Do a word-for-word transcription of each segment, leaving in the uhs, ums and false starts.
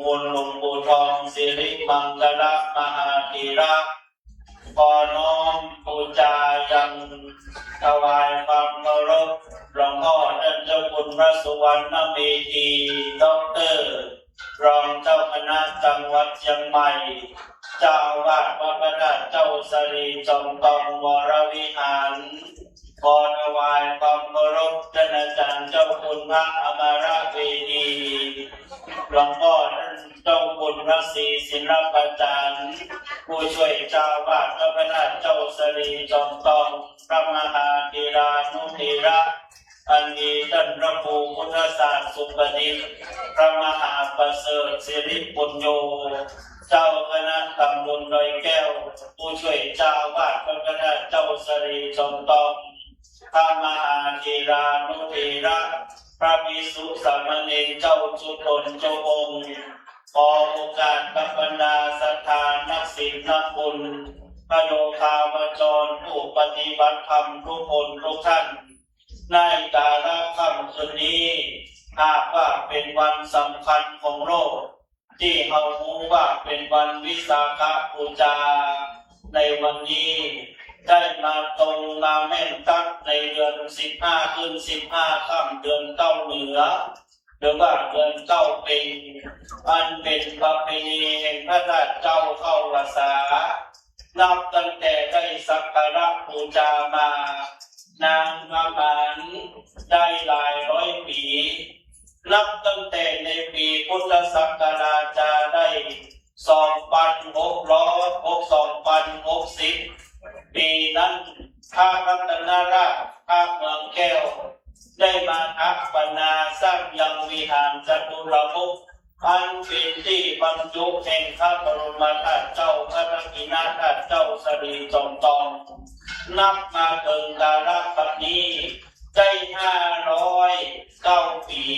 คุณหลวงปู่ทองสิริมังคละมหาเถระ ขอน้อมปู๋จายังถวายความเคารพหลวงพ่อท่านเจ้าคุณพระสุวรรณเมธี ด็อกเตอร์ รองเจ้าคณะจังหวัดเชียงใหม่ เจ้าอาวาสวัดพระธาตุเจ้าสะหลีจอมตองวรวิหาร ขอถวายความเคารพท่านอาจารย์เจ้าคุณพระอมรเมธี หลวงพ่อท่านเจ้าคุณพระศรีศิลปาจารย์ ผู้ช่วยเจ้าอาวาสวัดพระธาตุเจ้าสะหลีจอมตอง พระมหาเถรานุเถระ อันมีท่านพระครูพุทธศาสตร์สุปดิษฐ พระมหาประเสริฐสิริปุญโญ เจ้าคณะตำบลดอยแก้ว ผู้ช่วยเจ้าอาวาสวัดพระธาตุเจ้าสะหลีจอมตอง พระมหาเถรานุเถระ พระภิกษุสามเณรเจ้าทุกต๋นเจ้าองค์ ขอโอกาสกับบรรดาศรัทธานักศีลนักบุญ พระโยคาวจรผู้ปฏิบัติธรรมทุกคนทุกท่าน ในกาละค่ำคืนนี้ หากว่าเป๋นวันสำคัญของโลก ตี้เฮาฮู้ว่าเป๋นวันวิสาขบูชา ในวันนี้ได้มาตรงมาแม่นตั๊กในเดือนสิบห้า ขึ้นสิบห้าค่ำ เดือนเก้าเหนือ หรือว่าเดือนเก้าเพ็ญ อันเป๋นประเพณีแห่งพระธาตุเจ้าเข้าพรรษา นับตั้งแต่ได้สักการะบูชามา นานประมาณได้หลายร้อยปี๋ นับตั้งแต่ในปี๋พุทธศักราชจะได้สองปันหกร้อย หก สองปันหกสิบ ปี๋นั้น พระรัตนราช พระเมืองแก้ว ได้มาสถาปนาสร้างยังวิหารจตุรมุข อันเป๋นตี้บรรจุแห่งพระบรมธาตุเจ้า พระทักขิณธาตุเจ้าสะหลีจอมตอง นับมาเถิงกาละบัดนี้ ได้ห้าร้อยเก้าปี๋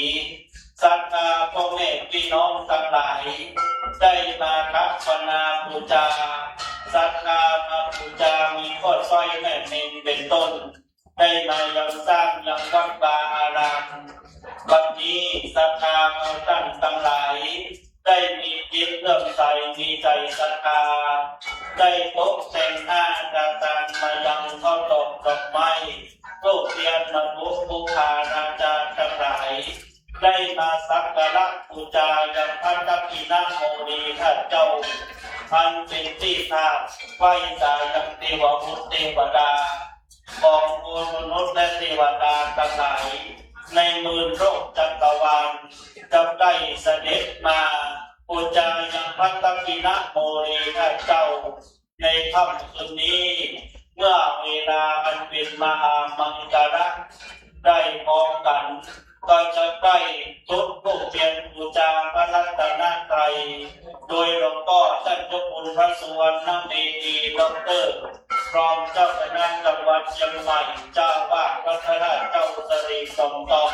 ศรัทธาป้อแม่ปี้น้องตังหลาย ได้มาสถาปนาปู๋จา ศรัทธามาปู๋จา มีป้อสร้อยแม่เม็งเป๋นต้น ได้มายังสร้างยังวัดวาอาราม บัดนี้ศรัทธาเฮาต้านตังหลาย ได้มีจิตเลื่อมใส มีใจ๋ศรัทธา ได้ตกแต่งอาหารมายังข้าวตอกดอกไม้ ธูปเตียน มณฑุปปุพพาราจาตังหลาย ได้มาสักการะปู๋จายังพระทักขิณโมลีธาตุเจ้า อันเป๋นตี้กราบไหว้สายังเตวบุตรเตวดา ของมวลมนุษย์และเตวดาตังหลาย ในหมื่นโลกจักรวาล จักได้เสด็จมาปู๋จายังพระทักขิณโมลีธาตุเจ้า ในค่ำคืนนี้ เมื่อเวลาอันเป๋นมหามังคละ ได้พร้อมกั๋น ก็จะได้จุดธูปเตียนปู๋จาพระรัตนตรัย โดยหลวงป้อต้านเจ้าคุณพระสุวรรณเมธี ด็อกเตอร์ รองเจ้าคณะจังหวัดเชียงใหม่ เจ้าอาวาสวัดพระธาตุเจ้าสะหลีจอมตอง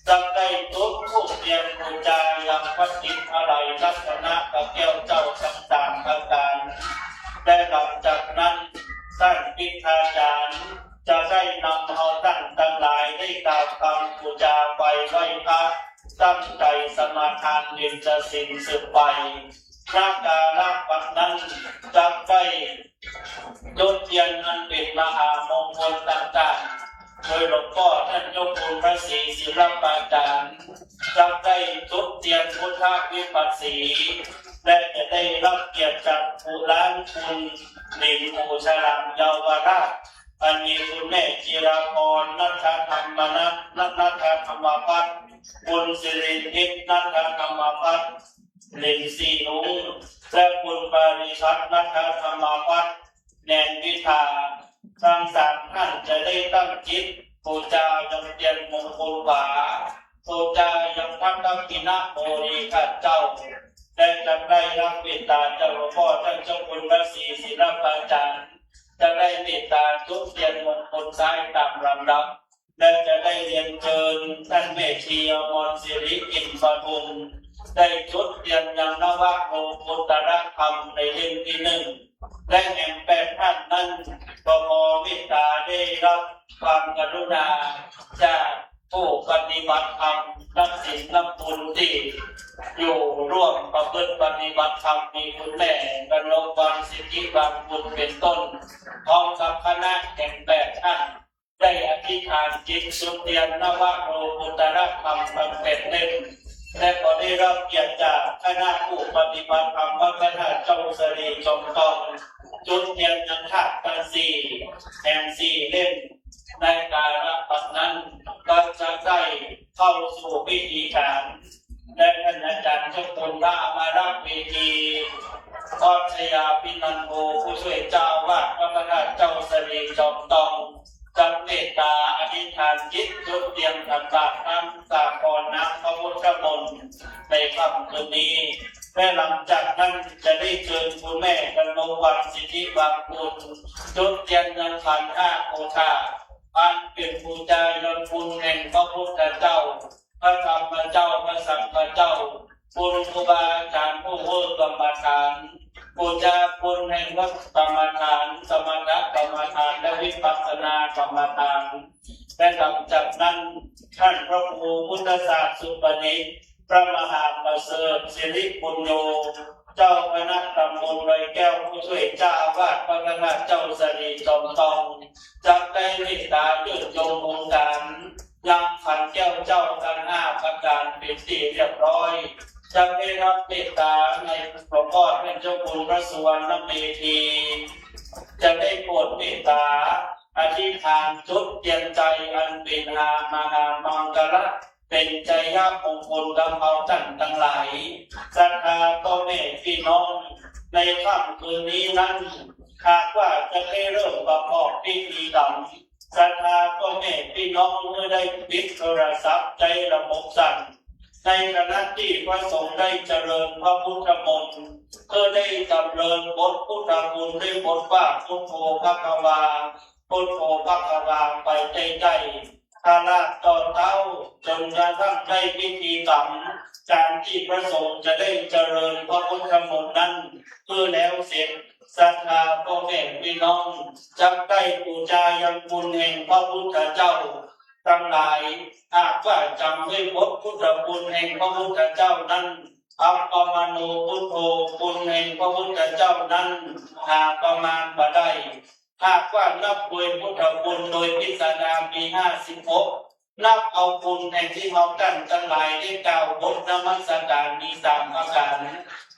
จักได้จุดธูปเตียนปู๋จายังพระติดอะไหล่รัตนพระแก้วเจ้าทั้งสามประก๋าน และหลังจากนั้น ต้านพิทยาจารย์ จะได้นำเฮาต้านตังหลายได้กล่าวกำปู๋จาไปไหว้พระ ตั้งใจ๋สมาทานเบญจศีลสืบไป ณ กาละบัดนั้น จักได้จุดเตียนอันเป๋นมหามงคลต่างๆ โดยหลวงป้อต้านเจ้าคุณพระศรีศิลปาจารย์ จักได้จุดเตียนพุทธวิปัสสี และจะได้ฮับเกียรติจากหมู่หลานคุณหลินหมู่ฉลามเยาวราช อันมีคุณแม่จิราพร ณัฐธรรมนัท ณัฐธรรมพัฒน์ คุณสิริทิพย์ ณัฐธรรมพัฒน์ หลินสี่หนุง และคุณปริชัด ณัฐธรรมพัฒน์ แนนวิทา ตังสามต้านจะได้ตั้งจิตปู๋จายังเตียนมงคลขวา ปู๋จายังพระทักขิณโมลีธาตุเจ้า และจะได้ฮับเมตต๋าจากหลวงป้อต้านเจ้าคุณพระศรีศิลปาจารย์ จะได้เมตต๋าจุดเตียนมงคลซ้ายต๋ามลำดับ และจะได้เรียนเจิญต้านแม่ชีอมรศิริ อิ่มประทุม ได้จุดเตียนยังนวโลกุตตรธรรมในเล่มตี้หนึ่ง และแหมแปดต้านนั้น ก็ขอเมตต๋าได้ฮับความกรุณาจากผู้ปฏิบัติธรรมนักศีลนักบุญตี้อยู่ร่วมประ เปิ้นปฏิบัติธรรม มีคุณแม่กนกวรรณ สิทธิบางบุญ เป๋นต้น พร้อมกับคณะแห่งแปดท่าน ได้อธิษฐานจิตจุดเตียนนวโลกุตตรธรรมตังแปดเล่ม และก็ได้รับเกียรติจากคณะผู้ปฏิบัติธรรมวัดพระธาตุเจ้าสะหลีจอมตอง จุดเตียนยังธาตุตังสี่แห่งสี่เล่ม ในกาละบัดนั้น ก็จะได้เข้าสู่พิธีการ และท่านอาจารย์เจ้าคุณพระอมรเวที พระชยาภินันโท ผู้ช่วยเจ้าอาวาสวัดพระธาตุเจ้าสะหลีจอมตอง จะเมตตาอธิษฐานจิตจุดเตียนตักบาตรน้ำสาครน้ำพระพุทธมนต์ในค่ำคืนนี้ และหลังจากนั้นจะได้เจิญคุณแม่กนกวรรณ สิทธิบางบุญ จุดเตียนยังขันห้าโอภาส อันเป๋นปู๋จายังคุณแห่งพระพุทธเจ้า พระธรรมเจ้า พระสังฆเจ้า คุณครูบาอาจารย์ผู้เว้ากรรมฐาน ปู๋จาคุณแห่งวัดกรรมฐาน สมถกรรมฐาน และวิปัสสนากรรมฐาน และหลังจากนั้น ท่านพระครูพุทธศาสตร์สุปนิช พระมหาประเสริฐ สิริปุญโญ เจ้าคณะตำบลดอยแก้ว ผู้ช่วยเจ้าอาวาสวัดพระธาตุเจ้าสะหลีจอมตอง จะได้เมตตาเจิญจงองค์การ ยังขันแก้วเจ้าตังห้าประก๋านเป๋นตี้เรียบร้อย จะได้รับเมตตาในหลวงพ่อท่านเจ้าคุณพระสุวรรณเมธี จะได้โปรดเมตตาอธิษฐานจุดเตียนใจ๋อันเป๋นหา มหามังคละ เป๋นชัยมงคลกับเฮาต้านตังหลาย ศรัทธาพ่อแม่ปี้น้อง ในค่ำคืนนี้นั้น หากว่าจะได้เริ่มประกอบพิธีกรรม ศรัทธาพ่อแม่ปี้น้องเมื่อได้ปิดโทรศัพท์ใจ๊ระบบสั้น ในขณะตี้พระสงฆ์ได้เจริญพระพุทธมนต์ เมื่อได้เจริญบทพุทธคุณด้วยบทว่า พุทโธภะคะวา พุทโธภะคะวา ไปใกล้ๆ ตลอดต่อเต้า จนกระทั่งได้พิธีกรรม การตี้พระสงฆ์จะได้เจริญพระพุทธมนต์นั้น เมื่อแล้วเสร็จ ศรัทธาพ่อแม่ปี้น้อง จะได้ปู๋จายังคุณแห่งพระพุทธเจ้าตังหลาย หากว่าจ๋ำได้บทพุทธคุณแห่งพระพุทธเจ้านั้น อัปปมาโณพุทโธ คุณแห่งพระพุทธเจ้านั้น หาประมาณบ่ได้ หากว่านับโดยพุทธคุณโดยพิสดารมีห้าสิบหก นับเอาคุณแห่งตี้เฮาต้านตังหลายได้กล่าวบทนมัสการมีสามประก๋าน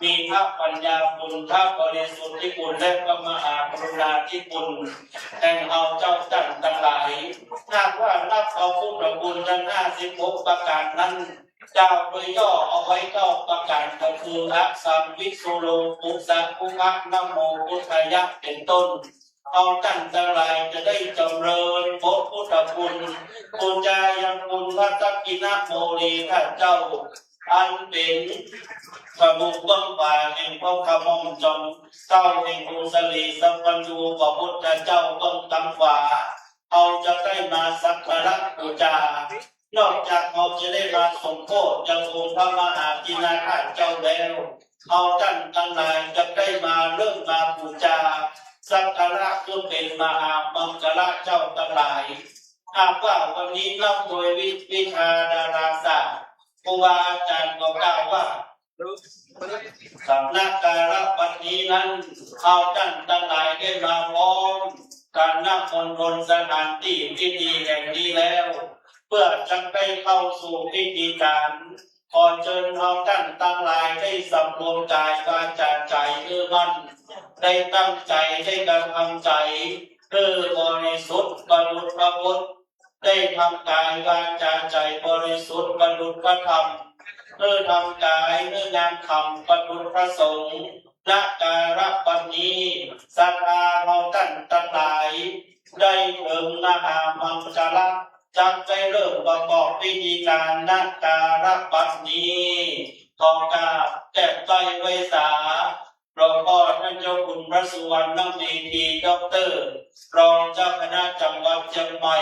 มีพระปัญญาคุณ พระบริสุทธิคุณ และพระมหากรุณาธิคุณ แห่งเฮาเจ้าต้านตังหลาย หากว่านับเอาพุทธคุณตังห้าสิบหกประก๋านนั้น กล่าวโดยย่อเอาไว้เก้าประก๋าน ก็คือ อะสัมมิสุโร ปุสะคุคะ นะโมพุทธายะ เป๋นต้น เฮาต้านตังหลายจะได้จำเริญบทพุทธคุณ ปู๋จายังคุณพระทักขิณโมลีธาตุเจ้า อันเป๋นพระมุขเบื้องขวาแห่งพระคาม่อมจอมเกล้าแห่งองค์สรีสัพพัญญูพระพุทธเจ้าเบื้องตางขวา เฮาจะได้มาสักการะปู๋จา นอกจากเฮาจะได้มาสมโภชยังองค์พระมหาทินนาธาตุเจ้าแล้ว เฮาต้านตังหลายจะได้มาเริ่มมาปู๋จา สักการะผู้เป๋นมหามังคละเจ้าตังหลาย หากว่าวันนี้นับโดยวิ วิชาดาราศาสตร์ ครูบาอาจ๋ารย์ก็กล่าวว่า ณ กาละบัดนี้นั้น เฮาต้านตังหลายได้มาพร้อมกั๋น ณ มณฑลสถานตี้พิธีแห่งนี้แล้ว เปื้อจะได้เข้าสู่พิธีก๋าน ขอเจิญเฮาต้านตังหลายได้สำรวมก๋ายวาจ๋าใจ๋หื้อมั่น ได้ตั้งใจ๋ ได้กระทำใจ๋หื้อบริสุทธิ์ประดุจพระพุทธ ได้ทำก๋ายวาจ๋าใจ๋บริสุทธิ์ประดุจพระธรรม หื้อทำก๋ายหื้องามธรรมประดุจพระสงฆ์ ณ กาละบัดนี้ ศรัทธาเฮาต้านตังหลาย ได้เถิงมหามังคละ จักได้เริ่มประกอบพิธีก๋าน ณ กาละบัดนี้ ขอกราบแต๊บใต้ไหว้สา หลวงพ่อต้านเจ้าคุณพระสุวรรณเมธี ด็อกเตอร์ รองเจ้าคณะจังหวัดเจียงใหม่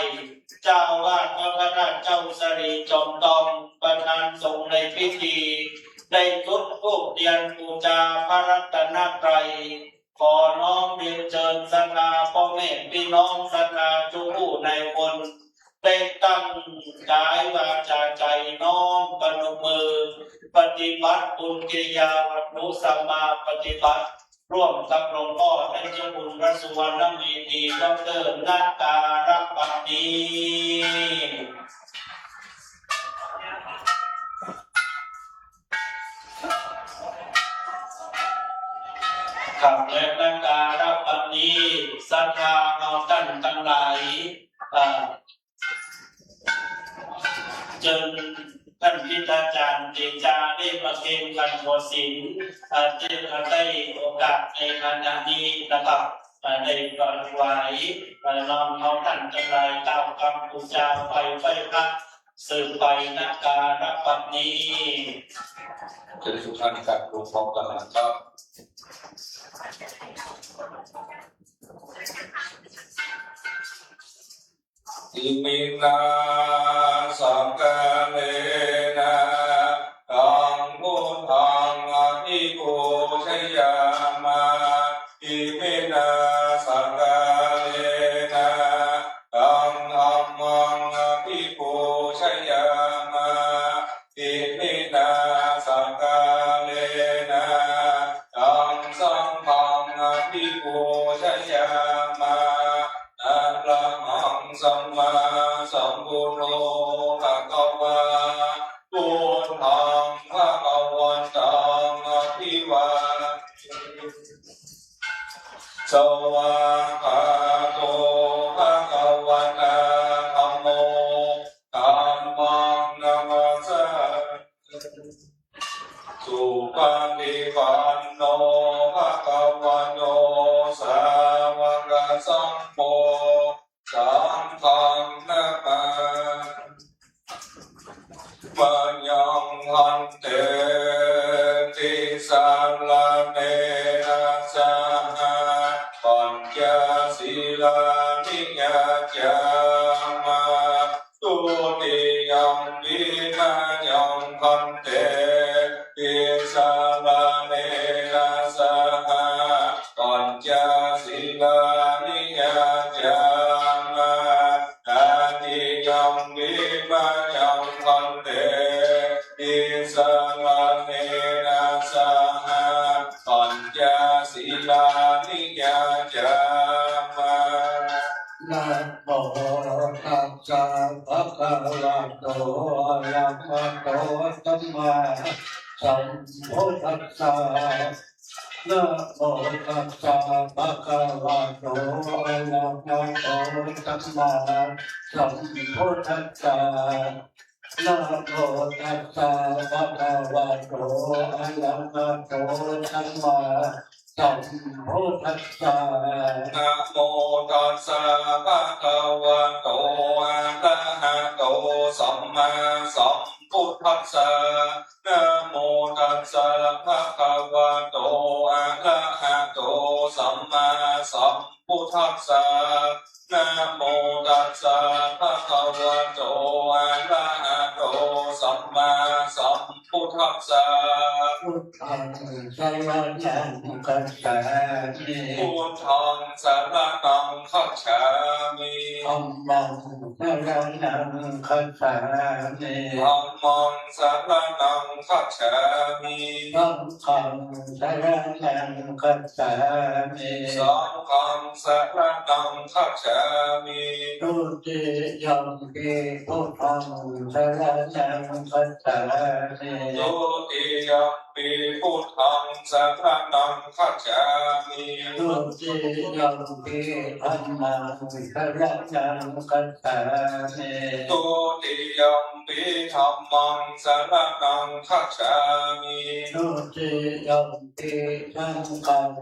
เจ้าอาวาสวัดพระธาตุเจ้าสะหลีจอมตอง ประธานสงฆ์ในพิธี ได้จุดธูปเตียนปู๋จาพระรัตนตรัย ขอน้อมเรียนเจิญศรัทธาป้อแม่ปี้น้อง ศรัทธากู้ผู้ในคน ได้ตั้งก๋ายวาจ๋าใจ๋น้อมปนมมือ ปฏิบัติบุญกิริยาวัตถุสัมมาปฏิบัติ ร่วมกับหลวงป้อต้านเจ้าบุญพระสุวรรณเมธี ด็อกเตอร์ ณ การะบัดนี้ ครับ และ ณ การะบัดนี้ ศรัทธาเฮาต้านตังหลาย อ่า เจิญต้านพิธาจ๋ารย์เตจ๋าได้ประเคนขันธ์หัวศีล อ่า ได้ ได้โอกาสในขณะนี้นะครับ อ่า ได้ถวาย อ่า น้อมเอาต้านตังหลายกล่าวกำปู๋จาไหว้ ไหว้พระสืบไป ณ การะบัดนี้ เจิญสุขันต์ครับ หลวงป้อประธานครับ Iminā sakkārena taṃ buddhaṃ abhipūjayāma. Iminā sakkārena taṃ dhammaṃ abhipūjayāma. Iminā sakkārena taṃ saṅghaṃ abhipūjayāma. Arahaṃ sammāsambuddho bhagavā, buddhaṃ bhagavantaṃ abhivādemi. Svākkhāto bhagavatā dhammo, dhammaṃ namassāmi. Supaṭipanno bhagavato sāvakasaṅgho, saṅghaṃ namāmi. Mayaṃ bhante tisaraṇena saha pañca sīlāni yācāma. Dutiyampi mayaṃ bhante tisaraṇena saha pañca sīlāni yācāma. Tatiyampi mayaṃ bhante tisaraṇena saha pañca sīlāni yācāma. Namo tassa bhagavato arahato sammāsambuddhassa. Namo tassa bhagavato arahato sammāsambuddhassa. Namo tassa bhagavato arahato sammāsambuddhassa. Namo tassa bhagavato arahato sammāsambuddhassa. Namo tassa bhagavato arahato sammāsambuddhassa. Namo tassa bhagavato arahato sammāsambuddhassa. Buddhaṃ saraṇaṃ gacchāmi. Buddhaṃ saraṇaṃ gacchāmi. Dhammaṃ saraṇaṃ gacchāmi. Dhammaṃ saraṇaṃ gacchāmi. Saṅghaṃ saraṇaṃ gacchāmi. Saṅghaṃ saraṇaṃ gacchāmi. Dutiyampi buddhaṃ saraṇaṃ gacchāmi. Dutiyampi buddhaṃ saraṇaṃ gacchāmi. Dutiyampi dhammaṃ saraṇaṃ gacchāmi. Dutiyampi dhammaṃ saraṇaṃ gacchāmi. Dutiyampi saṅghaṃ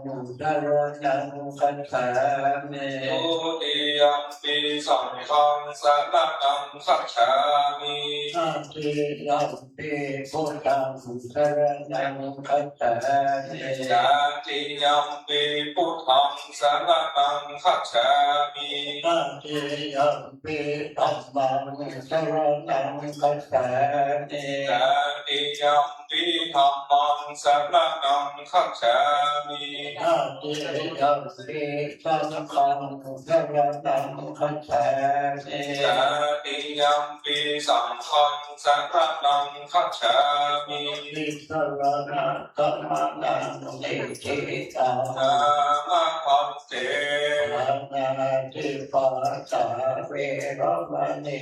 saraṇaṃ gacchāmi. Dutiyampi saṅghaṃ saraṇaṃ gacchāmi. Tatiyampi buddhaṃ saraṇaṃ คัจฉามิ Tatiyampi buddhaṃ saraṇaṃ gacchāmi. Tatiyampi dhammaṃ saraṇaṃ gacchāmi. Tatiyampi dhammaṃ saraṇaṃ gacchāmi. Tatiyampi saṅghaṃ saraṇaṃ gacchāmi. Tatiyampi saṅghaṃ saraṇaṃ gacchāmi. Tisaraṇagamanaṃ niṭṭhitaṃ. Āma bhante. Pāṇātipātā veramaṇī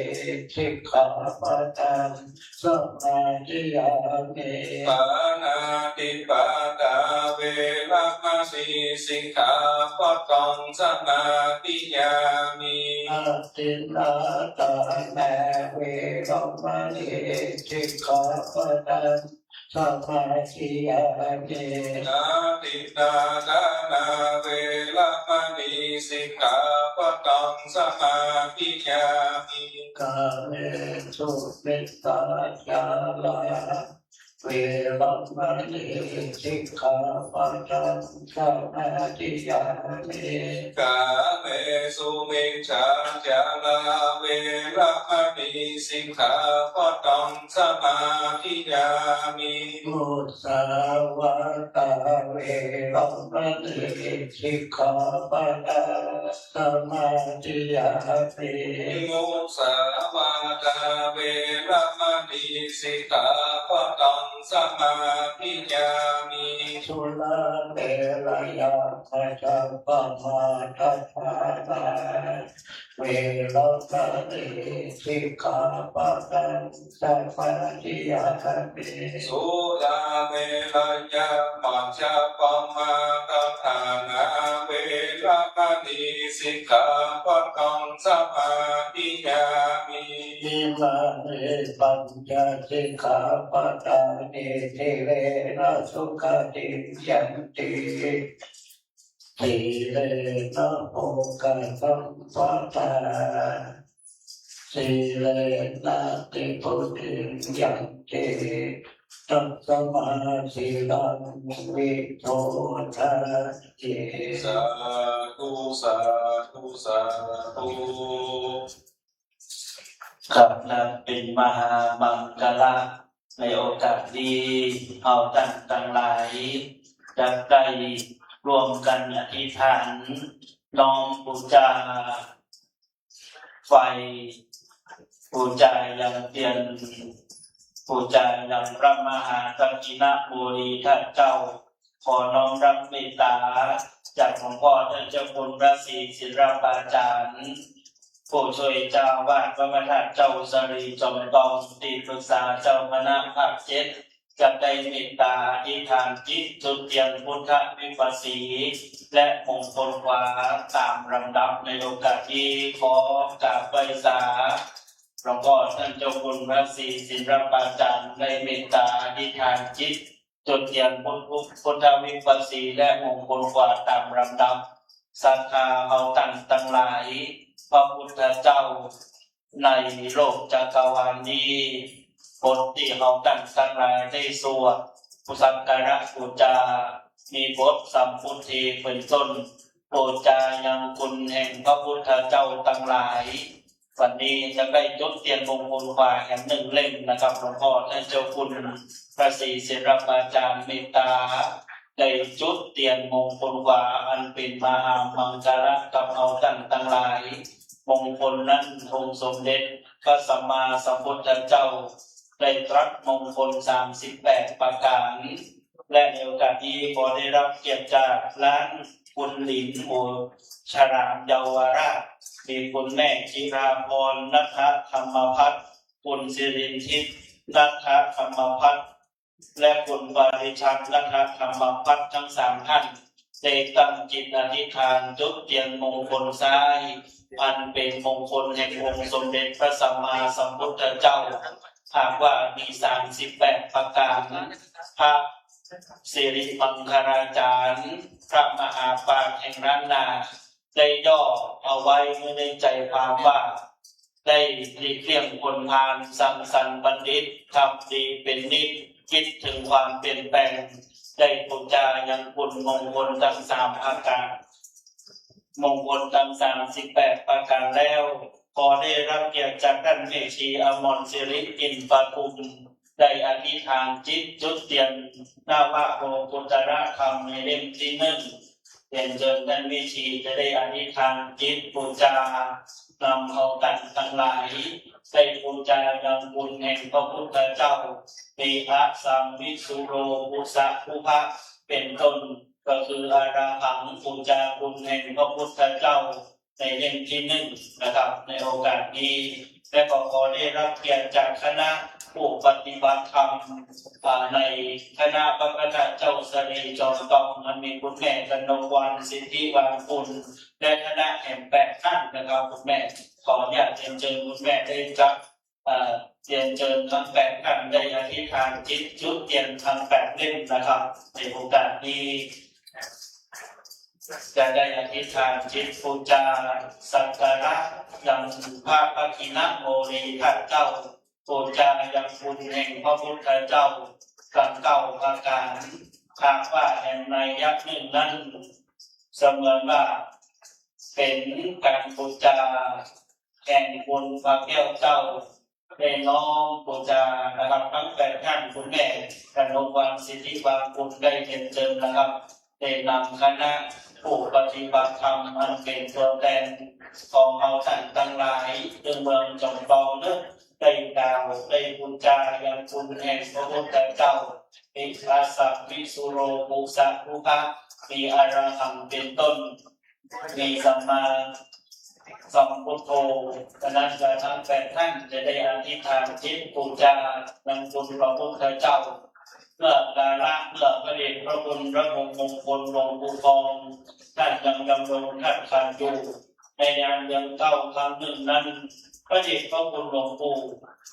sikkhāpadaṃ samādiyāmi. Pāṇātipātā veramaṇī sikkhāpadaṃ samādiyāmi. Adinnādānā veramaṇī sikkhāpadaṃ samādiyāmi. Adinnādānā veramaṇī sikkhāpadaṃ samādiyāmi. Kāmesu micchācārā veramaṇī sikkhāpadaṃ samādiyāmi. Kāmesu micchācārā veramaṇī sikkhāpadaṃ samādiyāmi. Musāvādā veramaṇī sikkhāpadaṃ samādiyāmi. Musāvādā veramaṇī sikkhāpadaṃ samādiyāmi. Surāmerayamajjapamādaṭṭhānā veramaṇī sikkhāpadaṃ samādiyāmi. Surāmerayamajjapamādaṭṭhānā veramaṇī sikkhāpadaṃ samādiyāmi. Imāni pañca sikkhāpadāni. Sīlena sugatiṃ yanti, sīlena bhogasampadā, sīlenābhivruddhiṃ yanti, tasmā sīlaṃ visodhaye. Sādhu, sādhu, sādhu. ครับ นับเป๋นมหามังคละ ในโอกาสนี้ เฮาต้านตังหลาย จะได้ร่วมกั๋นอธิษฐาน น้อมปู๋จา ไฟ ปู๋จายังเตียน ปู๋จายังพระมหาทักขิณโมลีธาตุเจ้า ขอน้อมรับเมตต๋าจากหลวงป้อต้านเจ้าคุณพระศรีศิลปาจารย์ ผู้ช่วยเจ้าอาวาสวัดพระธาตุเจ้าสะหลีจ๋อมตอง ตี้ปรึกษาเจ้าคณะภาคเจ็ด จะได้เมตต๋าอธิษฐานจิตจุดเตียนพุทธวิปัสสี และมงคลขวาต๋ามลำดับ ในโอกาสนี้ ขอกราบไหว้สาหลวงป้อต้านเจ้าคุณพระศรีศิลปาจารย์ ได้เมตต๋าอธิษฐานจิต จุดเตียนพุทธ พุทธวิปัสสี และมงคลขวาต๋ามลำดับ ศรัทธาเฮาต้านตังหลาย พระพุทธเจ้าในโลกจักรวาลนี้ บทตี้เฮาต้านตังหลายได้สวด สักการะปู๋จา มีบทสัมพุทเทเป๋นต้น ปู๋จายังคุณแห่งพระพุทธเจ้าตังหลาย วันนี้จะได้จุดเตียนมงคลขวาแหมหนึ่งเล่มนะครับ หลวงป้อต้านเจ้าคุณพระศรีศิลปาจารย์เมตต๋า ได้จุดเตียนมงคลขวาอันเป๋นมหามังคละกับเฮาต้านตังหลาย มงคลนั้นองค์สมเด็จพระสัมมาสัมพุทธเจ้า ได้ตรัสมงคลสามสิบแปดประก๋าน และในโอกาสนี้ขอได้รับเกียรติจากหลานคุณหลิน โอชรามเยาวราช มีคุณแม่จิราพร ณัฐธรรมภัทร คุณสิรินทิพย์ ณัฐธรรมภัทร และคุณปริทัศน์ ณัฐธรรมภัทร ทั้งสามท่าน ได้ตั้งจิตอธิษฐานจุดเตียนมงคลซ้าย อันเป๋นมงคลแห่งองค์สมเด็จพระสัมมาสัมพุทธเจ้า หากว่ามีสามสิบแปดประก๋าน พระสิริมังคลาจารย์ พระมหาปราชญ์แห่งล้านนา ได้ย่อเอาไว้ในใจความว่า ได้หลีกเลี่ยงคนพาล สังสรรค์บัณฑิต ทำดีเป็นนิจ กึ๊ดเถิงความเปลี่ยนแปลง ได้ปู๋จายังคุณมงคลตังสามประก๋าน มงคลตังสามสิบแปดประก๋านแล้ว ขอได้รับเกียรติจากต้านแม่ชีอมรศิริ ปิ่นประทุม ได้อธิษฐานจิตจุดเตียนนวโลกุตตรธรรมในเล่มตี้นึ่ง เรียนเจิญต้านแม่ชีจะได้อธิษฐานจิตปู๋จานำเอาต้านตังหลาย ได้ปู๋จายังคุณแห่งพระพุทธเจ้า มีอะสัมมิสุโร ปุสสะภุพะ เป๋นต้น ก็คืออะระหัง ปู๋จาคุณแห่งพระพุทธเจ้า ในเล่มตี้นึ่งนะครับ ในโอกาสนี้ และก็ขอได้รับเกียรติจากคณะผู้ปฏิบัติธรรม อ่า ในคณะพระพัฒเจ้าสะหลีจ๋อมตอง อันมีคุณแม่กนกวรรณ สิทธิวางกุล และคณะแหมแปดต้านนะครับ คุณแม่ ขออนุญาตเรียนเจิญคุณแม่ได้จัก เอ่อ เรียนเจิญตึงแปดต้านได้อธิษฐานจิตจุดเตียนตึงแปดเล่มนะครับ ในโอกาสนี้ จะได้อธิษฐานจิตปู๋จาสักการะยังพระพระคินโมลีธาตุเจ้า ปู๋จายังคุณแห่งพระพุทธเจ้าตึงเก้าประก๋าน หากว่าแหมนัยยะนึ่งนั้น เสมือนว่าเป๋นก๋านปู๋จาแห่งคุณพระแก้วเจ้า ได้น้อมปู๋จานะครับ ตึงแปดต้านคุณแม่กนกวรรณ สิทธิวางกุล ได้เรียนเจิญนะครับ ได้นำคณะผู้ปฏิบัติธรรมอันเป๋นตั๋วแตนของเฮาต้านตังหลาย ตึงเมืองจ๋อมตองเนาะ ได้กล่าว ได้ปู๋จายังคุณแห่งพระพุทธเจ้า มีอะสัมมิสุโร ปุสสะภุพะ มีอะระหังเป๋นต้น มีสัมมาสัมพุทโธ ฉะนั้นจะตึงแปดต้านจะได้อธิษฐานจิตปู๋จายังคุณพระพุทธเจ้า เมื่อกาละเมื่อพระเดชพระคุณพระพรหมมงคลหลวงปู่ทอง ต้านยังดำรงธาตุขันธ์อยู่ ในยามเดือนเก้าค่ำนึ่งนั้น พระเดชพระคุณหลวงปู่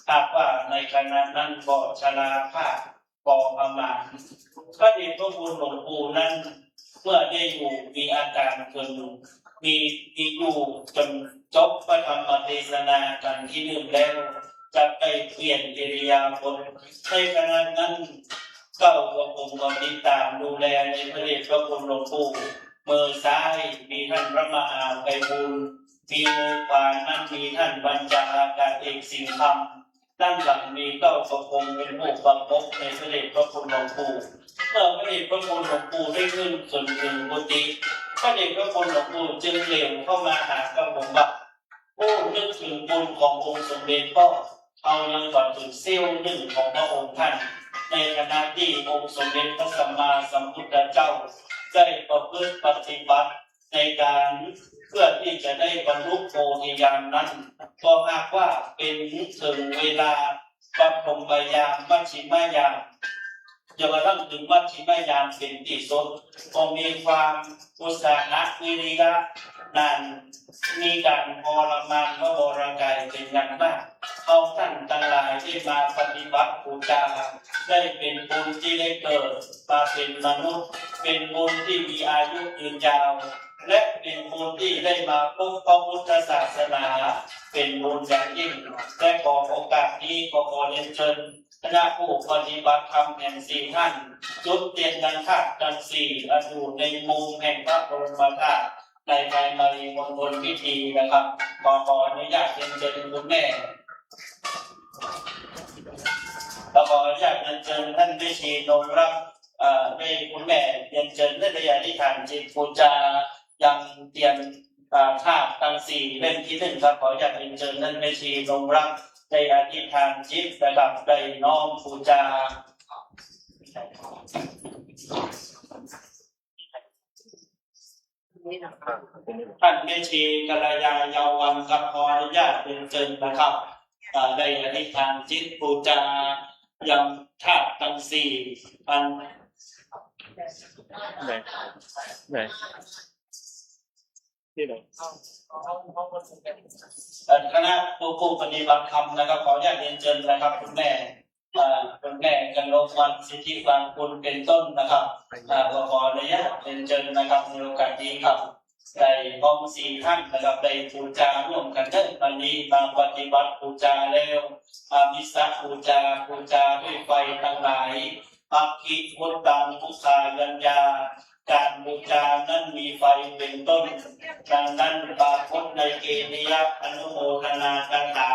หากว่าในขณะนั้นก็ชราภาพ ปอประมาณ พระเดชพระคุณหลวงปู่นั้น เมื่อได้อยู่มีอาก๋านเกิน มี มีอยู่จ๋นจบพระธรรมเตสนากัณฑ์ตี้นึ่งแล้ว จะได้เปลี่ยนอิริยาบถ ในขณะนั้น เก๊ากระผมก็ติดต๋ามดูแลในพระเดชพระคุณหลวงปู่ มือซ้ายมีต้านพระมหาไพบูลย์ มีมือขวานั้นมีต้านปัญจาอากาศเอกสิงห์คำ ด้านหลังมีเก๊ากระผมเป๋นผู้ประกบในพระเดชพระคุณหลวงปู่ เมื่อพระเดชพระคุณหลวงปู่ได้ขึ้นเถิงกุฏิ พระเดชพระคุณหลวงปู่จึงเหลียวเข้ามาหากระผมว่า โอ้ นึกเถิงบุญขององค์สมเด็จพ่อ เฮายังบ่เถิงเสี้ยวนึ่งของพระองค์ท่าน ในขณะตี้องค์สมเด็จพระสัมมาสัมพุทธเจ้า ได้ประพฤติปฏิบัติ ในก๋านเพื่อตี้จะได้บรรลุโพธิญาณนั้น ก็หากว่าเป๋นเถิงเวลาปฐมยาม มัชฌิมยาม จนกระทั่งเถิงมัชฌิมยามเป๋นตี้สุด ก็มีความอุตสาหะวิริยะหนัก มีก๋านทรมานพระวรกายเป๋นอย่างมาก เฮาต้านตังหลายได้มาปฏิบัติปู๋จา ได้เป๋นบุญตี้ได้เกิดมาเป๋นมนุษย์ เป๋นบุญตี้มีอายุยืนยาว และเป๋นบุญตี้ได้มาพบพระพุทธศาสนา เป๋นบุญอย่างยิ่ง และขอโอกาสนี้ก็ขอเรียนเจิญคณะผู้ปฏิบัติธรรมแหมสี่ต้าน จุดเตียนยังธาตุตังสี่ อันอยู่ในมุมแห่งพระบรมธาตุ ในภายในมณฑลพิธีนะครับ ขอ ขออนุญาตเรียนเจิญคุณแม่ แล้วขออนุญาตเรียนเจิญต้านแม่ชีนงรัก เอ่อ ได้คุณแม่เรียนเจิญได้อธิษฐานจิตปู๋จายังเตียน เอ่อ ธาตุตังสี่เล่มตี้นึ่งครับ ขออนุญาตเรียนเจิญต้านแม่ชีนงรักได้อธิษฐานจิตนะครับ ได้น้อมปู๋จา ต้านแม่ชีกัลยา เยาวัลย์ครับ ขออนุญาตเรียนเจิญนะครับ เอ่อ ได้อธิษฐานจิตปู๋จายังธาตุตังสี่ อัน ไหน ไหน ตี้ไหน เอ่อ คณะผู้ ผู้ปฏิบัติธรรมนะครับ ขออนุญาตเรียนเจิญนะครับ คุณแม่ เอ่อ คุณแม่กนกวรรณ สิทธิวางกุล เป๋นต้นนะครับ เอ่อ ก็ขออนุญาตเรียนเจิญนะครับ ในโอกาสนี้ครับ ได้พร้อมสี่ท่านนะครับ ได้ปู๋จาร่วมกั๋นเต๊อะ วันนี้มาปฏิบัติปู๋จาแล้ว อามิสปู๋จา ปู๋จาด้วยไฟตังหลาย อักขิมุตตัง มุขายาญา ก๋านปู๋จานั้นมีไฟเป๋นต้น ดังนั้นปรากฏในเกณฑิยะอนุโมทนาคาถา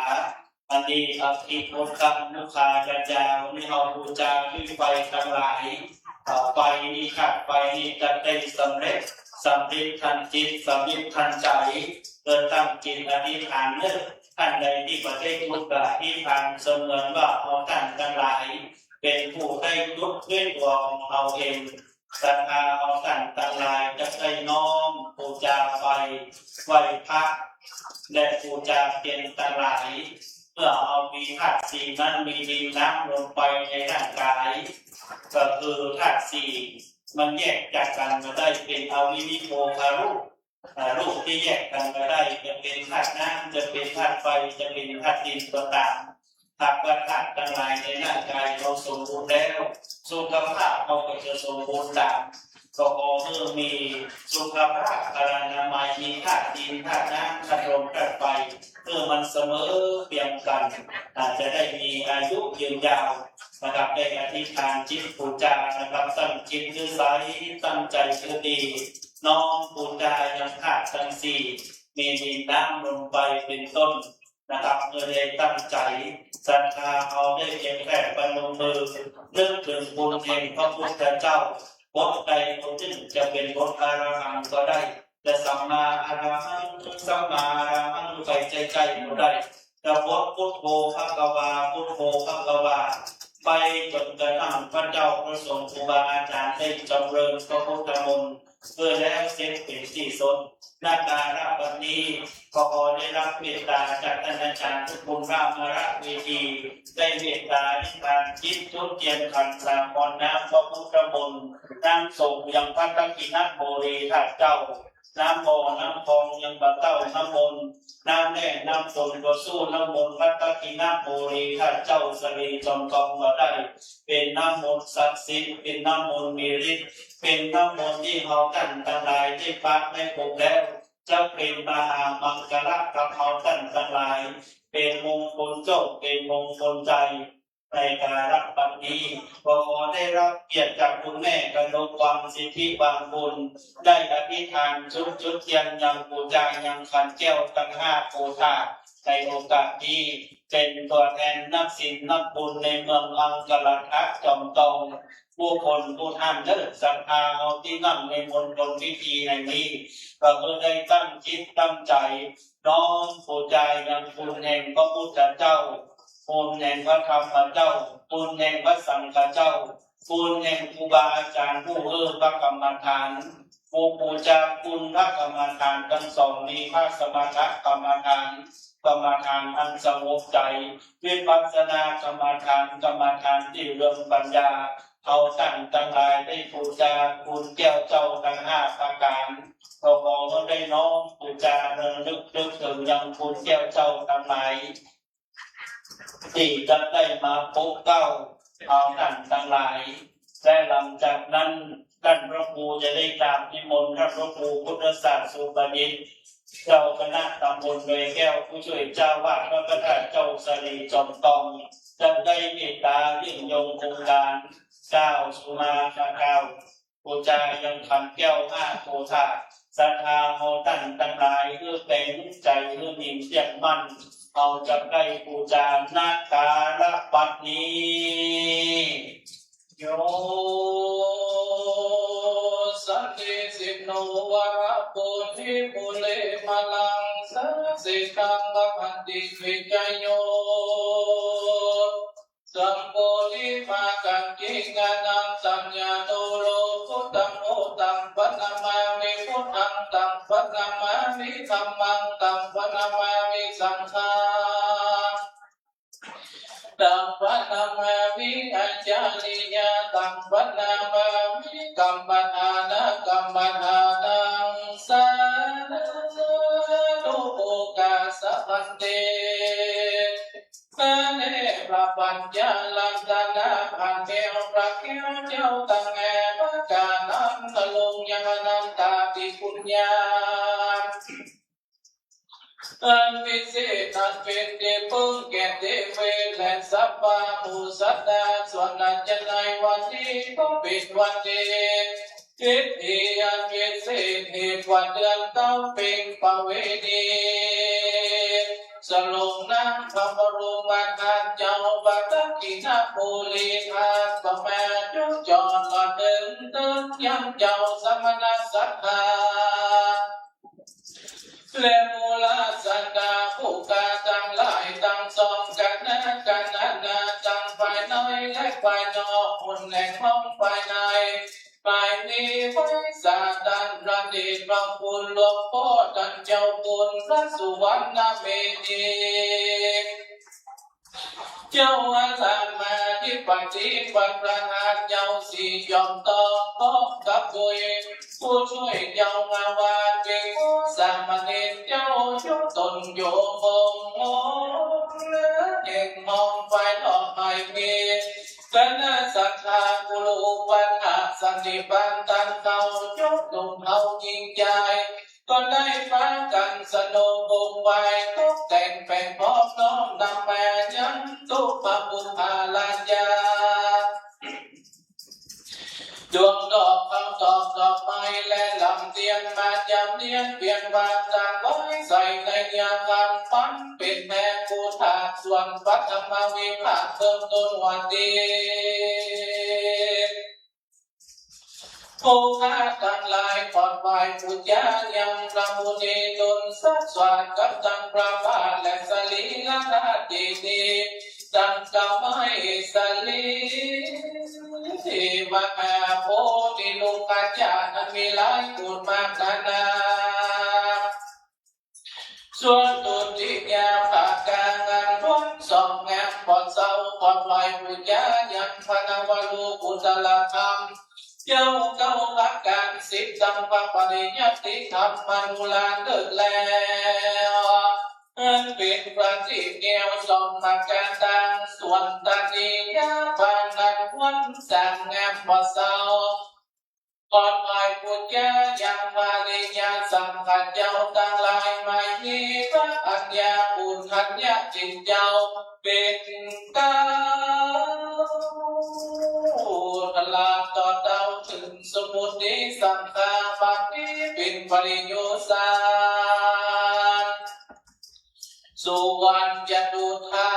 อันนี้อักขิมุตตัง มุขายาญา วันนี้เฮาปู๋จาด้วยไฟตังหลาย เอ่อ ไฟนี้ ธาตุไฟนี้จะได้สำเร็จ สำเร็จทันจิต สำเร็จทันใจ๋ เฮาตั้งจิตอธิษฐานเน่อ ท่านใดตี้บ่ได้จุดก็อธิษฐานเสมือนว่าเฮาต้านตังหลาย เป๋นผู้ได้จุดด้วยตั๋วของเฮาเอง ศรัทธาเฮาต้านตังหลายจะได้น้อมปู๋จาไฟ ไหว้พระ และปู๋จาเตียนตังหลาย เมื่อเฮามีธาตุสี่นั้น มีดินน้ำลมไฟในร่างก๋าย ก็คือธาตุสี่มันแยกจากกั๋นบ่ได้ เป๋นอวินิโพครูป อ่า รูปตี้แยกกั๋นบ่ได้ จะเป๋นธาตุน้ำ จะเป๋นธาตุไฟ จะเป๋นธาตุดินก็ต๋าม หากว่าธาตุตังหลายในร่างก๋ายเฮาสมบูรณ์แล้ว สุขภาพเฮาก็จะสมบูรณ์ต๋าม ก็ขอหื้อมีสุขภาพพลานามัย มีธาตุดิน ธาตุน้ำ ธาตุลม ธาตุไฟ หื้อมันเสมอเปียงกั๋น อ่า จะได้มีอายุยืนยาวนะครับ ได้อธิษฐานจิตปู๋จานะครับ ตั้งจิตหื้อใส ตั้งใจ๋หื้อดี น้อมปู๋จายังธาตุตังสี่ มีดินน้ำลมไฟเป๋นต้น นะครับ เมื่อได้ตั้งใจ๋ ศรัทธาเฮาได้เพียงแค่ประนมมือ นึกเถิงคุณแห่งพระพุทธเจ้า บทใดบทนึ่ง จะเป๋นบทอะระหังก็ได้ จะสัมมาอะระหัง สัมมาอะระหังไปใจ้ๆ ก็ได้ จะบทพุทโธภะคะวา พุทโธภะคะวา ไปจ๋นกระทั่งพระเจ้าพระสงฆ์ครูบาอาจ๋ารย์ได้จ๋ำเริญพระพุทธมนต์ เปื้อแล้วเสร็จเป๋นตี้สด ณ กาละบัดนี้ ก็ขอได้ฮับเมตต๋าจากต้านอาจ๋ารย์ทุกคน พระมหาเวที ได้เมตต๋าอธิษฐานจิตจุดเตียนขันสาครน้ำพระพุทธมนต์ น้ำสงฆ์ยังพระทักขิณโมลีธาตุเจ้า น้ำบ่อน้ำคลองยังบ่าเต้าน้ำมนต์ น้ำแร่น้ำฝนบ่สู้น้ำมนต์พระทักขิณโมลีธาตุเจ้าสะหลีจ๋อมตองบ่ได้ เป๋นน้ำมนต์ศักดิ์สิทธิ์ เป๋นน้ำมนต์มีฤทธิ์ เป๋นน้ำมนต์ตี้เฮาต้านตังหลายได้ปะได้ปรุงแล้ว จะเป๋นมหามังคละกับเฮาต้านตังหลาย เป๋นมงคลโจ้ เป๋นมงคลใจ๋ ในกาละบัดนี้ ก็ขอได้ฮับเกียรติจากคุณแม่กนกวัง สิทธิวังคุณ ได้อธิษฐานจุด จุดเตียนยังปู๋จายังขันแก้วตังห้าโพธา ในโอกาสนี้ เป๋นตั๋วแทนนักศีลนักบุญในเมืองอังคละจ๋อมตอง กู้คนกู้ต้านเน่อ ศรัทธาเฮาตี้นั่งในมณฑลพิธีแห่งนี้ ก็เพื่อได้ตั้งจิตตั้งใจ๋ น้อมปู๋จายังคุณแห่งพระพุทธเจ้า คุณแห่งพระธรรมเจ้า คุณแห่งพระสังฆเจ้า คุณแห่งครูบาอาจ๋ารย์ผู้หื้อพระกรรมฐาน ผู้ปู๋จาคุณพระกรรมฐานตังสอง มีพระสมถกรรมฐาน กรรมฐานอันสงบใจ๋ วิปัสสนากรรมฐาน กรรมฐานตี้เรืองปัญญา เฮาต้านตังหลายได้ปู๋จาคุณแก้วเจ้าตังห้าประก๋าน ก็ขอได้น้อมปู๋จาระลึกนึกเถิงยังคุณแก้วเจ้าตังหลาย ตี้จะได้มาปกเกล้าเฮาต้านตังหลาย และหลังจากนั้นต้านพระครูจะได้กราบนิมนต์ต้านพระครูพุทธศาสสุบัณฑิต เจ้าคณะตำบลดอยแก้ว ผู้ช่วยเจ้าอาวาสวัดพระธาตุเจ้าสะหลีจ๋อมตอง จะได้เมตตายิ่งยงโครงก๋าน กล่าวสุมาคาถา ปู๋จายังขันแก้วห้าโพธา ศรัทธาเฮาต้านตังหลาย หื้อเป๋นใจ๋หื้อนิ่งเตี้ยงมั่น เฮาจะได้ปู๋จา ณ กาละบัดนี้ โย สันนิสิตโน วะระโพธิ มูเล มะลัง สะ เสตัง ละพันติ เวชะโย สัมโพธิ มากัง กิงานัง สัญญาโน โลกุตตัง โอตัง ปะนะมามิ พุทธัง ตัง ปะนะมามิ ธัมมัง ตัง ปะนะมามิ สังฆัง ตัง ปะนะมามิ อาจาริยะ ตัง ปะนะมามิ กัมมะทานะ กัมมะทานัง สาธุ โอกาสะ พันเต สะเน พระปัญญารัตนะ พระแก้ว พระแก้วเจ้าตังแอ พระกานัง นรงค์ ยังอนันตาติปุญญา อันวิเศษอันเป๋นตี้เปิ้งแก่เตเวทและสัพพะหมู่สัตว์ดา ส่วนอาจจะในวันนี้ก็เป๋นวันดี พิธีอันวิเศษเหตุว่าเดือนเก้าเพ็ญประเวณี สรงน้ำพระบรมธาตุเจ้า พระทักษิณภูริธาตุ ก็มาจุจอดมาเถิงเถิงยังเจ้าสมณศักดา และหมู่ราษฎาผู้กล้าตังหลายตังสอง กัณฑ์นานาตังภายในและภายนอก คนแห่งห้องภายใน ฝ่ายนี้ไหว้สาต้านพระเดชพระคุณหลวงป้อต้านเจ้าคุณพระสุวรรณเมธี เจ้าอาสมาธิบดีวัดพระธาตุเจ้าศรีจอมทอง พร้อมกับด้วยผู้ช่วยเจ้าอาวาส ภิกขุสามเณรเจ้าอยู่ต๋นโยมองค์ และแห่งห้องฝ่ายนอกไม่มี คณะศรัทธากุลุปัฏฐะสันติปันตังเขายกหนุ่มเฮายิ่งใหญ่ ก็ได้ปากั๋นสนมวงไหว้ตกแต่งแป๋งพร้อมน้อมนำมายังตุ๊พระปุพพาราชา ดวงดอกข้าวตอกดอกไม้และลำเตียนมาจำเนียนเปลี่ยนวางตางไว้ใส่ในเนื้อคำปันเป๋นแม่ปูถาดส่วนพระธรรมวิภาคเบื้องต้นว่าดี ผู้ข้าตังหลายขอไหว้ปู๋จายังพระมุนีต๋นสักสวาดกับตังพระบาทและสรีระธาตุเจดีย์ ตังกำไม้สรีมหาโพธิลูกาจารย์อันมีหลายกู๋นมากนานา ส่วนตุติยาภาคาอันพ้นสองงามปอดเศร้า ขอไหว้ปู๋จายังพระนวโลกุตตรธรรม เจ้าเก้าประก๋านสิบ ตังพระปริยัติธรรมมโนราเลิศแล้ว อันเป๋นพระตี้แก้วสองประก๋านตัง ส่วนตติยาภาคาอันพ้นสามงามปอดเศร้า ขอไหว้ปู๋จายังพระอริยสังฆเจ้าตังหลาย ไม่มีพระอัญญาปุณณัญญาจิตเจ้า เป๋นเกล้าตลอดต่อเต้าเถิงสมุติสังขาบัดนี้เป๋นปริโยสาร สุวรรณจตุทา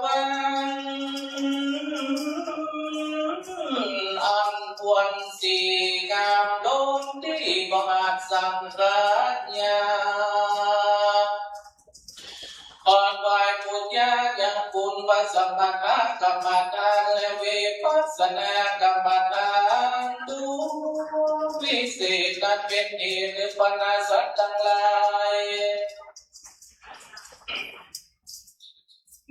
วัน อันควรสีงามล้นตี้มหาสังฆาญา ขอไหว้ปู๋จายังคุณพระสมถกรรมฐานและวิปัสสนากรรมฐานทุกวิเศษ อันเป๋นเหตุหื้อปรรณาสัตว์ตังหลาย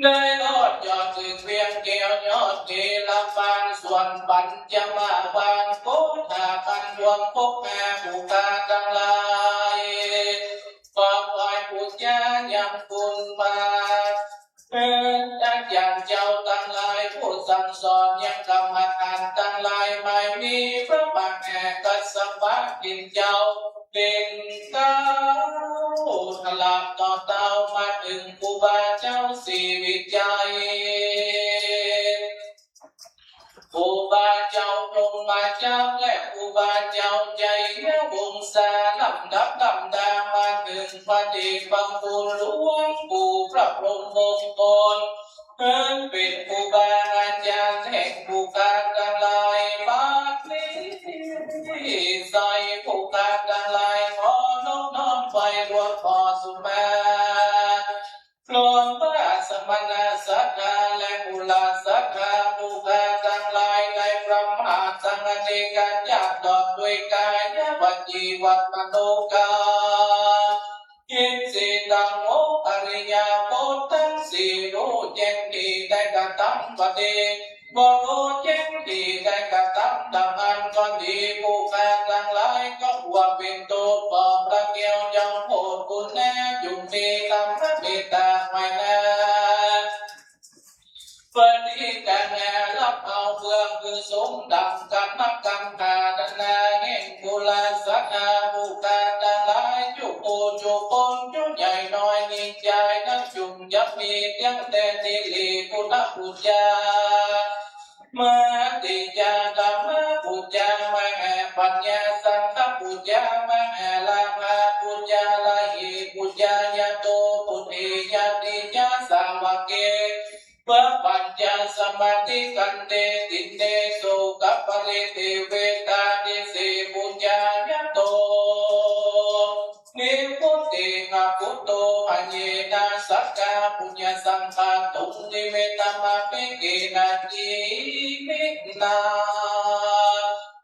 ได้ฮอดยอดตึกเวียงแก้วยอดเทระบาล ส่วนปัญจมาวานโพธาคันดวงปกแผ่ผู้ข้าตังหลาย ขอไหว้ปู๋จายังคุณพระอาจารย์เจ้าตังหลาย ผู้สั่งสอนยังกรรมฐานตังหลาย ไม่มีพระบาทแห่งกัสสปะกินเจ้า เป๋นเกล้าตลอดต่อเต้ามาเถิงครูบาเจ้าศรีวิชัย ครูบาเจ้าพรหมจักรและครูบาเจ้าชัยวงศา ลำดับลำดามาเถิงพระเดชพระคุณหลวงปู่พระพรหมมงคล เปิ้นเป๋นครูบาอาจารย์แห่งผู้ข้าตังหลาย บัดนี้ใส่ผู้ข้าตังหลายขอนบน้อมไหว้หลวงพ่อสุมา พร้อมพระสมณะศรัทธาและกุลศรัทธาผู้ข้าตังหลาย ในพระมหาสังฆเถระญาติตลอดด้วยกายวจีวมโนกรรม อินทรีย์ตังหก อริยบทตังสี่ ฮู้แจ้งดีได้กระทำก็ดี บ่ฮู้แจ้งดีได้กระทำตามอันก็ดี ผู้ข้าตังหลายก็ควรเป๋นโตปองพระแก้วจอมโพธิ์คุณแน่ จุ่งมีธรรมเมตตาไว้นา ปฏิกานารับเอาเพื่อคือสมดังกรรมกรรมฐานาแห่งกุลศรัทธาผู้ข้าตังหลาย จุผู้จุคนจุใหญ่ มีเตียงแต่ติริปุทธปู๋จา มาติยา ธัมมปู๋จา มาแห่ ปัญญา สังฆปู๋จา มาแห่ ลาภาปู๋จา ลาหิปู๋จา ญาโต ปุตติ ญาติยา สาวะเก ปะปัญจสมาธิขันเต ตินเต โสกะปะริเทวะ ตานิสีปู๋จา ญาโต นิพพุติง อกุโต หะเยนะ สักกาปุญญสังขาตุง นิมิตตมะภิกขิณา อิมินา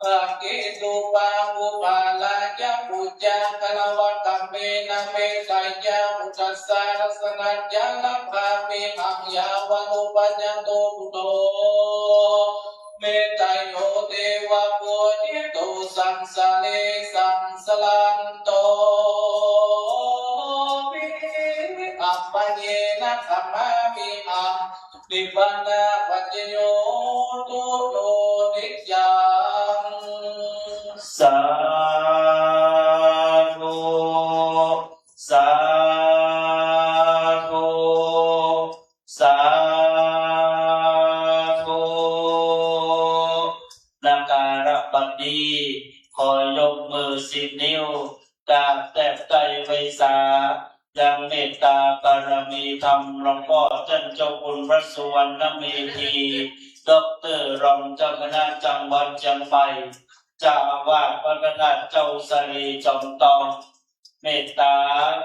ปะเกตุปาปุปาราชปู๋จา กะละวะกะเมนะ เมตตายา พุทธัสสะ รัตนะจะ รักขามิหัง ยาวะนุปัชชะโต พุทโธ เมตตาโย เทวะปุญญิโต สังสะเรสังสะรันโต วิ อัปปะเยนะ ขมามิหัง นิพพานะปัจจโย โตโต นิจจัง สาธุ สาธุ สาธุ ณ กาละบัดนี้ ขอยกมือสิบนิ้ว กราบแทบไตร้ไหว้สา ยังเมตตาบารมีธรรมหลวงป้อต้านเจ้าคุณพระสุวรรณเมธี ด็อกเตอร์ รองเจ้าคณะจังหวัดเจียงใหม่ เจ้าอาวาสวัดพระธาตุเจ้าสะหลีจอมตอง เมตตา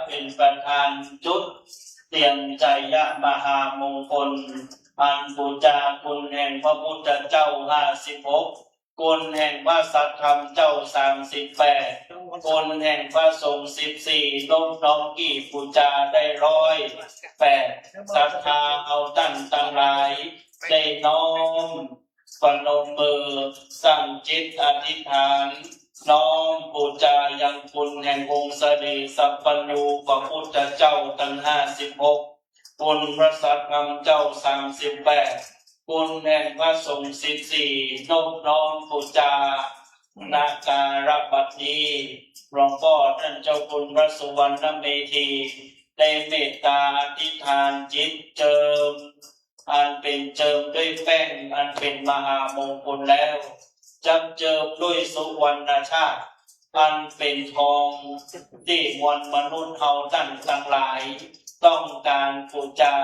เป๋นประธานจุดเตียนชัยมหามงคล อันปู๋จาคุณแห่งพระพุทธเจ้าห้าสิบหก คุณแห่งพระสัตธรรมเจ้าสามสิบแปด คุณแห่งพระสงฆ์สิบสี่ นบน้อมกี่ปู๋จาได้ร้อยแปด ศรัทธาเฮาต้านตังหลาย ได้น้อม ประนมมือตั้งจิตอธิษฐาน น้อมปู๋จายังคุณแห่งองค์สะหลีสัพพัญญูพระพุทธเจ้าตังห้าสิบหก คุณพระสัตธรรมเจ้าสามสิบแปด คุณแห่งพระสงฆ์สิบสี่ นบน้อมปู๋จา ณ กาละบัดนี้ หลวงป้อต้านเจ้าคุณพระสุวรรณเมธี ได้เมตตาอธิษฐานจิตเจิม อันเป๋นเจิมด้วยแป้ง อันเป๋นมหามงคลแล้ว จักเจิมด้วยสุวรรณชาติ อันเป๋นทอง ตี้มวลมนุษย์เฮาต้านตังหลาย ต้องก๋านปู๋จา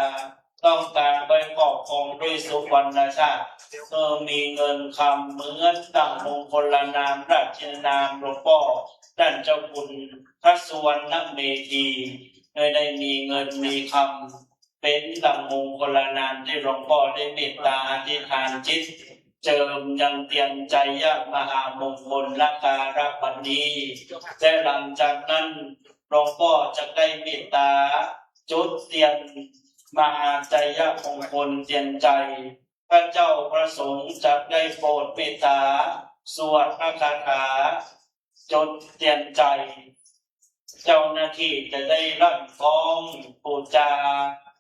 ต้องก๋านไว้ครอบครองด้วยสุวรรณชาติ เออ มีเงินคำเหมือนดั่งมงคลนามราชนามหลวงป้อต้านเจ้าคุณพระสุวรรณเมธี ได้ ได้มีเงินมีคำ เป๋นดั่งมงคลนามตี้หลวงป้อได้เมตตาอธิษฐานจิต เจิมยังเตียนชัยมหามงคล ณ กาละบัดนี้ และหลังจากนั้น หลวงป้อจะได้เมตตาจุดเตียนมหาชัยมงคลเตียนชัย พระเจ้าพระสงฆ์จะได้โปรดเมตตาสวดพระคาถา จุดเตียนชัย เจ้าหน้าตี้จะได้ร่ำฟ้องปู๋จา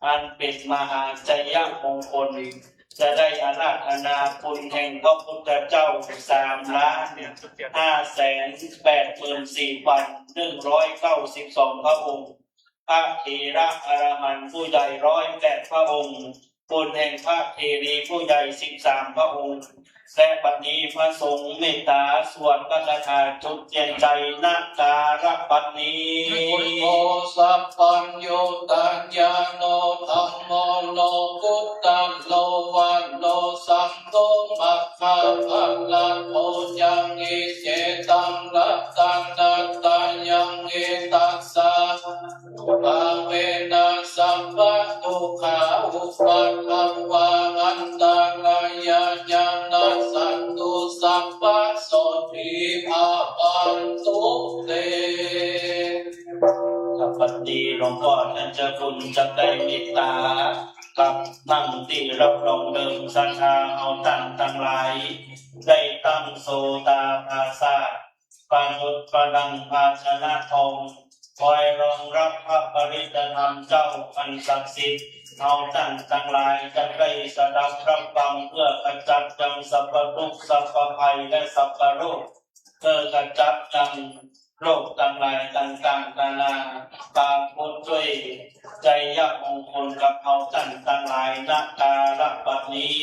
อันเป๋นมหาชัยมงคล จะได้อาราธนาคุณแห่งพระพุทธเจ้าสามล้านห้าแสนแปดหมื่นสี่พันหนึ่งร้อยเก้าสิบสองพระองค์ พระเถระอรหันต์ผู้ใหญ่ร้อยแปดพระองค์ คุณแห่งพระเถรีผู้ใหญ่สิบสามพระองค์ และบัดนี้พระสงฆ์เมตตาสวดพระคาถาจุดเตียนชัย ณ กาละบัดนี้ พุทโธ สัพพัญญู ญาโณ ธัมโม โลกุตตะโร วโร สังโฆ มัคคะผละโพ ยัง อิเจตัง รัตนะตะยัง เอตัสสะ ภาเวนะ สัพพะทุกขา อุปัทวา อันตะรายา จะนัสสันตุ สัพพะโสติ ภะวันตุ เต บัดนี้หลวงป้อต้านเจ้าคุณจะได้เมตตา กับนั่งตี้รับรองเดิม ศรัทธาเฮาต้านตังหลาย ได้ตั้งโสตาปราสาท ประดุจประดังภาชนะทอง คอยรองรับพระปริตรธรรมเจ้าอันศักดิ์สิทธิ์ เฮาต้านตังหลายจะได้สดับรับฟัง เพื่อขจัดยังสัพพะทุกข์สัพพะภัยและสัพพะโรค เพื่อขจัดยัง โรคตังหลายต่างๆ นานา ปรากฏด้วยชัยมงคลกับเฮาต้านตังหลาย ณ กาลบัดนี้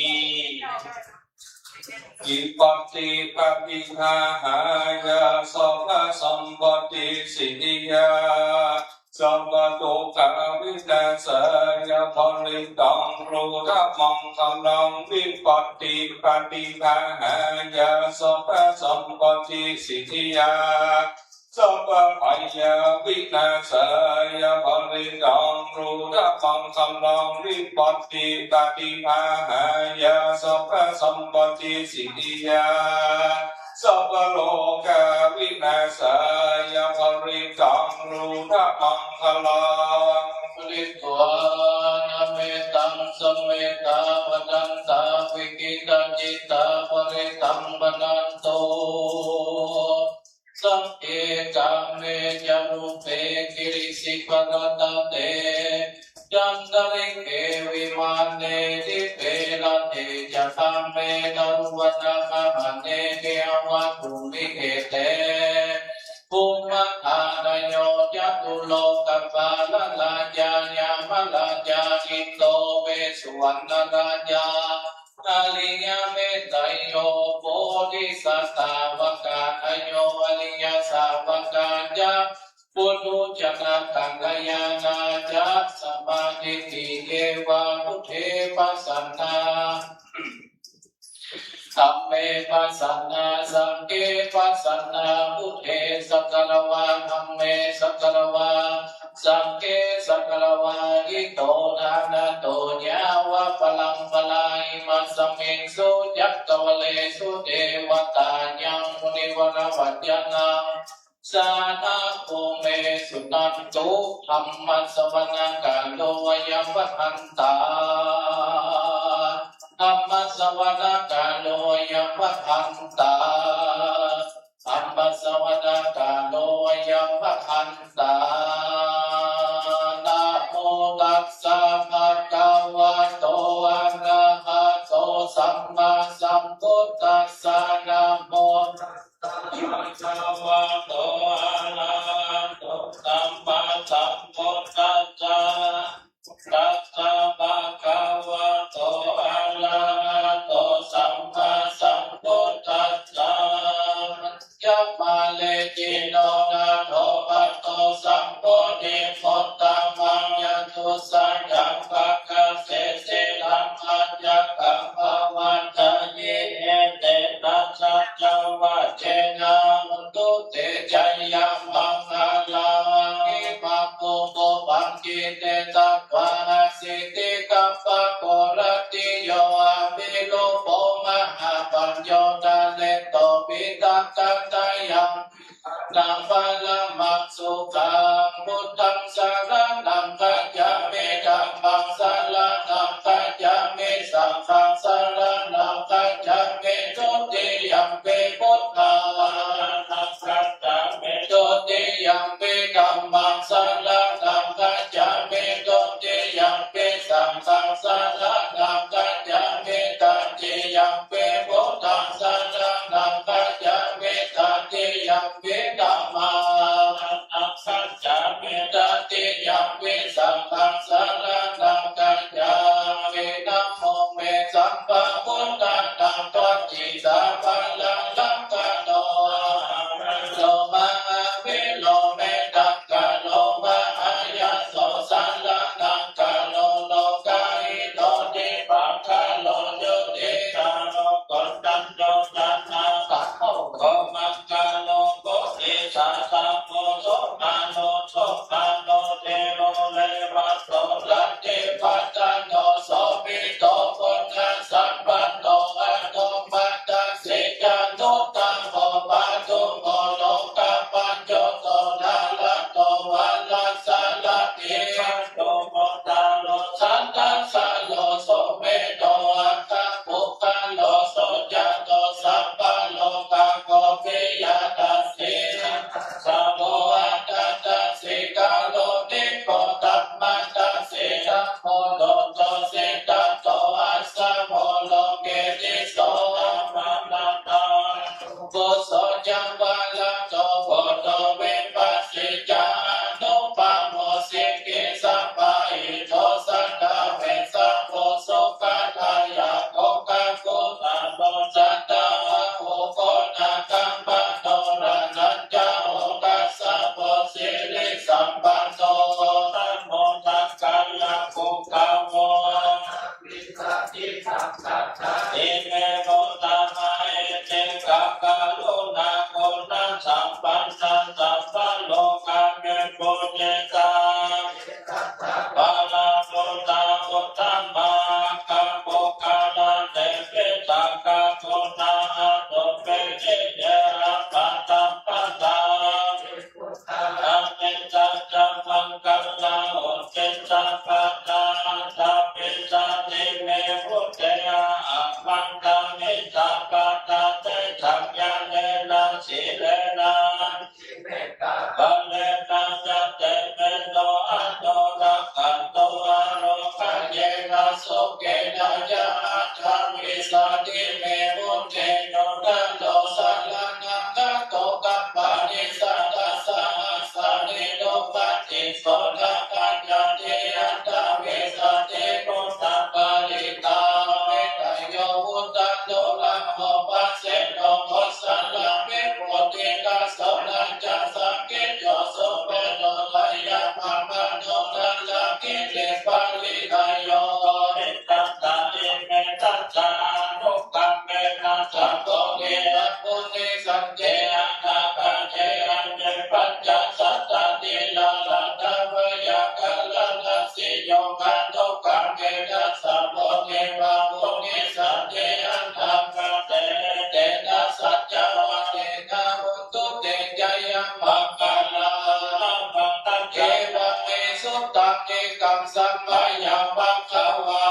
วิปัตติปฏิปะหายา สัพพะสัมปะติสิทธิยา สัพพะทุกขาวินาศายะ ปะริตตัง โรธมังคะลัง วิปัตติปฏิปะหายา สัพพะสัมปะติสิทธิยา สัพพะภัยยาวินาศายะ ปะริตตัง โรธมังคะลัง วิปัตติปฏิปะหายา สัพพะสัมปะติสิทธิยา สัพพะโรคาวินาศายะ ปะริตตัง โรธมังคะลัง ปะริตตวานะเมตัง สะเมตตา ภะทันตา วิกขิตะจิตตา ปะริตตัง ภะนันตุ สักขีกาเม จะรูปเป กิริสิขะรัตตะเต จันตะริกเข วิมาเน ดิปเป ระเต จะ กาเม ทะรุวัณณะคะหะเน เขหะวะตุมหิ เขเต ภุมมะทาระโย จะตุโลกะปาละราชา ยะมะราชา อินโด เวสสุวัณณะราชา อะริยะเมตตัยโย โพธิสัตว์สาวกะทะโย อะริยะสาวกะจะ ปุถุชนะกัลยาณาจะ สัมมาทิฏฐิ เย วา พุทเท ปัสสะนา ธัมเม ปัสสะนา สังฆเข ปัสสะนา พุทเท สักกะระวา ธัมเม สักกะระวา สังฆเข สักกะระวา หิโต ทานะโต ยะวะปะรัมปะรา อิมัสมิง สุ จักกะวะเล สุ เตวะตา ยัง มุนิวะระวัจจะนัง สาธะโก เม สุนันตุ ธัมมะสะวะนะกาโล อะยัมภะทันตา ธัมมะสะวะนะกาโล อะยัมภะทันตา ธัมมะสะวะนะกาโล อะยัมภะทันตา นะโมตัสสะ ภะคะวะโต อะระหะโต สัมมาสัมพุทธัสสะ นะโมตัสสะ ภะคะวะโต อะระหะโต สัมมาสัมพุทธัสสะ ตัสสะ ภะคะวะโต อะระหะโต สัมมาสัมพุทธัสสะ ยะมะเรจิโน นาโถ ปะโต สัมโพธิ มุตตะมัง ยะตุสัจจัง ปะกะเสสิ ธัมมาจักขัง ปะวัตตะหิ เอเตนะ สัจจะวะจเจนะ โหตุ เต จะยะมังคะลัง อิมัง อุปุปปันติ เต สัตถา อะสิทธิกัปปะโก รัตติโย อะภิรูปโป มหาปัญโญ ทะเรโต ปิณฑะกะตายัง นะ ปะระมังสุขัง พุทธัง สะระณัง คัจฉามิ ธัมมัง สะระณัง คัจฉามิ สังฆัง สะระณัง คัจฉามิ ทุติยัมปิ พุทธัง สะระณัง คัจฉามิ ทุติยัมปิ ธัมมัง สะระณัง คัจฉามิ ทุติยัมปิ สังฆัง สะระณัง คัจฉามิ ตติยัมปิ พุทธัง สะระณัง คัจฉามิ ตติยัมปิ ธัมมัง สะระณัง คัจฉามิ ตติยัมปิ สังฆัง สะระณัง คัจฉามิ นะโม เม สัพพะพุทธานัง ปัจจิตาภะระลังกะโต อะหะระโต มหาวีโร เมตตะกะโร มหายะโส สะระณังกะโร โลกาหิโต ทิปะกะโร จุติกะโร โกณฑัญโญ จะนาคะโม โค มังคโล ปุริสะธัมโม สุปาโน สุปาโน เทโว เรวะโต รัตติพัฒโน โสภิโต ปุณณะสัมปันโน อนุมัตตสิ จานุตตะโม ปาทุโม โลกะปัญโญ โต ทาระโต วะระสะระถี โต โมทาโร สัตถะสะโร สุเมโธ อัคคะปุคคโล สุจาโต สัพพะโลกะโก ปิยะทัสสิ สะโพ อัตถะทัสสิ การุณิโก ธัมมะทัสสิ ธัมโม โดโต สิทธัตโต อัสสะโม โลเก ติสโส อะมะระตัง ปุโส จะ วะระโต ปุตโต เว Samayaṃ bhagavā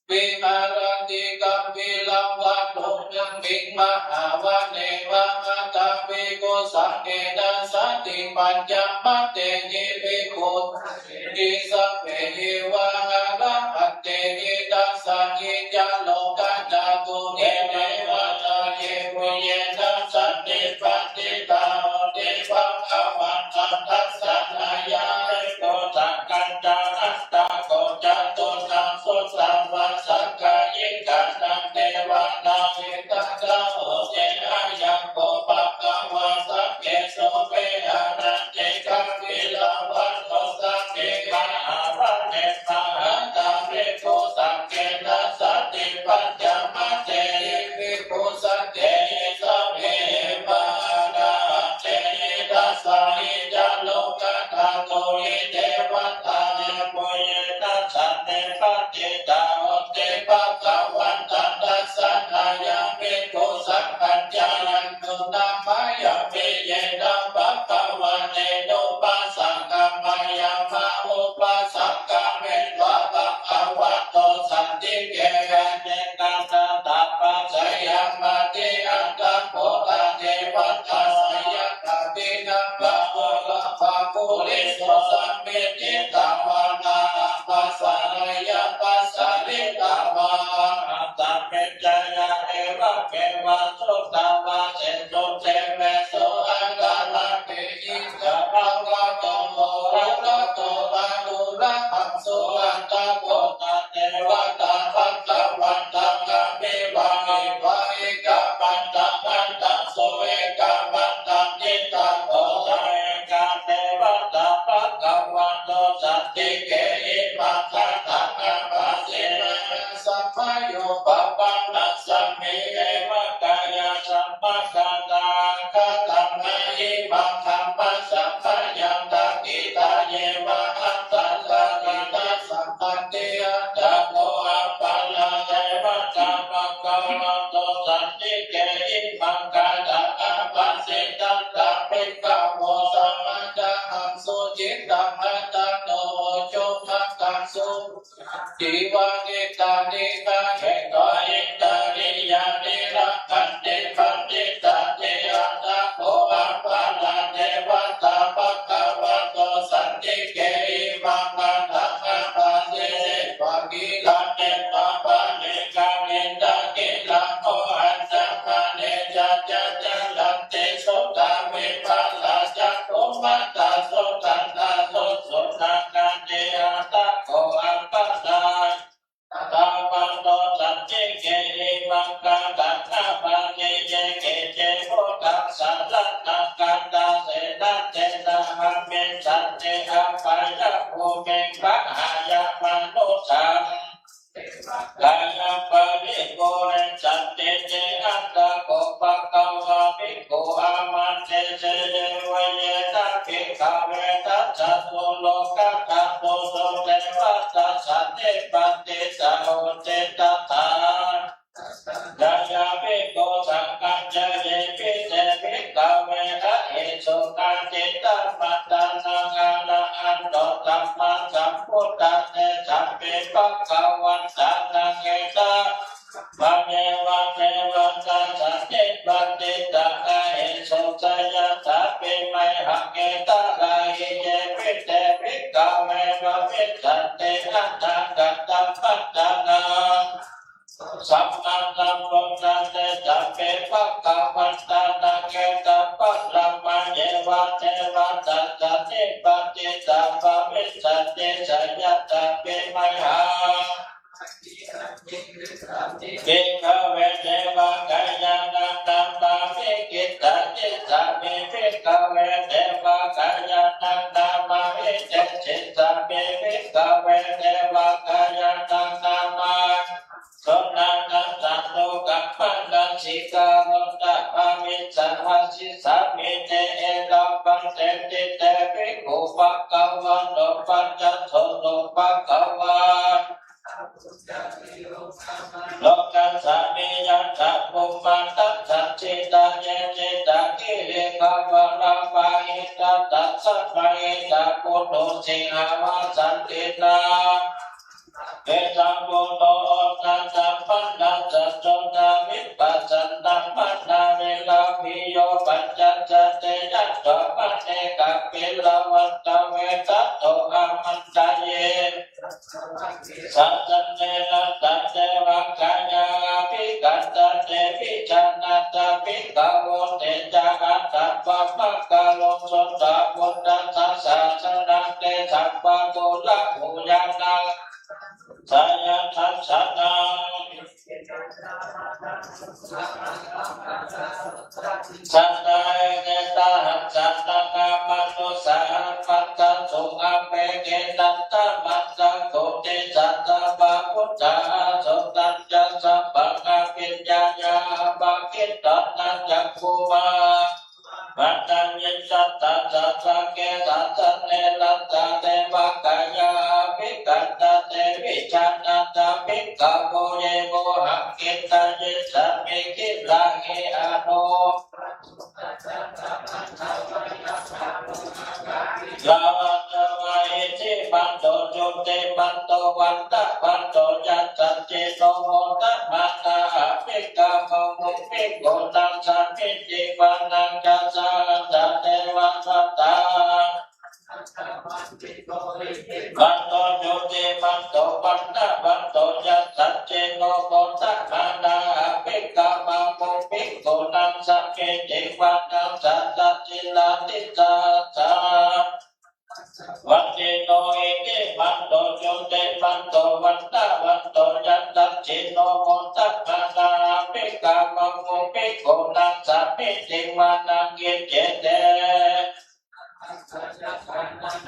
viharati kapilavatthusmiṃ mahāvane mahatā bhikkhusaṅghena saddhiṃ pañcamattehi bhikkhusaṅghehi sabbeheva arahantehi. Dasahi ca lokadhātūhi devatā yebhuyyena sannipatitā honti bhagavantaṃ dassanāya bhikkhusaṅghañca. Atha kho catunnaṃ suddhāvāsakāyikānaṃ devatānaṃ etadahosi: Ayaṃ kho bhagavā sakkesu viharati kapilavatthusmiṃ mahāvane mahatā bhikkhusaṅghena saddhiṃ pañcamattehi bhikkhusaṅghehi sabbeheva arahantehi. Dasahi ca lokadhātūhi devatā yebhuyyena sannipatitā honti bhagavantaṃ dassanāya bhikkhusaṅghañca. Yaṃ dunnā mayampi yena bhagavā tenupasaṅkameyyāma, upasaṅkamitvā bhagavato santike anekā ṭṭhā bhāseyya māti. Atha kho tā devatā sayathābhidhamma auravipuriso sammiñjitavanā ābhāsameyya pasāritavanā. Ātappamiccheyya evaṃ keva sutvā devesu devesu aṅgarakkhehi ca bhagavato purato āguttaraṃ suvaṇṇaṃ. Kho tā devatā bhagavantaṃ abhivāditā ekamantaṃ aṭṭhaṃsu. Ekamantaṃ ṭhitā kho sā ekā devatā bhagavato santike imaṃ gāthaṃ abhāsi: Mayhaṃ samayo pavanasmiṃ, devakāyaṃ samāgatā, āgatamha imaṃ dhammasamayaṃ, dakkhitāyeva āsaṃsā, jināsapattī. Atha kho aparā devatā bhagavato santike imaṃ gāthaṃ abhāsi: Tatra bhikkhavo samādahaṃsu, cittaṃ attano ujukamakaṃsu, sārathīva nettāni gahetvā indriyāni rakkhanti paṇḍitāti. Atha kho aparā devatā bhagavato santike imaṃ gāthaṃ abhāsi: Khīlaṃ netvā phalīkaṃ indakhīlaṃ, koṇḍaññamāne ca cācaraṃ, tisu dvā vimalā cakkhumatā sudantā susunāgāti. Atha kho aparā bhagavato santike imaṃ gāthaṃ abhāsi: Yekehi buddhaṃ saraṇaṃ gatāse, na te sahaṃ vessati apayaṃ bhūmiṃ pahāya mānusaṃ devaṃ kāyaṃ paripūressantīti. Atha kho bhagavā bhikkhū āmantesi: Evaṃ yena bhikkhave dasasu lokadhātūsu devatā sannipatitā honti tathāgatassa nāya bhikkhusaṅghañca. Yepi te bhikkhave ahesuṃ ācikkhamattā nānāgaṃ anuttamaṃ sambuddhā, tesampi bhagavantānaṃ etadavopamanena: Evaṃ yeva devatā sannipatitā ahesuṃ, seyyathāpi mayhaṃ etarahi. Yepi te bhikkhave bhavissanti anāgatamaddhānaṃ sammāsambuddhā, tesampi bhagavantānaṃ etaparamāyeva: Evaṃ yeva devatā sannipatitā bhavissanti, seyyathāpi mayhaṃ bhikkhave devakāyānaṃ nāmāni kittayissāmi. Bhikkhave devakāyānaṃ nāmāni desissāmi. Bhikkhave devakāyānaṃ nāmāni suṇātha sādhukaṃ manasikarotha bhāsissāmīti. Etaṃ bhanteti te bhikkhū bhagavato paccassosuṃ. Bhagavā lokassa mihiṃ yattha bhummā tadassitā, ye sitā girigabbhara ปะหิตะ ตัสสะ ปะหิตะ ปุตโต สิงหาวัสสันตินา เต สัมปุตโต โอทะ สัมปันนะ สัตโต สามิภะ สันตะ มะนะ เวระ ภิโย ปัญจะ สันติ ยัตโต มะเน กะปิลวัตตะ เวสะโต อามันตะเย สัตถัง เทนะ สัตเทวะ กายา ภิกขันตะ เต วิจานะ สัพพิกขโว เต จะ อัตถะ วะมะกะโร สุตวะ พุทธัสสะ สาสะนัง เต สัพพะ ปุระ หู ญาณัง สะยะทัสสะนัง สัตตา เอเก ตะหัสสะ นะฆะ มะนุสสา หัง พัสสะ สุ อัปเป เก นันทะ มัตตัง โก ติสสะ สัพพะ พุทธา สุนันทะ สัพพัง อภิญญาญา อัปปะกิตตะ นะ จักขุมา ปัตตะ ยิสสะ ตัสสะ สังเก สัสสะ เน รัตตะ เทวะ กายา ภิกขันตะ เต วิจานะ สัพพิกขโว เย โวหัง กินทะ ยิสสามิ กิราหิ อนุ ลาวันตะวา อิทธิมันโต จุติมันโต วันตะวันโต ยัสสะ จิตโต โมทะมะนะ อภิกขโม มุนิโก นัสสามิ ติวานัง ยัสสะ อัตถะ เทวะ สัตตา มันโต จุติมันโต วันตะวันโต ยัสสะ จิตโต โมทะมะนะ อภิกขโม มุนิโก นัสสามิ ติวานัง สัตตะ จิราติสสะ สัตตะ วัตถิโน อิทธิมันโต จุติมันโต วันตะวันโต ยัสสะ จิตโต โมทะมะนะ อภิกขโม มุนิโก นัสสามิ ติวานัง อิทธิเต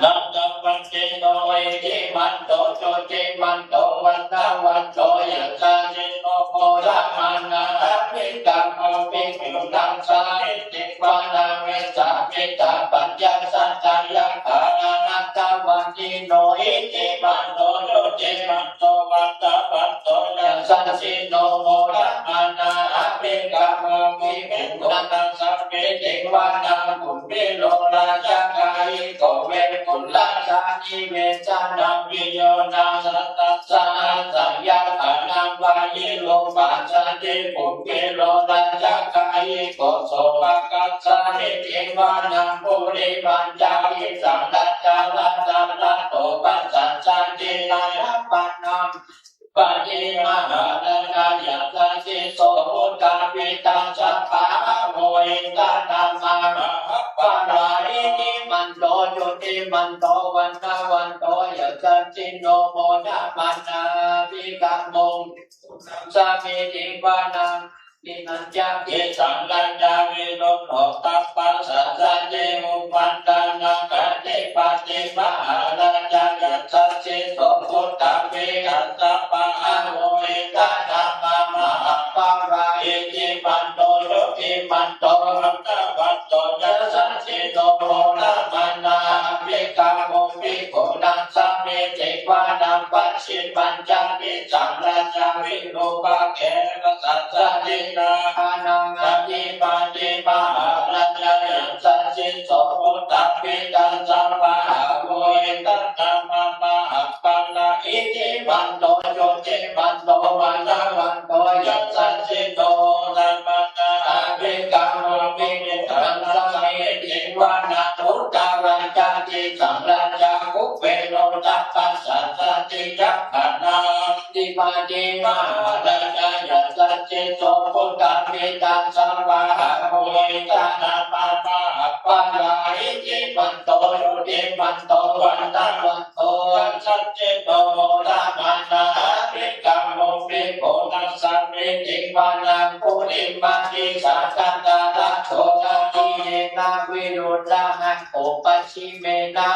นัตตะ วัตถิโน อิทธิมันโต จุติมันโต วันตะวันโต ยัสสะ จิตโต โมทะมะนะ อภิกขโม มุนิโก นัสสามิ ติวานัง เวสสามิ สัพพัญญา สัตตะ ยักขานัง นัตตะ วัตถิโน อิทธิมันโต จุติมันโต วันตะวันโต ยัสสะ จิตโต โมทะมะนะ อภิกขโม มุนิโก นัสสามิ ติวานัง คุมพิโร ราชคาหิโก เวปุลลา สา นิเวสานะ ปิโย นา สัตตะ สะหัสสะ ยักขานัง วายิโร ปัสสะ ติ คุมพิโร ราชคาหิโก โสภะคัสสามิ ติวานัง ปุริมัญจา กิสสัง รัตตะ รัตตะ รัตโต ปัสสะ สันติ นา ยัปปะนัง ปะเท มหาราชา ยัสสะ จิตโต พุทธาภิตัง สัพพะ อโหสิตัง ธัมมา มหาปะรา อิทธิมันโต จุติมันโต วันตะวันโต ยัสสะ จิตโต โมทะมะนะ อภิกขโม สามิ ติวานัง ปุริมัญจา กิสสัง รัตตะ วิรุตโธ ตัปปะ สัสสะ ติ อุปัฏฐานัง อธิปติ มหาราชา ยัสสะ จิตโต พุทธาภิตัง สัพพะ อโหสิตัง ธัมมา มหาปะรา อิทธิมันโต จุติมันโต วันตะวันโต ยัสสะ จิตโต โมทะมะนะ อภิกขโม ภิกขุ นัสสามิ ติวานัง ปัจฉิมัญจา กิสสัง รัตตะ วิรูปะเข สัสสะ ติ นา อานัง อธิปติ มหาราชา ยัสสะ จิตโต พุทธาภิตัง สัพพะ อโหสิตัง ธัมมา มหาปะรา อิทธิมันโต จุติมันโต วันตะวันโต ยัสสะ จิตโต ธัมมา อภิกขโม ภิกขุ นัสสามิ ติวานัง อุตตะรัญจะ กิสสัง รัตตะ คุเปโร ตัปปะ สัสสะ ติ ยักขานัง อธิปติ มหาราชา ยัสสะ จิตโต พุทธาภิตัง สัพพะ อโหสิตัง ธัมมา มหาปะรา อิทธิมันโต จุติมันโต วันตะวันโต ยัสสะ จิตโต โมทะมะนะ อภิกขโม ภิกขุ นัสสามิ ติวานัง ปุริมัง กิสสัง รัตตะ รัตโต สา นิเยนะ วิรุตถะ มัง โก ปัจฉิเมนะ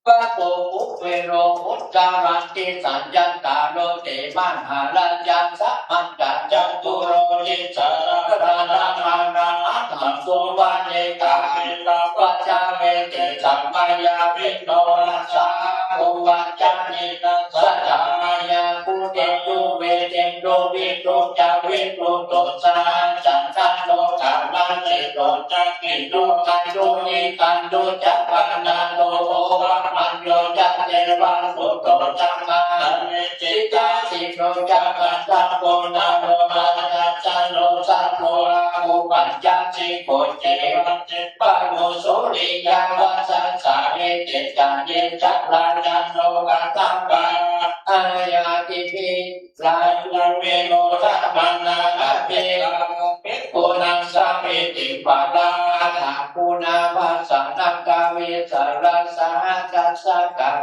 ปะโป คุเปโร อุตตะรัง กิสสัง ยัตตา โลเก มหาราชา สัมมันตะ จตุโร ติสสะ รัตตะ ธัมมานัง อัฏฐัง สุวัณณี กาเมนะ ปัจจาเวกขี สัมมายาวิโน รัสสา อากู วัจจะเนนะ สะถา มายา ปุเตนตุ เวเตนตุ วิรุตถะ วิรุตโต สะหัสสันตะ โน กามาเตโต จักขิโน ทันโท นิทันโท จะปะนะโท โอปะปัญโญ จะเตวะสุโต จะมหาเวสสิ จะสิโน จะกันทะโก นะโมทัสสะ โน สะโพ อะโก ปัญจสิโก เจวะ เทพบุตรสุริยาวัสสา เวสสัญญินทรา ชโน กัณฑปะ อาญาติปิ ราชเวโรธรรมนา อภิกรรมุง ภิกขุนัง สามีติ ปะระหะตะ ปุณณวัสสะ นักกวี สรสหัสสะ กัล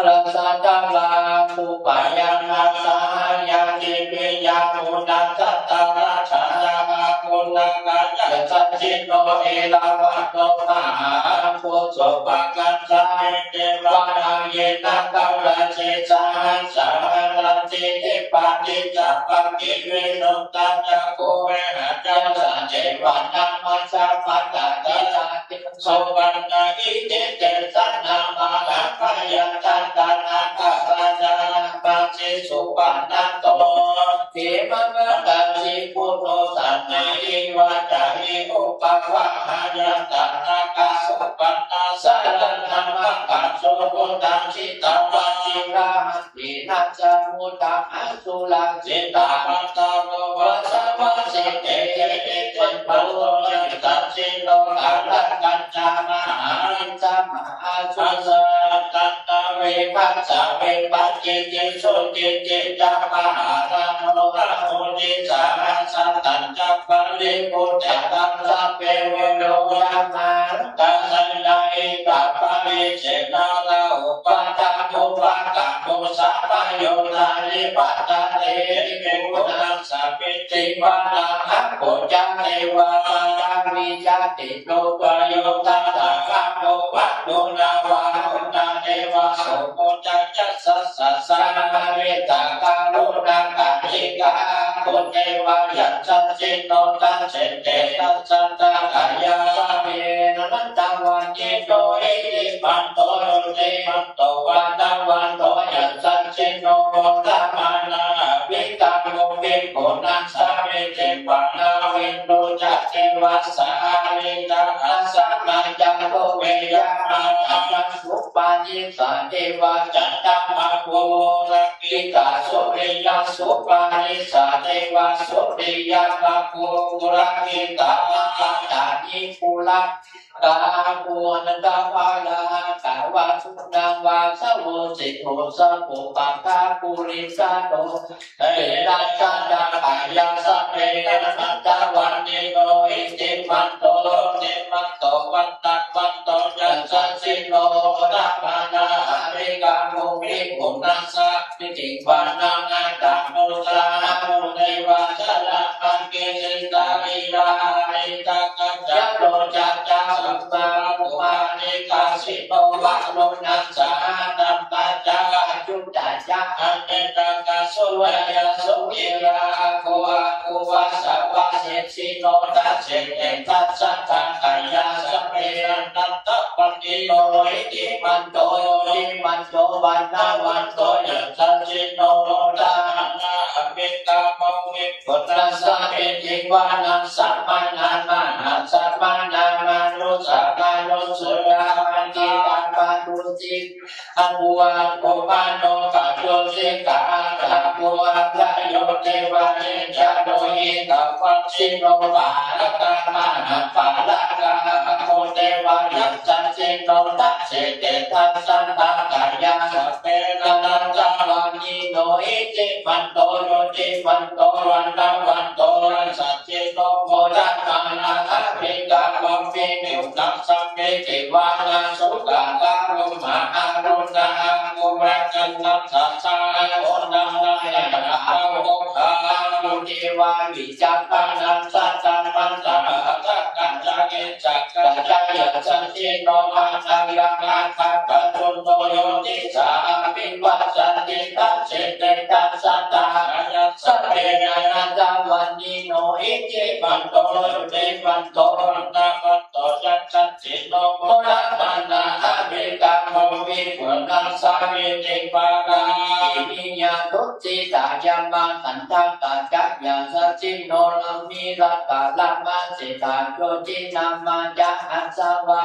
ลสะตะลา ปุปปะยานา สหายา ติปิยา ปุณณัสสะตะระสะ อากุณฑกายัสสะ ชิโน เอราวัณโณ มหาอาโก โสภะกัสสะ เอเตวะ นาเยนะ กาลาเชสะ หัสสะ หะรันติ ทิปาติ สัพพะกิริโน ตะจะโก เวหะยัสสะ เสวะนะมัสสะ ปัตตะกิสะ ติ สุปันนะ อิติเตสะ นามา อัพพยัญชนะ นาคราชา นามาสิ สุปันนะโต เขมะกะสิ ปุโรสะ นาหิวา จะหิ อุปะวะ หายันตะ นาคา สุปันนะ สะระนะ มะกะโส พุทธัง จิตวา จิระหันติ นะ สะมุตตะหะ สุราสิตะ ปันทะโว วาสะวะสิ เตหิ อิติปันโท ยัสสะ ชิโน กาละกัญจะ มหาวิสสะ มหาสุสะ ตันตะ เวหัสสะ เวปัสสิติ สุกิจจิจะ มหาราโณ อาโมทิสะ หัสสะ ตัญจะ ปะริภุจจะตัง สัพเพ เวโร ยะถา ทัสสะ ยะหิ ตะ ปะริเชนะ ราหุ ปะทะ ภุวะกะ มุสะ มะโย ทาริ ปัตตะเตหิ ภิกขุนัง สามีติ วาราหะโข จะ เตวา ปะทะวี จะ ติโน ปะโย ทัสสะ กะ โม วะ โน นาวา รุณา เตวา โสโม จะ ยัสสะ สะ สะ หะริ ตะ กะ รุณากะ นิกา อาโก เตวา ยัสสะ ชิโน ทัสเส เต ทัสสะ ตะ กะยา สะ เป นะ นันตะวันติโน อิทธิมันโต จุติมันโต วัณณะวันโต ยัสสะ ชิโน โมทะมานา อภิกรรมุง ภิกขุนัง สามีติ ปะนาวินดู จะ เตวา สหาริ จะ อัสสะ มา จะ โท เว ยะ มา ตะ กะ สุปาทิสสะ เตวา จันทะ มะ โก ปุระ กิตา สุริยะ สุปาทิสสะ เตวา สุริยะ มะ โก ปุระ กิตา มะ กะ ตานิ ปุระ กา ปุณณะ วารา กะ วาสุนัง วาสะโว สิโท สะ ปุปปะ กา ปุริสะ โต เตระ สะ ตะ กะยา สะ เป นะ นันตะวันติโน อิทธิมันโต จุติมันโต วัณณะวันโต ยัสสะ ชิโน โมทะมานา อภิกรรมุง ภิกขุนัง สา มิติ วานัง อัตถะ มุสา มุนิวา สะ ระ มัง เก สิตา ลี ลา หะ ริ ตะ กัจจะ โร จะ จะ สุ ปา ปุ ปา นิ กา สิโน วะ รุณ สะ หะ ตันตะ จะ อายุ จะ จะ หะ เน ตะ กะ สุ วะ ยะ สุ กิ รา หะ โก อา กุ วา สะ วะ สิ สิโน ทัสเส เต ทัสสะ ตะ กะยา สะ เป นะ นันตะวันติโน อิทธิมันโต จุติมันโต วัณณะวันโต ยัสสะ ชิโน โมทะมานา อภิกรรมุง ภิกขุนัง สามีติ วานัง สะ มะ นะ มะ หะ สะ มะ นะ มา นุ สะ มา นุ สุ ยา มา ทิ ตา ปะ ตุ สิ อะ ปุ อะ โก มะ โน กะ โย สิ กะ อะ กะ ปุ อะ กะ โย เต วะ เน จะ โล หิ ตะ วัสสิ โน ปะ หะ ระ กะ มะ หะ ปะ ระ กะ อะ โก เต วะ ยัสสะ สิ โน ทัสเส เต ทัสสะ ตะ กะยา สะ เป นะ นันตะวันติโน อิทธิมันโต จุติมันโต วัณณะวันโต ยัสสะ ชิโน โมทะมานา อภิกรรมุง ภิกขุนัง สามีติ วานัง สุ กะ กะ รุ มะ หะ รุณา อา กุ วะ กัณฑัสสะ สะ หะ โก นะ นะ ยะ นะ นะ โม คา มุ เต วา วิจักขะ นะ สัตตะ มัตตะ หะ สะ กะ จะ เก สะ กะ จะ ยัสสะ ชิโน มะ นะ ยะ นะ กะ ปะ สุ โน โย ติ สา อภิ วัสสะ ติ ทัสเส เต ทัสสะ ตะ กะยา สะ เป นะ นันตะวันติโน อิทธิมันโต จุติมันโต วัณณะวันโต ยัสสะ ชิโน โมทะมานา อภิกรรมุง ภิกขุนัง สามีติ ปะ รา หิ นิ ยา ทุสสิตา ยะ มะ ตะ ทักขะจายาสัจฉิโน ละมีละกะละมะเสตาโจตินะมาจะหัสสะวะ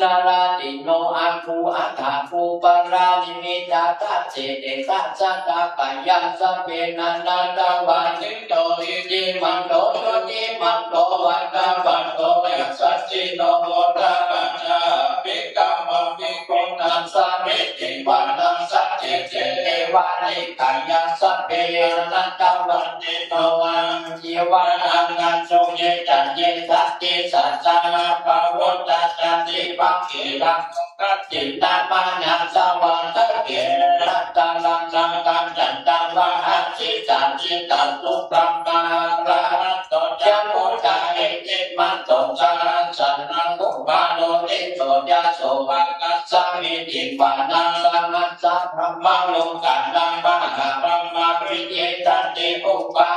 นราติโน อาคูอัฏฐาคูปะรา นิมิตตาทัสเสเตทัสสะตะกะยา สัพเพ นานาตะวาทิโต อิทธิมันโต โชติมันโต วัตตะวันโต ยะสัจฉิโน โมทะกะจา ภิกขะวา ภิกขุนัง สามีจิ วานัง สัจจิ เต เตวา นิกายา สัพเพ นานาตะวันติโน อา ชีวะ อาหาร สุขิ จะ เย สันติ สัจจะ อาภา วุตตะ จันติ ภักขี รัง โส ทักขิณะ มานะ สะวาทะเข รัตตะ รัง สังฆัง จันตะ วาหะ สิสา สิตะ สุขัง ปะหะระหันโต จะ พุทธา อิทธิมันโต สะหัสสะนัง คุมาโร ติสโส ยะโส วากัสสะมิติ วานัง สะหัสสะ บรมโลกานัง มหาบรหมะ วิจิตตันติ ปุพพะ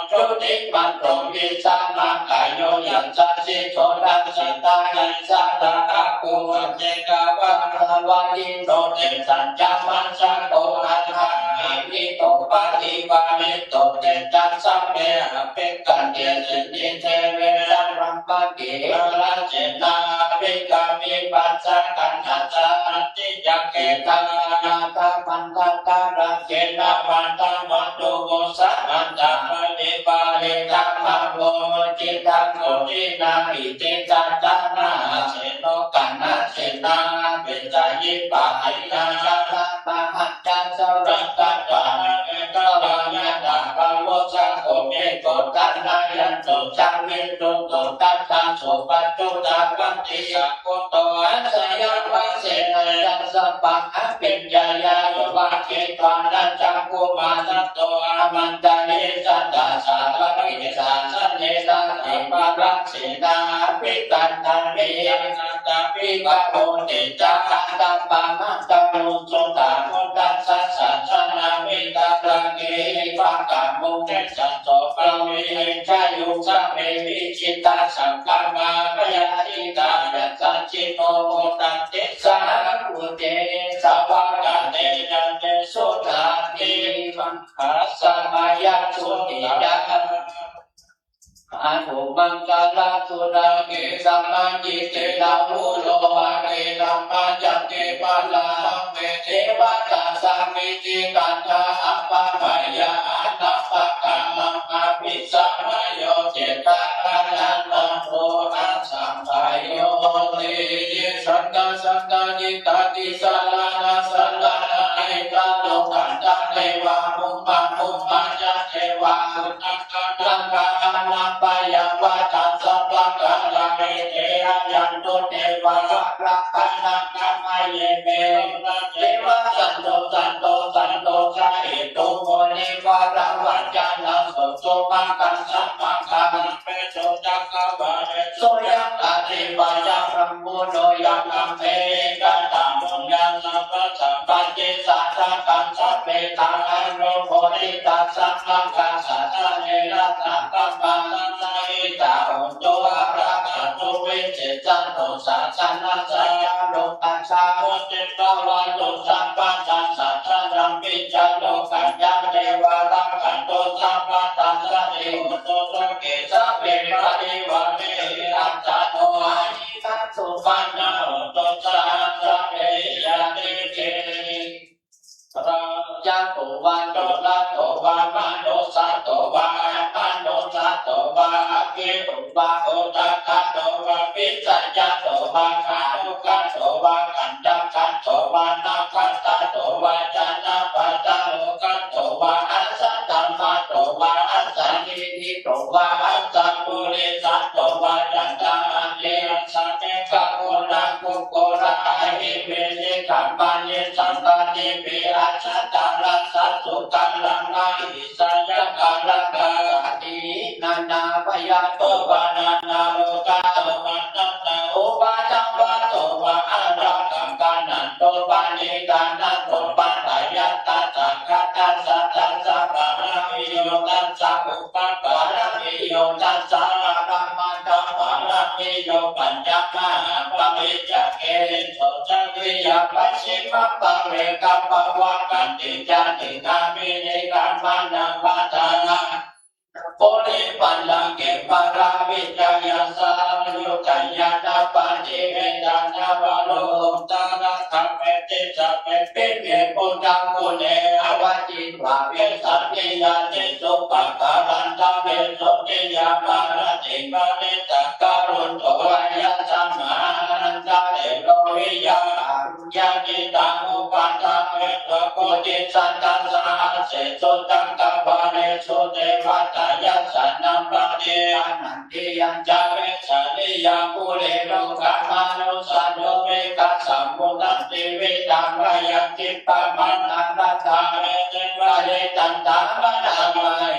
โชติมันโต วิสาขะ กาโย ยัสสะ สิโส ทัสสะ ตายิสสะ ทะคะ โก สัจเจกะ วะ ทะวะ ทิโต เตสัญจะ มัสสะโก อัฏฐะ หิริโต ปะหิวาริโต เตจัสสะ เมหะ เปกขันติ สินติ เทเวสะ บรหมะ เกหะ เสนา อภิกามิ ปัสสะ กัณหัสสะ สันติ ยักเข ทารา นาคะ มันทะกะ รังเกนะ บันทะวันตุ โว สะมันตะ ปะริวาเรนะ มะ โว จิตตัง โสทินา ปิติสะ จะ มหาเสโน กะนะ เสนา เปสะยิปะ อินา สะ มะหันตะ สะรัตตะ ตะ เอตะ วะ ยะตะ ปะ โว สะ โก เมโก ตะ นะ ยันตุ สะ วิตุ โก ตะ ทะ โส ปัจจุตะ วัตติ สะ โก โต อัสสะ ยะ วะ เสนะ ยัสสะ ปะ หะ ปิญญะยะ โย วะ เก ตะ นะ จักขุมา ทัตโต อะ มันตะ เย สัตตะ สา วะ เก สา สะ เน สะ เต วะ ระ เสนา อภิ กัณฑามิ อา นะ ตะ ปิ วะ โว เต จะ อา ตะ ปะ มะ ตะ โร สุ ตะ พุทธัสสะ สะ สะ นะ มิ ตะ ระ เก หิ ปะ กะ มุง เท สะ โส ปะ เว หิ ชะ ยุง สะ เม วิ จิตตะ สัง ฆะ มา พยา ธิตา ยัสสะ จิตโต โว ทันติ สา หุ เต สะ วะ กะ เต ยันติ สุ ทันติ มะ หา สะ มะ ยะ สุ ติ ยะ อะ โถ มังคะละ สุ นะ เก สะ มะ กิ เต นะ หุ โร วะ เก ธัมมะ จัก เก ปะ ลา หัง เว เท วะ ตา สะ มิ ติ ขันธา อะ ปะ มะ ยา อะ นะ ปะ กะ มัง อะ ภิ สะ มะ โย เจ ตะ กะ นะ นะ โต อะ สะ พะ โย ติ สัตตะ สัตตะ จิตตะ ติ สะ ระ นะ สะ ระ นะ เอ ตะ โล ขันธะ เต วะ ภุมมะ ภุมมะ ยะ เต วะ สุ นะ กะ นะ กะ อะ นะ ปะ ยัง วะ ทัสสะ ปะ กะ ระ เม เต อะ ยัง ตุ เต วะ วะ ระ กะ นะ กะ มะ เย เม รุ นะ เต วะ สันโต สันโต สันโต สะ เอ ตุ มุนิ วะ ระ วัจจะนะ โส โส ภะ คัสสะ ภะ คะ นะ เม โส จักกะ วา เล สุ ยักขา เต วะ ยะ บรัมโม โน ยัง กัมเม หิ กะ ตะ ปุญญา สัพพะ สัมปะ ติ สา ทะ กัง สะ เม ทา นะ โน โพ ธิ ตัสสะ มะ คะ สะ สะ เน ระ สะ กะ มะ นะ สะ หิ ตะ โหน ตุ อา รัก ขะ ตุ วิ เส ชะ โน สะ สะ นะ สะ ยะ โล กัสสะ มุ ติ ภะ วัน ตุ สัพพะ ทัสสะ สะ นะ ปิ จะ โล กัญญะ เต วะ รัก ขัน ตุ สัพพะ ทัสสะ ติ โห ตุ สุ ขิ สะ เม ปะ ริ วา เร หิ รัตตะ โน อา ยิ วัส สุ วะ นะ โห ตุ สะ หัส สะ เม หิ ยะ ติ เต ระ ยะ โต วะ โต ระ โต วะ มะ โน สะ โต วะ อะ มะ โน สะ โต วะ อะ เก ตุ วะ โอ ตะ กะ โต วะ วิ สะ ยะ โต วะ กา โน กะ โต วะ กัญญะ กะ โต วะ นะ กะ ตะ โต วะ จะ นะ ปะ ตะ โล กะ โต วะ อัสสะ ตะ มะ โต วะ อัสสะ หิ ติ โต วะ อัสสะ ปุริ สะ โต วะ จันตะ อะ เต อัสสะ เม ฆะ โก นะ กุ โก ระ อะ หิ เม สิ ขะ มะ ยิ สันตะ ติ ปิ อัสสะ ตะ นะ สะ สุ ตะ นะ มะ หิ สะ ยะ กะ ระ กะ สะ ติ หิ นะ นะ พะยะ โต วะ นะ นะ โล กะ โต วะ นะ นะ อุ ปะ ทะ วะ โต วะ อะ ระ กัง กะ นะ โต ปะ นิ กะ นะ โต ปะ ทะ ยะ ตะ ถะ กะ ตะ สะ ทัสสะ ปะ ระ วิ โย ทัสสะ อุ ปะ ปะ ระ วิ โย ทัสสะ ปะ ระ มะ ทะ ปะ ระ วิ โย ปัญญะ มะ หา ปะ เม Vicakkhesu cakkhiyapaccimapavekkhapavakkhantiya dinnābhinikkhamanapattanaṃ puripallaṅke palavijayasaṃyuttā ñāṇappaṭivedhaṃ navalokuttaradhammeti sabbepime buddhaguṇe āvajjitvā vesāliyā tīsu pākārantaresu tiyāmarattiṃ parittaṃ karonto āyasmā ānandarino vijāya ñātitaṃ upaṭṭhapetvā koṭisatasahassesu cakkavāḷesu devatā yassāṇaṃ paṭiggaṇhanti yañca vesāliyaṃ kulesu kamānussāno vigasamuttā tividhā mayaṃ khippamānā radhā me ceva letantaṃ vadāmahe.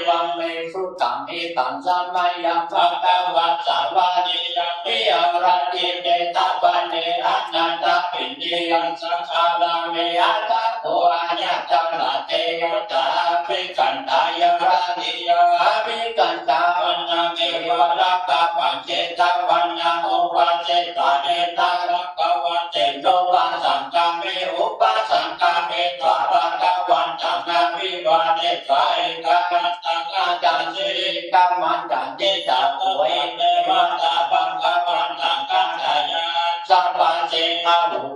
Evaṃ me sutaṃ. Ekaṃ samayaṃ bhagavā sāvatthiyaṃ viharati jetavane anāthapiṇḍikassa ārāme. Atha kho āyasmā devatā abhikkantā yāvatiyā abhikkantā vanaṃ evarakkhapaṃ jetavanaṃ upasetthā. Etha bhagavā tenupasaṅkāme upasaṅkamitvā bhagavantaṃ abhivādetvā ekamantaṃ aṭṭhāsi. Ekamantaṃ ṭhitā kho āyasmā devatā bhagavantaṃ aṭṭhāsi. Sabbaṃ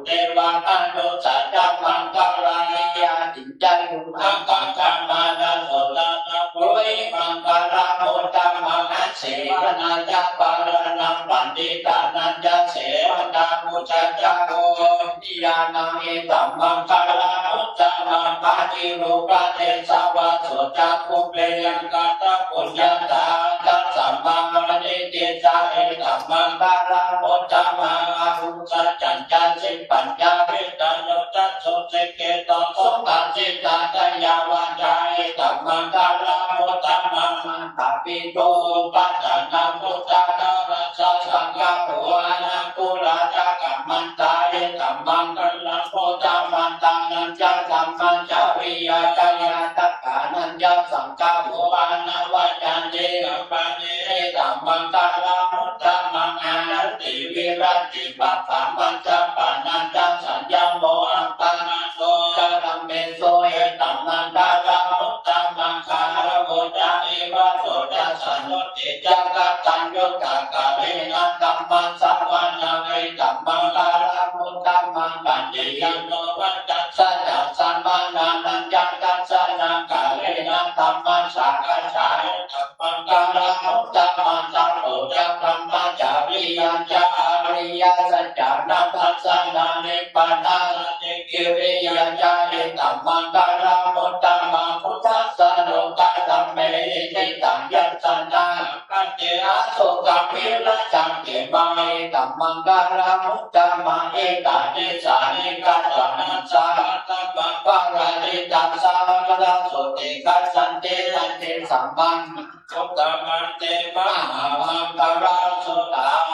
devā manussā ca maṅgalāni. Yaṃ kiñci yuttakāyamajjhapo nāṇaso tathā brūhi maṅgalamuttamaṃ. Asevanā ca bālānaṃ paṇḍitānañca sevanā pūjā ca koroṇīyānaṃ etammaṅgalamuttamaṃ. Paṭirūpadesavāso ca pubbe ca katapuññatā attasammāpaṇidhi ca etammaṅgalamuttamaṃ. Bāhusaccañca sippañca vinayo ca susikkhito subhāsitā ca yā vācā etammaṅgalamuttamaṃ. Mātāpituupaṭṭhānaṃ puttadārassa saṅgaho anākulā ca kammantā etammaṅgalamuttamaṃ. Dānañca dhammacariyā ca ñātakānañca saṅgaho anavajjāni kammāni etammaṅgalamuttamaṃ. Āratī viratī pāpā majjapānā ca saññamo appamādo ca dhammesu etammaṅgalamuttamaṃ. Gāravo ca nivāto ca santuṭṭhī ca kataññutā kālena dhammassavanaṃ etammaṅgalamuttamaṃ. Khantiyo ca vācāya samaṇānañca dassanaṃ kālena dhammasākacchā etammaṅgalamuttamaṃ. Tapo ca brahmacariyañca ariyasaccāna dassanaṃ nibbānasacchikiriyā ca etammaṅgalamuttamaṃ. Phuṭṭhassa lokadhammehi ṭhitaṃ yassāṇaṃ appati asokaṃ virajaṃ khemaṃ etammaṅgalamuttamaṃ. Etādisāni katvāna sabbatthamaparājitā sabbattha sotthiṃ gacchanti tantesaṃ maṅgalamuttamaṃ. Te mahāmaṅgalasuttaṃ.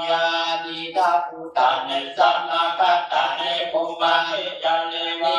Yānīdha bhūtāni samāgatāni bhummāni ca devā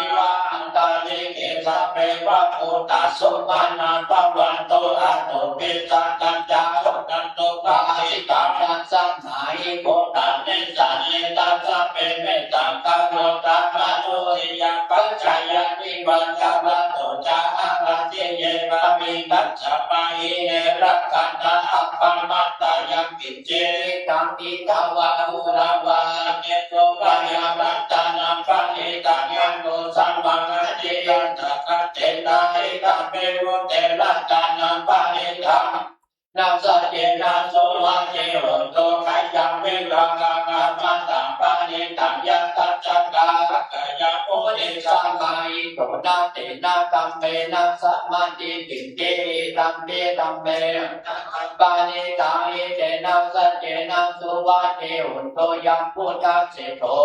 antalikkhe sabbeva bhūtā sumanā bhavantu athopi sakkacca suṇantu bhāsitaṃ. Tasmā hi bhūtāni sannidha sabbe mettaṃ karotha mānusiyā pajāya divā ca ratto ca haranti ye pāpiṃ tasmā hi ne rakkhatha appamattā. Yaṃ kiñci vittaṃ idha vā huraṃ vā aggesu payāvatthanaṃ paṇītaṃ yaṃ no samaṃ natthi tattha kattena idampi buddhe ratanaṃ paṇītaṃ na saccena suvatthi hotu. Khayaṃ virāgaṃ amataṃ paṇītaṃ yadajjhagā sakyamunī samāhito na tena dhammena samatthi kiñci idampi dhamme paṇītaṃ etena saccena suvatthi hotu. Yaṃ buddhaseṭṭho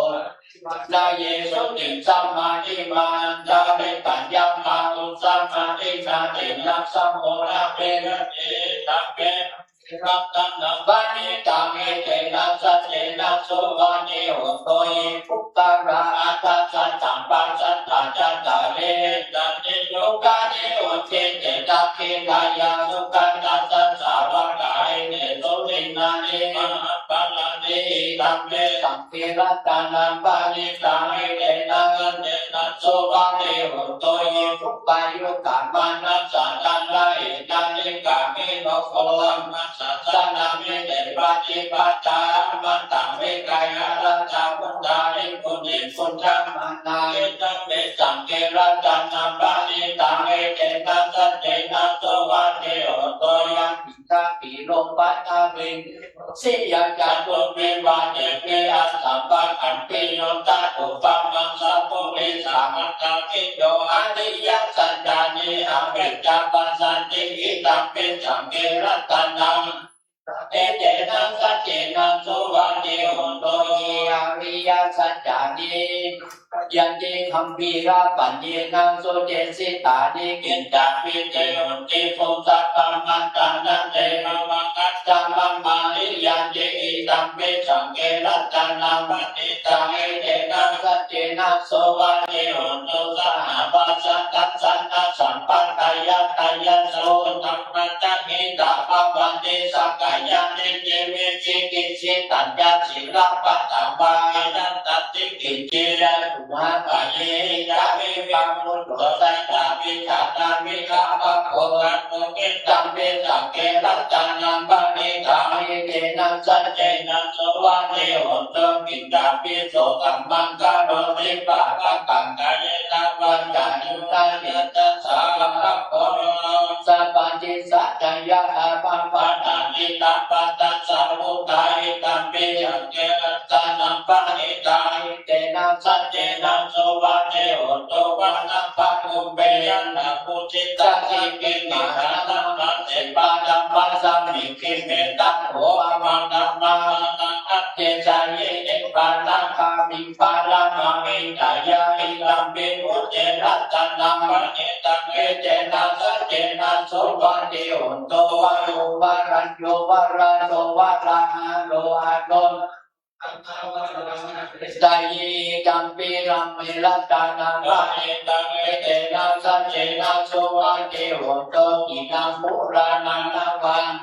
samaṇā ye suciṃ samādhimānantarikaññamāhu samādhinā tena samo na virati idampi ratanaṃ paṇītaṃ etena saccena suvatthi hotu. Ye puggalā aṭṭha sataṃ pasatthā cattāri etāni yugāni hontite dakkhitāya sugatassa sāvakā etesu dinnāni mahapphalāni Idampi saṅghe ratanaṃ paṇītaṃ, etena saccena suvatthi hotu. Ye suppayuttā manasā daḷhā, hīnā nikkāmino gotamasāsanamhi, te pattipattā amataṃ vigayha, laddhā mudhā nibbutiṃ bhuñjamānā. Idampi saṅghe ratanaṃ paṇītaṃ, etena saccena suvatthi hotu. Yaṃ khīṇaṃ khīṇaṃ paṭhaviṃ siyā catubbhi vātebhi, asambādhaṃ piṇḍo tathūpamaṃ, sappurisamatthaṃ khiḍḍo ariyasaccāni, avecca passaddhi. Idampi saṅghe ratanaṃ, etena saccena suvatthi hotu. Ye ariyasaccāni payānti gambhīrapaññena sudesitāni, kiñcāpi te honti bhūsapamattā, na te bhavaṃ kañcanaṃ mariyati. Idampi saṅghe ratanaṃ paṇītaṃ, etena saccena suvatthi hotu. Sahāvassa dassanasampadāya, tayassu uttamatthaṃ, hitvā bhavanti saṅkhāya niccivicikicchitañca, sīlabbataṃ vā yaṃ natthi kiñci, yassunā pāyehi ca viviṃ muccosi, cāpi jānāmi appako kataṃ. Idampi saṅghe ratanaṃ paṇītaṃ, etena saccena suvatthi hotu. Kiñcāpi so kammaṃ karoti pāpakaṃ, kāyena vācāyuda cetasā vā, pakaro sabbadisā, tayā appamādaṃ hitvā tassa buddhā. Idampi saṅghe ratanaṃ paṇītaṃ, etena saccena suvatthi hotu. Vanappagumbe yannabujjhā sītiṃ mahānāgā, seṭṭhā dhammasamikkhipe, taṃ kho pamādaṃ mahānaṃ adesayi, nibbānagāmiṃ paramāmiṃ tayā. Idampi buddhe ratanaṃ paṇītaṃ, etena saccena suvatthi hotu. Varo varaññū varado varāharo, ato dayi. Idampi dhamme ratanaṃ paṇītaṃ, etena saccena suvatthi hotu. Khīṇaṃ purāṇaṃ navaṃ,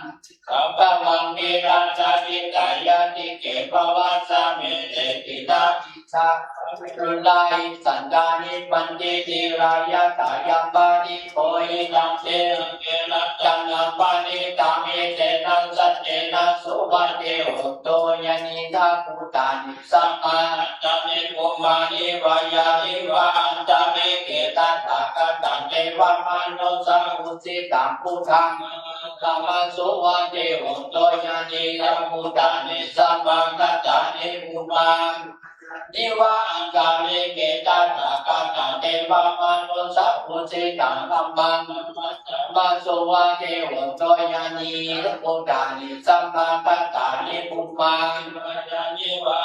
saṅghaṃ navaṃ niratthaṃ, itihiṃ bhāsati. Te khīṇabījā aviruḷhā, nisandāni bhante, dhīrā yathāyampadīpo. Idampi saṅghe ratanaṃ paṇītaṃ, etena saccena suvatthi hotu. Yānīdha bhūtāni samāgatāni, bhummāni vā yāni va antalikkhe, tathāgataṃ devamanussapūjitaṃ, buddhaṃ namassāma suvatthi hotu. Yānīdha bhūtāni samāgatāni, bhummāni vā yāni va antalikkhe, tathāgataṃ devamanussapūjitaṃ, dhammaṃ namassāma suvatthi hotu. Yānīdha bhūtāni samāgatāni, bhummāni vā yāni va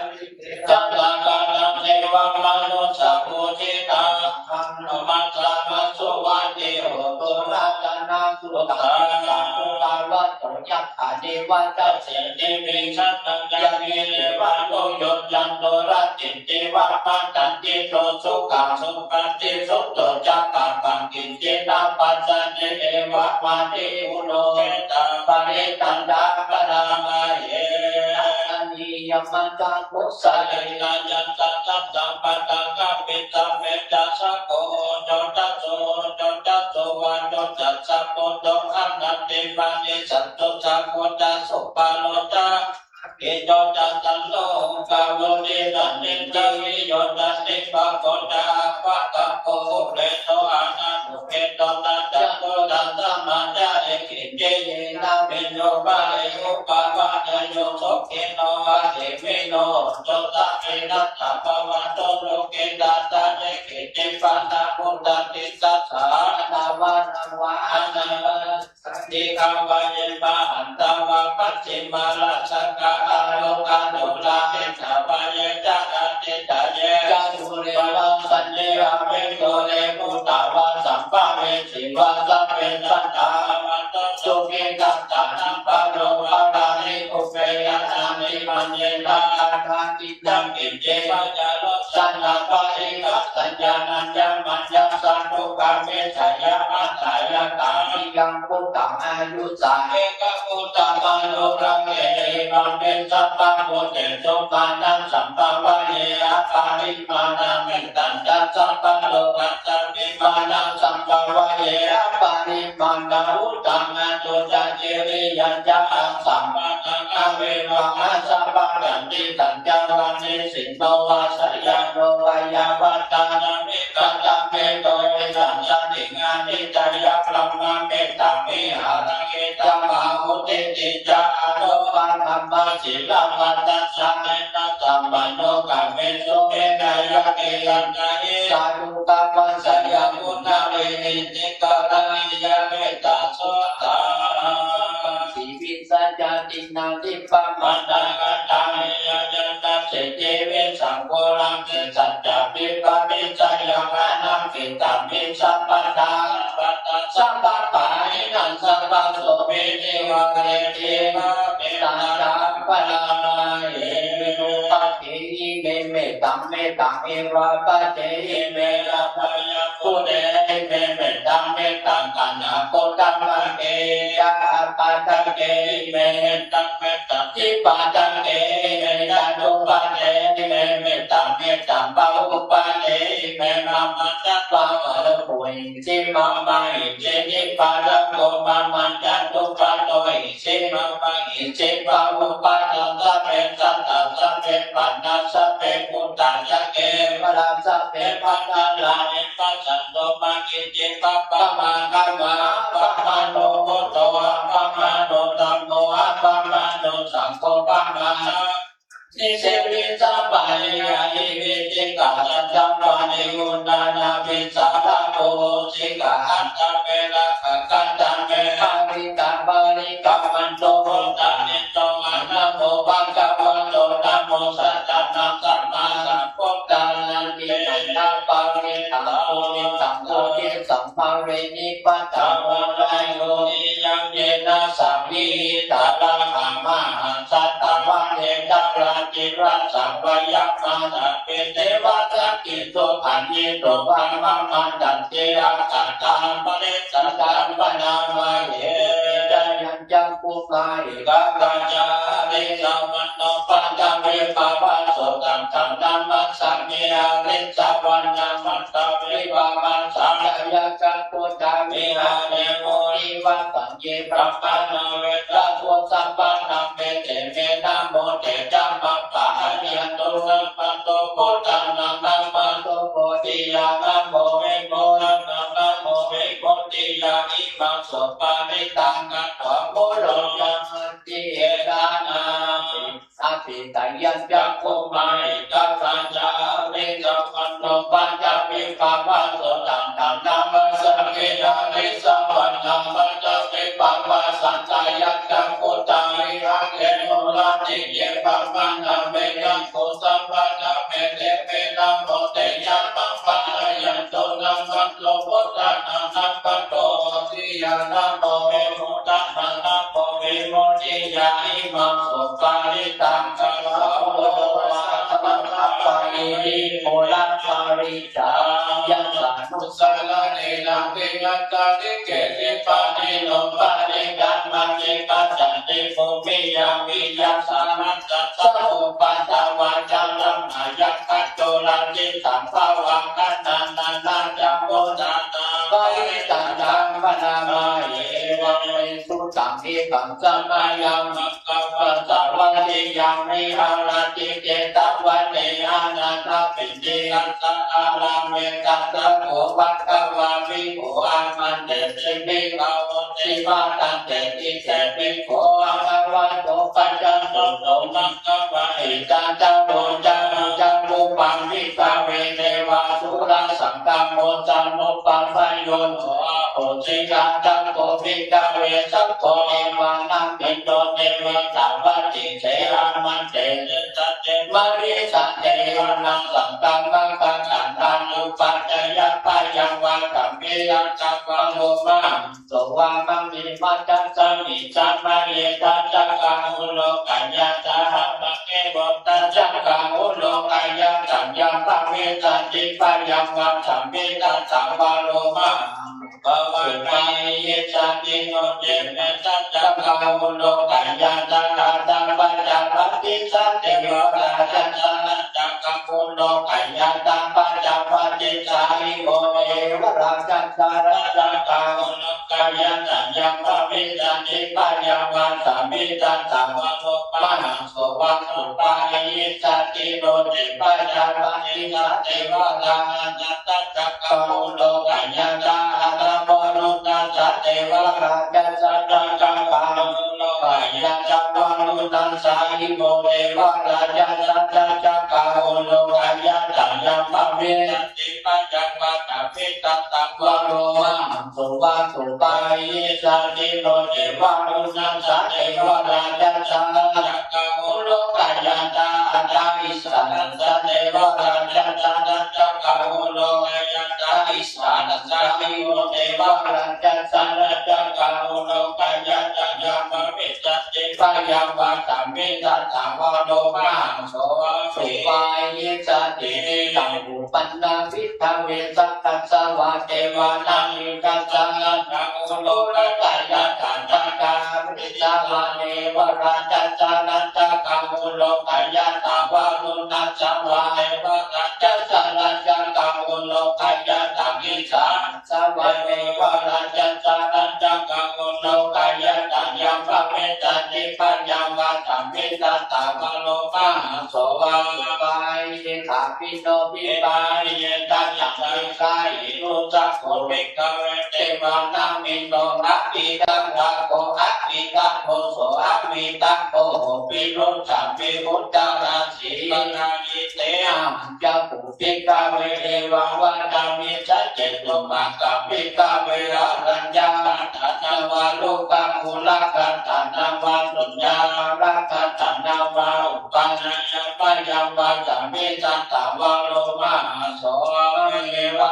antalikkhe, tathāgataṃ devamanussapūjitaṃ, dhammaṃ namassāma suvatthi hotu. Ratanaṃ suttaṃ, saṅgho bhagavato yathā, neva dassesi vijaññaṃ, yadi ceva duyyujanto, rattinti va mattanti, no sukhaṃ supati, sutto ca pāpaṃ kiñci na passati, evamādiguṇo cetāparittañca bhaṇāma he. Karaṇīyamatthakusalena, yassa dassapātakappiṃ, sabbe ca saṅgho ujū ca suhujū ca, suvaco cassa buddho anatimānī, santussako ca subharo ca, pahīno ca taro ca, muditānindriyo ca, nipako ca appagabbho, upekkho ca anupekkho, na ca khuddho na ca majjhati kiñci, yena viññū pare upavadeyyuṃ. Sukhino vā khemino hontu, sabbe sattā bhavantu sukhitattā. Ye keci pāṇabhūtatthi, tathāgatā vā nāma vā anāgatā, sādīkā vā ye mahantā vā, pacchimārājagā āgū ca dūrā, dissā vā ye ca atītā, ye ca dūre vā santā, avidūre bhūtā vā, sambhavesī vā, sabbe sattā bhavantu sukhitattā. Na paro paraṃ nikubbeyya, nānvī maññetha atha kiñcaṃ kiñci pañcarattanappaṭikasaññānañca maññaṃ saṅkukameti yaṃ buddhaṃ āyusā ekaputtamanurakkhe evaṃ me sabbabhūtesu mānasaṃ bhāvaye aparimāṇaṃ. Mettañca sabbalokasmiṃ mānasaṃ bhāvaye aparimāṇaṃ uddhaṃ adho ca tiriyañca asambādhaṃ averaṃ asapattaṃ. Tiṭṭhañcaraṃ nisinno vā sayāno vā yāvatassa vigatamiddho etaṃ satiṃ adhiṭṭheyya brahmametaṃ vihāraṃ idhamāhu. Diṭṭhiñca anupagamma sīlavā dassanena sampanno kāmesu vineyya gedhaṃ na hi jātu gabbhaseyyaṃ punaretīti. Karaṇīyamettasuttaṃ. Sīlissa jātiṃ nadippamatakatthaṃ hīnajjana sijjīvisiṃ ghorampi saccābhipādisayaṃ anantiṃ tamhi sabbadā sabbapāṇinaṃ sabbasopi nivāreti. Mettañca aparājitapadehi me mettaṃ mettaṃ irāpadehi me abhayaṃ bhūtehi me mettaṃ mettaṃ kaṇhakuṭaṃ pāpehi ca apādakehi me mettaṃ mettaṃ dvipādakehi me catupādehi me mettaṃ mettaṃ bahupādehi me mamaṃ sabbapāṇabhū isi mamaṃ isi dvipādako mamaṃ catupādo isi mamaṃ isi bahupādo. Sabbe sattā sabbe pāṇā sabbe bhūtā ca kevalā sabbe bhadrāni passantu mā kiñci pāpamāgamma. Appamāṇo buddho appamāṇo dhammo appamāṇo saṅgho pamāṇā ni sīlissa parihañci vicchikā satta pāṇī uṇṇānābhī sarabū sikkhā. Aṭṭha me rakkhā katā me parittā parikkamaṃ. Dubbhujā niddho maṇhamo bhagavato dhammo sattannaṃ sammāsambuddhānaṃ. Tiṇṇannaparittaṃ purimaṃ purimaṃ bhavennippattavarayo niyaṃ yena saṃvihitā rakkhamāhassa dvādesā rājirassā vayamātā piṭevasakkhi supaṇṇetu brahmamātā ti. Akkhātaṃ parisuddhaṃ paṇāmahe. Jayantaṃ kumāre kākasā arissavaṇṇo paṭhavippabhāso taṃ taṃ namassāmi arissavaṇṇaṃ paṭhavippabhāsaṃ. Jayantaṃ buddhavihāre munivaravaccaye brāhmaṇavedato sabbadhamme. Te me namo te ca maṃ pahāyantu namatthu buddhānaṃ namatthu bodhiyā namo vimuttānaṃ namo vimuttiyā. Imaṃ so parittaṃ katvā moro yaṃ atiyeṭṭhānāti. Apetayañca kumāre kākasā arissavaṇṇo paṭhavippabhāso taṃ taṃ namassāmi arissavaṇṇaṃ paṭhavippabhāsaṃ. Jayantaṃ buddhavihāre mūladiye brāhmaṇavedato sabbadhamme. Te me namo te ca maṃ pahāyantu namatthu buddhānaṃ namatthu bodhiyā namo vimuttānaṃ namo vimuttiyā. Imaṃ so parittaṃ katvā moro yaṃ atiyeṭṭhānāti. Mūlapariccābhayaṃ sārūpasaraṇena vijjācariṃ kesipāṇino parittaṃ majjhipaccattibhūmiyaṃ vijjāsamattasāvudhantaṃ vācālaṃ mayā kaṭṭho lajjitaṃ bhavāgaṇanānācambuddhānaṃ parittaṃ taṃ paṇāmahe. Evaṃ me sutaṃ. Ekaṃ samayaṃ bhagavā sāvatthiyaṃ viharati jetavane anāthapiṇḍikassa ārāme. Tatra kho bhagavā bhikkhū āmantesi bhikkhavoti. Bhadanteti te bhikkhū bhagavato paccassosuṃ. Bhagavā etadavoca. Iccaṃ pubbaṃ bhikkhave devasūrasaṅgamo samuppamayuṃ. Ahosi. Atha kho bhikkhave saṅgho evānaṃ piṇḍo devesavatthi te āmantesi. Saññe marissate vanaṃ saṅghamaggaṃ taṇhupādayaṃ bhayaṃ vā kammiyantaṃ vā lomampi so vā maṃ hiṃsatha. Tasmiṃ samaye tassa kāhulokāya saha Vessati bhayaṃ vā samiddhaṃ vā lomahaṃsā vā vipāyissati no ce me tassa kā uḷārakaññassa aṭṭha pañca paṭicca devarakkassa. Tassa kā uḷārakaññassa pañca paṭicca iho devarajjassa. Tassa kā uḷārakaññassa yaṃ bhavissati bhayaṃ vā samiddhaṃ vā lomahaṃsā vā vipāyissati no ce pañca paṭicca devarakkassa. Tassa kā uḷārakaññassa aṭṭha varuṇṇassa devarajjassa. Tassa kā uḷārakaññassa varuṇṇassa iho devarajjassa. Tassa kā uḷārakaññassa yaṃ bhavissati bhayaṃ vā samiddhaṃ vā lomahaṃsā vā vipāyissati no ce varuṇṇassa devarajjassa. Tassa kā uḷārakaññassa aṭṭha issāṇassa devarajjassa. Tassa kā uḷārakaññassa issāṇassa iho devarajjassa. Tassa kā uḷārakaññassa yaṃ bhavissati bhayaṃ vā samiddhaṃ vā lomahaṃsā vā vipāyissati. Itiyaṃ upannaṃ bhikkhave sakkassa vā devānaṃ ikassa aṭṭha uḷārakaññassa. Tassa kā uḷārakaññassa vā devarajjassa. Tassa kā uḷārakaññassa varuṇṇassa vā devarajjassa. Tassa kā uḷārakaññassa issāṇassa vā devarajjassa. Tassa kā uḷārakaññassa yaṃ bhavissati bhayaṃ vā samiddhaṃ vā lomahaṃsā vā vipāyissati no vipāyissati. Itiyaṃ dīghāhetusaṅkho bhikkhave devānaṃ iddho avidaṃ aggo avidaṃ ujo avidaṃ oho viruḷhā viruḷhā rājī parājitā. Ahañca kho bhikkhave evaṃ vadāmi: Saccetu maggā bhikkhave araññā, aṭṭhānaṃ vā lokūttaraṃ, aṭṭhānaṃ vā suññāraṃ, aṭṭhānaṃ vā uppādāya bhayaṃ vā samiddhaṃ vā lomahaṃsā vā vipāyissati.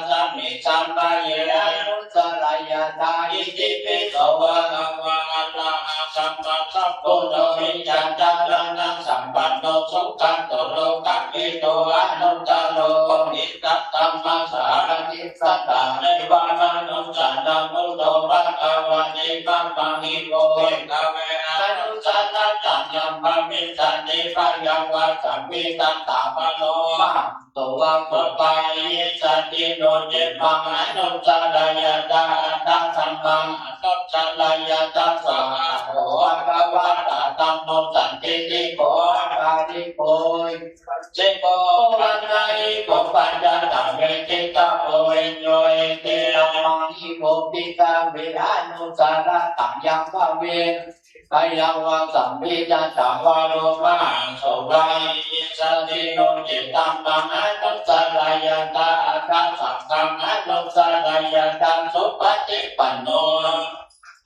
Tasmiṃ samaye anusāreyyathā: Itipi so bhagavā arahaṃ sammāsambuddho vijjācaraṇasampanno sugato lokavidū anuttaro purisadammasārathi satthā devamanussānaṃ buddho bhagavāti. Tamahī kho bhikkhave anusārātha yaṃ bhavissati bhayaṃ vā samiddhaṃ vā lomahaṃsā vā vipāyissati no ce maṃ anusāreyyathā aṭṭha dhammaṃ anusāreyyathā. Svākkhāto bhagavatā dhammo sandiṭṭhiko akāliko ehipassiko opanayiko paccattaṃ veditabbo viññūhīti. Tamahī kho bhikkhave anusārātha yaṃ bhavissati bhayaṃ vā samiddhaṃ vā lomahaṃsā vā vipāyissati no ce dhammaṃ anusāreyyathā aṭṭha saṅghaṃ anusāreyyathā. Supaṭipanno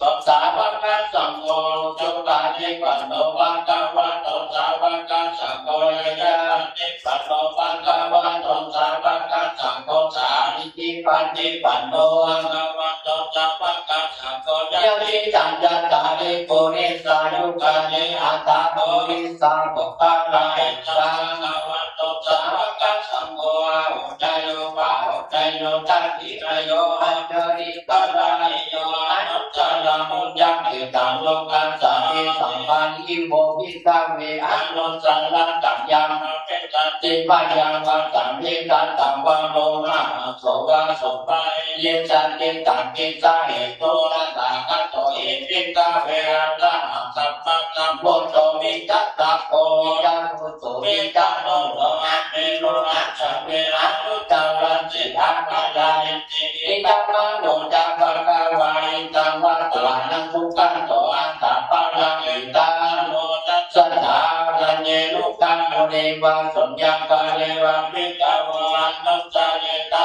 bhagavato sāvakasaṅgho, ujupaṭipanno bhagavato sāvakasaṅgho, ñāyapaṭipanno bhagavato sāvakasaṅgho, sāmīcipaṭipanno bhagavato sāvakasaṅgho, yadidaṃ cattāri purisayugāni aṭṭha purisapuggalā, esa bhagavato sāvakasaṅgho, āhuneyyo pāhuneyyo dakkhiṇeyyo añjalikaraṇīyo, anuttaraṃ puññakkhettaṃ lokassāti. Tamahī kho bhikkhave anusārātha yaṃ bhavissati bhayaṃ vā samiddhaṃ vā lomahaṃsā vā vipāyissati. Taṃ dīghāhetuṃ tathāgato hi bhikkhave arahaṃ sammāsambuddho vijjācaraṇo vijjā so vijjāno lokavidū añjalikaraṇīyo anuttaraṃ sīhaṃ pālayati. Idamavoca bhagavā. Idamvattvāna sugato aṭṭhaṃ paraṃ itthavā. Taṃ āmantesi saddhammaṃ samaṇena soṇāya suṇātha bhikkhave. Suññakāle va bhikkhave anusāretha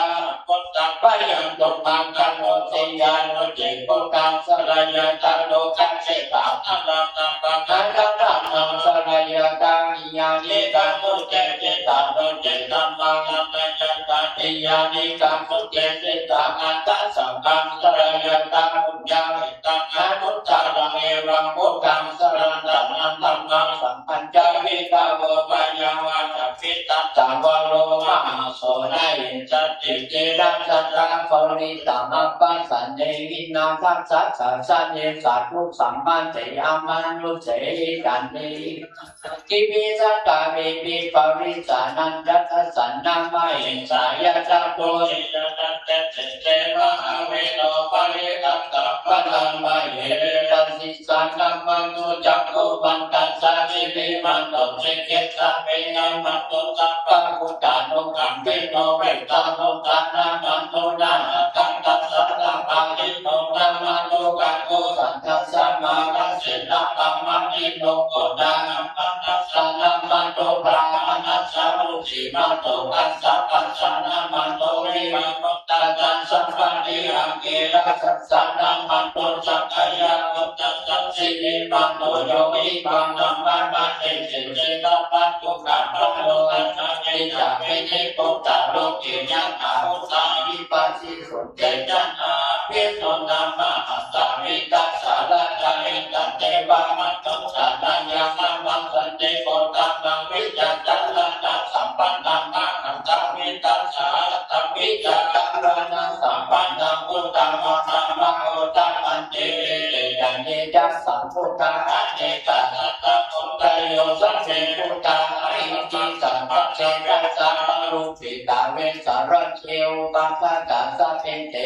buddhaṃ bhayaṃ sumagaṃ hoti. Yannūna buddhaṃ sārayatha lokassāti, nāraṃ nāgagāthaṃ sārayatha niyyānikaṃ sudesikhaṃ, sudesikkhamatthaṃ sārayatha niyyānikaṃ sudesikkhamatthaṃ, saṅghaṃ sārayatha puññakkhettaṃ anuttaraṃ. Evaṃ buddhaṃ saraṇaṃ gatānaṃ dhammaṃ saṅghañca bhikkhave bhayaṃ vā samiddhaṃ vā lomahaṃsā โส นะหิงสันติ จีรัง สัตถัง ปริตตัง อัปปะสันเทหิ นาทัสสะ สาสะเน สัตถุสัมมันเต อมนุสเสหิ สันติ สักขี วิสาขา เวปิ ปริสสานัญจะ ทัสสะนะ มะเหสายะ จะ โพธิยะ ทัตเต เสเส มหาเวโร ปริตตัง สัพพะทา มะเหสา สิสสานัง มะโน จักขุมันตัสสะ สิริมันโต สิกขิสสะ ปิยะมังสุ สัพพะพุทธานุกัมปิโน เวสสานุสสานะ มะโน นะหัตถัง ทัสสะ สะปาทิฏโฐ ธัมมานุกัมโม สัทธัสสะ มหาเสนะ ธัมมาทิฏฐิโก นะหัตถัง ทัสสะ ธัมมานุ บรามะณัสสะ มุนิมันโต กัสสะปัสสะ นะมะโน วิภา มุตตะ สัมมาทิฏฐิ อังกิรัสสะ ธัมมานุ สักกายะ มุตตะ สิริมันโต โย วิภา ธัมมา มะเหสิ สิทธัสสะ สุขะ มะโน ทัสสะ วิชชา ปิติ ปุตตะ โลกิยะถา พุทธา วิปัสสิ สุ เตจะนา ภิสุณา มหัสสา วิทัสสา ราชา เอตัง เตวะ มะนุสสานัง ญาณทัสสะ สันติ โกฏฐัมมัง วิชชา จารณะ สัมปันนัง มหัสสา วิทัสสา รัตถวิชา จารณะ สัมปันนัง พุทธัง วะนะมะ โอทะปันติ เตจะ เยจะ สัพพุทธา อเนกา สัตถะ โสตะโย สัพเพ พุทธา มหิทธิ สัพพะเทวะตา มะรุ ปิตา เวสสะ รัจเจ อุปาสกา สัพเพ เต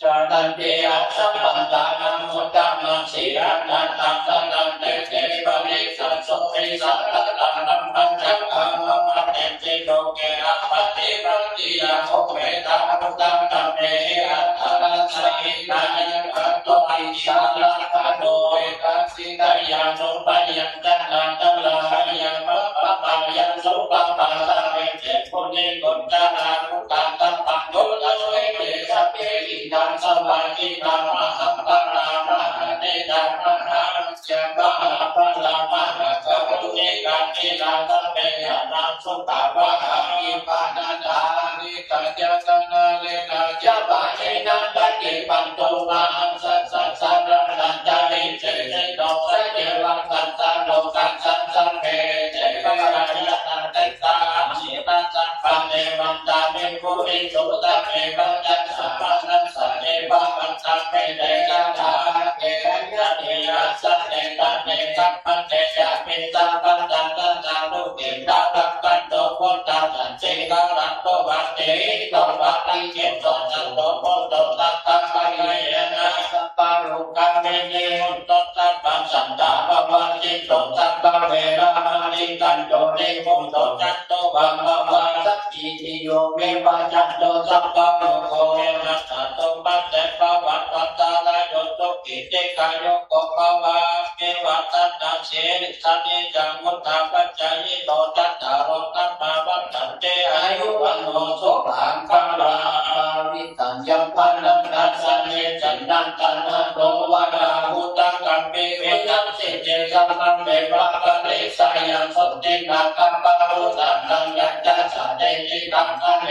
จะ รัตถันติ อัสสะ ปันตานัง มุตตะมัง สีลักขณัง สะหะเต เต ปะริสสะ สุ วิสาขะ ตานัง ปัญจะขานัง ปะเท สิ โลเก อะ ปะฏิวัตติ ยะ โข เวทะ มุตตะ ธัมเมหิ อัตถะ รัสสะ หิ นายะกะ โต อิทธิ สาระหะ โต เวทะ สิ กายานุ พยัญชนะ ตะ ละ หะ ยะ มะ ปะ ปะ ยะ สุ ปะ ปะ สะ เว เส มุนิ กุจจารา มุตตะ สัพพัญญู ตะ เว เต สัพเพ อิทัง สะ วา ทิ ตา มะ หา ปะ ลา มะ หา เต จา มะ หา รัจจา มะ หา ปะ ลา มะ หา กะ รุณิกา ที รา สัพเพ ยะ ถา สุขะ วะ หา มิ ปะ นะ ถา นิ กายะตะ นา เร กา ยะ ปะ เน นะ ปะ ฏิ ปัน ตุ มะ หัง สะ สะ สะ ระ ณะ จะ หิ เส สิ โน สะ เย วะ กัสสะ โล กัสสะ สัพเพ เต วะ รายะ ตะ เต สะ หะ สิ นะ สัพพะ เต วันตา ภิกขุ ภิกขุ สัพเพ ปัจจัสสะ ปะ นะ สะ เต วะ วันตา เม เต ยะ ถา ภะ เก สะ ยะ ติ อัสสะ เต ตะ เน สัพพะ เต ยะ ภิ สัพพะ ตะ ตะ สะ ทุ กิ ตะ ระ กัน โต พุทธะ สันติ กะ รัน ตุ วัตติ หิ โต ปะ ริ จิต โต สันโต ปุ โต สัตถะ ปะ ริ ยะ นะ สัพพะ โร กะ วิ นิ มุตโต สัพพะ สันตา ปะ วะ สิ โต สัพพะ เว ระ มะ นิ กัน โต นิ มุตโต จัน ตุ วัง ภะ วะ สันติ ติ โย วิ วัจจัน โต สัพพะ โร โค วิ นัสสะ ตุ มัส สะ ภะ วัน ตันตะ ระ โย สุ ขี ที ฆา ยุ โก ภะ วะ อภิ วั ฒ นะ สี ลิสสะ นิจจัง วุฑฒา ปัจจายิโน จัตตาโร ธัมมา วัฑฒันติ อายุ วัณโณ สุขัง พะลัง ภาวิ ตัง ยัง พะลัง กัสสะ เม สิ นัน ตะ นะ โต วะ รา หุ ตัง กัม ปิ วิ ทัสสิ เต สะ มัง เม วะ ปะ ริ สะ ยัง โส ติ นา คะ ปะ รุ สะ นัง ยัง จัสสะ เต ติ ตัง คะ เน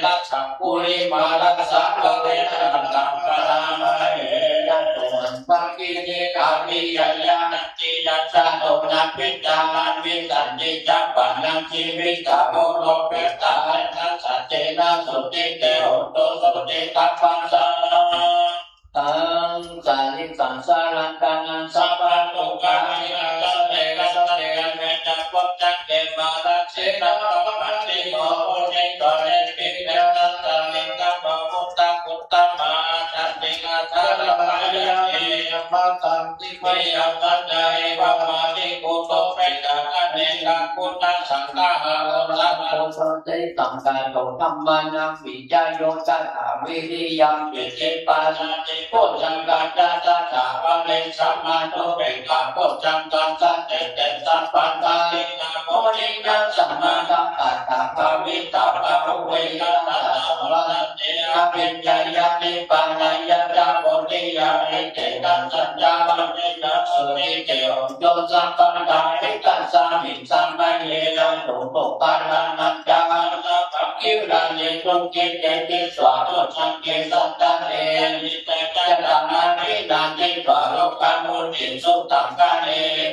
นะ สัง กุ ลิ มา ละ สะ วะ เร นะ นะ ตัง พะ นะ มะ เห ยะ โต สัง ฆิ ติ กา ปิ ยะ ยะ นะ ติ ยัสสะ โต นะ ปิ จา นะ วิ สันติ จะ ปะ นะ ชี วิ สา โว โร เป ตา นะ สัจ เจ นะ สุ ติ เต โห ตุ สุ ติ ทัพ พะ สะ ตัง สาลิสัง สารัง กานัง สัพพะ ทุกขา นิ รัสสะ เต รัสสะ เต นะ เว นะ ปุจจัง เก มา รัสเส นะ ปะ ปะ ติ โม โพ ธิ โต เน ปิ เต รัสสะ ลิง กะ โม พุทธัง อุตตะ มา จันติ อัฏฐะ ระ มะ ยะ เต ยะ มะ สันติ มะ ยัง สัจจะ เอ วะ มะ ติ กุ โต เป ตา คะ เน กะ กุณะ สัง กะ หะ โร สะ นะ โต สันติ สัง กะ โต ธัมมานัง วิจโย ตถา วิริยัง ปิ ติ ปา นะ ติ โพชฌัง กัญจะ ตถา ปะ เร สะ มะ โน เป กะ โพชฌัง กัสสะ เต เต สัพ พะ ทา ทิ นะ โม ทิ นะ สะ มะ ทะ ปะ ทะ ภะ วิ ตะ พะ หุ เว นะ ตะ สะ วะ นะ เต อภิญญา ญา นิพพานะ ญา จะ โพ ธิ ญา นิ เต นะ สัจจะ วะ เร นะ สุ นิ เต โห ตุ สัพ พะ ทา ทิ ตัสสะ มิ สะ มะ เย นะ โส โส กะ นะ นะ จะ หะ นะ ปะ กิ ริ ยา นิ สุ ขิ เต ติ สา โท สัง เก สัตตะ เต หิ เต จะ นะ นะ วิ นา ทิ สา โร กะ มุ ติ สุ ตัง คะ เน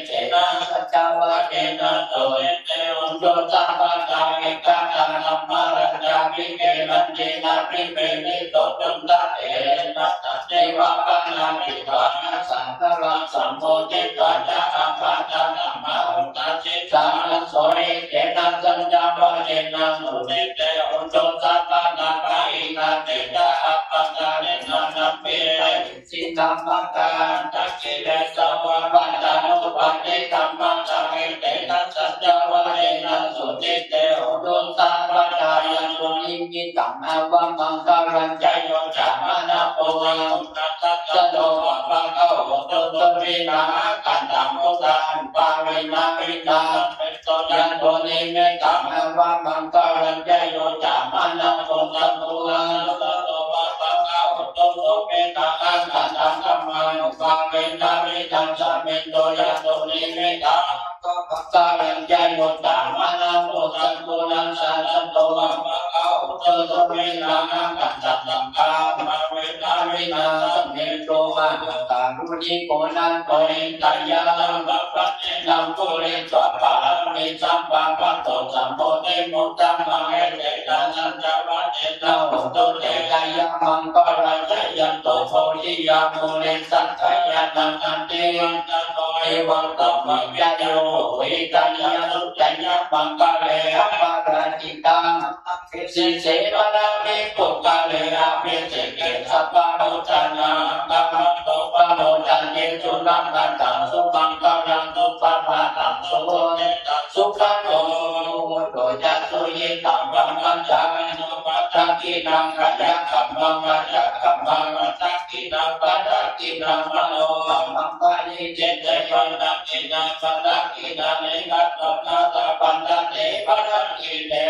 เต นะ สัจจะ วะ เร นะ โส เอ เต โห ตุ สัพ พะ ทา วิ กะ Dhammāraññābhikirāmena vipīḷito cuṇḍaṃ, etadeva bhaṇāmi dvādasakkhaṃ sammoditvā ca ābādhā tamhā vuṭṭhāsi sahasso. Etena saccavajjena sucitte hotu sabbadā. Pahīnā te ca ābādhā ne na sampī- sitaṃ maggāhatakilesā va pattānuppattidhammataṃ. Etena saccavajjena sucitte hotu sabbadā. Yaṃ dunnimittaṃ avamaṅgalañca yo cāmanāpo sakuṇassa saddo pāpaggaho dussupinaṃ akantaṃ buddhānubhāvena vināsamentu. Yaṃ dunnimittaṃ avamaṅgalañca yo cāmanāpo sakuṇassa saddo pāpaggaho dussupinaṃ akantaṃ dhammānubhāvena vināsamentu. Yaṃ dunnimittaṃ avamaṅgalañca yo cāmanāpo sakuṇassa saddo pāpaggaho dussupinaṃ akantaṃ saṅghānubhāvena vināsamentu. Mahākāruṇiko nātho hitāya sabbapāṇinaṃ pūretvā pāramī sabbā patto sambodhimuttamaṃ. Etena saccavajjena hotu te jayamaṅgalā. Jayanto bodhiyā mūle sakyānaṃ nandivaḍḍhano evaṃ tvaṃ vijayo hohi jayassu jayamaṅgale. Aparājitapallaṅke sīse paṭhavipokkhare abhiseke sabbabuddhānaṃ aggappatto pamodati. Sunakkhattaṃ sumaṅgalaṃ supabhātaṃ suhuṭṭhitaṃ sukhaṇo sumuhutto ca suyiṭṭhaṃ brahmacārisu padakkhiṇaṃ kāyakammaṃ vācākammaṃ padakkhiṇaṃ padakkhiṇaṃ manokammaṃ paṇidhī te padakkhiṇā padakkhiṇāni katvāna labhantatthe padakkhiṇe.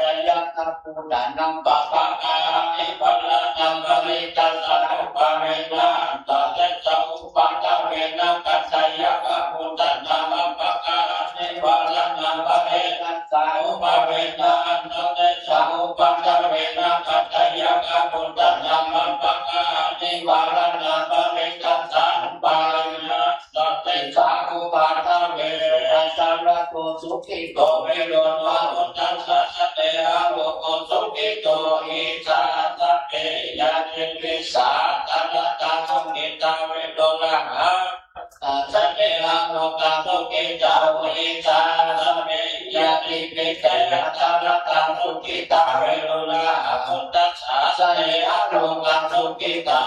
Jayantaṃ buddhānaṃ pāpaggahaṃ nibbānānaṃ parittassānubhāvena antassa upaddavena khandhakā buddhānaṃ pāpaggahanivāraṇā parittassānubhāvena antassa upaddavena khandhakā buddhānaṃ pāpaggahanivāraṇā parittassānubhāvena antassa upaddave. Atthaladdho sukhito vero buddhasāsane arogō sukhito icchā sabbehī ñātibhi. Atthaladdhā sukhitā vero sāsane arogā sukhitā icchā sabbehī ñātibhi. Atthaladdhā sukhitā vero buddhasāsane arogā sukhitā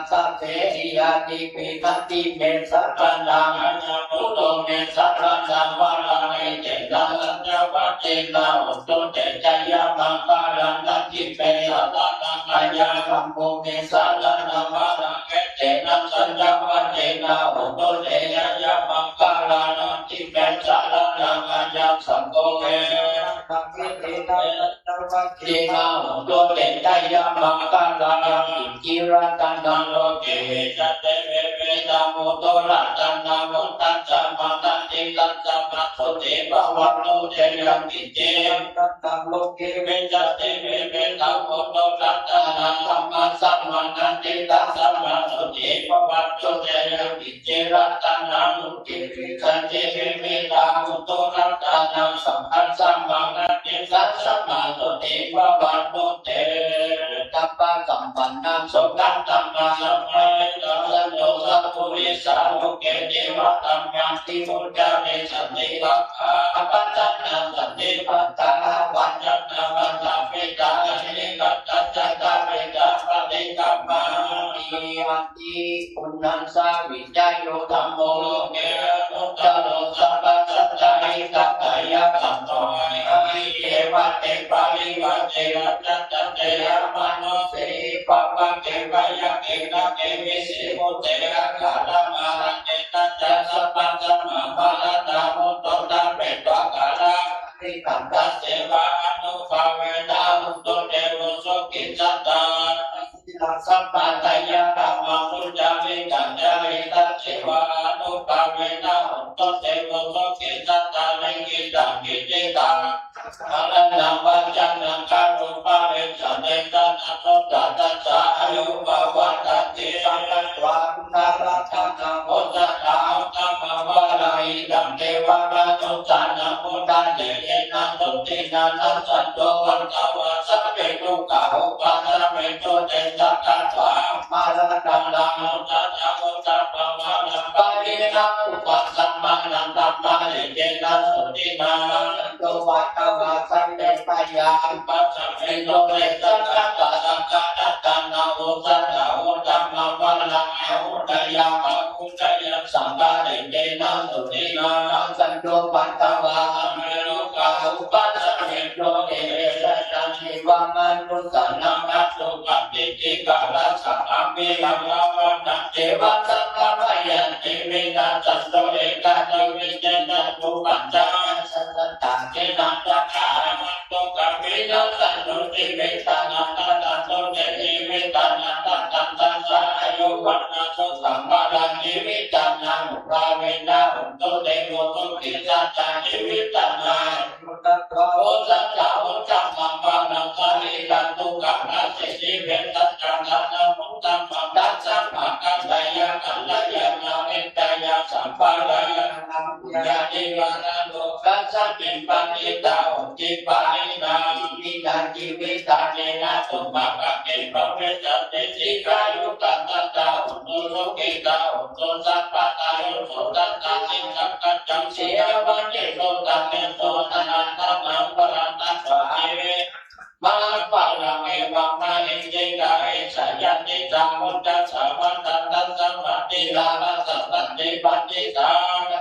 sabbehī ñātibhi. Natthi me saraṇaṃ aññaṃ buddho me saraṇaṃ varaṃ etena saccavajjena hotu te jayamaṅgalaṃ. Natthi me saraṇaṃ aññaṃ dhammo me saraṇaṃ varaṃ etena saccavajjena hotu te jayamaṅgalaṃ. Natthi me saraṇaṃ aññaṃ saṅgho me saraṇaṃ etena saccavajjena hotu te jayamaṅgalaṃ. Yaṅkiñci ratanaṃ loke vijjati vividhaṃ puthu ratanaṃ phuṭṭhaṃ saṃvattati tasmā sotthī bhavantu te. Yaṅkiñci ratanaṃ loke vijjati vividhaṃ puthu ratanaṃ dhammaṃ saṃvattati tasmā sotthī bhavantu te. Yaṅkiñci ratanaṃ loke vijjati vividhaṃ puthu ratanaṃ saṅghaṃ saṃvattati tasmā sotthī bhavantu te. Puttānubhāvappasampannaṃ sukhāsukhaṃ parittaṃ santosappurisā loke divā dhammāti vuccare santi pakkhā apattanā santi pādā avañcanā mātā pitā ca nikkhantā ca kāruññā paṭikkama. Iti punnassa vijayo dhammo loke anuttaro sabbasattahitatthāya taṃ taṃ viddhā hi te vā te parivaṭṭenā ca tantejā manusse hi pāvake byagghe nāge vise bhūte aggātamahaṃ etena ca sabbaṃ samā bharatā mutto tapetvā kālakaññiṃ tasseva ānubhāvena hotu te vusukicchitā. Sīlaṃ samādāya dhammaṃ sucaritaṃ caritaṃ ceva ānubhāvena hotu te vusukicchitā. Likkhitaṃ cintitaṃ dhāraṇaṃ vācanaṃ garuṃ paresaṃ desanaṃ suttaṃ tassa āyu pavaḍḍhatīti. Sakkatvā buddharatanaṃ osathaṃ uttamaṃ varaṃ hitaṃ devamanussānaṃ Buddhajayena sotthinā nassantu pattāvāsamhi dukkha upasamentu te. Sakkatvā maraṇānaṃ uttassa uttamaṃ maraṃ pahīnaṃ upasamanaṃ dhammaniccenna sotthinā nassantu pattāvāsamhi bhayā upasamentu te. Sakkatvā saṅgharattanaṃ uttassa uttamaṃ maraṃ ahuṭṭheyyaṃ pahūṭṭheyyaṃ saṅghaniccena sotthinā nassantu pattāvāsamhi rogā upasamentu te. Etañca devamanussānaṃ sukhatiṭṭhikaratthaṃ abhivadetvā ceva saṅghamāya jīvitā santo ekacittaṃ vigacchantu pañcasatā dinaṃ. Sakkatvā dukkhamā nassantu jīvitā nanda santo te jīvitā nanda santassa āyu vaṇṇaṃ sukhaṃ balaṃ jīvitā āyupavarena hotu te. Sukhī sadā jīvitā āyuvaḍḍhako sadā uttamaṃ balaṃ sārīraṃ sukhaṃ balaṃ jīvitañca dhanaṃ uttamaṃ dha dhammakāraya kalyāṇaṃ hitāya sabbahitā. Yadi varaṃ lokasmiṃ paṇḍitā honti pāṇinā jīvitā jīvitādinā sumuttā te bhavissanti dīghāyukā sadā hontu sukhitā hontu sabbadā. Yo suttaṃ saccaṃ siyamānī sutamiṃ sodanaṃ dhammaṃ varantaṃ vā jīvitā maraṇaṃ paridevanti. Esa yadidaṃ buddhassa vanasaṃvatthi ārassa santi paṇḍitā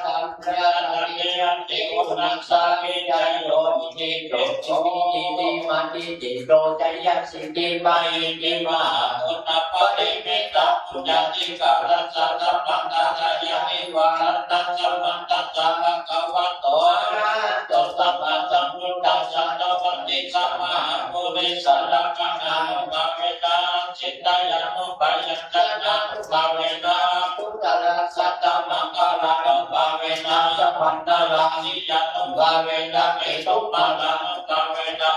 kaṭṭhamudakaraṇī ati uṇhissavijayo iti tejo iti matiti to jayasiddhi mahiddhi mahāguṇaparimitapuññādhikārassa dhammattayānīva ratanattayassa bhagavato arahato sammāsambuddhassa dvattiṃsamahāpurisalakkhaṇānubhāvena sītyānubyañjanānubhāvena uttarasattamaṅgalānubhāvena sabbantarāsiyānubhāvena ketumālānubhāvena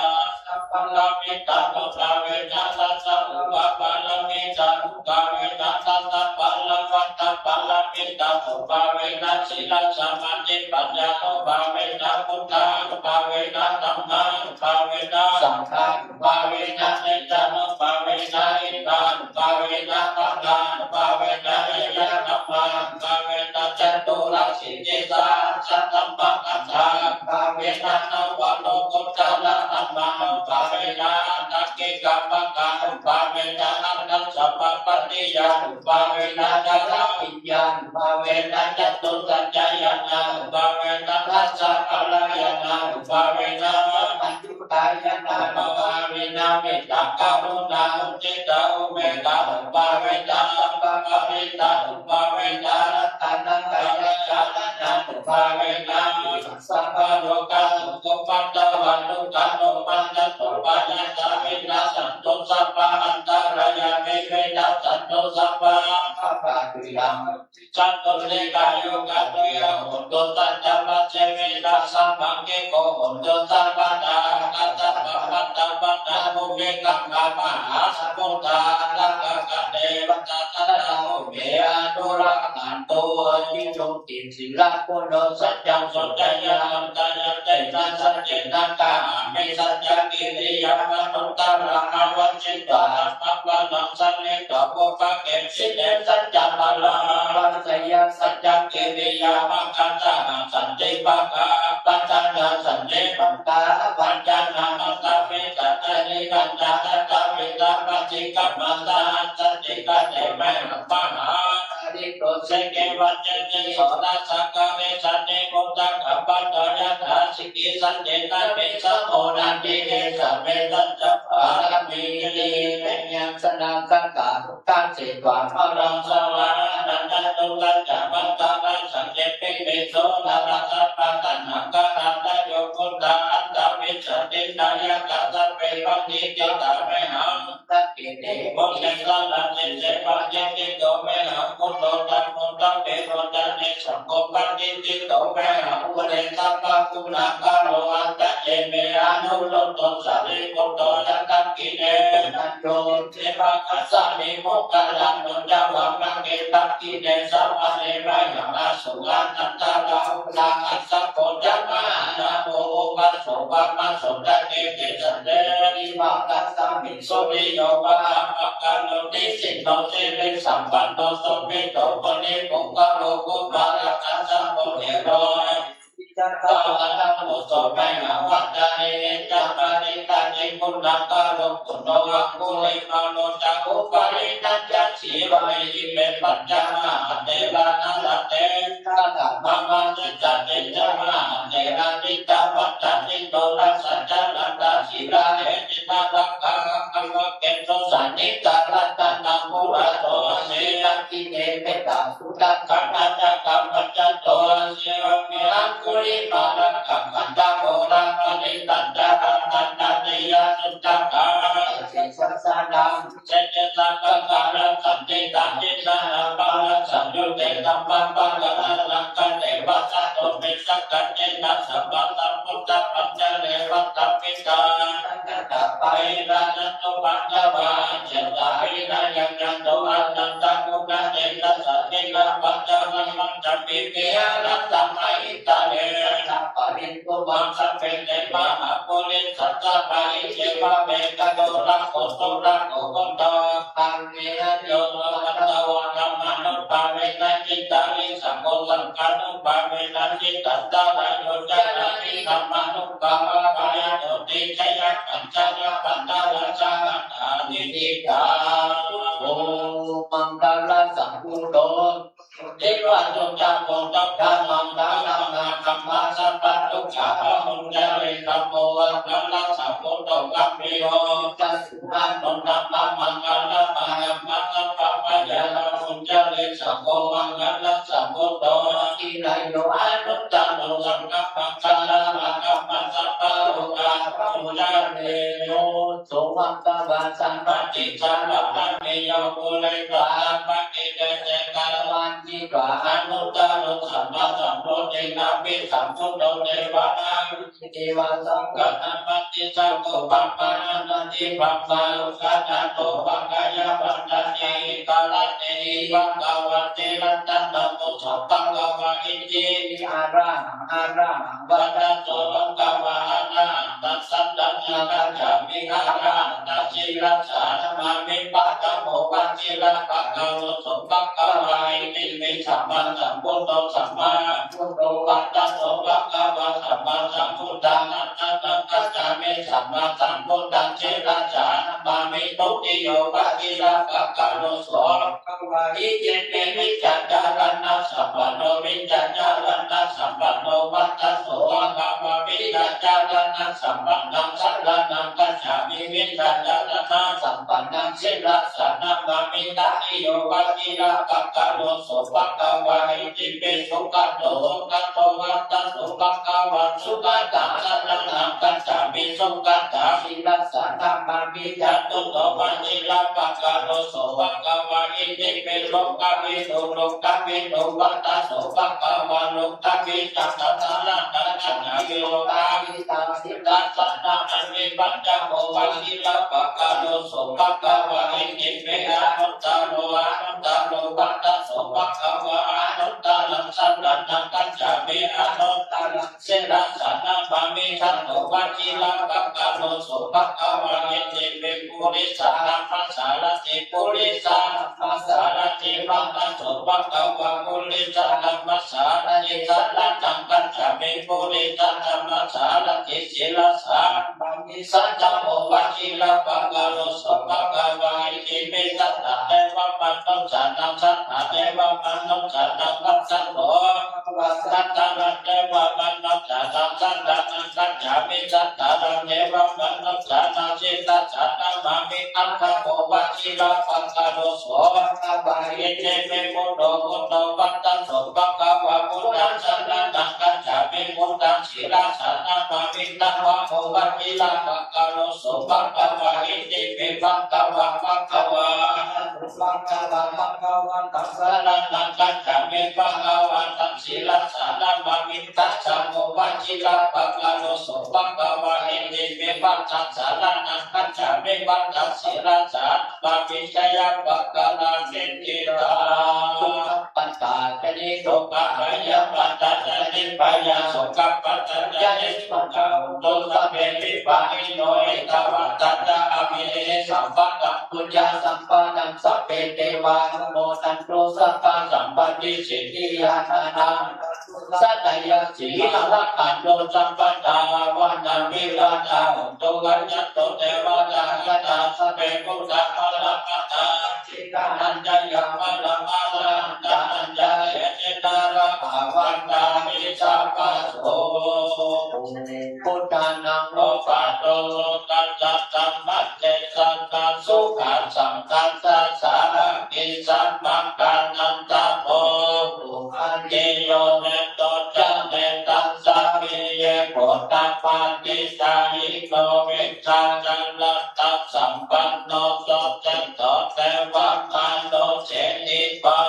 sabbaparamitaṃ nubhāvena dasaupaparamitaṃ nubhāvena dasaparamatthaparamittānubhāvena sīlasamādhipaññānubhāvena buddhānubhāvena dhammānubhāvena saṅghānubhāvena tejānubhāvena iddhānubhāvena balānubhāvena ñeyyadhammānubhāvena caturāsītisahassadhammakkhandhānubhāvena navalokuttaradhammānubhāvena aṭṭhaṅgikapakkānubhāvena aṭṭhasamāpattiyānubhāvena chaḷabhiññānubhāvena catusaccañāṇānubhāvena dasabalañāṇānubhāvena sabbaññutañāṇānubhāvena mettākaruṇāmuditāupekkhānubhāvena sabbaparittānubhāvena ratanattayajānanānubhāvena sabbalokā sokappattā dukkhamomaccassupāyāsā vinassantu sabba antarāyāpi vinassantu sabba antarāyā santu dīghāyukā hotu sadā. Pacchimañca sāmaggiko hotu sabbadā. Ākāsapabbatavanabhūmigaṅgāmahāsamuddā atha gangā ca yamuna dhataraṭṭhā coṇḍī yānurakkhantu. Iti yo tiṃsi rakkhuṇo saccaṃ soceyya, antaññantena saccena kāhāmi saccakiriyamanuttaraṃ. Āvajjitvā dhammavaraṃ sārīputto, pubbake jine saccavaraṃ āvajjeyya, saccakiriyamakkhattahaṃ santi pakkhā paṭṭhānaṃ santi pakkā avañcanā. Mātā pitā ca nikkhantā, jātā pitāmātā paṭikkama, saha sacchikā te mayhaṃ mahā parito. Seke vajjati soḷasa kārīsāni, udakapaṭṭhā yathā sikhī, santinā nisamo natthi, esa me saccapāramīti. Teyaṃ janakāyaṃ uddisītvā balaṃ saraṇaṃ, tato ācikkhate pakkāsaṃ ye piviṃsu narāsabhā. Taṇhaṅkarādayo buddhā aṭṭhavīsati nāyakā, sabbe paṇḍitāti mayhaṃ dakkhiṇe mūle saṇhāhi. Sese paññassito mayhaṃ buddho dhammo davilocane, saṅgho paṇḍitāti mayhaṃ ure sabbaguṇākaro. Hadaye me anuruddho sārīputto ca dakkhiṇe, ānando piṇḍapāni pacchime moggallāno ca vāmake. Dakkhiṇe savane mayhaṃ āsuṃ ānandarāhulā, kassapo ca mahā โส ภะคะวะโต อะระหะโต สัมมาสัมพุทธัสสะ อิมัง ตัสสะ มิง สุริโย วะหะปะกะโร นิสสิโต สิริสัมปันโน โสภิตโต มุนิปุงกะโล กุมารกัสสะโป เถโร จัตตะวัฏฏะ โอโส มหาวัฏฏะ เอหิ จัตตาริ ทัตถิ ปุณณะกะโร ปุณโณ อังคุลิมาโล จะ อุปาลิ นะจะ สีวะหิ อิเม ปัญจ มหาเถระ นะระเถระ กะถา มะมะ สิตะ เตจะะ มหาเถระ จิตตะวัฏฏฐะ จิตโต ทัสสะ จะรันตะ สีลา เอหิ นะระกะ กะวะเกสุ สันนิกา รัตนะ ปุระโต อะสี นะ กิเน เมตตา สุตะ ขันธะ จักขะปัจจโต อะสีวะหิ อังคุลิมาละกังขันธะ โมฆะปะริตตันจะ อะทันตะ ติยะ สุตตะ กา สิสัสสะนัง เสเตสะ ปะกาละสันติตา จินนานาปะละสังยุตเต ธัมมะปะกะละลังคะเต วะสะโต ปิสะกัจเจนะ สัมมาสัมพุทธะ ปัจจเรวัตถะ ปิตา ตะปะหิระนะ สุปันนวา เจตาหินะ ยังยันตุ อะนันตะกุณะเตสะสะ นิรปัจจานัง มัจจะ ปิ วิหารัสสะ มหิตะเล สัตถะ ปะริตตุ มัง สัพเพ เต มหาปุริสัสสะ ปะหิ เจ วะ เว กะโต รักโข สุรักโข โหตะ ภะคะเวนะ โย โส ภะคะวะ ธัมมานุภาเวนะ หิตายิ สังโฆ สังฆานุภาเวนะ หิตันตะราโย จารายิ ธัมมานุภาเวนะ ปะหาโตติ ชะยัมปัญจะ ยะปันตะราชา อัตตานิ หิตา โอ มังคะละสังคุโต สุติวาโส จะ โพ ธัมมา ธัมมา ธัมมา ธัมมา สัพพะทุกขะ ปะมุญจเร ธัมโม มังคะละสังคุโต กัมภีโร จะ สุภาโส ธัมมา มังคะละมะ ธัมมา สัพพะพะยา ปะมุญจเร สังโฆ มังคะละสังคุโต อะคิเลโย อะนุตตะโร สังฆะมังคะละมะ ธัมมา สัพพะโลกา ปะมุญจเร โย โส ภะคะวา สันติ สะระณะเม โย ปุเร สา ปะกิเลเส กะ วัญญิ กา อะนุตตะโร สัมมาสัมโพธิ นะ วิสัมพุทโธ เตวะนะ เตวะสังฆะ นะ มัตติ สังโฆ ธัมมา นะ นัตถิ ธัมมา โลกา นะ โต ภะคะยะ ปัตตานิ กาละเตหิ ภะคะวะ เต รัตนะโม โส ภะคะวะ อิติ อะระหัง อะระหัง วัตตะโส ภะคะวา อะระหัง ตัสสะ นะ กัจฉามิ อะระหัง ตัส ศิรัสสะ นะมามิ ปะคะโม วะ จิระปะกะโร โส ภะคะวะ อิติปิ สัมมาสัมพุทโธ สัมมาสัมพุทโธ วัตตะโส ภะคะวา สัมมาสัมพุทธัง อะระหัง ตัสสะ นะ กัจฉามิ สัมมาสัมพุทธัง ศิรัสสะ นะมามิ ทุติโย วะ จิระปะกะโร โส ภะคะวะ อิติปิ วิชชาจารณะสัมปันโน วิชชาจารณะสัมปันโน วัตตะโส ภะคะวา วิชชาจารณะสัมปันนัง สะระณัง กัจฉามิ วิชชาจารณะสัมปันนัง ศิรัสสะ นะมามิ ตะติโย วะ จิระปะกะโร โส ภะคะวา อิติปิ สุขะโต สุขะโต วัตตะโส ภะคะวา สุขะตัง สะระณัง กัจฉามิ สุขะตัง ศิรัสสะ นะมามิ จาตุโต วะ จิระปะกะโร โส ภะคะวา อิติปิ โลกะวิดู โลกะวิดู วัตตะโส ภะคะวา โลกะวิตัง สะระณัง กัจฉามิ โลกะวิตัง ศิรัสสะ นะมามิ ปัญจโม วะ จิระปะกะโร โส ภะคะวา อิติปิ อนุตตะโร อนุตตะโร วัตตะโส ภะคะวา อนุตตะรัง สะระณัง กัจฉามิ อนุตตะรัง ศิรัสสะ นะมามิ สัตโต วะ จิระปะกะโร โส ภะคะวา อิติปิ ปุริสะธัมมะสารถิ ปุริสะธัมมะสารถิ วัตตะโส ภะคะวา ปุริสะธัมมะสารถิ สะระณัง กัจฉามิ ปุริสะธัมมะสารถิ ศิรัสสะ นะมามิ สัตตะโม วะ จิระปะกะโร โส ภะคะวา อิติปิ สัตถะเตวะมะนุสสานัง สัตถะเตวะมะนุสสานัง วัตตะโส ภะคะวา สัตถะรังเตวะมะนุสสานัง สัตถะรัง กัจฉามิ สัตถะรังเตวะมะนุสสานัง ศิรัสสะ นะมามิ อัฏฐโม วะ จิระปะกะโร โส ภะคะวา อิติปิ พุทโธ พุทโธ วัตตะโส ภะคะวา พุทธัง สะระณัง กัจฉามิ พุทธัง ศิรัสสะ นะมามิ ธัมมโม วะ จิระปะกะโร โส ภะคะวา อิติปิ ภะคะวัง ภะคะวา ภะคะวา ภะคะวันตัง สะระณัง กัจฉามิ ภะคะวันตัง ศิรัสสะ นะมามิ ธัมโม วะ จิระปะกะโร โส ภะคะวา อิติปิ ธัมมัง สะระณัง กัจฉามิ ธัมมัง ศิรัสสะ นะมามิ จะยัมปะกะรัง นิฏฐิตัง ปัตตา จะนิ โสกะ พยาปาทะ จะนิ พยา โสกะ ปัตตา จะนิ โสกะ โหนตุ สัพเพ วิปากิโน หิตวาทะ จะ อัมหิ สัมปะตัง ปุญญาสัมปะตัง สัพเพ เตวา นุโมทันตุ สัพพะ สัมปะติ สิทธิยา ธนา สัตยา สี อารักขานุ สัพพะทา ภะวันตา อภิวาทา โหนตุ อายันตุ เตวาทา คาถา สัพเพ พุทธา ภะคะวะตา สิกขา นัญจะยา ภะคะวะตา นัญจะ เตเจนะ ภะคะวันตา อิติปิโส ภะคะวะโต อะระหะโต สัมมาสัมพุทธัสสะ ธัมมัสเตสะ สังคัสสะ สารังกิ สัมมังคะนันตะโพ สุขันติโย เมตโต จะ เมตตัสสะ วิริยะ โอตตัปปะ ทิฏฐานุโย วิชชา จรณะ สัมปันโน โส จะ โส เตวะ มาโน เสนี ปา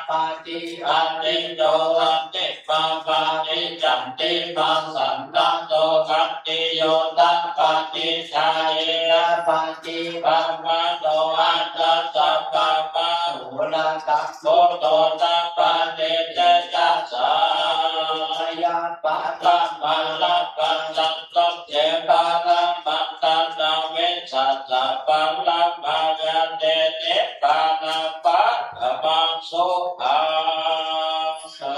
ปาติ อาทิโย อันติมา ปาติ จันติมา สันทัตโต ขันติโย ทัพพัทธิ ชาลี นะ พัทธิ ปะมะโน อัตถะ สัพพะมะ โหระกัง พุทโธ ทัพพัทธิ เตจะสา พะยาปาทะ มาระปัสสันตุ เต ปะระมัง ตะ นะ วิสสะ สะ ปะระมะยะ เต นิพพานะ ปะระมัง สุขัง สา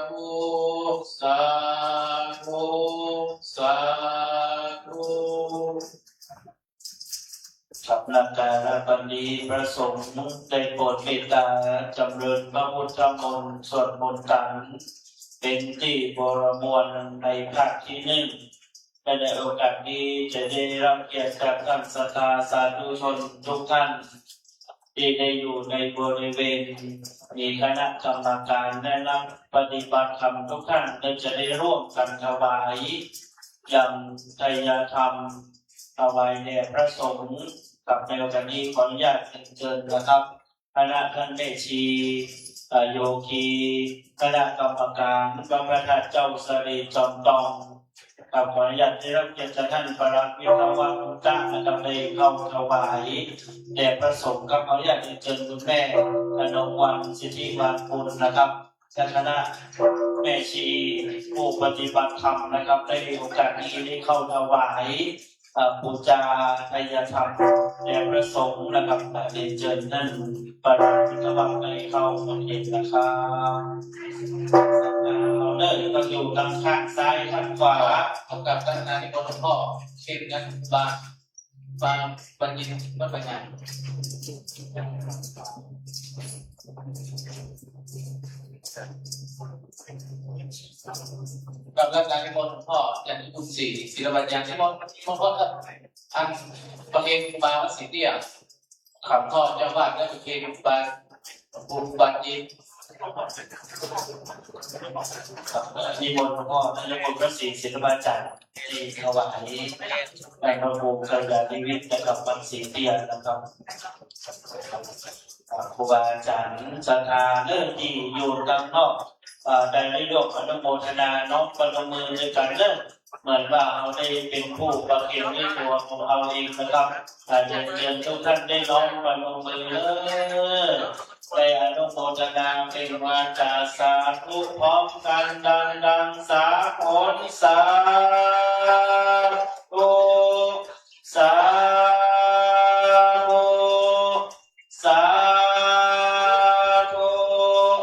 ธุ สาธุ สาธุ ครับ ณ กาละบัดนี้ พระสงฆ์ได้โปรดเมตตาจำเริญพระพุทธมนต์ สวดมนต์กัน เป๋นตี้บริบูรณ์ในภาคที่นึ่ง และในโอกาสนี้จะได้รับเกียรติจากท่านศรัทธาสาธุชนทุกท่าน ตี้ได้อยู่ในบริเวณ มีคณะกรรมการและนักปฏิบัติธรรมทุกท่าน ก็จะได้ร่วมกันถวาย ยังไทยธรรม ถวายแด่พระสงฆ์ กับในโอกาสนี้ขออนุญาตเรียนเชิญนะครับ คณะท่านแม่ชี เอ่อ โยคี คณะกรรมการวัดพระธาตุเจ้าสะหลีจอมตอง ครับ ขออนุญาตได้รับเกียรติจากท่านประหลัดวิศวะพุทธะนะครับ ได้เข้าถวายแด่พระสงฆ์ครับ ขออนุญาตเรียนเชิญคุณแม่ อนงวรรณ สิทธิวานกุลนะครับ และคณะแม่ชีผู้ปฏิบัติธรรมนะครับ ได้มีโอกาสนี้ได้เข้าถวาย เอ่อ ปูจาไทยธรรมแด่พระสงฆ์นะครับ เรียนเชิญท่านประหลัดวิศวะได้เข้าประเคนนะครับ เอาเด้อ ต้องอยู่ตางข้างซ้ายข้างขวา เอากับท่านนายนิพนธ์หลวงพ่อ เช่นนั้น บาง บาง บางยิน บางงาน กับท่านนายนิพนธ์หลวงพ่อ อาจารย์กรุงศรี ศิลปัญญา นิมนต์ นิมนต์ครับ อันประเคนครูบาวัดศรีเตี้ย ครับ พ่อเจ้าวาดและประเคนครูบา ครูบาจีน นิมนต์หลวงพ่อ นิมนต์พระศรีศิลปาจารย์ ตี้ถวายในพระบรมสารีริกธาตุนะครับ วัดศรีเตี้ยนะครับ ครูบาอาจารย์ศรัทธาเนอะ ตี้อยู่ตางนอก เอ่อ ได้ร่วมอนุโมทนา น้อมประนมมือด้วยกันเนอะ เหมือนว่าเฮาได้เป๋นผู้ประเคนด้วยตั๋วของเฮาเองนะครับ อ่า เรียนเชิญทุกท่านได้น้อมประนมมือเนอะ ได้อนุโมทนาเป๋นวาจาสาธุพร้อมกันดังๆ สากล สาธุ สาธุ สาธุ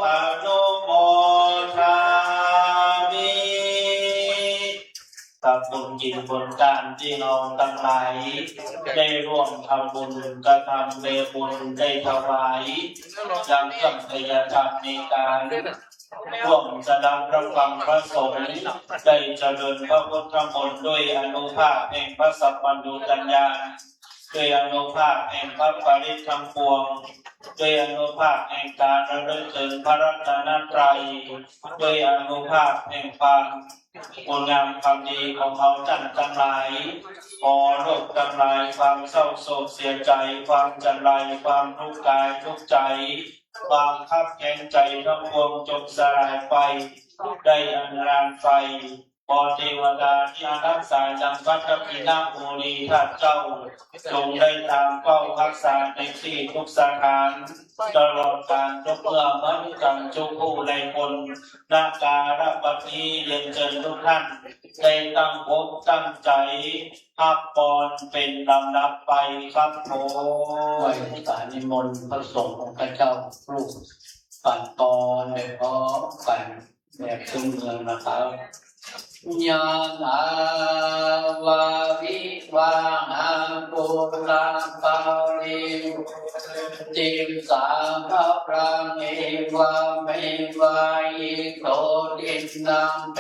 อนุโมทามิ ครับ บุญกินบุญตานตี้เฮาตังหลายได้ร่วมทำบุญกระทำในบุญได้ถวาย ยังเครื่องไทยธรรมในการร่วมสดับรับฟังพระสงฆ์ ได้เจริญพระพุทธมนต์ด้วยอานุภาพแห่งพระสัพพัญญูตญาณ ด้วยอานุภาพแห่งพระปริตรทั้งปวง ด้วยอานุภาพแห่งการระลึกถึงพระรัตนตรัย ด้วยอานุภาพแห่งความคุณงามความดีของเฮาต้านตังหลาย ขอโลกตังหลายความเศร้าโศกเสียใจ๋ ความจันไร ความทุกข์กายทุกข์ใจ๋ ความคับแค้นใจ๋ทั้งปวงจงสลายไป ได้อันราไป ขอเตวดาตี้อารักขายังวัดทับทิมนาคบุรีธาตุเจ้า จงได้ต๋ามเฝ้าฮักษาในตี้ทุกสถาน ตลอดกาลทุกเมื่อ เหมือนกั๋นจุกผู้ใดคน ณ กาละบัดนี้ เรียนเจิญทุกท่าน ได้ตั้งอกตั้งใจ๋ ฮับปอนเป๋นลำดับไปครับผม ไหว้สานิมนต์พระสงฆ์องค์เจ้า ลูก ปันปอนไปพร้อมกั๋น แบบพื้นเมืองนะครับ ยะถาวาริวะหาปูราปะริปูเรนติสาคะรัง เอวะเมวะอิโต ทินนังเป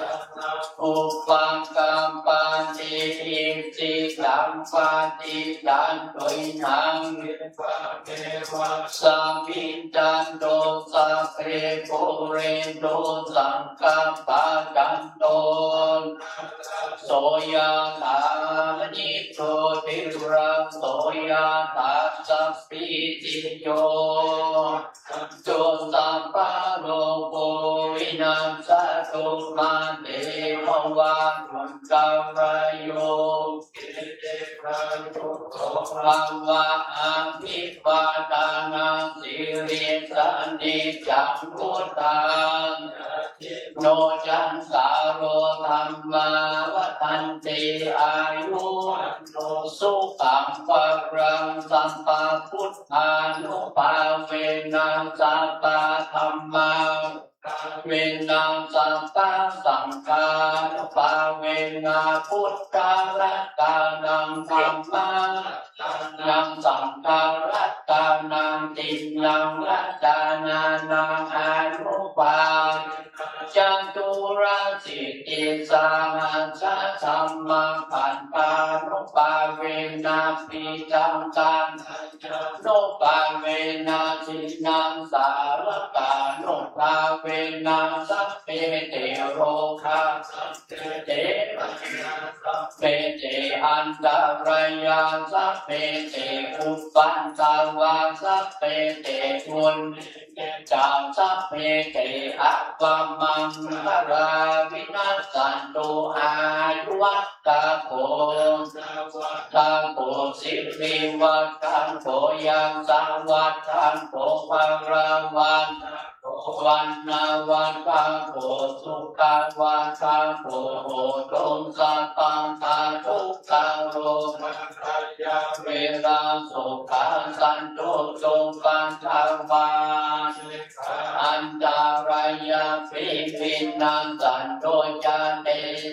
ตานัง อุปะกัปปะติ อิจฉิตังปะติฏฐันตุ อิทัง เปตาเมวะสะมิชฌะตุ สัพเพ ปูเรนตุ สังกัปปะ จันโท ปะนะระโส ยะถา มะณิ โชติระโส ยะถา สัพพีติโย ตุ สัพพะโรโค วินัสสะตุ มา เต ภะวัตวันตะราโย สุขี ทีฆายุโก ภะวะ อะภิวาทะนะสีลิสสะ นิจจัง วุฑฒาปะ จายิโน จัตตาโร ธัมมา วัฑฒันติ อายุ วันโน สุขัง พะลัง สัพพะพุทธานุภาเวนะ สัพพะธัมมานุภาเวนะ สัพพะสังฆานุภาเวนะ พุทธะรัตตะนัง ธัมมะรัตตะนัง สังฆะรัตตะนัง ติณณังรัตตะนานัง อานุภาเวนะ จตุรสิทธิสะหัสสะ ธัมมะขันธานุภาเวนะ ปิตังกัณฑานุภาเวนะ ทิณณังสาระกานุภาเวนะ สัพเพ เต โรคา สัพเพ เต ภัยยา สัพเพ เต อันตะรายา สัพเพ เต อุปัทวา สัพเพ เต ทุลลิเกจา สัพเพ เต อะวะมังคะลา วินัสสันตุ อายุวัฑฒะโข สุขัพพะละโข สิริวัฑฒะโข ยะสะวัฑฒะโข พะละวัฑฒะโข วรรณวัฑฒะโข สุขะวัฑฒะโข โหตุสัพพัง อะทุกขะโรกะพยะเวระ โสกะ สันตุ โต ปัทวา อันตะรายาปิ วินัสสันตุ จะ เต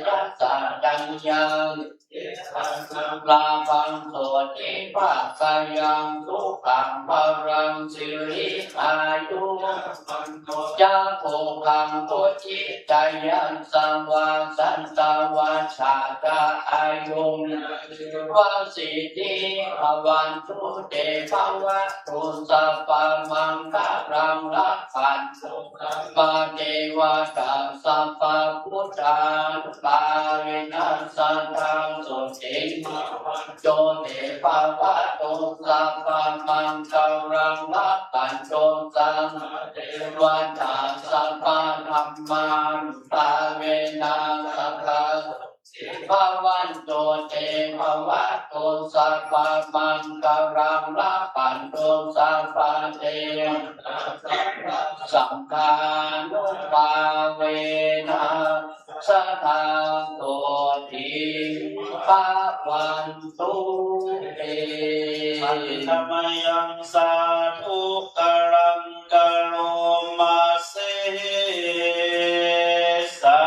จะสสะ จะยัง กิตตัง ลาภัง โสติภักขะยัง สุขัง พะลัง สิริ อายุ จะ โภคัง ปุจฉิ จะ ยัสสะ วะ สัตตะ วัชชา จะ อายุ วะ สิทธิ ภะวันตุ เต ภะวะตุ สัพพะมังคะลัง รักขันตุ สัพพะเทวะตา สัพพะพุทธานุภาเวนะ สะทา โสติ ภะวันตุ เต ภะวะตุ สัพพะมังคะลัง รักขันตุ สัพพะเทวะตา สัพพะธัมมานุภาเวนะ สะทา โสติ ภะวันตุ เต ภะวะตุ สัพพะมังคะลัง รักขันตุ สัพพะเทวะตา สัพพะสังฆานุภาเวนะ สะทา โสติ ภะวันตุ เต อะระหะมะยัง สาธุ กะรัง กะโรมะเส สา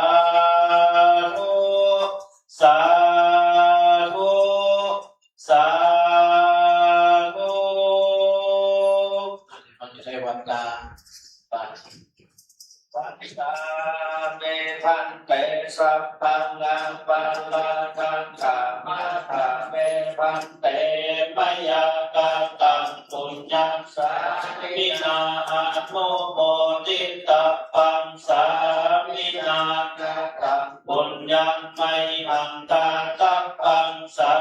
ธุ สาธุ สาธุ เทวตา ปัตตาเม ภันเต สัพพัง อะปะราธัง ขะมาธาเม ภันเต มะยา กะตัง ปุญญัง สามินา อะนุโมทิตัพพัง สามินา กะตัง ปุญญัง มะยหัง ทาตัพพัง สา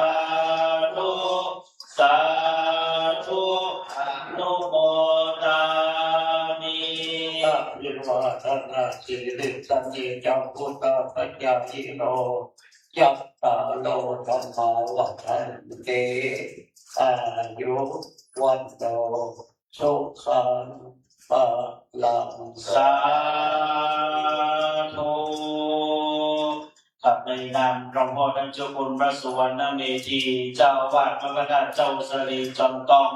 ธุ สาธุ อะนุโมทามิ อะภิวาทะนะสีลิสสะ สันติจัง พุทธาปจายิโน จัตตาโร ธัมมา วัฑฒันติ อายุ วัณโณ สุขัง พลัง สาธุ ครับ ในนามหลวงพ่อท่านเจ้าคุณพระสุวรรณเมธี เจ้าอาวาสวัดพระธาตุเจ้าสะหลีจอมตอง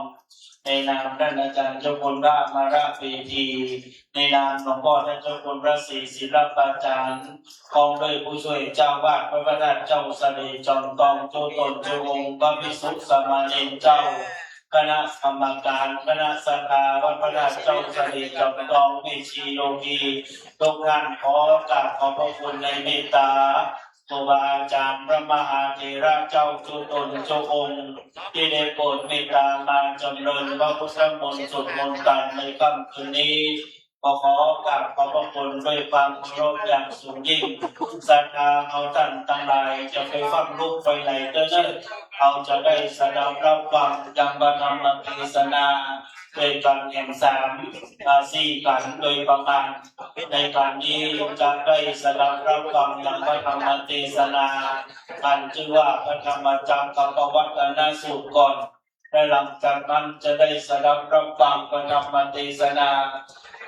ในนามท่านอาจารย์เจ้าคุณพระอมรเมธี ในนามหลวงพ่อท่านเจ้าคุณพระศรีศิลปาจารย์ พร้อมด้วยผู้ช่วยเจ้าอาวาสวัดพระธาตุเจ้าสะหลีจอมตอง จุ๊ตนจุ๊องค์ พระภิกษุสามเณรเจ้า คณะกรรมการ คณะศรัทธาวัดพระธาตุเจ้าสะหลีจอมตอง แม่ชีโยคี ทุกท่านขอกราบขอบพระคุณในเมตตาครูบาอาจารย์พระมหาเถระเจ้าจุ๊ตนจุ๊องค์ ที่ได้โปรดเมตตามาจำเริญพระพุทธมนต์สวดมนต์กันในค่ำคืนนี้ ก็ขอกราบขอบพระคุณด้วยความเคารพอย่างสูงยิ่ง ศรัทธาเฮาต้านตังหลายจะไปฟั่งลุกไปไหนเต๊อะเน่อ เฮาจะได้สดับฮับฟังยังพระธรรมเตสนาตวยกั๋นแหมสาม อ่า สี่กั๋นโดยประมาณ ในก๋านนี้จะได้สดับฮับฟังยังพระธรรมเตสนา อันจื้อว่าพระธรรมจักรกัปปวัตตนสูตรก่อน และหลังจากนั้นจะได้สดับฮับฟังพระธรรมเตสนา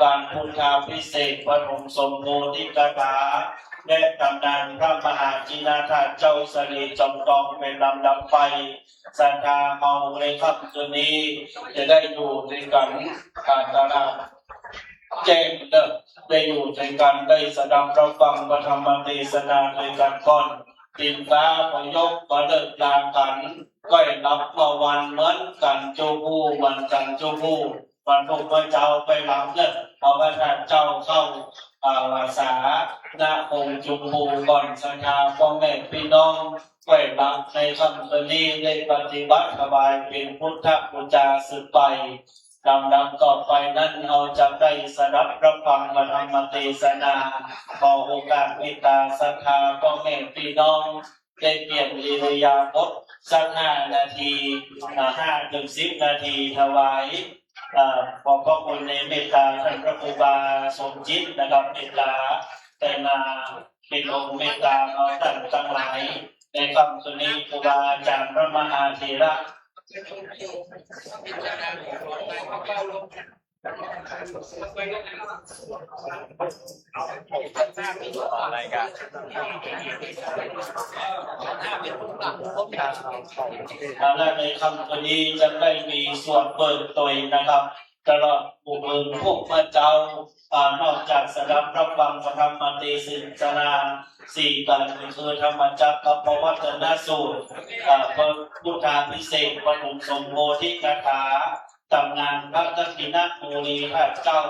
ก๋านพุทธาภิเษกปฐมสมโพธิคาถา และตำนานพระมหาชินธาตุเจ้าสะหลีจอมตองเป๋นลำดับไป ศรัทธาเฮาในค่ำคืนนี้จะได้อยู่ตวยกั๋น อ่า ตลอดแจ้งเน่อ ได้อยู่ตวยกั๋น ได้สดับฮับฟังพระธรรมเตสนาตวยกั๋นก่อน ตินฟ้าปะยกปะเลิกลากั๋น ก้อยหลับเมื่อวานเหมือนกั๋นจุผู้ เหมือนกั๋นจุผู้ วันพุธเมื่อเจ๊าก้อยหลับเน่อ เอาพระธาตุเจ้าเข้า อ่า พรรษา ณ องค์จุผู้ก่อน ศรัทธาป้อแม่ปี้น้อง ก้อยหลับในค่ำคืนนี้ได้ปฏิบัติถวายเป๋นพุทธบูจาสืบไป ลำดับต่อไปนั้นเฮาจะได้สดับฮับฟังพระธรรมเตสนา ขอโอกาสเมตตาศรัทธาป้อแม่ปี้น้อง ได้เปลี่ยนอิริยาบถสักห้านาที อ่า ห้าถึงสิบนาที ถวาย อ่า ขอบพระคุณในเมตตาท่านพระครูบาสมจิตนะครับ เมตตาได้มาเป๋นองค์เมตตาเฮาต้านตังหลาย ในค่ำคืนนี้ครูบาอาจารย์พระมหาเถระ อะไรกัน และในค่ำคืนนี้จะได้มีสวดเปิดตวยนะครับ ตลอดหมู่เมืองพุธเมื่อเจ๊า อ่า นอกจากสดับฮับฟังพระธรรมเตสนาสี่กั๋น คือธรรมจักรกัปปวัตตนสูตร อ่า พระพุทธาภิเษกปฐมสมโพธิคาถา ตำนานพระทักขิณโมลีธาตุเจ้า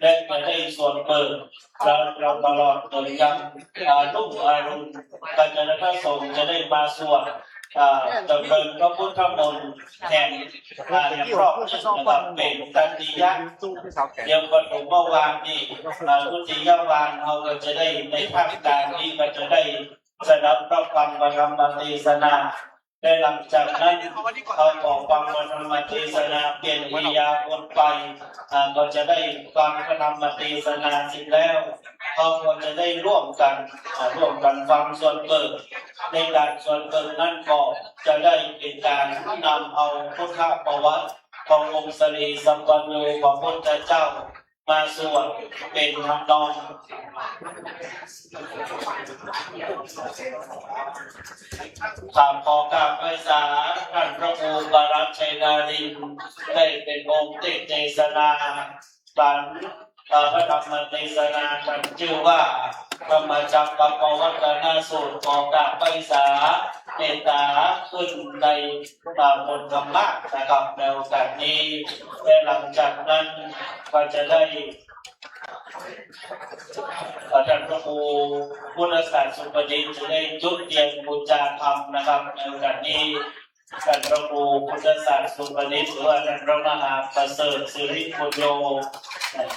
และจะได้สวดเปิด แล้วตลอดจนยัง อ่า รุ่งอรุณ ก็จะได้พระสงฆ์จะได้มาสวด อ่า ดำเนินพระพุทธมนต์แหม อ่า แหมรอบนะครับ เป๋นตติยะ เดี๋ยวปฐมวาระนี่ อ่า ทุติยวาระเฮาก็จะได้ในภาคการนี้ก็จะได้สดับฮับฟังพระธรรมเตสนา และหลังจากนั้นเฮาก็ฟังพระธรรมเตสนาเปลี่ยนอิริยาบถไป อ่า ก็จะได้ฟังพระธรรมเตสนาเสร็จแล้ว เฮาก็จะได้ร่วมกั๋น อ่า ร่วมกั๋นฟังสวดเปิด ในก๋านสวดเปิดนั้นก็จะได้เป๋นก๋านนำเอาพุทธประวัติขององค์สรีสัพพัญญูพระพุทธเจ้า มาสวดเป๋นทำนอง ข้าขอกราบไหว้สาท่านพระครูปรัชญ์ชัยนารินทร์ ได้เป๋นองค์เตสนา สาร เอ่อ พระธรรมเตสนา อันจื้อว่า ธรรมจักรกัปปวัตตนสูตร ขอกราบไหว้สา เมตตาขึ้นใน อ่า บทธรรมะนะครับ ในโอกาสนี้ และหลังจากนั้นก็จะได้ อ่า ท่านพระครูพุทธศาสตร์สุปนิชจะได้จุดเตียนบูชาธรรมนะครับ ในโอกาสนี้ ท่านพระครูพุทธศาสตร์สุปนิช หรือว่าท่านพระมหาประเสริฐสิริปุญโญ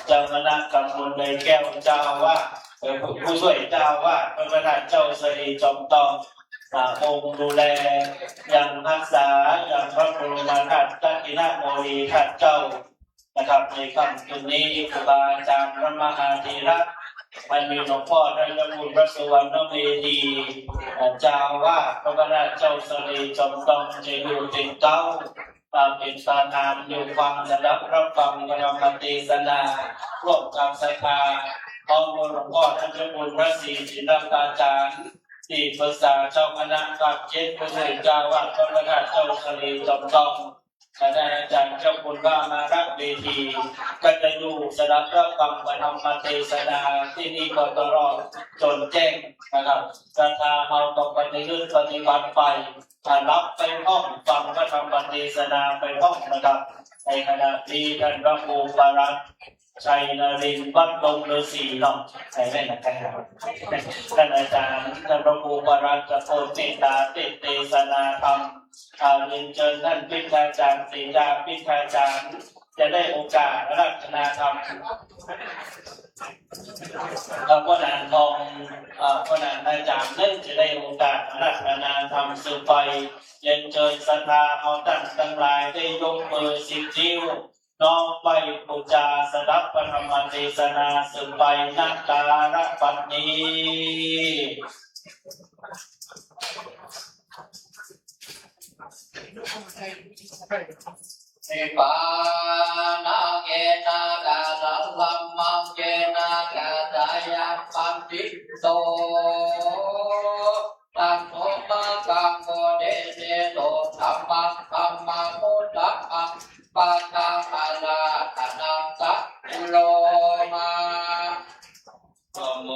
เจ้าคณะตำบลดอยแก้ว เจ้าอาวาส เอ่อ ผู้ ผู้ช่วยเจ้าอาวาสวัดพระธาตุเจ้าสะหลีจอมตอง อ่า องค์ดูแล ยังฮักษา ยังพระบรมธาตุทักขิณโมลีธาตุเจ้า นะครับ ในค่ำคืนนี้ครูบาอาจารย์พระมหาเถระ อันมีหลวงป้อต้านเจ้าคุณพระสุวรรณเมธี เอ่อ เจ้าอาวาสวัดพระธาตุเจ้าสะเลจอมตอง จะอยู่เป๋นเก๊า เอ่อ เป๋นประธานอยู่ฟัง สดับฮับฟังพระธรรมเตสนา ร่วมกับศรัทธา พร้อมด้วยหลวงป้อต้านเจ้าคุณพระศรีศิลปาจารย์ ตี้ปรึกษาเจ้าคณะภาคเจ็ด ผู้ช่วยเจ้าอาวาสวัดพระธาตุเจ้าสะเลจอมตอง คณะอาจารย์เจ้าคุณพระมาระเมธี ก็จะอยู่สดับฮับฟังพระธรรมเตสนาตี้นี่ก็ตลอดจ๋นแจ้งนะครับ ศรัทธาเฮาต้องปฏิบัติ ปฏิบัติไป อ่า ฮับไปพร้อม ฟังพระธรรมเตสนาไปพร้อมนะครับ ในขณะนี้ต้านพระครูปรัตน์ ชัยนรินทร์ วัดดงฤๅษีเนาะ ใครได้นะครับ ต้านอาจารย์ ต้านพระครูปรัตน์ จะโปรดเมตตาเตสนาธรรม อ่า เรียนเจิญต้านพิทยาจารย์ ศรีดาพิทยาจารย์ จะได้โอกาสอาราธนาธรรม อ่า ป้อหนานทอง อ่า ป้อหนานอาจ๋ารย์เปิ้นจะได้โอกาสอาราธนาธรรมสืบไป เรียนเจิญศรัทธาเฮาต้านตังหลายได้ยกมือสิบนิ้ว น้อมไหว้ปู๋จาสดับพระธรรมเตสนาสืบไป ณ ก๋าละบัดนี้ นิพพานัง เยนะ กาลัง ธัมมัง เยนะ กาถายัง ปัณฑิโต ธัมโม มังคัง โมเดเสโต ธัมมัง ธัมมัง มุตตะมัง ปะทะ อะระหะตะนัง สะกุโลมา นะโม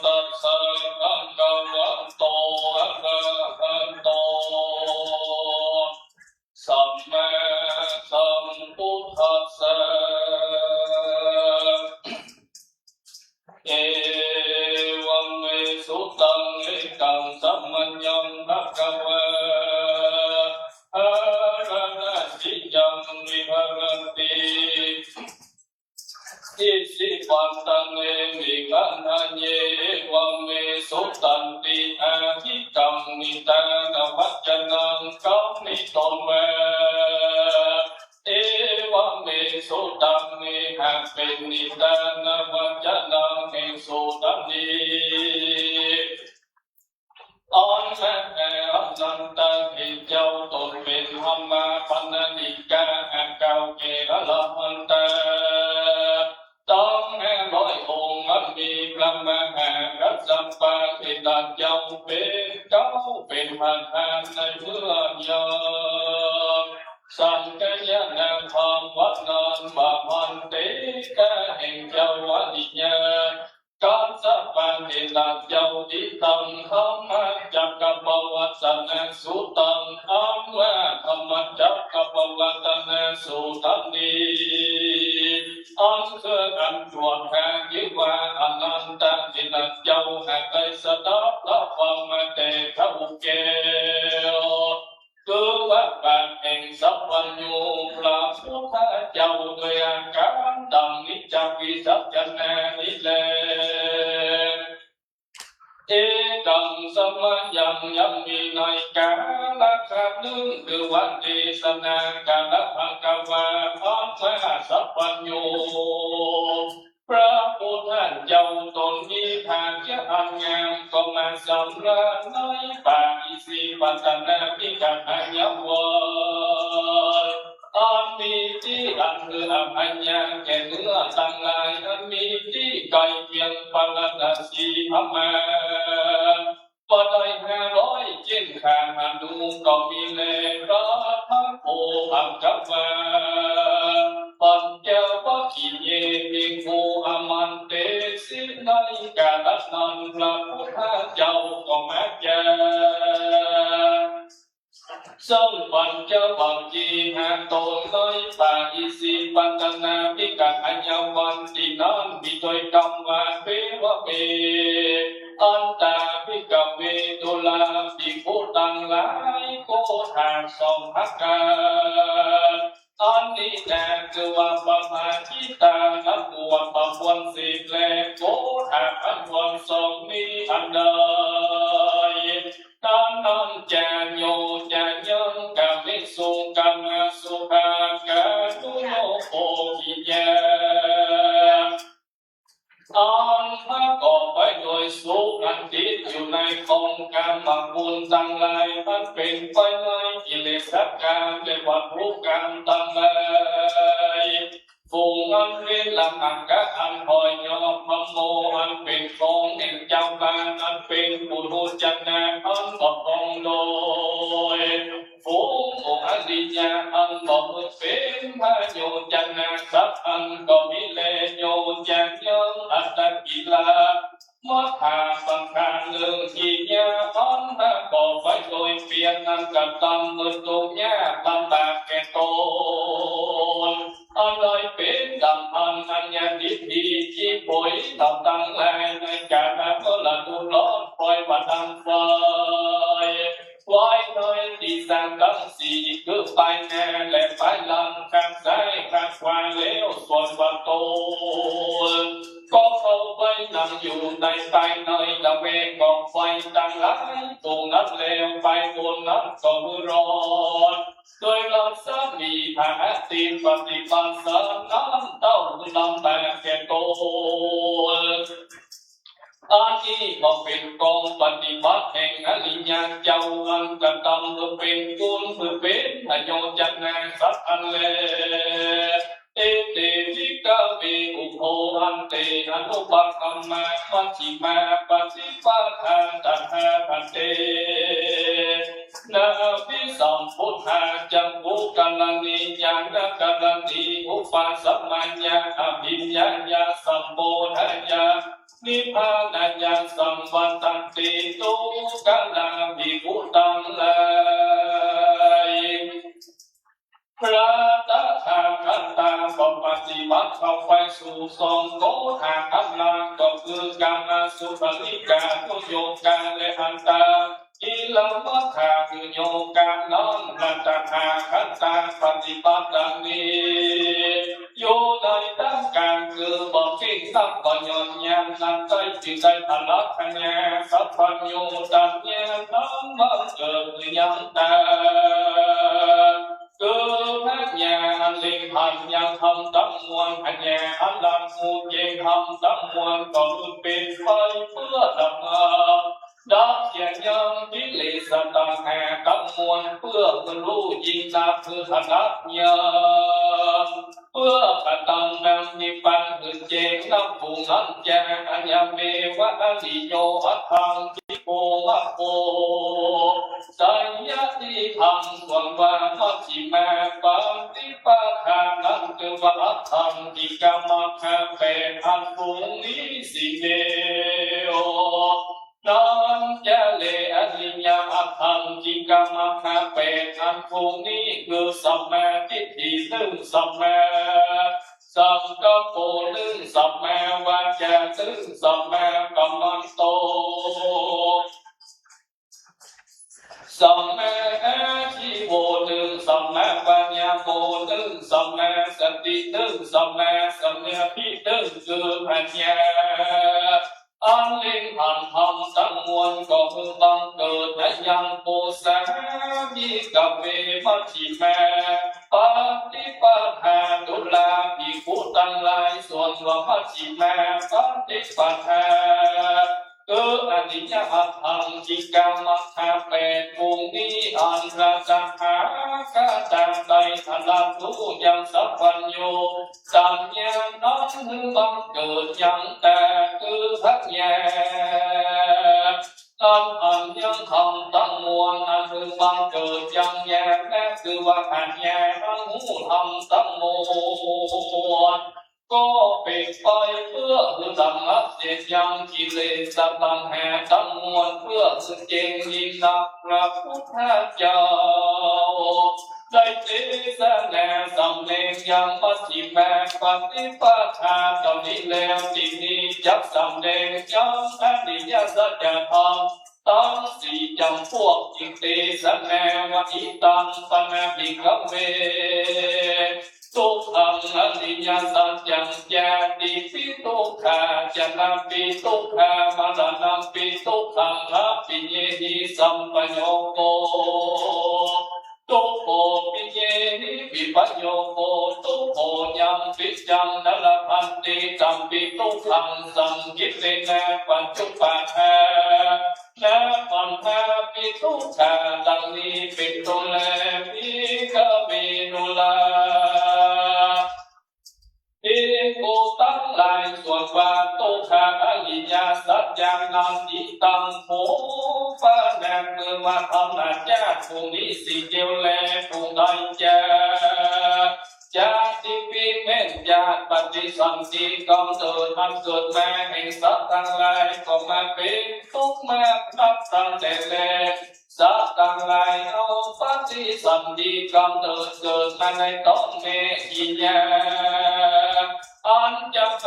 ตัสสะ ภะคะวะโต อะระหะโต สัมมาสัมพุทธัสสะ เอวัมเม สุตัง เอกัง สะมะยัง ภะคะวา อะระหะติยัง วิหะระติ อิสิปัตตะเน มิกขะเย เอวัมเม สุตันติ อะทิกรรมิตานะวัจจะนัง กรรมิโตวา เอวัมเม สุตัง เอหะเปนนิตานะวัจจะนัง เอสุตันติ อันแล แอ อะนันตะ เต เจ้าต๋นเป๋นพระมหาปัณณาธิกา อันเก่าแก่ อรหันตะ ตั้งห้าร้อยองค์ อันมีพระมหากัสสปะเถระเจ้าเป๋นเก๊า เป๋นประธานในเมื่อยัง สังฆายนาธรรม ว่านั้นว่า ภันเต ข้าแห่งเจ้าอริยะ กัสสปะเถระเจ้า ติตังธัมมจักกัปปวัตตนสูตัง อันว่าธรรมจักกัปปวัตตนสูตรนี้ อันคืออันจวบหา จื้อว่าอนันตะเถระเจ้า หากได้สดับฮับฟังมาแต่เก๊าแก่ คือว่าปากแห่งสัพพัญญูพระพุทธเจ้า ด้วยอาก๋ารดังนี้จักวิสัชนานี้แล เอกัง สะมะยัง ยังมีในก๋าละครั้งนึ่ง คือว่าเตสนากาละภะคะวา อันว่าสัพพัญญู พระพุทธเจ้าต๋นมีภาคจะอันงาม ก็มาสำราญในป่าอิสิปัตตนพิกขะยะวัน อันมีตี้อันเอื้ออำนวยแก่เนื้อตังหลาย อันมีตี้ใก้เคียงพาราณสีพม่า บ่ได้ห้าร้อยเจ้นข้าหาดูก็มีแล พระพักโตอังคาวา ปัญจวัคคีย์ภิกขุ อามันเตสิ ในกาละนั้นพระพุทธเจ้าก็มาจา ซึ่งปัญจวัคคีย์ห้าต๋นในป่าอิสิปัตตนพิกขะยะวันตี้นั้น มีถ้อยกำว่า เปวะเม อันตา ภิกขะเว ดูราภิกขุตังหลาย โกฏาสองประก๋าร อันนี้แล คือว่าปะมาณจิตา นับว่าประมวลเสร็จแล โกฏาอันมวลสองนี้อันใด ตัณหัญจะ โยจะยัง กาเมสุ กามาสุขากานุโย โภคิยา สุขอันติดอยู่ในกองก๋ามคุณตังหลาย อันเป๋นไปในกิเลสก๋ามและวัตถุก๋ามตังหลาย ฝูงอันเว้นละอักขะอันถอยย่อ ธัมโม อันเป๋นของแห่งจักกวาล อันเป๋นปุถุชนะอันบ่ต้องโดย ฝูงองค์อริยะอันบ่เป๋นพโยชนะ สัตว์อันก็มีแล โยจะยัง อัตตกิลมัฏฐปังคัง เรื่องตี้ยากอันหากบ่ใฝ่โดยเปียรนั้น กระตำเมินทุกข์ยากลำบากแก่ตน อันใดเป๋นดังอันอัญญาทิฏฐิ ตี้ป่อยเฮาตังหลายในก๋าละเมิดละดูร้อน ป่อยว่าดังไฟ ไว้ในตี้สังตังสี่ คือปายหน้าและปายหลัง ข้างซ้ายข้างขวา แล้วส่วนว่าตนก็เข้าไปนั่งอยู่ในปายใน ละแวกกองไฟตังหลายตรงนั้นแล้ว ปายบนนั้นก็หื้อร้อน โดยรัศมีพระอาทิตย์ปฏิบัติสนั้นเต้า คือลำบากแก่ตน อันนี้บ่เป๋นกองปฏิบัติแห่งอริยะเจ้า อันกระตำเพื่อเป๋นคุณ เพื่อเป๋นพโยชนะสัตว์อันแล เอเต ภิกขะเว อุโภ หันติ อนุปักขมมา มัชฌิมา ปฏิปทา ตถาคเต นะ อภิสัมพุทธา จักขุกรณี ญาณกรณี อุปสัมมายะ อภิญญายะ สัมโพธายะ นิพพานายะ สัมวัตตันติ ดูกราภิกขุตังหลาย พระตถาคตาก็ปฏิบัติเข้าไปสู่สองโกฏฐาคำลา ก็คือกามาสุขัลลิกานุโยกา และอัตตากิลมัฏฐานุโยกา นั้นพระตถาคตาปฏิบัติดังนี้ อยู่ในต้านก๋างคือบ่เก้งนักบ่หย่อนยาน นั้นได้จึงได้พละกญา สัพพัญญูตญาณ บังเกิดยังตา คือพญาอันเล็งหันยังธรรมตังมวล พญาอันหลักฮู้แจ้งธรรมตังมวล ก็คือเป๋นไปเปื้อดับมา ดับเสียยังกิเลสตัณหาตังมวล เปื้อหื้อฮู้ยิ่งนัก คือพละกญาณ เปื้อกระตำนำนิพพานหื้อแจ้งนัก ผู้นั้นจา อะยะเมวะอริโย อัตถังคิโก มัคโค ไสยทิฏฐัง ส่วนว่ามัชฌิมาปฏิปทานั้น คือว่าอัตถังคิกมัคคะแปด อันฝูงนี้สิเดียว นั้นจะแล อริยะอัตถังคิกมัคคะแปด อันฝูงนี้ คือสัมมาทิฏฐินึ่ง สัมมาสังกัปโปนึ่ง สัมมาวาจานึ่ง สัมมากัมมันโต สัมมาอาชีโวนึ่ง สัมมาวายาโมนึ่ง สัมมาสตินึ่ง สัมมาสมาธินึ่ง คือปัญญา อันเล็งหันธรรมตังมวล ก็คือบังเกิดยังปุสสา ภิกขะเว มัชฌิมาปฏิปทา จุลภิกขุตังหลาย ส่วนว่ามัชฌิมาปฏิปทา คืออริยะอัตถังคิกมัคคะแปด ฝูงนี้ อันพระตถาคตาได้ตรัสรู้ยังสัพพัญญู สัญญานั้นหื้อบังเกิดยังตา คือพญานั้น อันยังธรรมตังมวล อันหื้อบังเกิดยังญาณ และคือว่าพญานั้นฮู้ธรรมตังมวล ก็เป๋นไปเปื้อหื้อระงับเสียยังกิเลสตัณหาตังมวล เปื้อหื้อแจ้งยิ่งนัก พระพุทธเจ้า ได้เตสนาสำแดงยังมัชฌิมาปฏิปทาเต้านี้แล้ว ตี้นี้จักสำแดงยังอริยสัจธรรมตังสี่จ๋ำพวก จึงเตสนาว่า อิตัง ปะนะ ภิกขะเว ทุกขัง อริยสัจจัง ชาติปิ ทุกขา จะนะปิ ทุกขา มะระณะปิ ทุกขัง อัปปิเยหิ สัมปะโยโค ทุกโข ปิเยหิ วิปะโยโค ทุกโข ยังปิจัง นะระป ตันติ จัมปิ ทุกขัง สังกิตตินะ ปัจจุปปาทานะขันธา ปิ ทุกขา ดังนี้เป๋นต้นแล ภิกขเว ดูรา ภิกขุตังหลาย ส่วนว่าทุกขา อริยสัจจะนั้น อิตัง โผ ปะนะ คือว่าธรรมะจาตุ นี้สิ่งเดียวแล ผู้ใดจะ จะ ติ ปิ แม่นจะ ปฏิสันธิ กำเนิด อันเกิดมาแห่งสัตว์ตังหลาย ก็มาเป๋นตุ๊กข์มานักตั้งแต่แล สัตว์ตังหลายเฮา ปฏิสันธิ กำเนิดเกิดมาในต๊องแม่อีหญ้า อันจะไป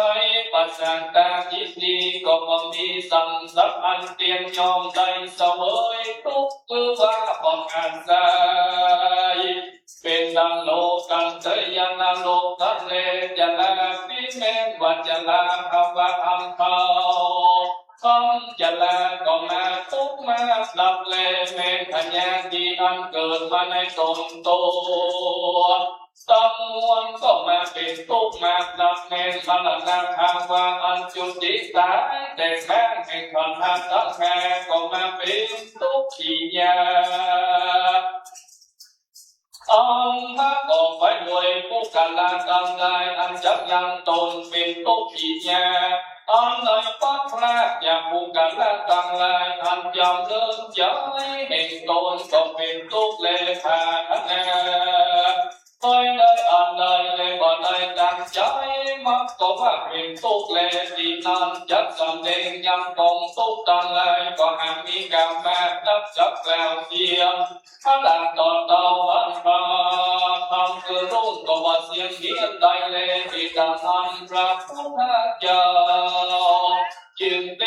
ปราศจากอินทรีย์ ก็บ่มีสังสารอันเตียงยอมได้เสวยตุ๊กข์ คือว่าบ่อาศัย เป๋นดังโลกัตตยนรกตังแล จราพิ แม่นว่าจราภาวะอันเฮา ความจราก็มาตุ๊กข์มานักแล แม่นพยาธิอันเกิดมาในตนตัว ตังมวลก็มาเป๋นตุ๊กข์มานัก แม่นมรณภาวะอันจุติตายแตกแหกแห่งขันธ์ห้าตังห้า ก็มาเป๋นตุ๊กข์ขี้ยาก อันประกอบไปโดยปุคคละตังหลาย อันจักยังตนเป๋นตุ๊กข์ขี้ยาก อันได้พลัดพรากจากปุคคละตังหลาย อันยำเริงใจ๋แห่งตนก็เป๋นตุ๊กข์แล ปรารถนา ไปได้อันใดแลบ่ได้ดังใจ๋ มันก็ว่าเป๋นตุ๊กข์แล ตี้นั้นจักสำแดงยังกองตุ๊กข์ตังหลาย ก็หากมีกามานับจักกล่าวเสียง พระหลังต่อเต้าวันพระธรรมคือรุ่งก็ว่าเสียงเดียวได้แล ตี้ดังนั้นพระพุทธเจ้า จึงเต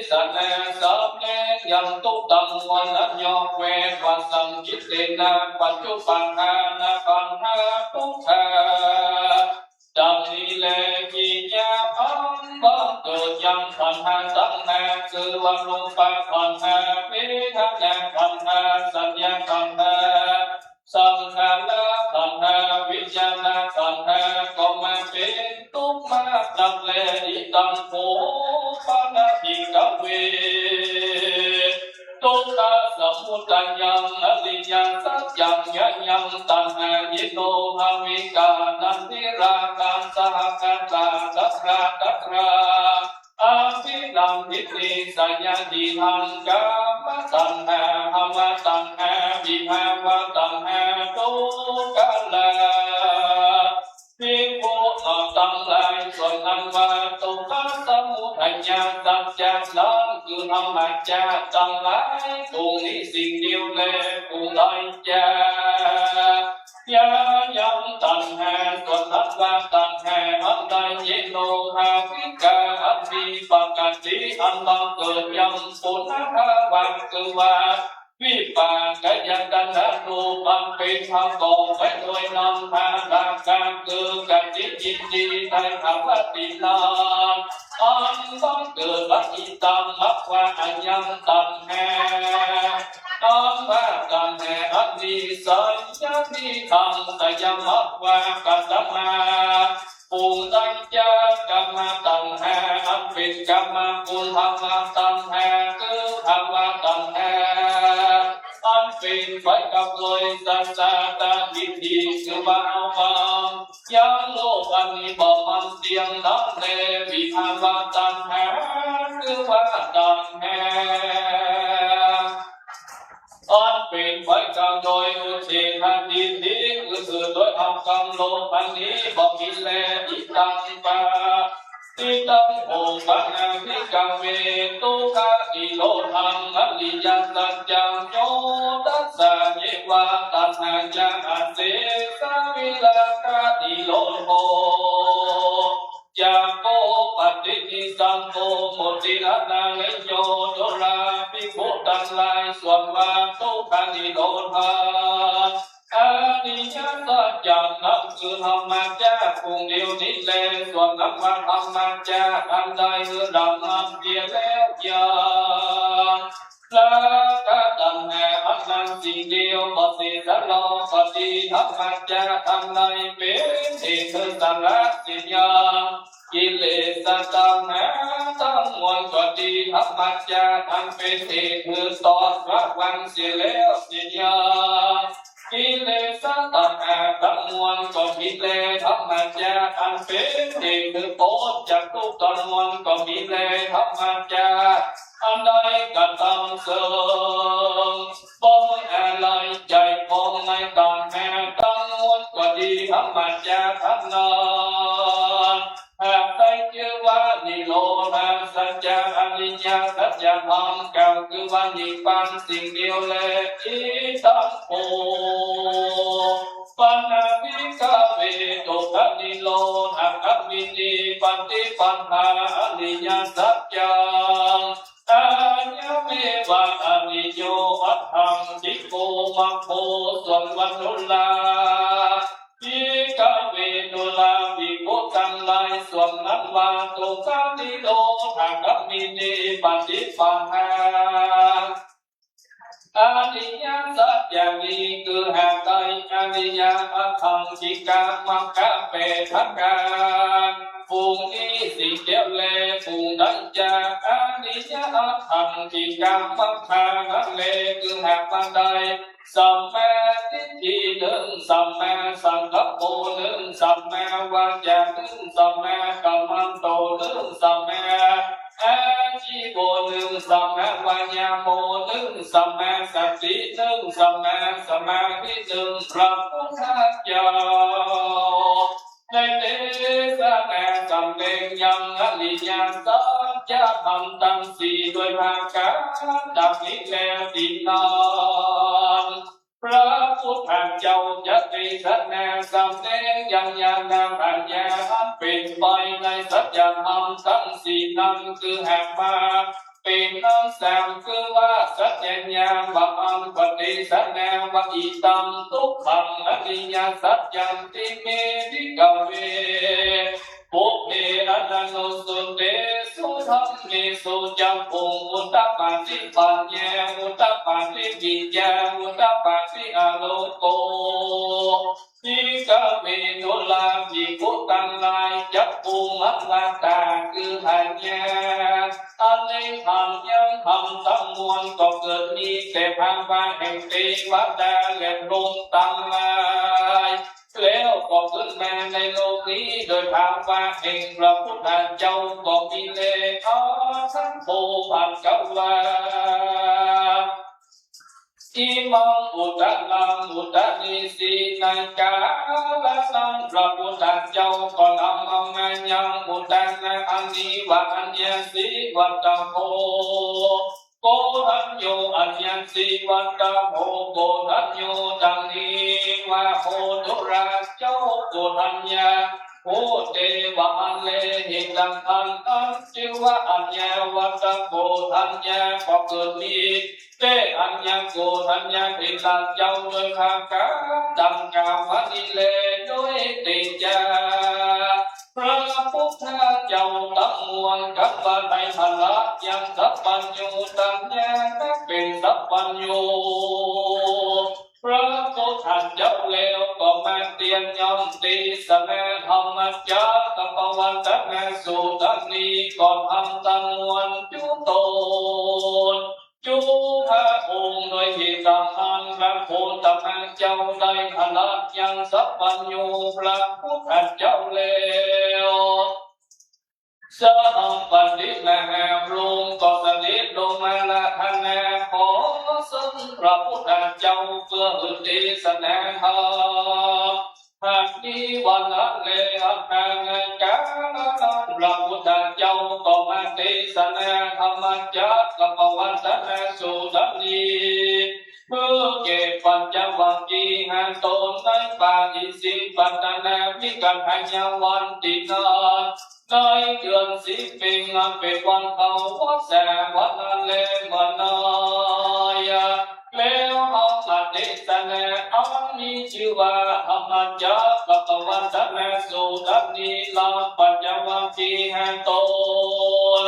สนาสำแดงยังตุ๊กข์ตังมวลนั้นยอกแวกว่าสังกิตตินะ ปัจจุปปาทานะขันธา ทุกขา ดังนี้แล ขี้ยากอันบังเกิดยังขันธ์ห้าตังห้า คือว่ารูปะขันธ์ห้า เวทนาขันธ์ห้า สัญญาขันธ์ห้า สังขารขันธ์ห้า วิญญาณขันธ์ห้า ก็มาเป๋นตุ๊กข์มานักแล อิตัง โผ ปะนะ ภิกขเว ทุกขะสมุตยัง อริยสัจจัง ยะยัง ตัณหา เยโน ภวิกา นันทิรากัง สหะกะตา ตะทรา ตะทรา อะภินันทิติ สะยะทิหัง กามะตัณหา ภวะตัณหา วิภวะตัณหา ทุกขะลา ภิกขุตังหลาย ส่วนอันว่าทุกขะสมุตยะสัจจะนั้น คือธรรมะจาตุตังหลาย ตรงนี้สิ่งเดียวแล ผู้ใดจะ ยะยังตัณหา ส่วนอันว่าตัณหาอันใด เยโน ภวิกา อันมีปกติอันบังเกิดยัง ปุณณภาวัง คือว่า วิปากายะตัณหา รูปอันเป๋นประกอบไปโดยนำพาราคะ คือกติยินดีในภวะตี้นั้น อันบังเกิด อิตัง ภวะยังตัณหา อันว่าตัณหาอันนี้ สะยะทิหัง สะยะภวะ กะตะมา ผู้ใดจะ กามะตัณหา อันเป๋นกามคุณ ภวะตัณหา คือภวะตัณหา อันเป๋นไปกับโดยสัจจะทิฏฐิ คือว่าเอามายังโลกอันนี้บ่มันเตี้ยงนั้นแล วิภวะตัณหา คือว่าตัณหา อันเป๋นไปกับโดยอุเฉททิฏฐิ คือถือโดยเอากำโลภอันนี้บ่มีแล อิตัง ปะ ฏิตัง โผ ปะนะ ภิกขเว ทุกขะนิโรธัง อริยสัจจัง โย ทัสสะ เยวะ ตัณหายะ อเสสะ วิราคะนิโรโธ จักโข ปะตินิสสังโข โมติระนาเรโย ดูรา ภิกขุตังหลาย ส่วนว่าทุกขะนิโรธัง อริยสัจจัง นั้นคือธรรมะจาตุองค์เดียวนี้แล ส่วนอันว่าธรรมะจาตุอันใด คือดังนั้นเสียแล้วยัง ราคะตัณหาอันนั้นสิ่งเดียว บ่เสียสละ ปฏิธรรมะจาตุอันใดเป๋นเหตุคือสละเสียยัง เย มจักรอันเป๋นเหตุหื้อต๋อดระวังเสียแล้วเสียยัง กิเลสตัณหาตังมวลก็มีแล ธรรมจักรอันเป๋นเหตุหื้อป๊นจากตุ๊กข์ตังมวลก็มีแล ธรรมจักรอันใดก็ต๋ามเสิง บ่อาลัยใจ๋ปองในตัณหาตังมวลก็ดี ธรรมจักรอันนั้น หากใดจื้อว่านิโรธาสัจจะ อริยสัจธรรม กล่าวคือว่านิพพานสิ่งเดียวแล อิทัง โข ปันนา ภิกขะเว ทุกขนิโรธคามินี ปฏิปทา อริยสัจจัง อายัง เมวะ อริโย อัตถังคิโก มัคโค ส่วนว่านุรา ภิกขะเว ดูราภิกขุตังหลาย ส่วนนั้นว่า ทุกขนิโรธคามินี ปฏิปทา อริยสัจจะนี้ คือหากใดอริยะอัตถังคิกะ มัคคะแปดประก๋าร ฝูงนี้สิ่งเดียวแล ฝูงใดจะ อริยะอัตถังคิกะ มัคคะนั้นแล คือหากว่าใด สัมมาทิฏฐินึ่ง สัมมาสังกัปโปนึ่ง สัมมาวาจานึ่ง สัมมากัมมันโตนึ่ง สัมมาอาชีโวนึ่ง สัมมาวายาโมนึ่ง สัมมาสตินึ่ง สัมมาสมาธินึ่ง พระพุทธเจ้า ได้เตสนาสำแดงยังอริยสัจธรรมตังสี่โดยประก๋ารดังนี้แล้ว ตี้นั้น พระพุทธเจ้าจะเตสนาสำแดงยังญาณปัญญาอันเป๋นไปในสัจธรรมตังสี่นั้น คือหากว่า เป๋นอันสาม คือว่าสัจจะญาณ ว่าอั้น ปฏิสนาว่า อิทัง ทุกขัง อริยสัจจัง ติเม ภิกขะเว ปุพเพ อนันตุสสะเตสุ ธัมเมสุ จักขุง อุทปาทิ ปัญญา อุทปาทิ วิญญา อุทปาทิ อาโลโก ภิกขะเว ดูราภิกขุตังหลาย จักขุง อันว่าต๋า คือปัญญา อันเล็งหันยังธรรมตังมวล ก็เกิดมีแก่ภาวะแห่งเตวดาและพรหมตังหลาย แล้วก็ขึ้นมาในโลกนี้โดยภาวะแห่งพระพุทธเจ้าก็มีแล อาหัง โข ภัคคะวา อิมัง อุตตรัง อุตตะนีสี ในกาละนั้น พระพุทธเจ้าก็นำเอามายังอุตตระอันนี้ว่า อัญญาสีวัตโถ โกณฑัญโญ อัญญาสีวัตโถ โกณฑัญโญ ดังนี้ว่า โหตุราชเจ้าโกณฑัญญา โห เตวะ อันแล เหตุดังอั้น อันจื้อว่าอัญญาวัตโกณฑัญญา ก็เกิดมี เต อัญญาโกณฑัญญาเถระเจ้า โดยประก๋ารดังกล่าวมานี้แล โดยเตชะพระพุทธเจ้าตังมวล จักว่าได้พละยังสัพพัญญู ตังญาณเป๋นสัพพัญญู พระพุทธเจ้าแล้วก็มาเตียนย่อมเตสนาธรรมจักกัปปวัตตนสูตรนี้ ก็ธรรมตังมวลจุตน จุพระองค์ โดยเหตุดังอั้น พระโคตมะเจ้าได้พละยังสัพพัญญูพระพุทธเจ้าแล้ว สหัง ปฏิมหาพรหมก็เสด็จลงมาอาราธนาขอเซิญพระพุทธเจ้าเปื้อหื้อเตสนาธรรม หากนี้วันนั้นแล อันนานาการนั้น พระพุทธเจ้าก็มาเตสนาธรรมจักกัปปวัตตนสูตรนี้ เปื้อแก่ปัญจวัคคีย์ห้าต๋นในป่าอิสิปตนามิกทายวัน ตี้นั้น ในเดือนสิบเพ็ญ อันเป๋นวันเข้าพรรษาวันนั้นแล เมื่อนั้น แล้วธรรมเตสนาอันมีจื้อว่าธรรมจักกัปปวัตตนสูตรนี้ ลำปัญจวัคคีย์ห้าต๋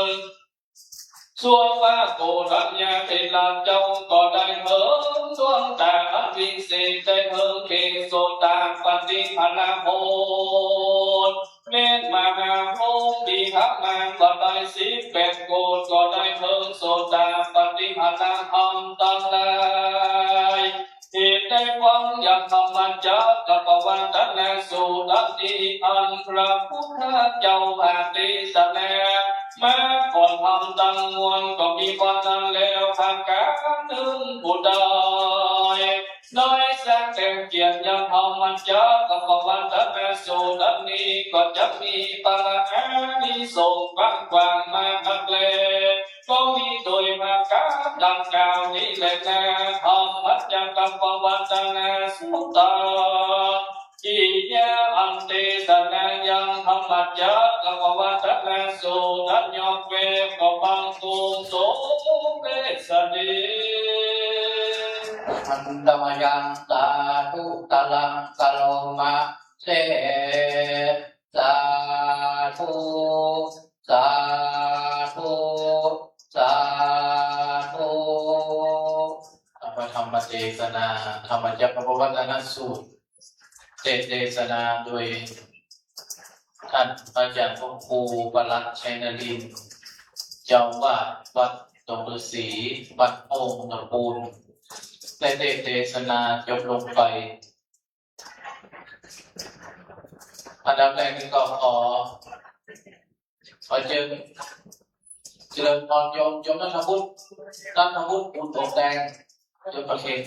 น ส่วนพระโกณฑัญญาเถระเจ้าก็ได้เถิงดวงต๋าอันวิเศษ ได้เถิงเขโสตปัตติผลผล แม่นมหาพรหมมีพระนามว่าได้สิบแปดโกฏ ก็ได้เถิงโส ปฏิหารธรรมตังหลาย เหตุได้ฟังอย่างธรรมจักกัปปวัตตนสูตรอันนี้ อันพระพุทธเจ้าประเทศนามาก่อนธรรมตังมวล ก็มีว่านั้นแล้ว ประก๋านนึ่งผู้ใด ได้แสดงเกียรติยังธรรมจักกัปปวัตตนสูตรอันนี้ ก็จะมีพระอานิสงส์กว้างๆ มานักแล ก็มีโดยประก๋านดังกล่าวนี้แลนา ธรรมจักกัปปวัตตนสูตร อิยะ อันเตสนายังธรรมจักกัปปวัตตนสูตร อันยกเวกก็บังคมสมเด็จเสด็จ Handa mayaṃ sādhu taraṃ karoma se. Sādhu, sādhu, sādhu. พระธรรมเทศนา ธรรมจักกัปปวัตตนสูตร เตสนาโดย ท่านพระอาจารย์พระครูประหลัดชัยนรินทร์ เจ้าอาวาสวัดดงฤๅษี วัดโป่งตะปูน ได้เทศน์เทศนาจบลงไป อันดับแรกนี้ก็ขอ ขอเจิญ เจริญพรโยม โยมณัฐวุฒิ ณัฐวุฒิ บุญโอ่งแดง โยมประเคน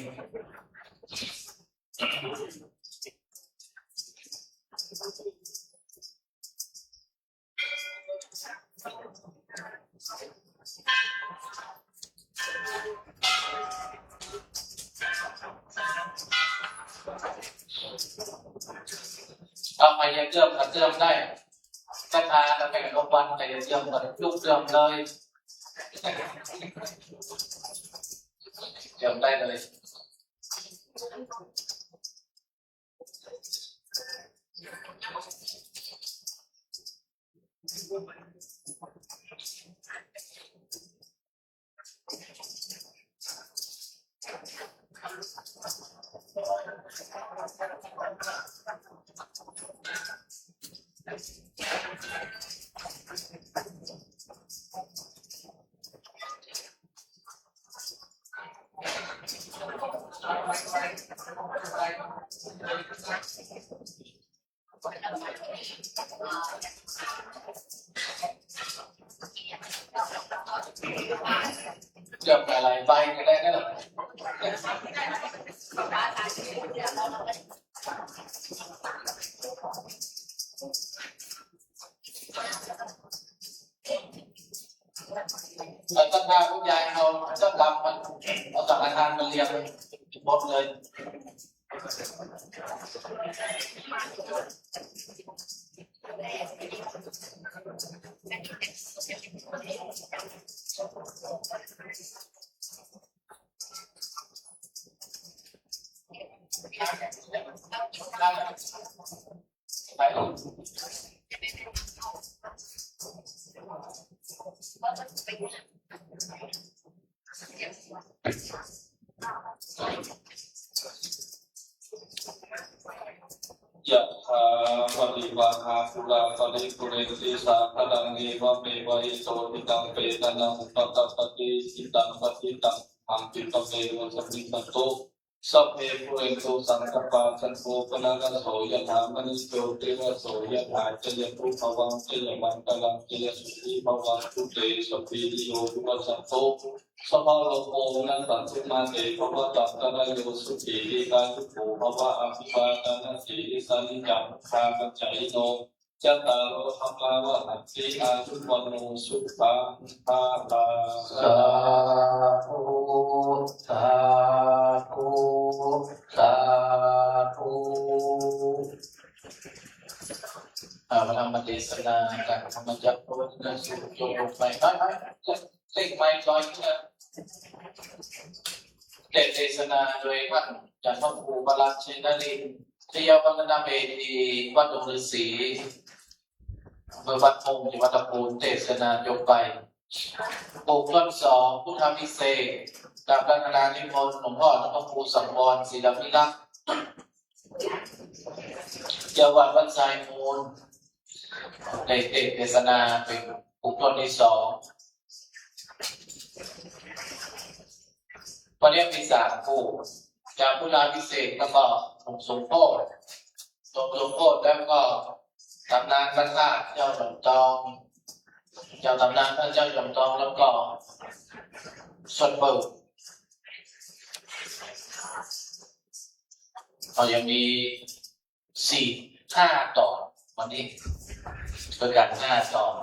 เอา ใผอยากเจิมก็เจิมได้ ศรัทธาก็แบ่งรางวัล ใผอยากเจิมก็ลุกเจิมเลย เจิมได้เลย เจิมหลายๆ ใบก็ได้นะ แล้วก็พาคุณยายเอาเจ้ากรรมมัน เอาสังฆทานมาเรียงหมดเลย ยะถา วาริวาหาปูรา ปะริปูเรนติ สาคะรัง เอวะเมวะ อิโต ทินัง เปตานัง อุปะกัปปะติ อิชิตัง ปัตถิตัง ตุมหัง ขิปปะเมวะ สะมิชฌะตุ สัพเพ ปูเรนตุ สังกัปปา จันโท ปะนะระโส ยะถา มะณิ โชติระโส ยะถา จะยะพุทธะวัง จะยะมังคะลัง จะยะสุขี ภะวันตุ เต สัพพีติโย วิวัชชันตุ สัพพะโรโค วินัสสันตุ มา เต ภะวัตวันตะราโย สุขี ทีฆายุโก ภะวะ อะภิวาทะนะสีลิสสะ นิจจัง วุฑฒาปะจายิโน จัตตาโร ธรรรมะ วัฑฒันติ อายุ วัณโณ สุขัง พะลัง สาธุ สาธุ สาธุ อ่า พระธรรมเทศนาจากธรรมจักรกัปปวัตตนสูตร จบลงไป ไป ไป เร่งไมค์ลอยขึ้นนะ เทศนาโดยท่านอาจารย์พระครูประหลัดชัยนรินทร์ ชยวัฒนเมธี วัดดงฤๅษี อำเภอบ้านโป่ง จังหวัดตะปูน เทศนาจบไป บทต้นสอง พุทธาภิเษก กราบอาราธนานิมนต์หลวงพ่อพระครูสังวร ศิลวิรักษ์ เจ้าวัดวัดทรายมูล ได้เทศนาเป็นบทต้นที่สอง เรียกมีสามคู่ จารุณาภิเษก แล้วก็หลวงสมโภช หลวงสมโภช แล้วก็ตำนานพระธาตุเจ้าหนองจอง เจ้าตำนานพระเจ้าหนองจอง แล้วก็สวดเปิด ก็ยังมีสี่ ห้าต๋อน วันนี้ เปิ้นกั๋นห้าต๋อน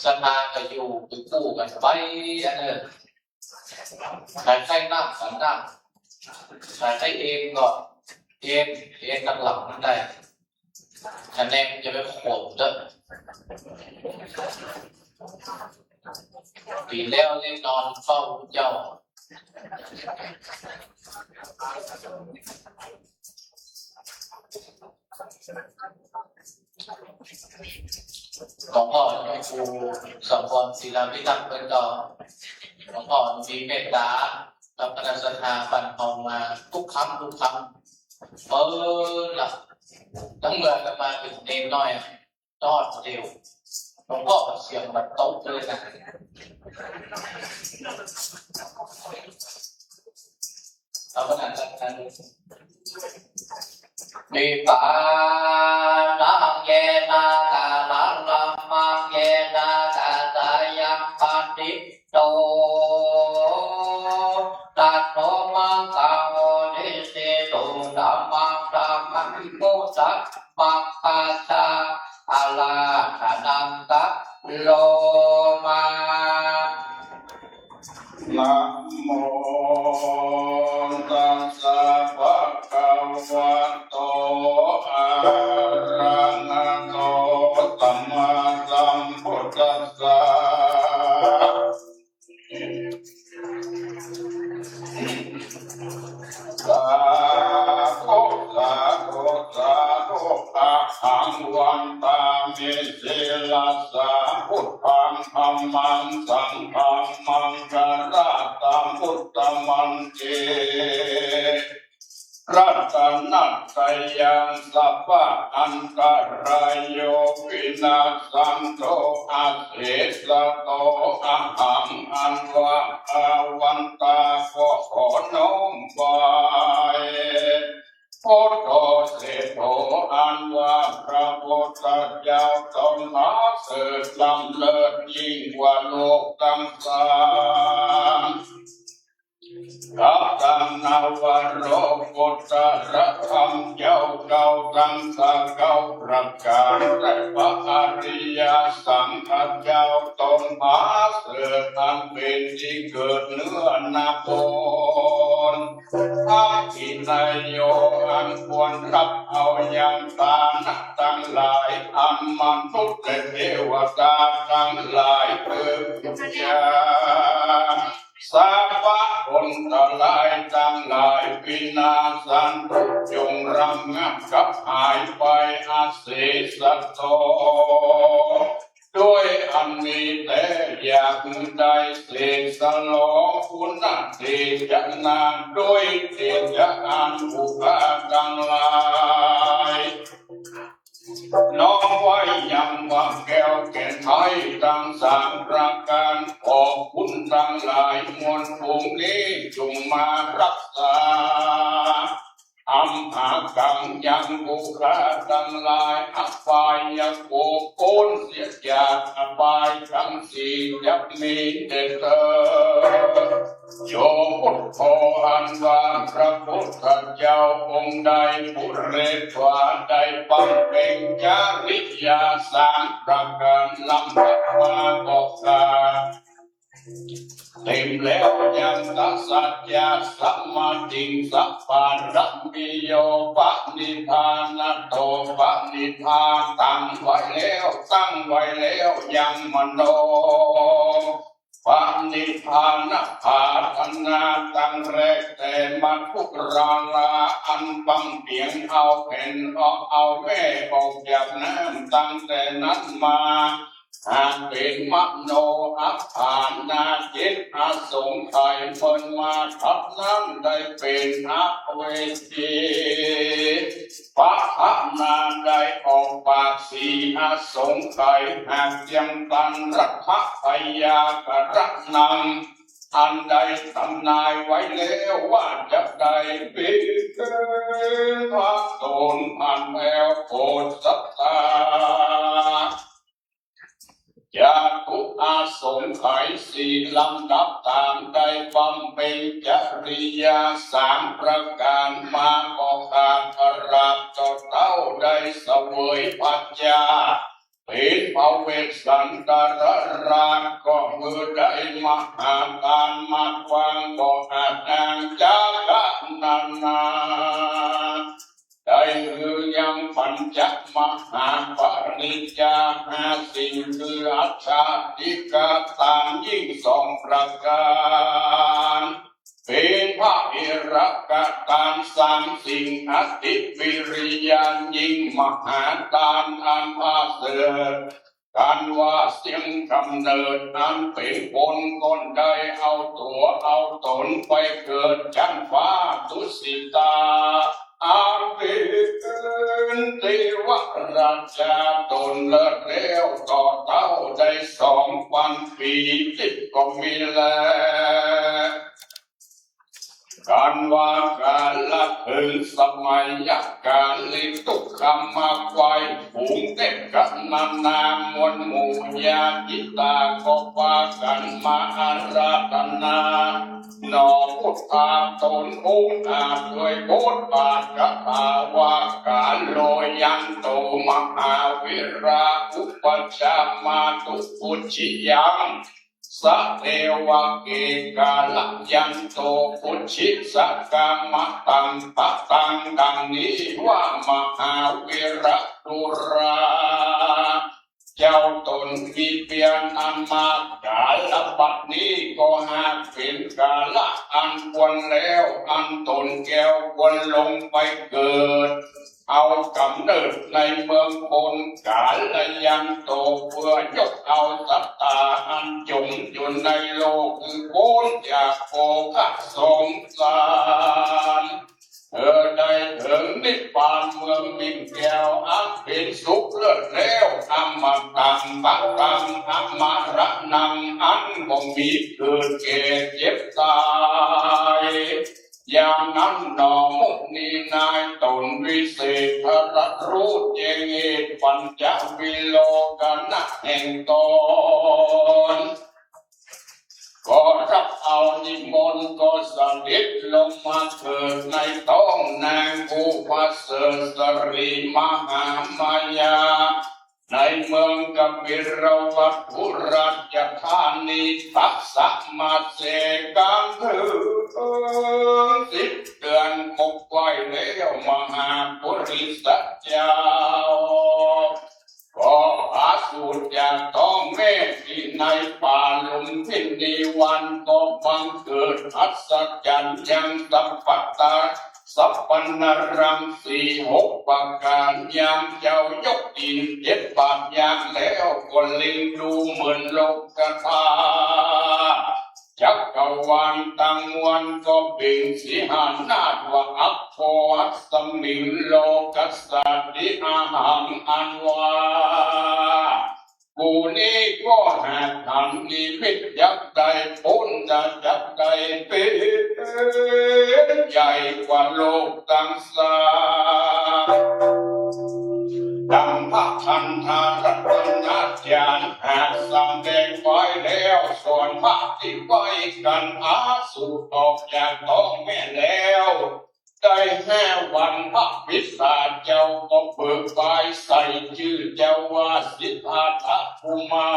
ศรัทธาก็อยู่เป็นคู่กั๋นไป อันนั้น ใผใค่นั่งก็นั่ง ผใค่เอนก็เอน เอนตังหลังมันได้ คะแนนจะไปขมเด้อ ปี๋แล้วได้นอนเฝ้าเจ้า หลวงพ่อหลวงปู่สมพร ศิลาพิทักษ์ เปิ้นก็ หลวงพ่อมีเมตต๋า แล้วก็ศรัทธาปันทองมากู้ครั้งกู้ครั้ง เปิ้นละ ตั้งเมื่ออาตมาเป๋นเณรน้อย ต๋อนเดียว หลวงพ่อเสียงมันตกเลยนะ เอาขนาดนั้น เมตตานัง เยนะกาลังธัมมัง เยนะตถาคตายัง ปะฏิ โต ตัสโส ภะคะโว ติสสิตุ ธัมมัง ธัมมัง พุทธัง ภะคะวา อาราธนัง กะโรมา นะโม ตัสสะ ภะคะวะโต อะระหะโต สัมมาสัมพุทธัสสะ สาธุ สาธุ สาธุ อะหัง วันทามิ ศิรสสา พุทธัง ธัมมัง สังฆัง มังคะลาธัง อุตตมังติ รัตนะตะยัง สัพพะอันตะราโย วินาสสันตุ อะเสสะโต อะหัง อันว่าข้าวันตาก็ขอน้อมไหว้ พุทโธ เสโส อันว่าพระพุทธเจ้า ตนหาเสด็จล้ำเลิศยิ่งกว่าโลกตังสาม กับตังนวโลกุตตะระธรรมเจ้าเก่าตังสามเก้าประก๋าน และพระอริยสังฆเจ้า ตนหาเสด็จอันเป๋นตี้เกิดเหนือหน้าฝน ทักขิณเยโย อันควรฮับเอายังทานะตังหลาย อันมนุษย์และเตวดาตังหลายเปิดยา สัพพะอันตรายตังหลาย วินาสสันตุ จงระงับกับหายไป อะเสสะโต ด้วยอันมีแต๊ อย่าได้เสสะโล ปุณณะเตจะนา ด้วยเตจะอันบุคคลตังหลาย น้อมไว้ยังว่าแก้วแก่นไทยตังสามประก๋าน ขอคุณตังหลายมวลฝูงนี้จงมาฮักษา อัมหากัง ยังบุคคลตังหลาย อบายภูมิ ป๊นเสียจากอบายตังสี่ จะมีแต๊เตอ โย พุทโธ อันว่าพระพุทธเจ้าองค์ใด ปุเรทวา ได้บำเพ็งจริยาสามประก๋านล้ำดับมาก็ข้า เต็มแล้วยัง ตะสัจจะสัมมาทิฏฐิ สัพพะปะรมีโย ปะนิพพานะโต ปะนิพพานะ ตั้งไว้แล้ว ตั้งไว้แล้วยังมโน ปะนิพพานะปรารถนาตั้งแรกแต่มัทุราลา อันบำเพ็งเอาแผ่นออกเอาแม่ออกจากน้ำ ตั้งแต่นั้นมา หากเป๋นมโนอัฏฐานาจิต อสงไขยเมินมา ทัดนั้นได้เป๋นอเวจี ปะทะนาได้ออกปากสี่ อสงไขย หากยังตันรักขะพยากระนัง อันได้ตำนายไว้แล้วว่าจะได้เป๋นพระต๋นอันแอวโผดสัตตา จาตุอาสงไขยสี่ลำดับต๋ามได้บำเพ็ญจริยาสามประก๋านมาก็ขาดอาราธน์เต้าได้เสวยพัชชา เป๋นพระเวสสันดรราชก็คือได้มหาตานมากว้างบ่อาจอ้างจักกะนันนา ได้คือยังปัญจมหาปริจจาห้าสิ่งคืออัฏฐาธิกตานยิ่งสองประก๋าน เป๋นพระเอระกตานสามสิ่ง อธิปิริยายิ่งมหาตานอันประเสริฐ กันว่าเสี้ยงก๋ำเนิดอันเป๋นคนก็ได้เอาตั๋วเอาต๋นไปเกิดจั้นฟ้าดุสิตา อันเป๋นเตวราชาต๋นเลิศแล้วต่อเต้าได้สองปันปี๋สิบก็มีแล กันว่ากาละเถิงสมัยกาลิตุกขมะ ควายฝูงเต็มกัณนามวลหมู่ญาติตาก็ปากั๋นมาอาราธนา หนอพุทธาต๋นองค์อาจด้วยบทบาทคาถาว่า กาโล ยันโต มหาวีรา อุปัชฌามาตุ ปุจฉิยัง สะเตวะเก กาละยันโต ปุจฉิสะกามะตัง ปะตัง ดังนี้ว่ามหาวีระตุรา เจ้าต๋นมีเปียรอันมาก กาละบัดนี้ก็หากเป๋นกาละอันควรแล้ว อันต๋นแก้วควรลงไปเกิด เอาก๋ำเนิดในเมืองคน กาละยันโต เปื้อยกเอาสัตตาอันจ๋มอยู่ในโลกหื้อป๊นจากโภคสงสาร เออ ได้เถิงนิพพานเมืองบิ่งแก้วอันเป๋นสุขเลิศแล้ว อมตัง ปะตัง อมรณัง อันบ่มีเกิดแก่เจ็บต๋าย อย่างนั้นหนอมุนีนายต๋นวิเศษพระรูป แจ้งเหตุปัญจวิโลกนะแห่งต๋น ก็รับเอานิมนต์ก็เสด็จลงมาเกิดในต๊องนางผู้ประเสริฐสรีมหามายา ในเมืองกบิลวัตถุราชธานี ตัสมาเสกัง เถิงสิบเดือนครบไว้แล้วมหาปุริสเจ้า ก็ประสูติจากต๊องแม่ตี้ในป่าลุมพินีวัน ก็บังเกิดอัศจรรย์ยังสัพพะตา สัพพนรังสีหกประก๋าน ยามเจ้ายกตี๋นเจ็ดบาทย่างแล้ว ก็เล็งดูเหมือนโลกธาตุ จักรวาลตังมวลก็เปล่งสิหนาฏว่า อัปโภ อัสมิง โลกัสสาติ อะหัง อันว่า กูนี้ก็หากหันนิมิตจักได้ป๊น จักได้เป๋นใหญ่กว่าโลกตังสาม ดังพระคันธารัตนญาณหากสำแดงไว้แล้ว ส่วนพระตี้ใฝ่กั๋นอสุรออกจากต๊องแม่แล้ว ได้ห้าวันพระปิสาจเจ้าก็เบิกบายใส่จื้อเจ้าว่าสิทธัตถะกุมา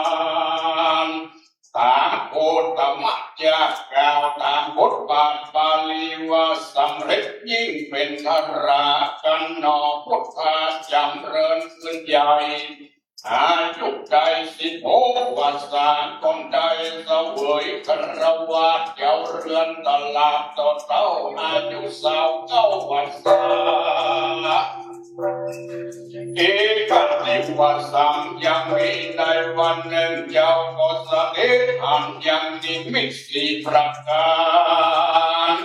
ร ต๋ามโคตมะเจ้ากล่าวต๋ามบทบาทบาลีว่า สำเร็จยิ่งเป๋นทรากั๋นหนอพุทธาจ๋ำเริญขึ้นใหญ่ อายุได้สิบหกวรรษา ก็ได้เสวยคฤหัสถ์เจ้าเรือนตลาดต่อเต้าอายุซาวเก้าวรรษา เอกังนิวาสัง ยังมีในวันนึ่งเจ้าก็เสด็จหันยังนิมิตสี่ประก๋าน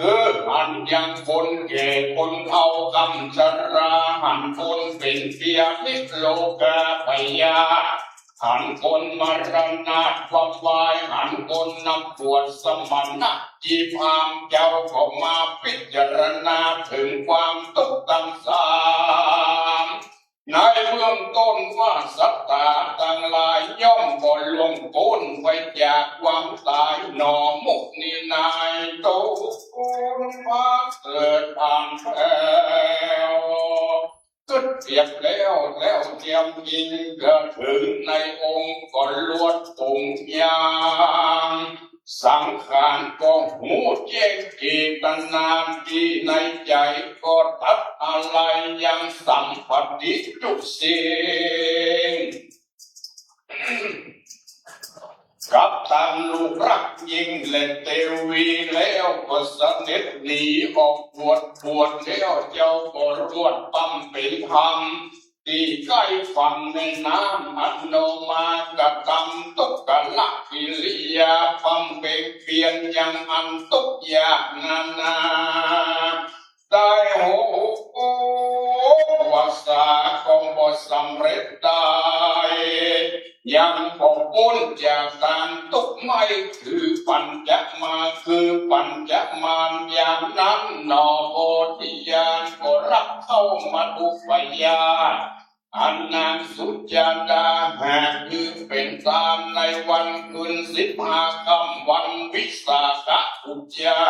คือหันยังคนแก่คนเฒ่าก่ำชรา หันคนเป๋นเปียวิโลกาพยาธิ หันคนมรณะความตาย หันคนนักบวชสมณะ จีพราหมณ์เจ้าก็มาพิจารณาเถิงความตุ๊กข์ตังสาม ในเบื้องต้นว่าสัตว์ตังหลายย่อมบ่ล่วงป๊นไปจากความต๋ายหนอ มุนีนาย ตุ๊กข์ภักเกิดผ่านแผ้ว กึ๊ดเตียบแล้ว แล้วเตียมจริงกระเถิงในองค์ก็ลวดปรุงอย่าง สังขารก็ฮู้แจ้งเจตนาตี้ในใจ๋ ก็ตัดอาลัยยังสัมผัสตี้จุกสิ่ง กับตังลูกรักยิ่งและเตวี แล้วก็เสด็จหนีออกบวช บวชแล้วเจ้าก็รวดบำเพ็ญธรรม ตี้ใก้ฝั่งแม่น้ำอโนมากกะตำ ทุกขละกิริยาบำเพ็ญเพียรอย่างอันตุ๊กข์ยากนานา ได้หกวรรษาก็บ่สำเร็จได้ ยังบ่ป๊นจากความตุ๊กข์ ไม่คือปัญจมา คือปัญจมาร ยามนั้นหนอโพธิญาณก็รับเข้ามัทธุปายาต อันนางสุจาตาหากคือเป๋นตามในวันคืนสิบห้าค่ำวันวิสาขบูชา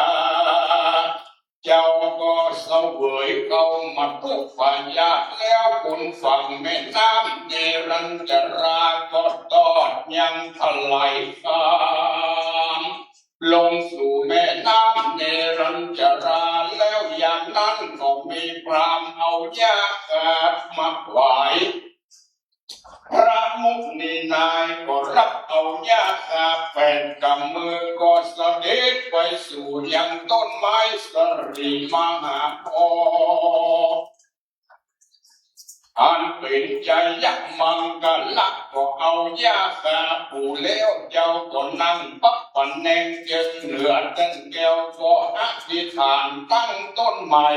เจ้าก็เสวยเข้ามัทธุปายาตแล้ว บนฝั่งแม่น้ำเนรัญชราก็ตอดยังถลายข้าม ลงสู่แม่น้ำเนรัญชรา แล้วยามนั้นก็มีพราหมณ์เอาหญ้าคามาถวายพระมุนีนาย ก็รับเอาหญ้าคาแปดกำมือ ก็เสด็จไปสู่ยังต้นไม้สะหลีมหาโพธิ์ อันเป๋นชัยมังคละ ก็เอาหญ้าคาปูแล้ว เจ้าก็นั่งปับปะแนงเจิงเหนือแต้นแก้ว ก็อธิษฐานตั้งต้นใหม่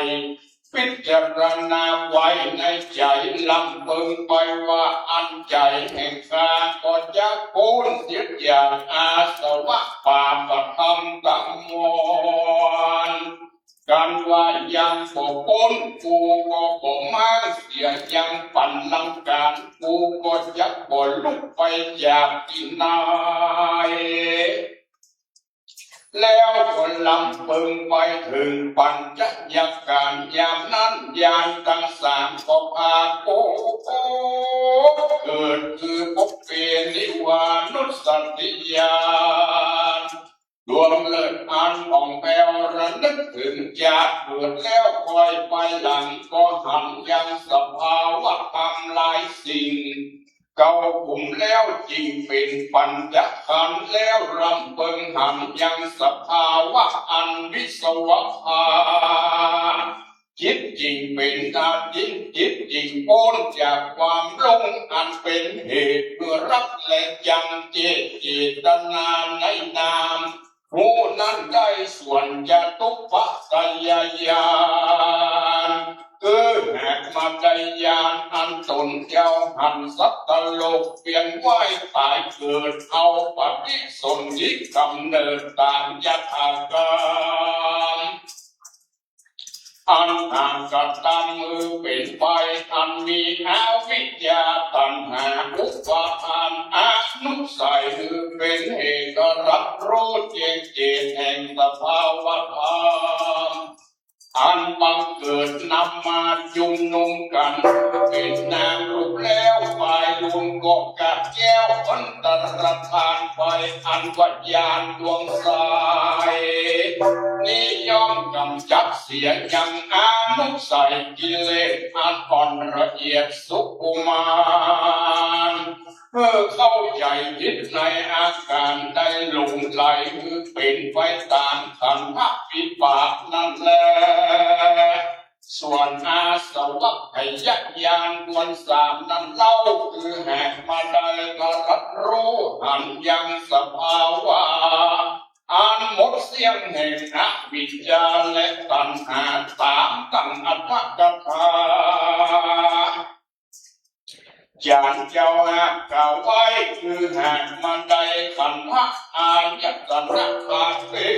พิจารณาไว้ในใจ๋ลำเปิงไปว่า อันใจ๋แห่งข้าก็จักป๊นเสียจากอาสวะปาปธรรมตังมวล กันว่ายังบ่ป๊น กูก็บ่มาเสียยังปันลังการ กูก็จักบ่ลุกไปจากตี้ไหน แล้วก็ลำเปิงไปเถิงปัญจญาการ ยามนั้นญาณตังสามก็ปรากฏเกิด คือปุพเพนิวาสานุสติญาณ ดวงเลิศอันผ่องแผ้วระลึกเถิงจาติเกิดแล้ว คอยไปหลังก็หันยังสภาวะธรรมหลายสิ่ง เก้าขุมแล้วจึงเป๋นปัญจขันธ์ แล้วลำเปิงหันยังสภาวะอันวิศวะภา จิตจึงเป๋นอาทิตย์ จิตจึงป๊นจากความหลงอันเป๋นเหตุคือรักและจัง เจต เจตนาในนาม ผู้นั้นได้ส่วนจตุปัจจยญาณ คือแหกมาได้ญาณอันต๋นเจ้าหันสัตว์โลกเวียนว่ายต๋ายเกิด เอาปฏิสนธิก๋ำเนิดต๋ามยถากรรม อันหากกระตำมือเป๋นไป อันมีอวิชชา ตัณหา อุปาทาน อนุสัย หือเป๋นเหตุรับรู้แจ้งเจตแห่งสภาวะธรรม อันบังเกิดนำมาจุมนุมกั๋น เป๋นนามรูปแล้ว ปายลูนก็กาบแก้วอันตรธานไป อันว่าญาณดวงใส นี้ย่อมก๋ำจัดเสียยังอนุสัยกิเลสอันอ่อนละเอียดสุขุมาน เมื่อเข้าใจ๋ผิดในอาก๋านได้หลงใหล หือเป๋นไปต๋ามขันธวิบากนั้นแล ส่วนอาสวัคคยญาณดวงสามนั้นเล่า คือแหกมาได้ตรัสรู้หันยังสภาวะ อันหมดเสี้ยงแห่งอวิชชาและตัณหาต๋ามดังอัตถกถา จ๋ารย์เจ้าหากกล่าวไว้ คือหากมาได้ขันธะอายตนะธาตุเป๋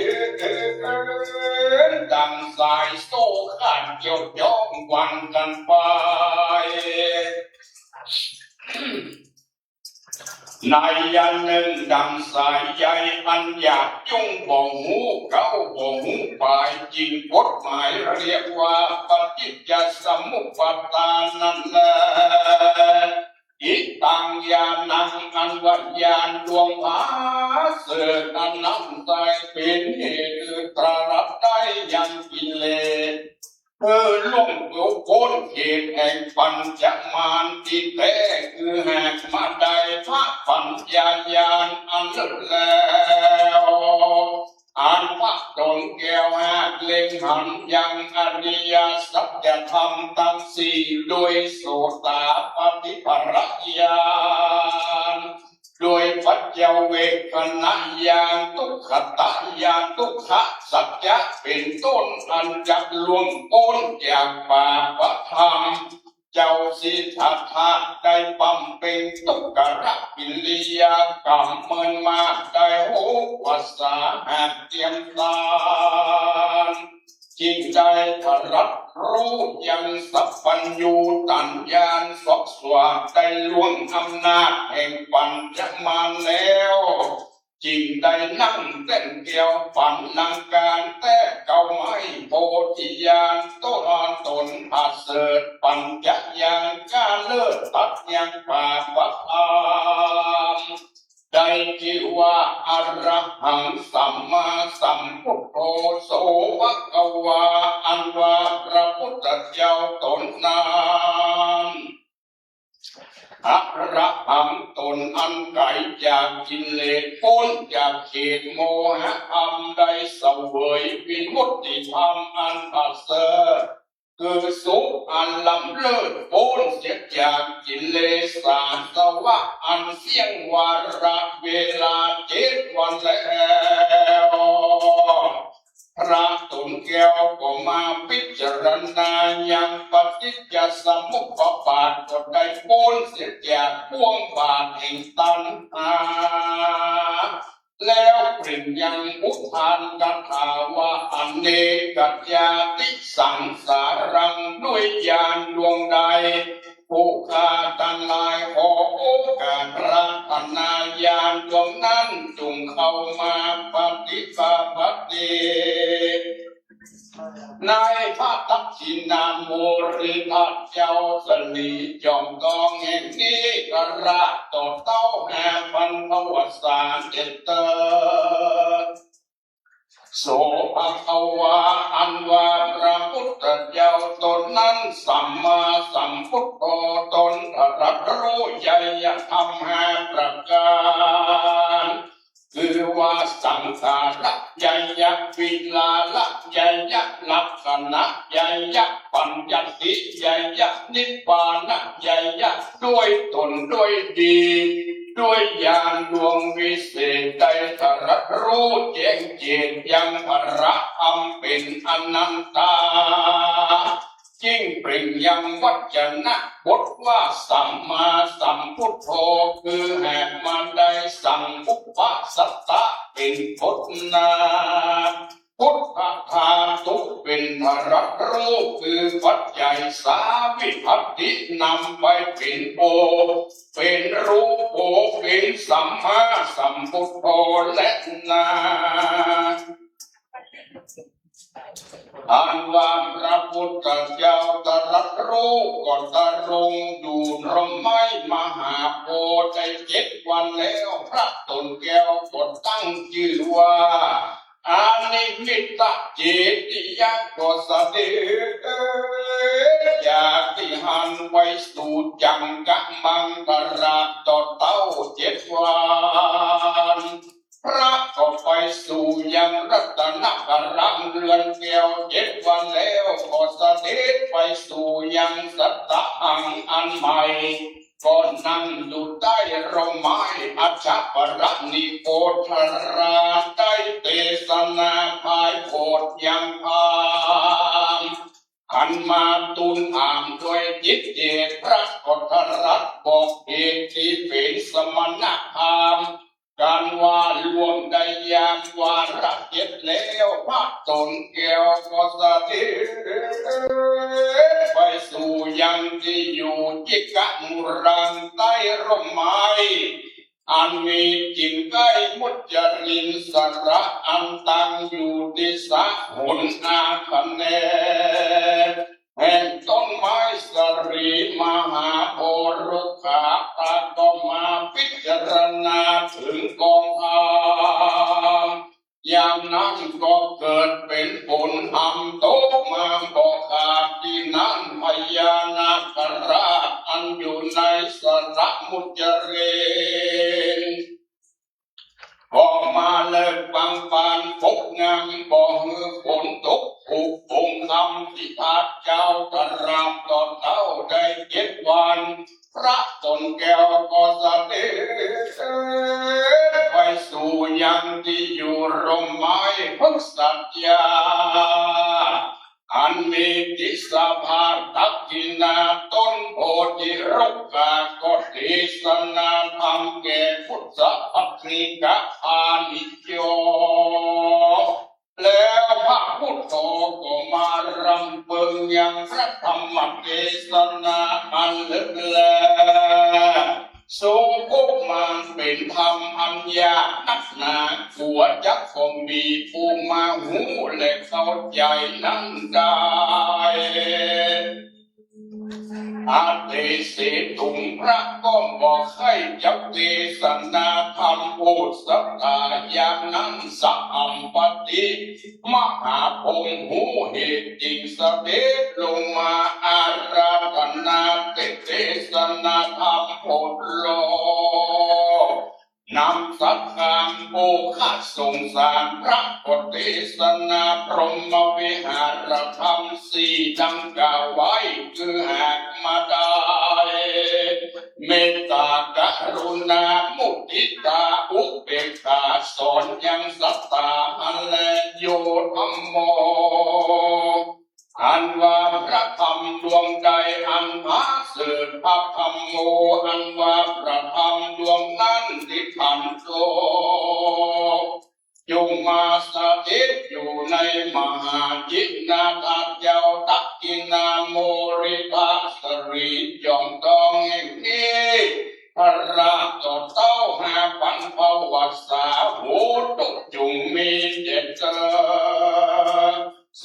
นดั่งสายโซ่ขาดเกี่ยวย้องกวังกั๋นไป ในยะนึ่งดั่งสายใยอันหยาบจุ้งบ่ฮู้เก๊าบ่ฮู้ป๋าย จึงกฎหมายเรียกว่าปฏิจจสมุปปาทานั้นแล อิตังญาณัง อันว่าญาณดวงผาเสริฐอันนั้นแล เป๋นเหตุตรัสได้ยังกิเลส คือล่วงโผพ้นเหตุแห่งปัญจมารตี้แต๊ คือหากมาได้พระปัญญาญาณอันเลิศแล้ว อันพระต๋นแก้วหากเล็งหันยังอริยสัจธรรมตังสี่ โดยโสตาปัตติผลญาณ โดยปัจจเวกขณญาณ ทุกขตญาณ ทุกขสัจจะเป๋นต้น อันจักล่วงป๊นจากปาปธรรม เจ้าสิทธัตถะได้บำเพ็งทุกขกิริยากรรมเมินมาได้หกพรรษาหากเตรียมต๋าน จึงได้ตรัสรู้ยังสัพพัญญูตญาณ สอบสวาสได้ล่วงอำนาจแห่งปัญจมารแล้ว จึงได้นั่งแต้นแก้วปันนังก๋านแต๊เก๊าไม้โพธิญาณ ต๋นต๋นผาเสริฐปัญจญาณ ก้าเลิศตัดยังปาปธรรม ได้จื้อว่าอรหังสัมมาสัมพุทโธ โสภะคะวา อันว่าพระพุทธเจ้าต๋นนั้น อรหังต๋นอันไก๋จากกิเลส ป๊นจากเขตโมหะธรรม ได้เสวยวิมุตติธรรมอันผาเสริฐ คือสุขอันล้ำเลิศ ป๊นเสียจากกิเลสาสวะอันเสี้ยงวาระเวลาเจ็ดวันแล้ว พระต๋นแก้วก็มาพิจารณายังปฏิจจสมุปปาท ก็ได้ป๊นเสียจากบ่วงบาทแห่งตัณหา แล้วเปล่งยังอุทานคาถาว่า อเนกชาติสังสารัง ด้วยญาณดวงใด ผู้ข้าตังหลายขอโอกาสอาราธนาญาณดวงนั้นจงเข้ามาปฏิบัติ ในพระทักขิณามูลริทัตเจ้าสลีจอมทองแห่งนี้ กราบต่อเต้าห้าพันพรรษาเจ็ดเต๊อ โสภะคะวา อันว่าพระพุทธเจ้าต๋นนั้นสัมมาสัมพุทโธ ต๋นตรัสรู้ไยยธรรมห้าประก๋าน คือว่าสังขารไยยะ วิญญาณไยยะ ลักขณไยยะ ปัญญัตติไยยะ นิพพานไยยะ ด้วยต๋นด้วยดี ด้วยญาณดวงวิเศษได้ตรัสรู้แจ้งเจตยังพระธรรมเป๋นอนัตตา จึงเปล่งยังวจนะบทว่าสัมมาสัมพุทโธ คือแหกมาได้สังคุปปะสัตตะเป๋นบทนา พุทธธาตุเป๋นตรัสรู้ คือปัจจัยสาวิภัตตินำไปเป๋นโอ เป๋นรูปโอ เป๋นสัมมาสัมพุทโธแลนา อันว่าพระพุทธเจ้าตรัสรู้ก็ตรงอยู่ร่มไม้มหาโพธิ์ได้เจ็ดวันแล้ว พระต๋นแก้วก็ตั้งจื้อว่า อนิมิตเจติยะ ก็เสด็จจากตี้หั้นไปสู่จังกะมังคลาต่อเต้าเจ็ดวัน พระก็ไปสู่ยังรัตนบัลลังก์เรือนแก้วเจ็ดวันแล้ว ก็เสด็จไปสู่ยังสัตตหังอันใหม่ ก็นั่งอยู่ใต้ร่มไม้อัชปรนิโคธรา ได้เตสนาพายโผดยังพราหมณ์ อันมาตูลถาม ด้วยจิตเจต พระก็ตรัสบอกเหตุตี้เป๋นสมณพราหมณ์ กันว่าล่วงได้ยามวาระเจ็ดแล้ว พระต๋นแก้วก็เสด็จไปสู่ยังตี้อยู่ จิกะมุรัง ใต้ร่มไม้ อันมีจิ่งใก้มุจจรินสระ อันตั้งอยู่ตี้สะหนอาคะแนง แห่งต้นไม้สะหลีมหาโพธิ์รุกขา ต๋างก็มาพิจารณาเถิงกองธรรม ยามนั้นก็เกิดเป๋นผลธรรมโตมาบ่ขาด ตี้นั้นพญานาคราชอันอยู่ในสระมุจจริน ก็มาเลิกบังบานปกงาม บ่หื้อฝนตก ผูกปงธรรมตี้พระเจ้าตรัสต่อเต้าได้เจ็ดวัน พระต๋นแก้วก็เสด็จไปสู่ยังตี้อยู่ร่มไม้พฤกษชา อันมีตี้สะพานตักขิณาต้นโพธิรุกขา ก็เตสนาธรรมแก่พุทธภัททิกานิโย แล้วพระพุทโธก็มารำเปิงยังพระธรรมเตสนาอันเลิศแล ทรงอุปมาเป๋นธรรมอันยากนักหนา กั๋วจักบ่มีผู้มาฮู้และเข้าใจ๋นั้นได้ อเตเสตุง พระก็บ่ใค่จักเตสนาธรรม โอสถา ยามนั้นสหัมปติ มหาพรหมฮู้เหตุจิ่งเสด็จลงมาอาราธนาเตเตสนาธรรมโอษโล นำสักการโอฆะสงสาร พระก็เตสนาพรหมวิหารธรรมสี่ดังกล่าวไว้ คือหากมาได้ เมตตากรุณามุทิตาอุเบกขา สอนยังสัตตาหันแล โยธัมโม อันว่าพระธรรมดวงใดอันผาเสริฐ พระธัมโม อันว่าพระธรรมดวงนั้น ติฏฐันโต จงมาสถิตอยู่ในมหาจินนาถเจ้าตักขิณาโมริทสรี จ่องต้องแห่งนี้ พระราชเต้าห้าปันภวสา โหตุ จุ่งมีเจตเตอ โส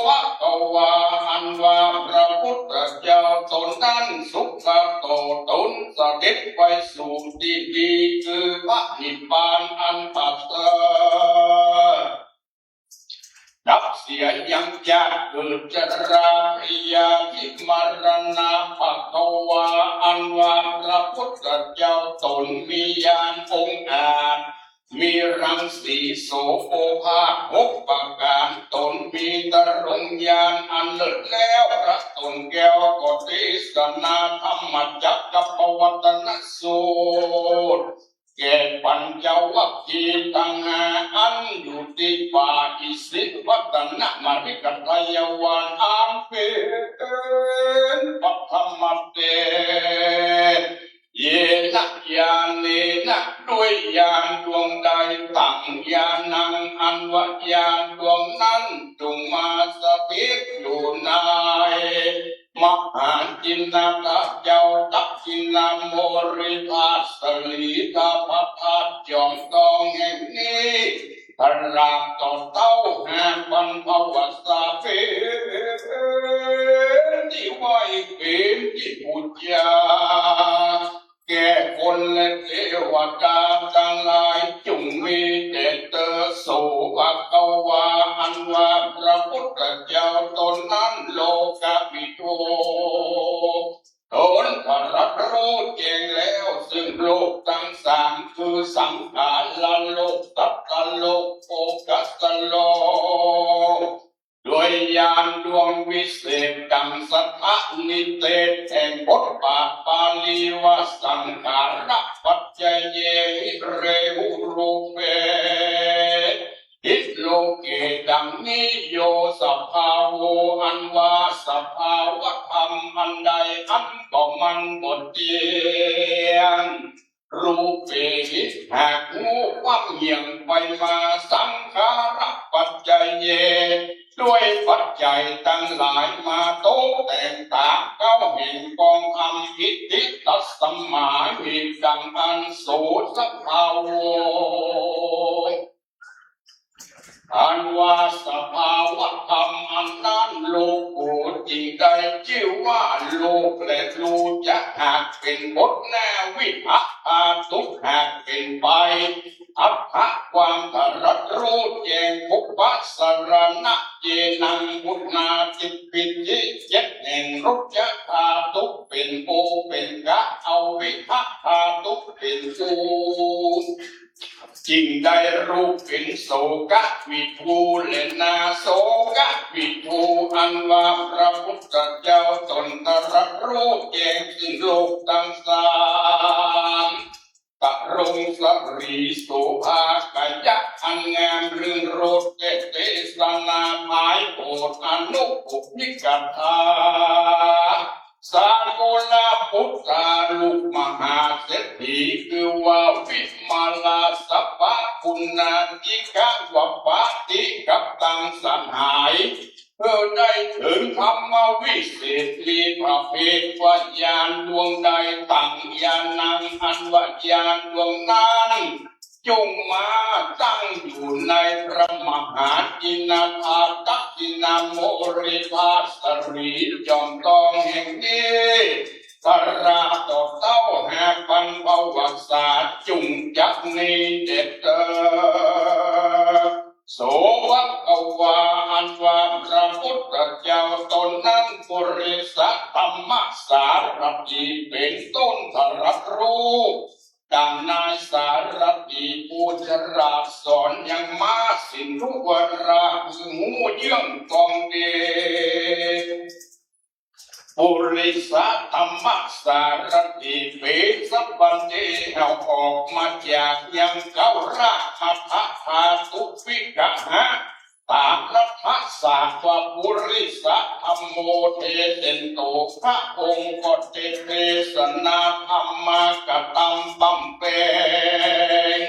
ภะกวา อันว่าพระพุทธเจ้าต๋นนั้น สุขโต ต๋นเสด็จไปสู่ตี้ดี คือพระนิพพานอันประเสริฐ ดับเสียยังจากเกิดจราพยาธิมรณะ ภะคะวา อันว่าพระพุทธเจ้าต๋นมีญาณองอาจ มีรังสีโสโอภาสหกประก๋าน ต๋นมีตรงญาณอันเลิศแล้ว พระต๋นแก้วก็เตสนาธรรมจักกัปปวัตตนสูตร แก่ปัญจวัคคีย์ตังห้า อันอยู่ตี้ป่าอิสิวัตนมฤคทายวัน อันเป๋นปัทมเต เยนะญาเณนะ ด้วยญาณดวงใด ตังญาณัง อันว่าญาณดวงนั้น จุ่งมาสถิตอยู่ใน มหาจินนาถเจ้าตักขิณาโมริทสรี ถ้าพระธาตุจ่องต้องแห่งนี้ พระราชเต้าห้าปันภวสา เป๋นตี้ไหว้ เป๋นตี้ปู๋จา แก่คนและเตวดาตังหลาย จุ่งมีเจตเตอ โสภะกวา อันว่าพระพุทธเจ้าต๋นนั้น โลกวิทู ต๋นตรัสฮู้แจ้งแล้วซึ่งโลกตังสาม คือสังขารโลก สัตตโลก โอคคัสสโลก ด้วยญาณดวงวิเศษ ดังสัทธนิเทศแห่งบทบาทบาลีว่า สังขาระปัจจเยหิ เรหุ รูเปหิ โล เก ดังนี้ โย สภาโว อันว่าสภาวธรรมอันใดอันก็มันบ่เตี้ยง รูปเปหิ หากฮู้ความเหี่ยงไปมา สังขาระปัจจัยเย ด้วยปัจจัยตังหลายมาตกแต่งต๋าม เก๊าแห่งกองธรรม อิทธิตัสมา เหตุดังอั้น โส สภาโว อันว่าสภาวธรรมอันนั้น โลกุ จึงได้จื้อว่าโลก และรู้จักหากเป๋นบทหน้า วิหะหาตุ หากเป๋นไป อัตถะ ความตรัสรู้แจ้ง ปุพพะสะระณะ เย นัง บุณณาธิปิดฐิ เจ็ดแห่ง รุจจาตุ เป๋นโอเป๋นกะ อวิหะหาตุ เป๋นอุ จึงได้รูปเป๋นโสกะวิทู และนาโสกะวิทู อันว่าพระพุทธเจ้าต๋นตรัสรู้แจ้งซึ่งโลกตังสาม ตรงสรีโสภากายะอันงามรื่นรส และเตสนาผายโผฏฐานุภาพนิกถา สากุณปุตตาลูกมหาเศรษฐี คือว่าวิมลาสปะปุณณาธิกะวปาติกับตังสหาย เพื่อได้เถิงธรรมวิเศษ มีพระเภทว่าญาณดวงใด ตังญาณัง อันว่าญาณดวงนั้น จงมาตั้งอยู่ในพระมหาจินดาทักขิณาโมริภาสรี ย่อมต้องแห่งนี้ ตราบต่อเต้าห้าปันภวสา จุ่งจักนี้เด็ดเตอ โส ภควา อันว่าพระพุทธเจ้าต๋นนั้น ปุริสธรรมสารถี เป๋นต้นตรัสรู้ ดังนายสารถีผู้ฉลาดสอนยังม้าสินธุวรา คือฮู้เยื่องกองเดช ปุริสธรรมสารถี เปสะปันเต เอาออกมาจากยังเก๊า รหัตถะธาตุ วิกหะ ตามรัฐศาสตร์ว่า ปุริสธรรมโม เทเสโส พระองค์ก็เตเตสนาธรรมากตัมบำเพ็ญ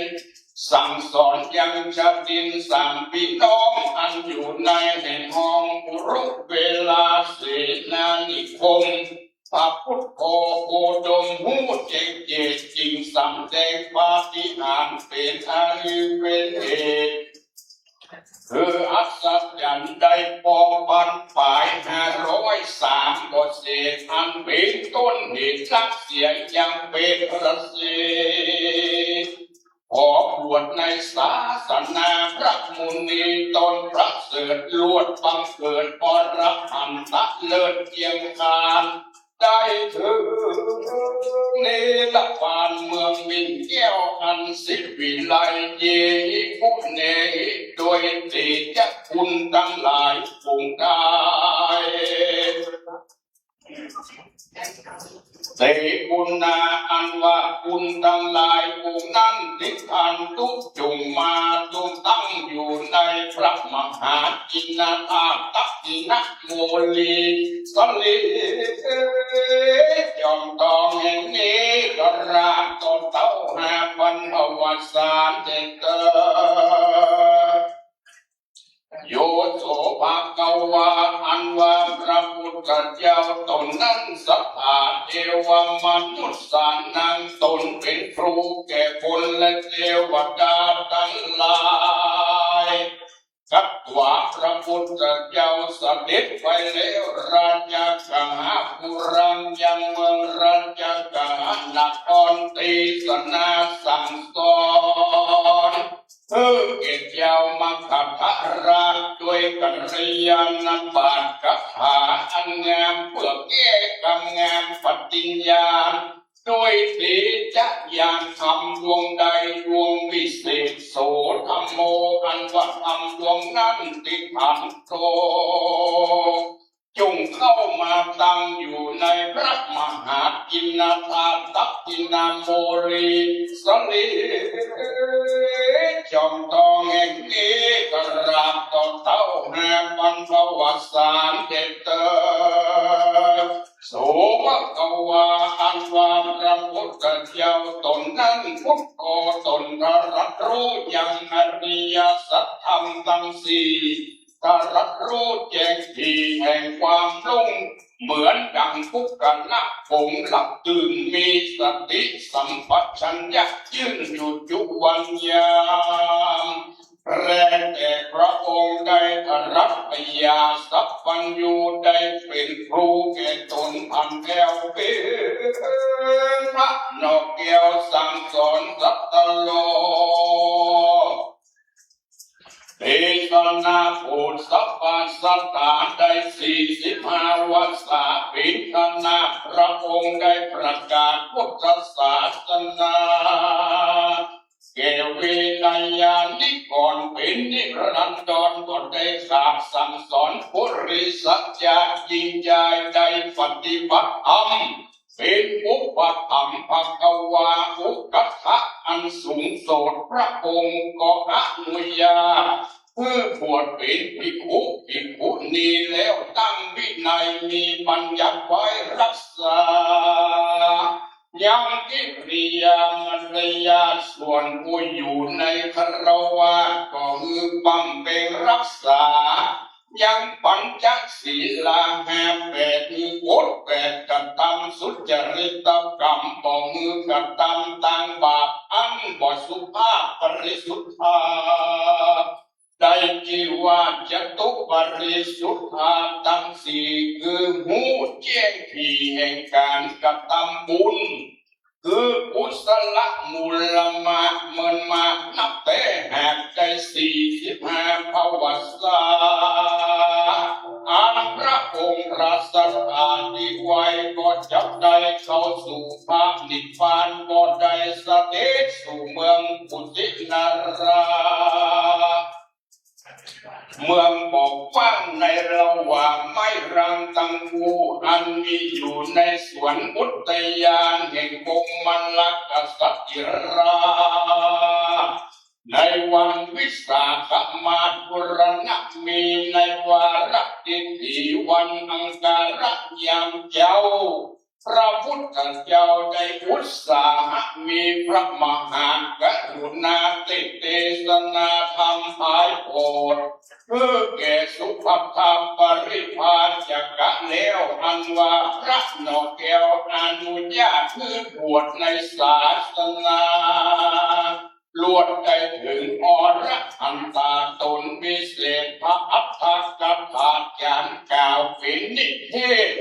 สั่งสอนยังชาตินสามพี่น้อง อันอยู่ในแห่งห้องปุรุเวลาเสนานิคม พระพุทโธโคดมฮู้แจ้งเจต จึงสำแดงปาฏิหาริย์เป๋นอาหือเป๋นเหตุ คืออัศจรรย์ได้ปอปันป๋ายห้าร้อยสามก็เศษ อันเป๋นต้นเหตุรักเสียยังเปรตเศษ ขอบวชในศาสนาพระมุนีตนประเสริฐ ลวดบังเกิดอรหันตะเลิศเยี่ยมคาน ได้เถิงเนรปานเมืองมิ่งแก้วอันสิวิไล เยหิภูเนหิ โดยเตจะคุณตังหลายปวงได้ เตปุณณา อันว่าคุณตังหลายปวงนั้น ติฏฐันตุ จงมาตั้งอยู่ในพระมหาจินดาทักขิณโมลีสรี ย่อมต้องแห่งนี้ ตราบต่อเต้าห้าปันภวสาเด็ดเตอ โย โส ภควา อันว่าพระพุทธเจ้าต๋นนั้น สัทธาเทวมนุสสานัง ต๋นเป๋นครูแก่คนและเทวดาตังหลาย กัตถวา พระพุทธเจ้าเสด็จไปแล้ว ราชคหปุรัง ยังเมืองราชคหนคร เตสนาสั่งสอน เออ แก่เจ้ามัคคทราช ด้วยกัลยาณบาทคาถาอันงาม เพื่อแก้กำงามปฏิญญาณ ด้วยเตจะญาณธรรมดวงใดดวงวิเศษ โส ธัมโม อันว่าธรรมดวงนั้น ติฏฐันโต จุ่งเข้ามาตั้งอยู่ในพระมหากิณฑาธาตุ กิณฑาโมลีสลี จอมทองแห่งนี้ กราบต่อเต้าห้าปันภวสารเถิดเตอ โสภควา อันว่าพระพุทธเจ้าตนนั้น พุทโธ ตนตรัสรู้ยังอริยสัจธรรมตังสี่ ตรัสรู้แจ้งที่แห่งความลุ่ง เหมือนดังปุคคละผงหลับตื่น มีสติสัมปชัญญะยืนอยู่จุวันยาม แลแต่พระองค์ได้ตรัสปยาสัพพัญญู ได้เป๋นครูแก่ตนอันแผ้วเป๋นพระนอกแก้วสั่งสอนสัตว์โลก เตสนาโปดสัพพะสัตตาได้สี่สิบห้าวัสสา เป๋นนาถ พระองค์ได้ประกาศพุทธศาสนา แก่เวไนยานิกรเป๋นนิรันดร ก็ได้ตรัสสั่งสอนปุริสชาติหญิงชายได้ปฏิบัติธรรม เป๋นอุปถัมภกวา อุกัฏฐะอันสูงโสด พระองค์ก็อนุญาตหื้อบวชเป๋นภิกขุภิกขุณี แล้วตั้งวินัยมีบัญญัติไว้รักษา ยังกิริยามารยาท ส่วนผู้อยู่ในคฤหัสถ์ก็หื้อบำเพ็งรักษา ยังปัญจศีลาห้าแปด หื้ออดแปด กระตำสุจริตกรรม บ่หื้อกระตำตางบาปอันบ่สุภาพ ปริสุทธา ได้จื้อว่าจตุปริสุทธาตังสี่ คือฮู้แจ้งที่แห่งก๋านกระตำบุญ คือกุศลมูลมาก เมินมากนับแต่หากได้สี่สิบห้าภวสา อันพระองค์พระสัตตาธิไวยก็จักได้เข้าสู่พระนิพพาน ก็ได้เสด็จสู่เมืองกุสินารา เมืองบ่อกว้างในระหว่างไม้รังตังคู อันมีอยู่ในสวนอุทยานแห่งกรมลกษัตริย์ราช ในวันวิสาขมาส บุรณะมี ในวาระดิถีวันอังคาร ยามเจ๊า พระพุทธเจ้าได้อุตสาหะมีพระมหากรุณาติเตสนาธรรมผายโปรด เพื่อแก่สุภัททปริภาชกะแล้ว อันว่าพระนอกแก้วอนุญาตหื้อบวชในศาสนา ลวดได้เถิงอรหันตาต๋น มีเสกพระอัฏฐกถาจ๋ารกล่าวเป๋นนิเทศ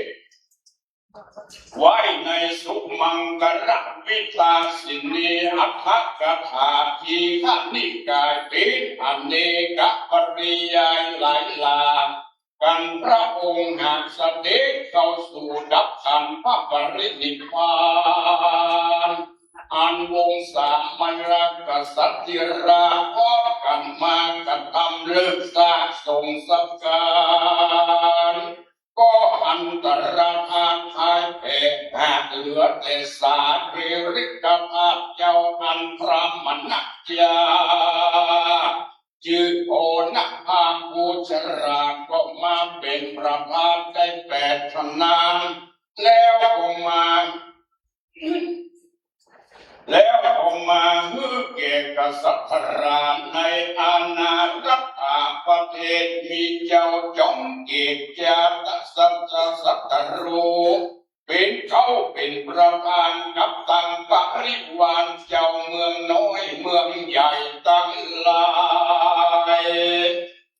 ไว้ในสุมังคลวิลาสินีอัฏฐกถาทีฆนิกาย เป๋นอเนกปริยายหลายหลาก กันพระองค์หากเสด็จเข้าสู่ดับขันธปรินิพพาน อันวงศามลกษัตริย์ราชก็กันมากระตำเลิกซาส่งสังฆาร ก็อันตรธาตุหายแผล หากเหลือแต่สรีริกธาตุเจ้า อันพระมณจา จื้อโอนภาภูชรา ก็มาเป๋นประธาตุได้แปดทนาน แล้วก็มา แล้วก็มาหื้อแก่กษัตริย์ราชในอาณารัตถประเทศ มีเจ้าจอมเกศจาตสัตว์ศัตรู เป๋นเก๊าเป๋นประธานกับตังบริวารเจ้าเมืองน้อยเมืองใหญ่ตังหลาย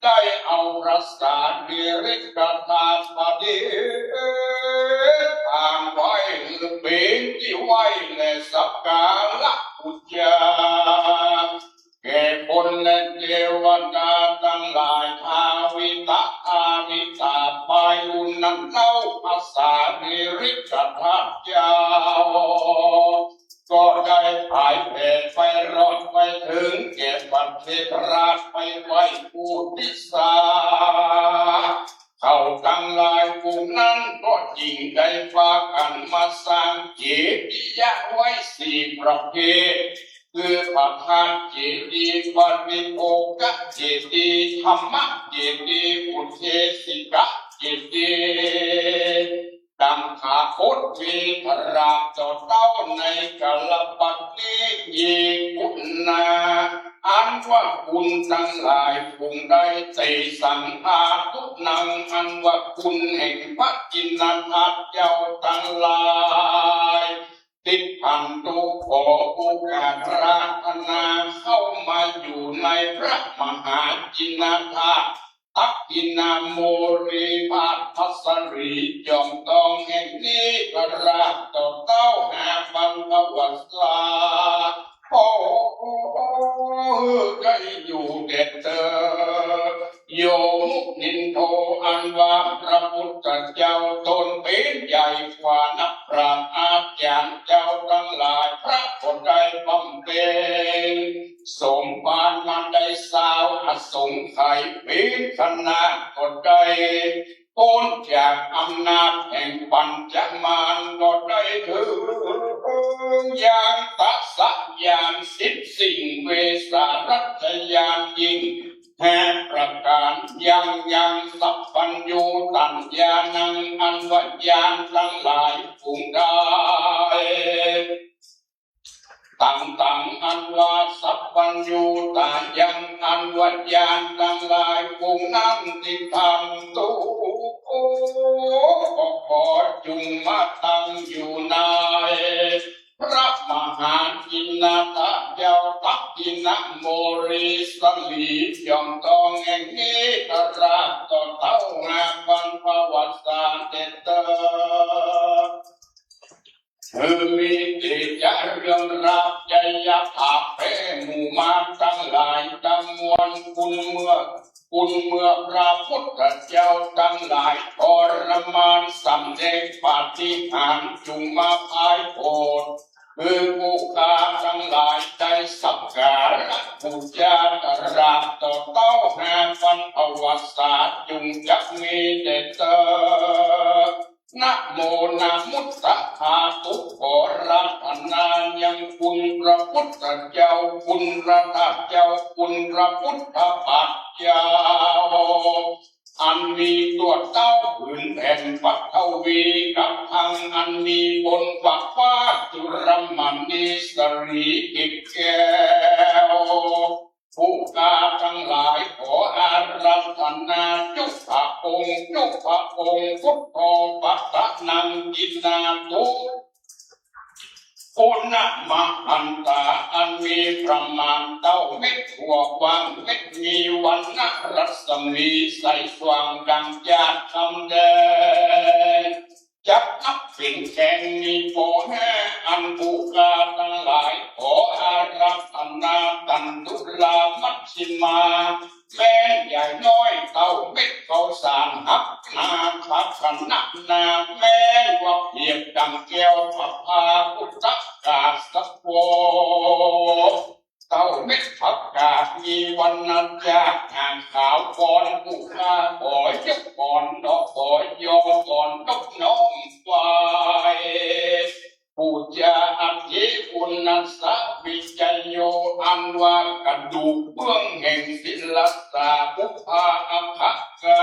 ได้เอาพระสารีริกธาตุประดิษฐานไว้หื้อเป๋นตี้ไหว้และสักการะบูชา แก่คนและเตวดาตังหลาย ทาวิตะทาวิตา ไปอยู่นั้นเล่า พระสารีริกธาตุเจ้า ก็ได้ผายแผลไปรอดไปเถิงแก่ประเทศราช ไปไหว้ปูติสา เขาตังหลาย จึงได้ปากั๋นมาสร้างเจดีย์ไว้สี่ประเภท คือพระธาตุเจดีย์ ปริโภคเจดีย์ ธัมมเจดีย์ อุเทสิกเจดีย์ ดังข้าพเจ้ามีพระราชเต้าในกาลบัดนี้ อีกปุณณา อันว่าคุณตังหลายคงได้เตสัง ภาทุนัง อันว่าคุณแห่งพระจินนธาตุเจ้าตังหลาย ติปพันธุ ขอโอกาสอาราธนาเข้ามาอยู่ในพระมหาจินนธาตุ ตักขิณาโมรี พระพัสรี จอมตองแห่งนี้ พระราชเต้าห้าปันภวสา โอ้ ได้อยู่แด่เตอ โย มุนินโท อันว่าพระพุทธเจ้าตนเป๋นใหญ่กว่านักปราชญ์อาจ๋ารย์เจ้าตังหลาย พระก็ได้บำเพ็ญสมภารมาได้ซาวอสงไขย เป๋นคณะก็ได้ ป๊นจากอำนาจแห่งปัญจมารก็ได้เถิง ยังตะสะญาณสิบสิ่ง เวสารัชญาณยิ่งห้าประก๋าน ยังยังสัพพัญญูตัญญาณัง อันว่าญาณตังหลายคงได้ ตังตัง อันว่าสัพพัญญูตายัง อันว่าญาณตังหลายคงนั้น ติปพันธุ ขอจุ่งมาตั้งอยู่ในพระมหาจินนธาตุเจ้า ตักขิณาโมรีสลี จอมตองแห่งนี้ พระราชเต้าห้าปันภวสา เตเตอ คือมีเตจะเรืองราบใหญ่ยศถาแผ่หมู่มารตังหลายตังมวล คุณเมื่อ คุณเมื่อพระพุทธเจ้าตังหลายทรมานสำเร็จปาฏิหาริย์ จุ่งมาผายโผด คือผู้ข้าตังหลายได้สักการะบูชา พระราชเต้าห้าปันภวสา จุ่งจักมีแด่เตอ นะโม นะมุตตะ สาธุ ขออาราธนายังคุณพระพุทธเจ้า คุณพระธาตุเจ้า คุณพระพุทธบาทเจ้า อันมีตั๋วเต้าผืนแผ่นปฐวี กับหังอันมีบนปากฟ้าจุลมณีสรีกิจแก้ว ผู้ข้าตังหลายขออาราธนาจุพระองค์ จุพระองค์ พุทโธปะตะนัง กินนาตุ ปุณณมหันตา อันมีประมาณเต้าเม็ดถั่วกว้าง เม็ดมีวรรณะรัศมีใสสว่างดังจาดคำแดง จักนับเป๋นแกงมีปอแห้ อันผู้ข้าตังหลายขออาราธนาตันตุลามัชฌิมา แม้นใหญ่น้อยเต้าเม็ดข้าวสาร หักหนาผักขนาดหนา แม้นว่าเปรียบดังแก้วประภา อุทกาสะโว เต้าเม็ดผักกาดมีวรรณะจาดหางขาว ก่อนผู้ข้าขอยกก่อน เนาะขอยอก่อน นบน้อมไหว้ ปูจา อธิปุณณัสสะ วิจโย อันว่ากระดูกเบื้องแห่งศิลสา ปุพพา อภกา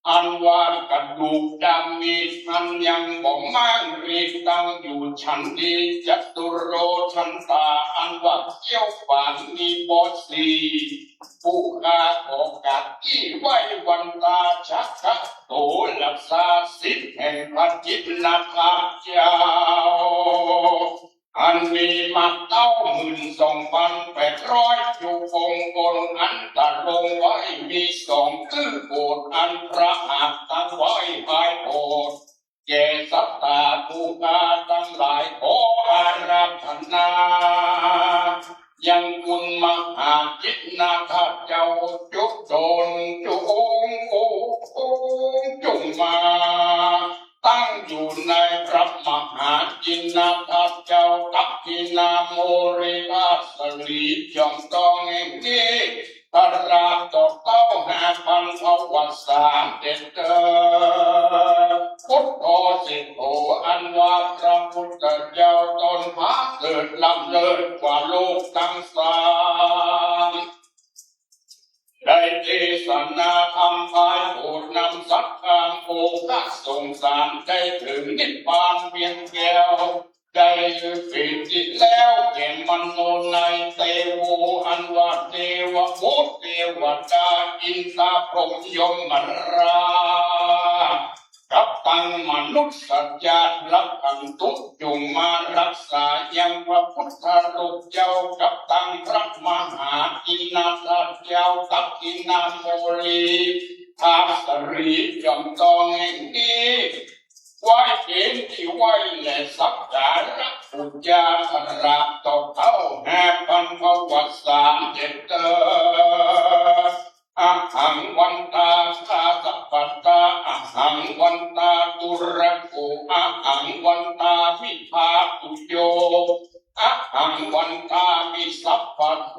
อันว่ากระดูกดำมีอันยังบ่ม้างรีตั้งอยู่ฉันนี้ จตุโรทันตา อันว่าเขี้ยวปานมีบอดสี่ ผู้ข้าขอกราบอี้ไหว้วันตา ชะคะโต รักษาสิทธิ์แห่งพระจินนธาตุเจ้า อันมีมาเต้าหมื่นสองปันแปดร้อยจุกองค์ บนอันตรงไว้มีสองตื้อโบสถ์ อันพระหัตถ์ตั้งไว้ภายโบสถ์ แก่ศรัทธาผู้ข้าตังหลายขออาราธนา ยังคุณมหาจินนธาตุเจ้าจุดนจุงจุงมา ตั้งอยู่ในพระมหาจินนธาตุเจ้า ตักขิณาโมริราชสลี จอมตองแห่งนี้ พระราชเต้าห้าปันภวสา เตเตอ นาธรรมภายโปรดนำสัตว์ข้ามโอฆะสงสารได้เถิงนิพพานเวียงแก้ว ได้เป๋นตี้แล้วแก่มโนในย เตโว อันว่าเตวบุตรเตวดา อินทร์พรหมยมราช กับตังมนุษย์เจ้า รักขันตุ จุ่งมารักษายังพระพุทธรูปเจ้า กับตังพระมหาอินทร์เจ้า ตักขิณโมลี ทาสรี ย่อมต้องแห่งนี้ ไว้เป๋นตี้ไหว้และสักการะปู๋จา ขราบต่อเต้าแห่พันพวัตรสามเจ็ดเตอ อะหังวันตา ทาสะปัตตา อะหังวันตา ตุระโก อะหังวันตา วิภาตุโย อะหังวันตา วิสัพพะโท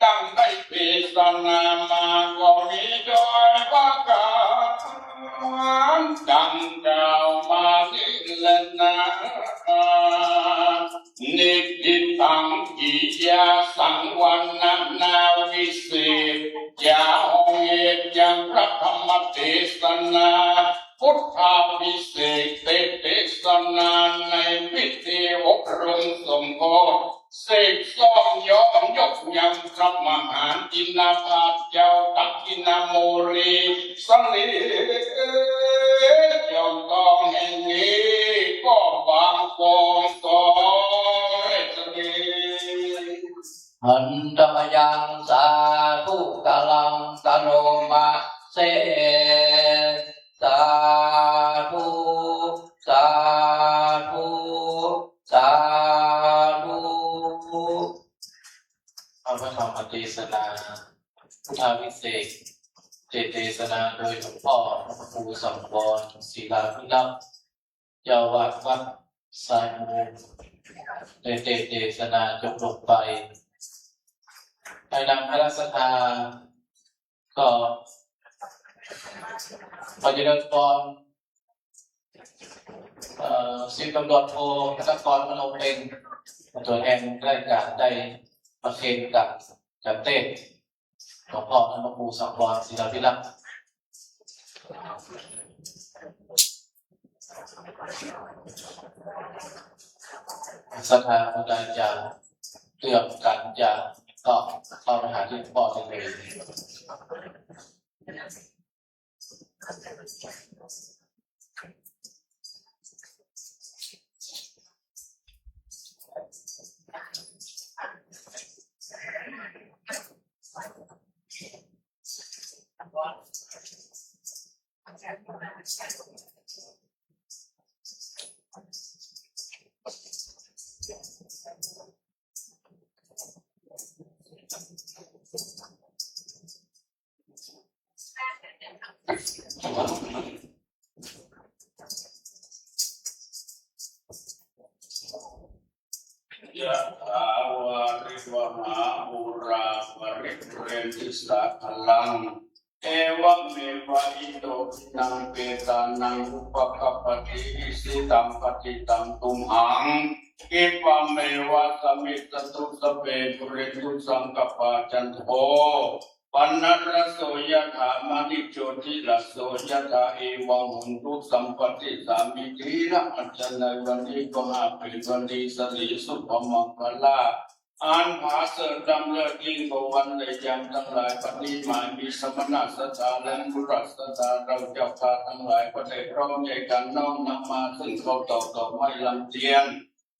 ดังได้เตสนามาก็มีโดยประก๋านดังกล่าวมานี้แลนา นิฏฐิตัง กิริยาสังวรณนาวิเศษ จะออกเหตุยังพระธรรมเตสนา พุทธาภิเษกเตสนา ในพิธีอบรมสมโภช เสกซ่อมย้อมยกยังพระมหาอินทร์เจ้า ตักขิณโมลี สรี เจ้าต้องแห่งนี้ ก็บางปองสองเรศนี หันตมยัง สาธุ กาลัง ตโนมะเส สาธุ สาธุ สาธุ เอาพระธรรมเตสนา พุทธาภิเษก เตสนาโดยหลวงพ่อพระครูสังวร ศิลาภิรักษ์ เจ้าอาวาสวัดสายมูล ได้เตสนาจบลงไป ภายหลังคณะศรัทธา ก็ขอเจริญพร เอ่อ สิบตำรวจโท พัฒกร มโนเพ็ง ตัวแทนราชการได้ประเคนกับจันเต้ หลวงพ่อพระครูสังวร ศิลาภิรักษ์ ศรัทธาผู้ใดจะเตรียมกันจะก็เข้าไปหาที่หลวงพ่อได้เลย ยะถาวาริวหาปูราปริปูเรนติสาคารัง เอวะเมวะอิโตทินังเปตานังอุปะกัปปะติ อิชิตังปัตติตังตุมหัง ขิปปะเมวะสะมิชฌะตุ สัพเพปูเรนตุสังกัปปา จันโท ปัณณะระโสยะถา มะณิโชติระโสยะถา เอวังโหนตุสัพพะทิสามิ ทีฆะ อาจจะในวันนี้ก็หาเป๋นวันดี สะหลีสุภะมังคะลา อันผาเสริฐล้ำเลิศยิ่งกว่าวันและยามตังหลาย บัดนี้หมายมีสมณะศรัทธาและมุนีศรัทธา เราเจ้าข้าตังหลายก็ได้พร้อมใจ๋กั๋นน้อมนำมาซึ่งข้าวตอกดอกไม้ลำเตียน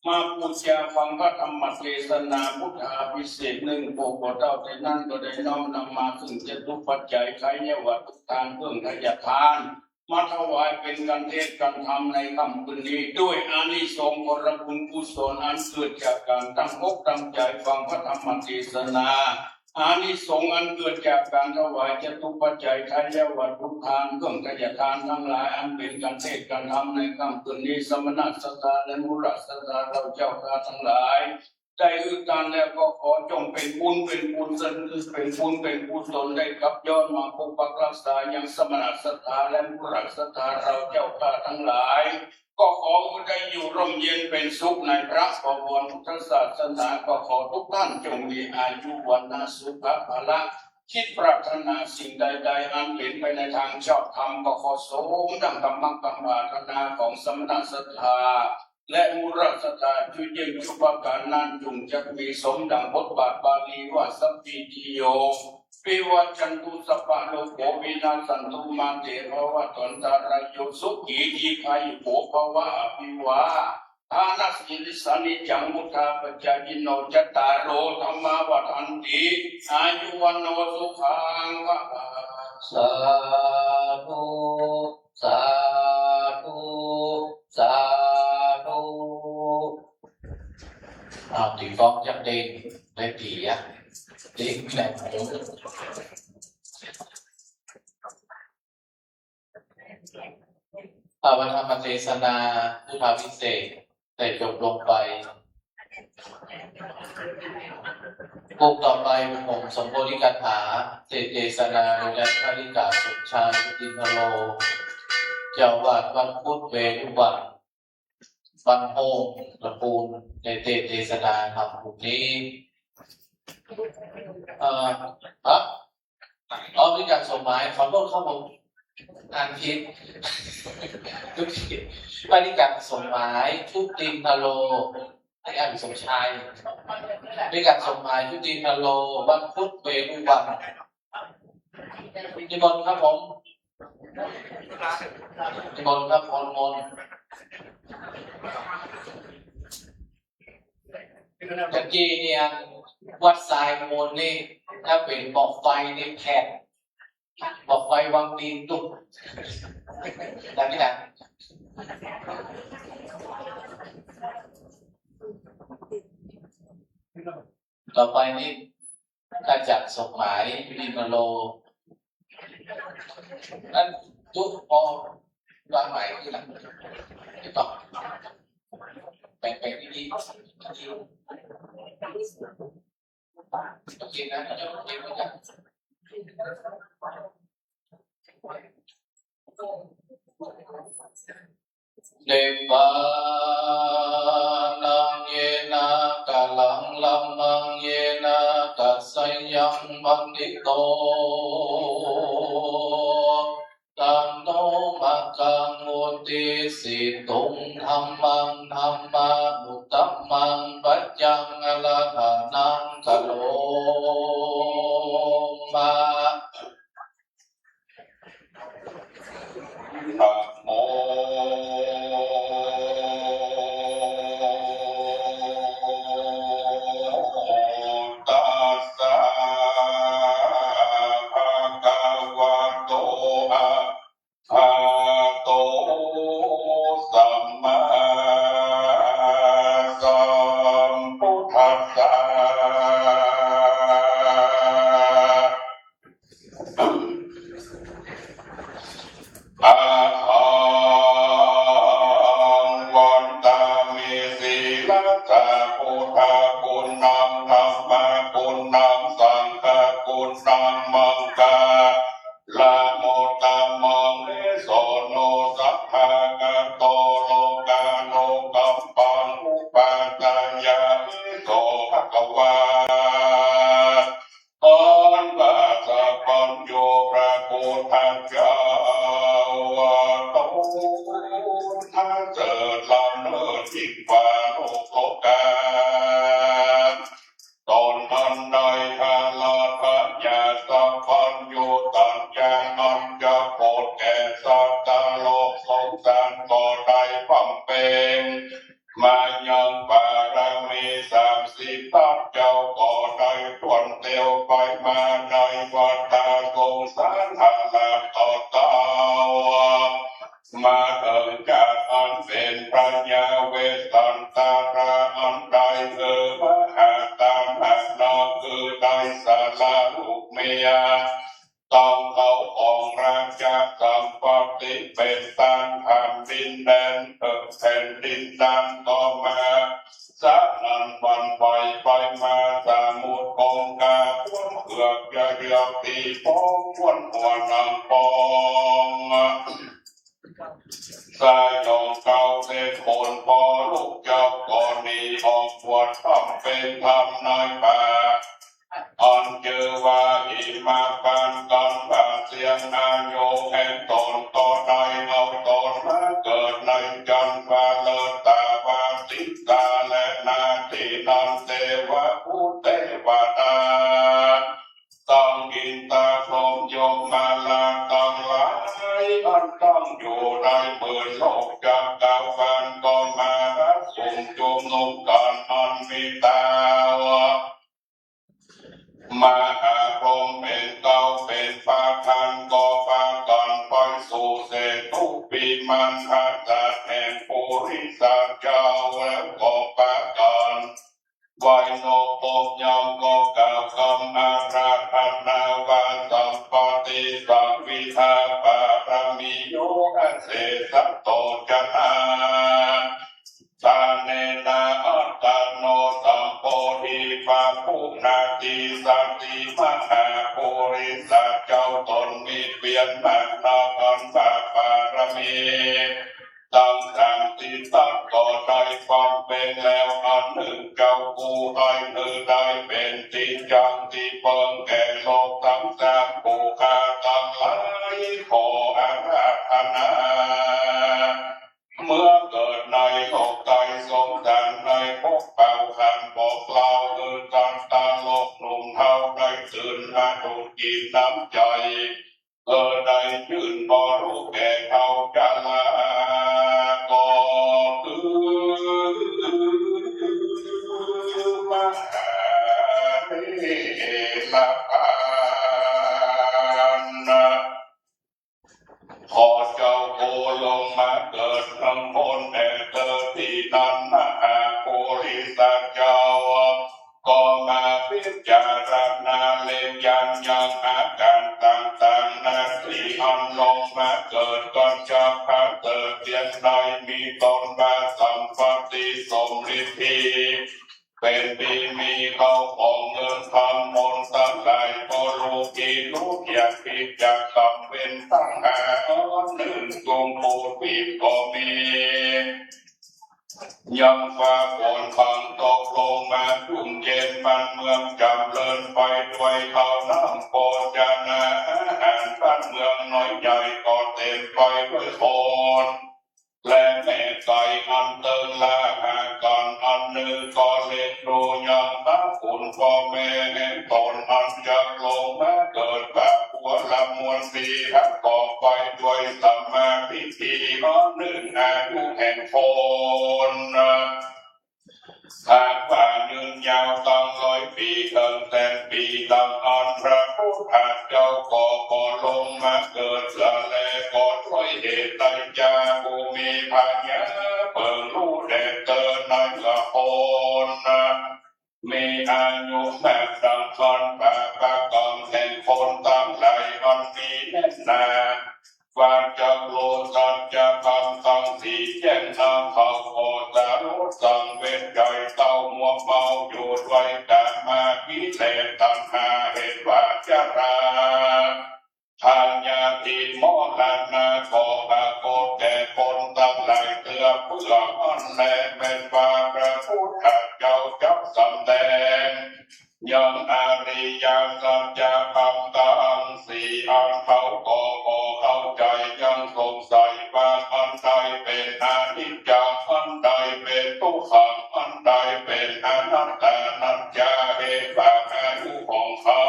มาปู๋จาฟังพระธรรมเตสนา พุทธาภิเษกนึ่ง โภคเต้าแต่นั้นก็ได้น้อมนำมาซึ่งจตุปัจจัย ไทยวัตถุทาน เครื่องไทยทาน มาถวายเป๋นกั๋นเทศน์กั๋นธรรมในค่ำคืนนี้ ด้วยอานิสงส์ผลบุญกุศลอันเกิดจากก๋านตั้งอกตั้งใจ๋ฟังพระธรรมเตสนา อานิสงส์อันเกิดจากก๋านถวายจตุปัจจัย ไทยวัตถุทาน เครื่องไทยทานตังหลาย อันเป๋นกั๋นเทศน์กั๋นธรรมในค่ำคืนนี้ สมณะศรัทธาและมุนีศรัทธา เราเจ้าข้าตังหลาย ได้อื้อตานแล้วก็ขอจงเป๋นบุญเป๋นกุศล เป๋นบุญเป๋นกุศล ได้กลับย้อนมาปกปักรักษายังสมณะศรัทธาและมุนีศรัทธา เราเจ้าข้าตังหลาย ก็ขอได้อยู่ร่มเย็นเป๋นสุขในพระบวรพุทธศาสนา ก็ขอทุกท่านจงมีอายุวรรณะสุขะพละ คิดปรารถนาสิ่งใดๆ อันเป๋นไปในตางชอบธรรม ก็ขอสมดังกำมั่งกำปรารถนาของสมณศรัทธา และมุขศรัทธา จุเยี่ยงจุประก๋านนั้น จุ่งจักมีสมดังบทบาทบาลีว่า สัพพีติโย วิวัชชันตุ สัพพะโรโค วินัสสันตุ มาเตภวัตวันตะราโย สุขีทีฆายุโกภวะ อภิวาทานะสีลิสสะ นิจจังวุฑฒาปะจายิโน จัตตาโรธัมมาวัฑฒันติ อายุวัณโณสุขังพะลัง สาธุ สาธุ สาธุ อ่า ถือกองจักเด้งได้ตี๋อะ เด้งแหลม อ่า พระธรรมเทศนาพุทธาภิเษกได้จบลงไป พวกต่อไปผมสมโพธิคาถา เตสน์เทศนาโดยท่านพระนิกาสมชาย พุทธินทโล เจ้าอาวาสวัดพุทธเวรุวัน บ้านโฮง ตระกูล ได้เตสน์เทศนาธรรมบทนี้ เอ่อ ฮะ อ๋อ พระนิกาสมหมาย ขอโทษครับผม อ่านผิด ทุกที พระนิกาสมหมาย พุทธินทโล ไอ้อ่านสมชาย พระนิกาสมหมาย พุทธินทโล บ้านพุทธเวรุวัน นิมนต์ครับผม นิมนต์ครับ นิมนต์ นิมนต์ ตะกี้เนี่ย วัดทรายมูลนี่ ถ้าเป๋นบ่อไฟนี่แผด บ่อไฟวังตีนตุ๊บ ดังนี้นะ ต่อไปนี่ อาจารย์สมหมาย วิริมโล นั้นตุ๊บ ปอวางใหม่ทีหลัง ไม่ต้อง แบ่งๆ ดีๆ โอเคนะ เดี๋ยวเก็บไว้ก่อน Nibbānaṃ yena kālaṃ lammaṃ yena tassa yaṃ paṇḍito taṇhumakaṃ vuṭṭhisiddhuṃ dhammaṃ dhammānuttamaṃ paccaṃ arahanaṃ karoma. Namo tassa bhagavato arahato sammāsambuddhassa. Ahaṃ vandāmi sīlassa buddhaguṇaṃ dhammaguṇaṃ saṅghaguṇaṃ maṅgalamuttamaṃ. Isono tathāgato lokānukampaṃ upajjhāyā, eso bhagavā อันว่าสัพพัญญูพระพุทธเจ้าว่าตนเถิดล้ำเลิศยิ่งกว่าโลกา ตนอันได้อาราธยาสัพพัญญูตัญญาอันจะโปรดแก่สัตว์โลกสงสารก็ได้บำเพ็ญ มายังบารมีสามสิบทัศเจ้าก็ได้ถ้วนเตียวไปมาในวัฏฏะสงสารหาละต่อเต้า มาเถิงชาติอันเป็นพระยาเวสสันตราอันได้เอ่อมหาตามหานะคือได้สาราลูกเมีย ต้องเอาของราชสัมปติเป็นต้านผ่านดินแดนเถิงแผ่นดินนั้นต่อมา สนั่นหวั่นไหวไปมาสมุทรคงคา ควนเอือกจะเยือกตี้ปอง ควนหัวหนังปอง สยองเกล้าเสด็จโผล่ ลูกเจ้าก็หนีออกบวชบำเพ็ญธรรมในป่า อันจื้อว่าหิมพานต์ กั๋นว่าเสี้ยงอายุแห่งต๋นก็ได้เอาต๋นมาเกิดในจันทร์ฟ้าเลิศต๋าฟ้าสิตา และ ณ ตี้นั้นเตวะบุตรเตวดา ตังอินตาพรหมยมมาลาตังหลาย อันตั้งอยู่ในหมื่นโลกจักรวาล ก็มาประชุมจุมนุมกั๋นอันมีต๋า มหาพรหมเป๋นเก๊าเป๋นประธาน ก็ปากั๋นไปสู่เศรษฐูปิมาน ผาสัตย์แห่งปุริสะเจ้า แล้วก็ปากั๋น ไหว้นบปรบยำ ก็กล่าวกำอาราธนาว่า สัพพัตติสังฆิทาปารมีโย อเสสะโต จนา ทาเนนะ อัตตาโน สัมโพธิ ปะปุณณาติ สติ มหาปุริสะเจ้าต๋นมีเปียรมากนัก อันว่าปารมี ตังสามสิบตั๊นก็ได้บำเพ็ญแล้ว อันนึ่งเจ้ากู้ใต้หื้อได้เป๋นตี้จั้งตี้เปิงแก่โลกตังสาม ผู้ข้าตังหลายขออาราธนา เมื่อเกิดในโลกใต้สงสาร ในภพเป๋าขันบอกเล่า หื้อสัตว์โลกหนุ่มเฒ่าได้ตื่นมาดูดกิ๋นน้ำใจ๋ เออ ได้จื้นบ่ฮู้แก่เฒ่าจรา ก็คือมหาเถรพานนะ ขอเจ้ากู้ลงมาเกิดเมืองโพนแดนเถิดตี้นั้น มหาปุริสะเจ้า ก็มาพิจารณาเล็งญาณยังอาก๋านต่างๆ นาตี้อันลงมาเกิด ก็จักประเสริฐเพียงใด มีต้นว่าสัพพัตติสมฤทธิ เป๋นตี้มีเข้าของเงินคำมนตังหลาย ก็ฮู้ตี้ฮู้เกียรติตี้จักกำเว้นตังหา อันนึ่งจุมปูนปิดก็มี ยังฟ้าฝนพังตกลงมาจุ่มเย็น บ้านเมืองจ๋ำเริญไปด้วยข้าวน้ำโภชนาอาหาร บ้านเมืองน้อยใหญ่ก็เต๋มไปด้วยคน และแม่ไก่อันเติงละหากั๋น อันนึ่งก็เล็งดูยังพระคุณพ่อแม่แห่งต๋น อันจักลงมาเกิดปะปัวละมวลสีหักออกไปด้วยสัมมาทิฏฐิ อันนึ่งอายุแห่งคน หากว่ายืนยาวตั้งร้อยปี๋ เถิงแสนปี๋ ดังอันพระพุทธเจ้าก็ ก็ลงมาเกิดเสียแล ก็ด้วยเหตุใดจา ผู้มีปัญญาเปิงฮู้แดดเต๋อในละคน มีอายุมากดังอันปาปะกรรมแห่งคนตังหลายอันมีแน่นหนา ว่าจักฮู้สัจธรรมตังสี่แจ้ง นางเขาก็สลดสังเวชใจ๋ เศร้ามัวเมาอยู่ด้วยกามากิเลสตัณหา เหตุว่าชรา พยาธิมรณะ ก็ปรากฏแก่คนตังหลายเตื้อเปื้ออันแล แม้นว่าพระพุทธเจ้าจักสำแดง ยังอริยสัจธรรมตังสี่อันเขาก็บ่เข้าใจ๋ ยังสงสัยว่าอันใดเป๋นอนิจจัง อันใดเป๋นทุกขัง อันใดเป๋นอนัตตา นั้นจา เหตุว่าอายุของเขา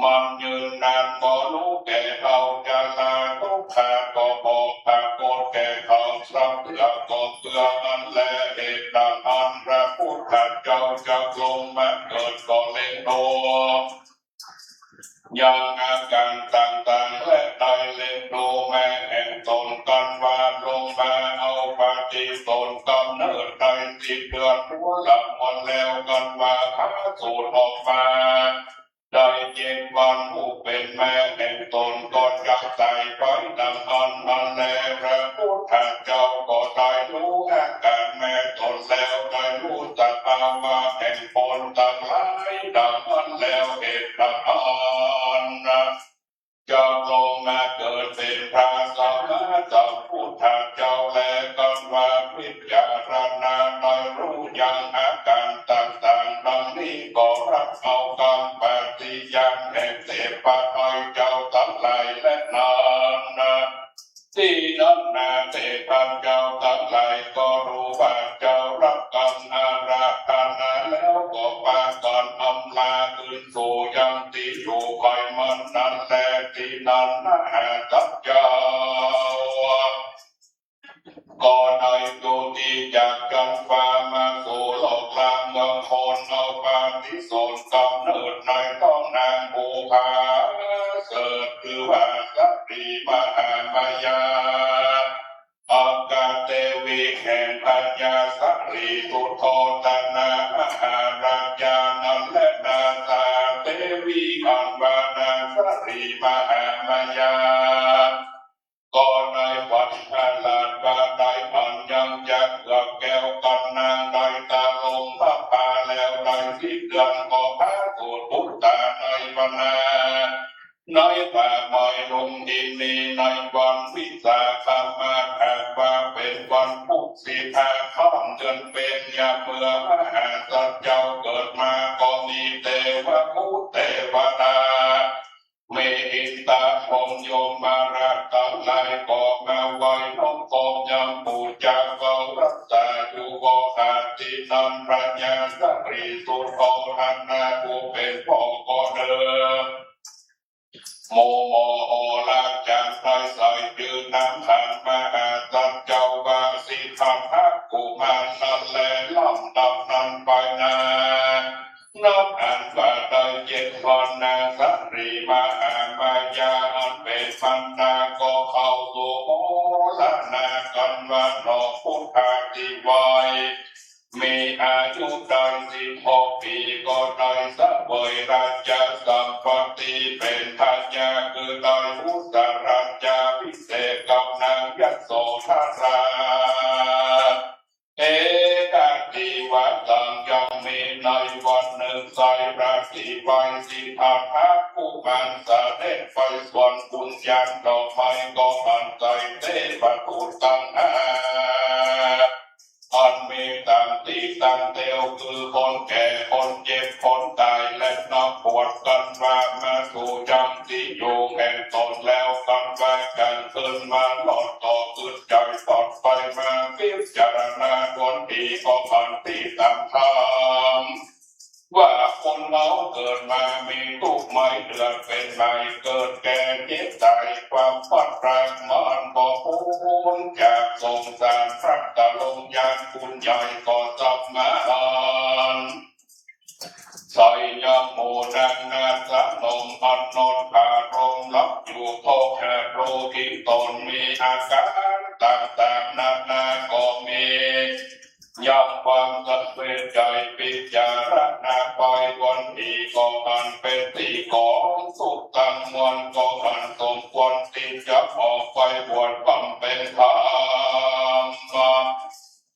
มันยืนนานบ่ฮู้แก่เฒ่า ชราทุกข์ก็บ่ปรากฏแก่เขาสักเตื้อ ก็เปื้ออันแล เหตุดังอันพระพุทธเจ้าจักลงมาเกิดก็เล็งดู ยังอาก๋านต่างๆ และได้เล็งดูแม่แห่งต๋น กั๋นว่าลงมาเอาปฏิสนธิกำเนิดได้สิบเดือนหัวละมวลแล้ว กั๋นว่าพาสูติออกมา ได้เจ็ดวัน ผู้เป๋นแม่แห่งต๋นก็จักต๋ายไปดังอันนั้นแล พระพุทธเจ้าก็ได้ฮู้อาก๋านแม่ต๋นแล้ว ได้ฮู้สภาวะแห่งคนตังหลายดังอันแล้ว เหตุดังอันจักลงมาเกิดเป๋นพระสัมมาสัมพุทธเจ้าแล กั๋นว่าพิจารณาได้ฮู้ยังอาก๋านต่างๆ ดังนี้ก็รัก ปัจจัยเจ้าตังหลายและนั้นนะ ตี้นั้นนาเทพเจ้าตังหลายก็ฮู้ว่าเจ้ารักกันอาราธนาแล้วก็ปากั๋นอำลาคืนสู่ยังตี้อยู่ใหม่มันนั้นแล ตี้นั้นมหาสัตว์เจ้า ก็ได้จุติจากจั๊นฟ้ามาสู่โลกลางเมืองคน เอาปฏิสนธิก๋ำเนิดในต๊องนางภูผาเสริฐ จื้อว่าสะหลีมหามายา อัคคเตวีแห่งพญาสะหลีสุโธธนะมหาราชานั้นแลนา สาเตวีอันว่านางสะหลีมหามายา ก็ได้หวังฉลาดว่าได้อันยังจะเกือบแก้วกั๋นนางได้ตะลงพระพาแล้วได้สิบเดือนก็พาสูตรปุตตะในวรรณา ในป่าไม้ลุมพินีในวันวิสาขะมาส หากว่าเป๋นวันพุธสิบห้าค่ำเดือนเพ็ญ ยามเมื่อมหาสัตว์เจ้าเกิดมาก็มีเตวะภูตเตวดา มีอินทร์พรหมยมราชตังหลายก็มาไหว้น้อมกราบยำปู๋จาเฝ้ารักษาอยู่ ก็หาตี้นั้นพญาสะหลีสุโธธนะผู้เป๋นพ่อก็เดิน หมู่หมอหอราจารย์ได้ใส่จื้อนามขันมหาสัตว์เจ้าว่าสิทธัตถะกุมารนั้นแล ลำดับนั้นไปนา นับอันว่าได้เจ็ดวันนางสะหลีมหามายาอันเป๋นมารดาก็เข้าสู่โอรนากั๋นว่าหนอ พุทธาธิไวย มีอายุได้สิบหกปี๋ก็ได้เสวยราชสัมปัตติเป๋นพญา คือได้อุสสราชาภิเษกกับนางยโสธรา เอกัตถิวตัง ยังมีในวันนึ่งไส้พระตี้ไหว้สิทธัตถะกุมารเสด็จไปสวนเบญจดอกไม้ก็อันใส เตวทูตตังห้า อันมีต๋ามตี้ต๋ามเตียว คือคนแก่ คนเจ็บ คนต๋าย และนักบวชกั๋นว่ามาสู่ยังตี้อยู่แห่งต๋นแล้ว กั๋นว่ากั๋นคืนมาลอดต่อคืนใจ๋ปลอดภัยมาพิจารณาควรดีก็อันตี้ต๋ามธรรม ว่าคนเฮาเกิดมามีตุ๊กข์มีเดือดเป๋นไหม เกิดแก่เจ็บต๋าย ความพลัดพรากมันบ่ป๊นจากสงสาร พลัดตะลงอย่างคุณใหญ่ก็สับมาอัน ใส่ยังหมู่นางนาฏนมอันนอนผาลมหลับอยู่ เพราะหากรู้ถิงต๋นมีอาก๋านต่างๆนานาก็มี ยังความสำเร็จใจ๋พิจารณาไปควรดีก็อันเป๋นตี้ก๋องตุ๊กข์ตังมวล ก็อันสมควรตี้จะออกไปบวชบำเพ็ญธรรม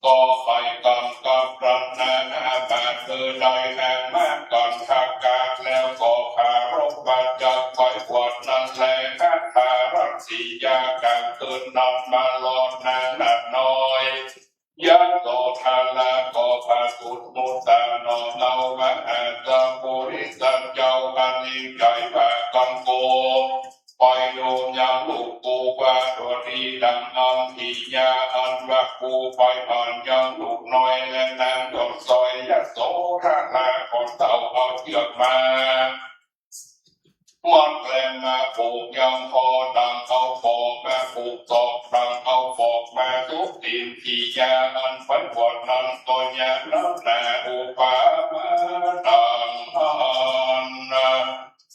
ก็ไปกำกับรัตนาอามาตย์ คือได้แห่งมากั๋นทกาแล้วก็ปรารภว่าจะไปบวชนั้นแล คาถารัตติยาก๋างคืนนั้นมาลอดนางนาฏน้อย ยโสธราก็ประทุษมุตาหนอเฮามหาสัพปุริสะเจ้า อันยิ่งใหญ่ว่ากั๋นกู ไปดูยังลูกกูว่าตัวดีดังอันทิยา อันว่ากูไปอ่านยังลูกน้อย และนางยอดสร้อยยโสธราก็เต้าเอาเจื้อกมา มัดแลมาผูกยังคอ ดังเอาปอกมาผูกศอก ดังเอาปอกมาตุ๊บตี๋น ทิยาอันไปบวชนั้นก็ยากนักหนา อุปมาดังนั้นนะ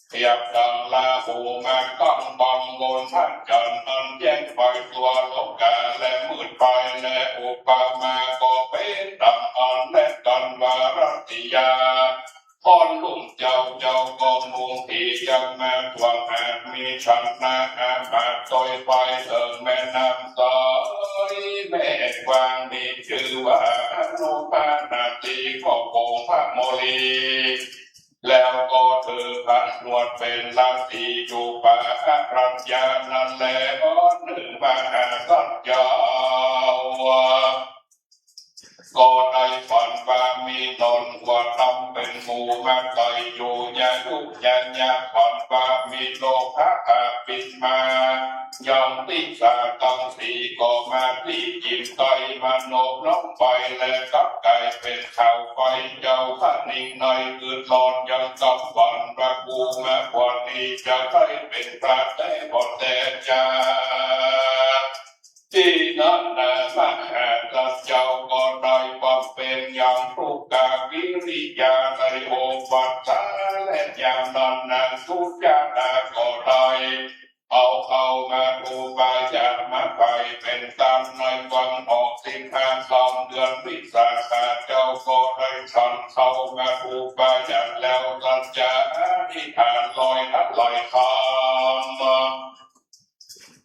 เปรียบดังราหูมาตั้งบังบนพระจันทร์ อันแจ้งไปทั่วโลกา และมืดไป และอุปมาก็เป๋นดังอันแลกั๋นว่ารัตติยา พ่อลุ่มเจ้า เจ้าก็มุ่งตี้จะมาถ่วง หากมีฉันนะอามาตย์โตยไปเถิงแม่น้ำใสแม่กว้าง มีจื้อว่าอนุภานาตี ก็โกงพระโมลี แล้วก็ถือพระหนวดเป๋นราตรีอยู่ป่าอรัญญานั้นแล อันนึ่งมหาสัตว์เจ้า ก็ได้ฝันว่ามีหนอนหัวดำเป๋นหมู่มาไต่อยู่ ยะยุยะยะ ฝันว่ามีนกฮะบินมา ยังตี้สาตังสีก็มาตี้จิ๋มไต้มะนกน้องไป และกลับก๋ายเป๋นขาวไป เจ้าพระนิงในคืนนอนยังกำฝันว่ากูมาบวชนี้จะได้เป๋นพระแต๊บ่แต๊จา ตี้นั้นนา มหาสัจเจ้าก็ได้บำเพ็ญยังทุกขากิริยาในองค์พรรษา และยามนั้นนางสุชาดาก็ได้เอาเข้ามาทูปายาตมาไปเป๋นตามในวันออกสิงหาคมเดือนวิสาขะ เจ้าก็ได้ฉันเข้ามาทูปายาตแล้ว สัจจะอธิษฐานลอยหาไหลคำ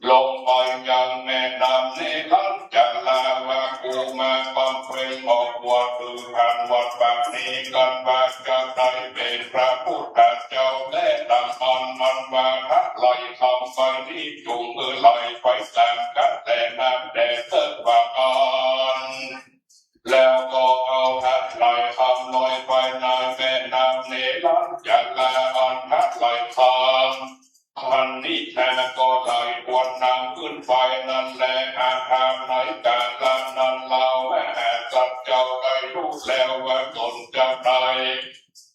ลงไปยังแม่น้ำเนรัญชรา ว่ากูมาบำเพ็ญออกบวช คืออันวัดปากนี้กั๋นว่าจะได้เป๋นพระพุทธเจ้าแต๊ ดังอั้นมันว่าหาไหลคำไปนี้ จุ่งหื้อไหลไปต๋ามกระแสน้ำแต๊เต๊อะ ว่าอั้น แล้วก็เอาหาไหลคำลอยไปในแม่น้ำเนรัญชรา อันหาไหลคำ อันนี้นาก็ได้ควรนำขึ้นไปนั้นแล อาหารในกาละนั้นเล่ามหาสัจเจ้าได้ฮู้แล้วว่าต๋นจะได้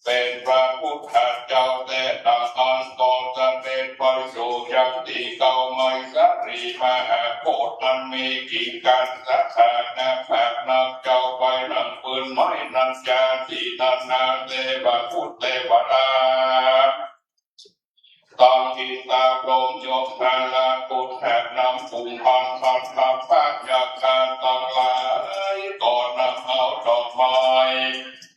เป๋นพระพุทธเจ้าแต๊ ดังอั้นก็เสด็จไปสู่ยังตี้เก๊าไมสาลีมหาโพธิ์ อันมีกิ่งก้านสาขานักมากนัก เจ้าไปนั่งปืนไม้นั้นจา ตี้นั้นนาเตวะพุทธเตวดา ตังอินทาพรหมยมมาลาพุทธะนำปุงพันธ์พันธะพระยาคาตังหลาย ก็นำเอาดอกไม้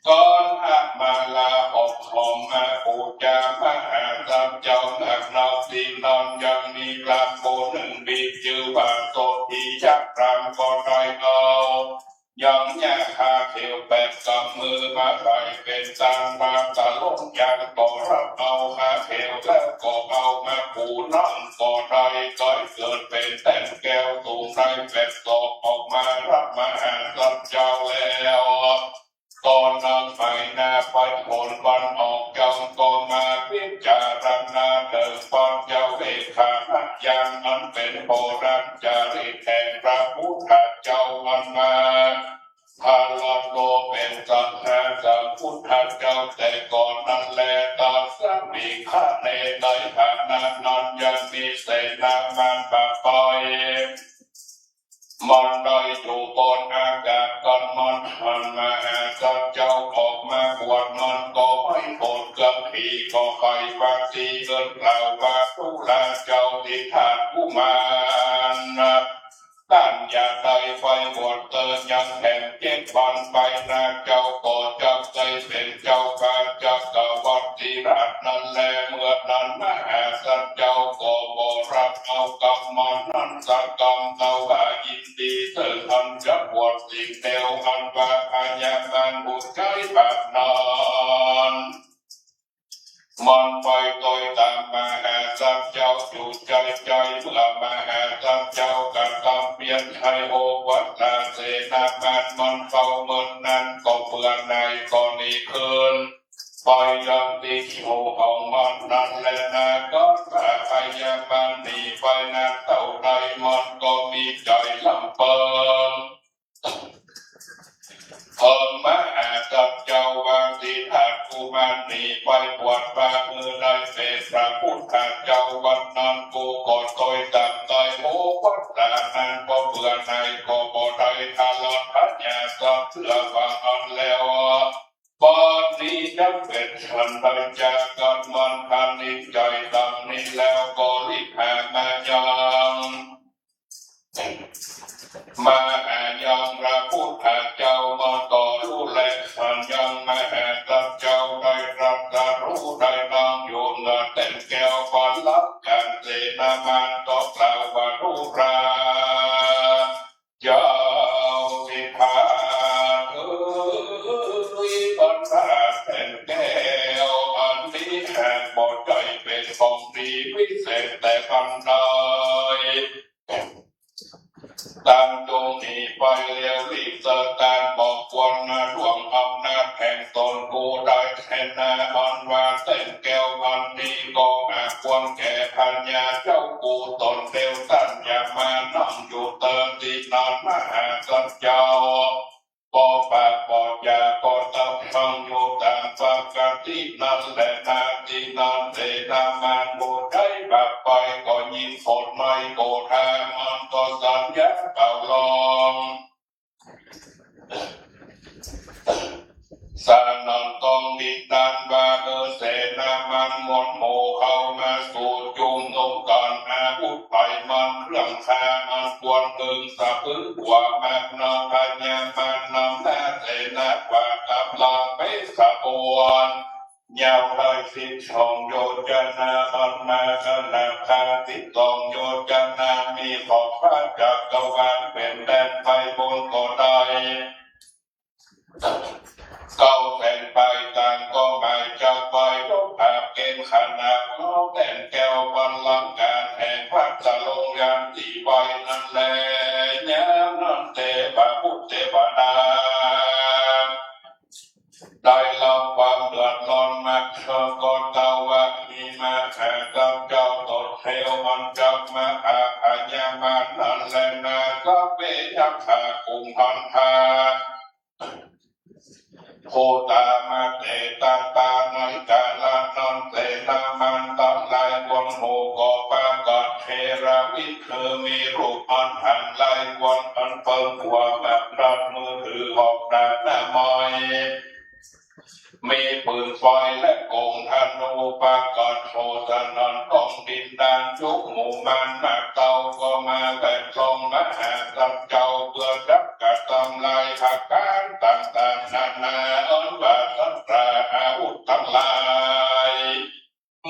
ขันธมาลาหอมหอมมาปู๋จามหาสัจเจ้านัก นับตี้นั้นยังมีพราหมณ์ผู้นึ่งมีจื้อว่าโสธิยะพราหมณ์ก็ได้เอา ยังหญ้าคาเขียวแปดกำมือมาใส่เป๋นตาน มาตะลงยังก็รับเอาคาเขียวแล้วก็เอามาปู๋นั่ง ก็ได้ก๋ายเกิดเป๋นแต้นแก้วสูงได้แปดศอก ออกมารับมหาสัจเจ้าแล้ว ก็นำไปนาไปหนวันออก เจ้าก็มาพิจารณาเถิงปัญจเวกขณญาณ อันเป๋นโบราณจารีตแห่งพระพุทธเจ้าอันมา พระลัตโตเป๋นสัมมาสัมพุทธเจ้าแต่ก่อนนั้นแล ตัสมิงขเณ ในขณะนั้นยังมีเสนามารปะปาย มันได้อยู่บนอากาศกั๋น มันหันมหาสัจเจ้าออกมาบวช มันก็ไม่โผดเครื่องขี่ ก็ไปว่าตี้อื่น กล่าวว่าดูราเจ้าสิทธัตถ์กุมาร ต้านอย่าได้ไปบวชเต๊อะ ยังแถมเจ็ดวันไปนา เจ้าก็จักได้เป๋นเจ้าฟ้าจักรวรรดิราชนั้นแล เมื่อนั้นมหาสัจเจ้าก็บ่รับเอากำมันนั้นสักกำ แต่ว่ายินดีเต๊อะ อันจะบวชสิ่งเดียว อันว่าพญามารผู้ใจ๊ปากนั้น มันไปตวยต๋ามมหาสัจเจ้าอยู่ใจ้ใจ้ เมื่อมหาสัจเจ้ากระตำเปียรติให้โอวัตตะเสนามารมันเฝ้าเมินนั้น ก็เบื่อหน่ายก็หนีคืนไปยังตี้อยู่ของมันนั้นแลนา ก็ว่าพญามารหนีไปนานเต้าใด มันก็มีใจ๋ลำเปิง เถิงมหาสัจเจ้าว่าสิทธัตถ์กุมารหนีไปบวช ว่าหื้อได้เป๋นพระพุทธเจ้า วันนั้นกูก็ตวยต๋ามใต้โอวัตตะนั้น ก็เบื่อหน่ายก็บ่ได้อาราธญาสักเตื้อ ว่าอั้นแล้ว บัดนี้จักเป๋นฉันใดจา กั๋นมันหันนิจจัยดังนี้แล้ว ก็รีบหามายัง มาหายังพระพุทธเจ้า มันก็ฮู้แล อันยังมหาสัจเจ้าได้ตรัสรู้ได้นั่งอยู่เหนือแต้นแก้วบัลลังก์เสนามาร ก็กล่าวว่าดูราเจ้าสิทธัตถ์เอ๋ย บรรดาแต้นแก้วอันนี้หากบ่ใจ้เป๋นของดีวิเศษแต่อันใด เ ตังจุ่งหนีไปเร็วรีบเถิด ตานบ่ควรมาล่วงอำนาจแห่งต๋นกูได้แต๊นา อันว่าแต้นแก้วอันนี้ก็หากควรแก่พญาเจ้ากูต๋นเดียว ต้านอย่ามานั่งอยู่เถิดตี้นั้น มหาสัตว์เจ้า บ่ปากบ่จ๋าก็เต้า นั่งอยู่ต๋ามปกตินั้นแลนา ตี้นั้นเสนามารผู้ใดบาปไปก็ยิ่งโกรธในโกธา มันก็สัญญาเป่าร้องสนั่นกองดินนั้นว่า เออ เสนามารมวลหมู่เข้ามาสู่จุมนุมกั๋น อาวุธไปมันเครื่องฆ่าอันควรพึงสะพึงกลัวมากนา พญามารนำหน้าเสนากว่ากำลังเปรียบเสมือนยาวได้สิบสองโยชนา อันนาขนาดคาสิบสองโยชนา มีขอบฟ้าจักรวาลเป๋นแดนไปบนก็ได้ เก้าแสนไป ต่างก็หมายจะไปลบอาเกณฑ์ขนาดเฮาแต้นแก้วบัลลังก์การแห่งพระจรงค์ยานตี้ไว้นั้นแล ยามนั้นเตวบุตรเตวดา ได้รับความเดือดร้อนมาก เฮาก็เต้าว่ามีมหาเจ้าต๋นเดียว มันจักมาอาพญามารนั้นแลนา สัพเพยักขา กุมพันธา โพตามาเตตังปา ในกาละนั้นเสนามารตังหลายมวลหมู่ก็ปรากฏเถรวิต คือมีรูปอันหันหลายมวลอันเปิงขัวมาก พนมมือถือหอกดาบหน้าไม้ มีปืนไฟและกงธนูปรากฏโผล่สนั่นกองดิน ตังจุมหมู่มารนักเต้าก็มาแวดล้อมมหาสัตว์เจ้า เปื้อจักกระตำลายประก๋านต่างๆ นานา อันว่าสัตราอาวุธตังหลาย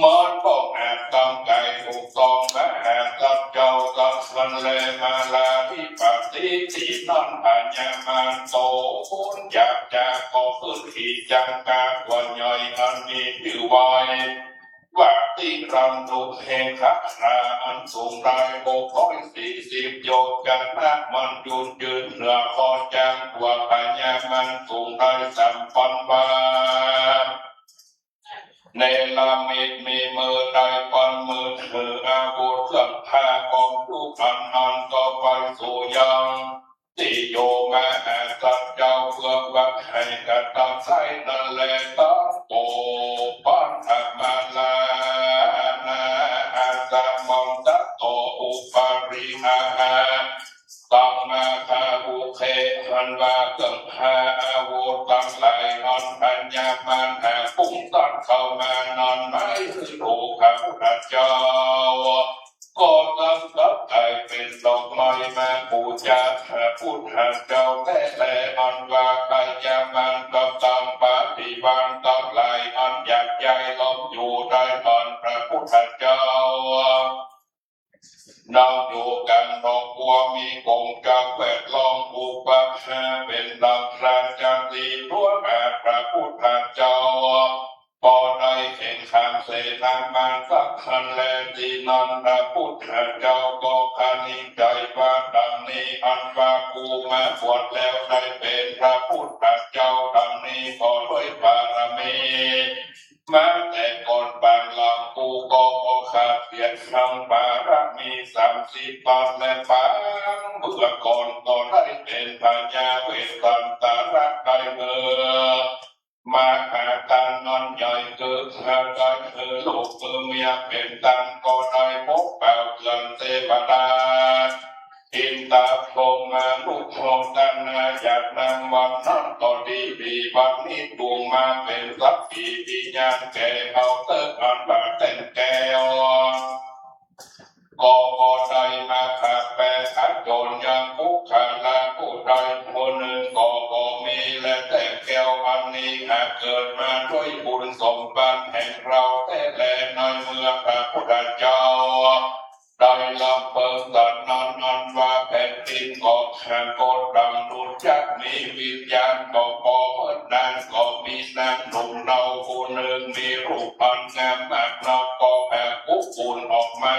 มันก็อาจตำก๋ายถูกต้องมหาสัตว์เจ้า สักสันแลมาลาธิปติตี้นั้น พญามารต๋นอยากจะก็ขึ้นขี่จังกาตั๋วใหญ่ อันมีจื้อว่า วาติรันตุเทขะรา อันสูงได้หกร้อยสี่สิบโยชนา มันยุนยืนเหนือคอจ๊างตั๋วพญามารสูงได้สามปันวา เนรมิตมีมือได้ปันมือถืออาวุธเครื่องฆ่าของทุกอัน อันต่อไปสู่ยัง ตี้อยู่มหาสัตว์เจ้า เปื้อว่าหื้อกระตำใสนั้นแล ตังโตปันธมาลานา อาสะมันตะโตอุปริหาหา ตังมาคาอุเค อันว่าเครื่องฆ่าอาวุธตังหลาย อันพญามารหากปุ้งต้อนเข้ามานั้น ไม่หื้อถูกพระพุทธเจ้า ก็ตั้งกับก๋ายเป๋นดอกไม้มาปู๋จาพระพุทธเจ้าแต๊แล อันว่าพญามารก็ตั้งปฏิบัติตังหลาย อันอยากใหญ่ล้อมอยู่ได้ต๋อนพระพุทธเจ้า นั่งอยู่กั๋นดอกบัว มีกงจักรแวดล้อมอุปภาเป๋นดังพระจักรี พระพุทธเจ้า บ่ได้เห็นขันเสนามารสักขันแล ตี้นั้นพระพุทธเจ้าก็คะนิงใจ๋ว่าดังนี้ อันว่ากูมาบวชแล้วได้เป๋นพระพุทธเจ้าดังนี้ ก็ด้วยบารมีมาแต่ก่อน ปางหลังกูก็บ่ขาดเสียทั้งบารมีสามสิบปัน และปางเมื่อก่อนก็ได้เป๋นพญาเวสสันดรได้เมื่อ มหาทานนั้นใหญ่เกิด หาได้หื้อลูกหื้อเมียเป๋นตัน ก็ได้ปกเป๋าเกื้อเทวดา อินทาพรหมานุโมทนา อยากนำวันนั้นก็ดี ดีวันนี้จงมาเป๋นสักขีพยานแก่เฮาเต๊อะ อันว่าแต้นแก้ว ก็บ่ได้มาขับแปดผจญยังปุคคละผู้ใดผู้นึ่งก็บ่มี และแต้นแก้วอันนี้หากเกิดมาด้วยบุญสมบัติแห่งเฮาแต๊แล ในเมื่อพระพุทธเจ้าได้ลำเปิงตรัสนั้น อันว่าแผ่นดินก็หากก็ดำรุดจักมีวิญญาณ ก็บ่เมินนานก็มีนางหนุ่มเนาผู้นึ่ง มีรูปอันงามมากนัก ก็หากคุกคูนออกมา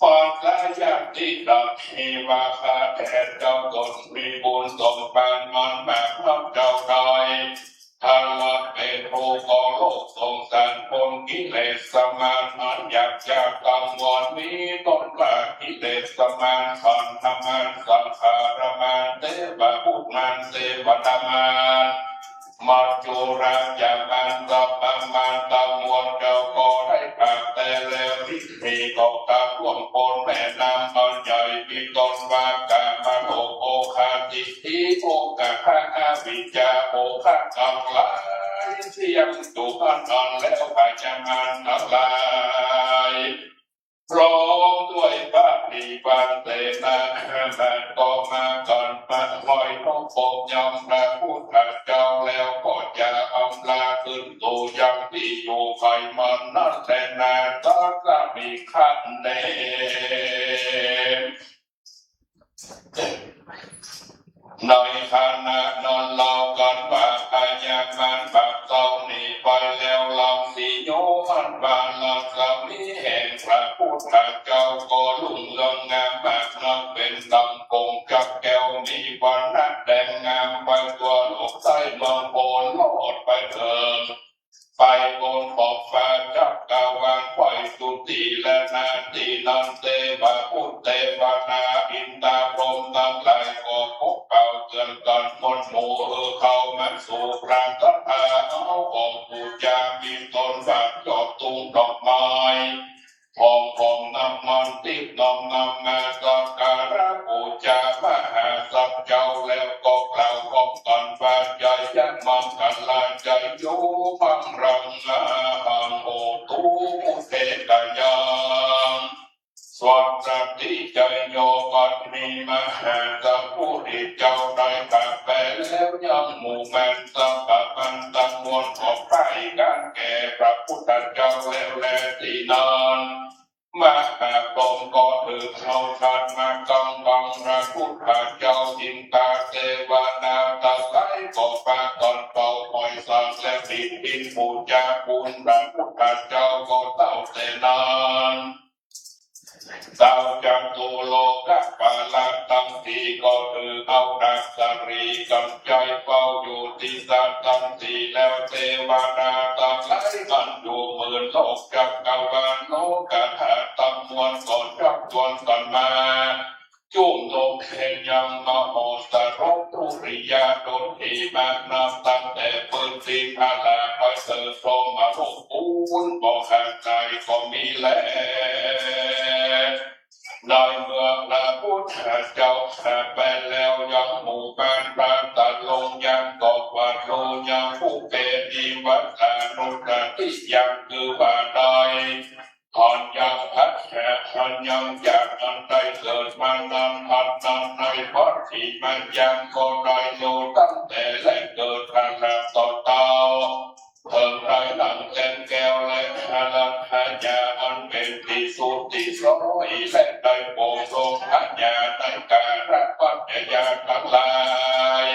ปัจจายันติ ดังนี้ว่าข้าแต่เจ้าตนมีบุญสมบัติอันมากนักเจ้าใด ถ้าละเปรตผู้ก่อโรคสงสารพ้นกิเลสมารอันหยาบช้าทั้งมวล มีต้นว่ากิเลสมาร ขันธมาร สังขารมาร เทวบุตรมาร เทวดามาร มัจจุราชมาร สัพพมารทั้งมวล เจ้าก็ได้ตรัสแต่แล้ว นี้ก็กำล่วงพ้นแม่น้ำอันใหญ่ มีต้นว่ากามโลภ โภคาทิฏฐิ โภคาอวิชชา โภคทั้งหลาย เสี้ยงจุดอันนั้นแล้ว พญามารทั้งหลาย พร้อมด้วยบริวารเสนาอามาตย์ก็มากันมากมาย น้อมปองยังพระพุทธเจ้าแล้ว ก็จะอำลาคืนสู่ยังที่อยู่ไพร่มันนั้นแลนา ทัสมิง ครั้นนี้ ในขณะนั้นเล่ากันว่า พญามารบัดเศร้านี้ไปแล้ว รังสีโยอันว่ารัศมีแห่งพระพุทธเจ้าก็รุ่งเรืองงามมากนัก เปล่งดังกงจักรแก้ว มีวรรณะแดงงามไปทั่วโลก ใต้เมืองโพนโลดไปเถิง ไปบนขอบฟ้าจักรวาล ไขว้สุติและนาทีนั้น เทวบุตรเทวดาอินทาพรหมทั้งหลาย ก็ปกเกล้าเตือนกันหมดหมู่ เออเข้ามาสู่พระศรัทธา เอาของบูชา มีต้นว่ายอดตุงดอกไม้ ของของน้ำมันทิพย์ น้อมนำมาสักการะบูชามหาสัตว์เจ้า แล้วก็กล่าวพร้อมกันว่า จะยังมังคลา จะโยมังรัง อาหัง โหตุ เทกายัง สวัสสะติ จะโย บัดนี้มหาสัตว์ผู้ที่เจ้าได้ตรัสไปแล้ว ยังหมู่มารสัพพมารทั้งมวล ก็ไปกันแก่พระพุทธเจ้าแล้วแล ตี้นั้น มหาพรหมก็ถือเอาฉัตรมากำบังพระพุทธเจ้า อินทาเทวดาทั้งหลายก็ปาตอนเป่าหอยสัง และปิดดินบูชาคุณพระพุทธเจ้า ก็เต้าแต่นั้น เต้าจักตุโลกปาละตังสี่ ก็ถือเอาดาบสาลีกำไชเฝ้าอยู่ตี้สัตว์ตังสี่ แล้วเทวดาทั้งหลายอันอยู่หมื่นโลกจักรวาลโลกธาตุทั้งมวล ก็จักชวนกันมา จุมนุมแห่ยังมโหสถทุริยดลมากนับตั้งแต่พื้นดินอาลาไปเถิงพรหมโลกปูนบ่ขาดตายก็มีแล ในเมื่อพระพุทธเจ้าข้าไปแล้ว ยังหมู่มารพระตะลงยังก็กวาดโลยังผู้เป็นนิวา อนุสติยัง คือว่าได้ อันยังพัดแห่ อันยังจากอันได้เกิดมานั้น อันนั้นในปัจฉิมยังก็ได้อยู่ตั้งแต่แรกเกิด อันนั้นต่อเต้า เถิงได้ดั่งแตนแก้วและอรัตถญาณอันเป๋นตี้สุดตี้สวย และได้โผฏฐัพพญาณในกาลปัจจญาณตังหลาย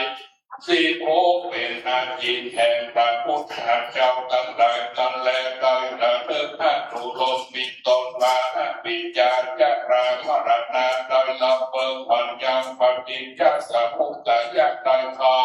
สิบหก เป๋นอาจินแห่งพระพุทธเจ้าตังหลายนั้นแล ได้ระลึกอนุโลมมีตนว่า อวิชชา ชรามรณะ ได้ละเมิด อันยังปฏิจจสมุปปาทานได้เข้า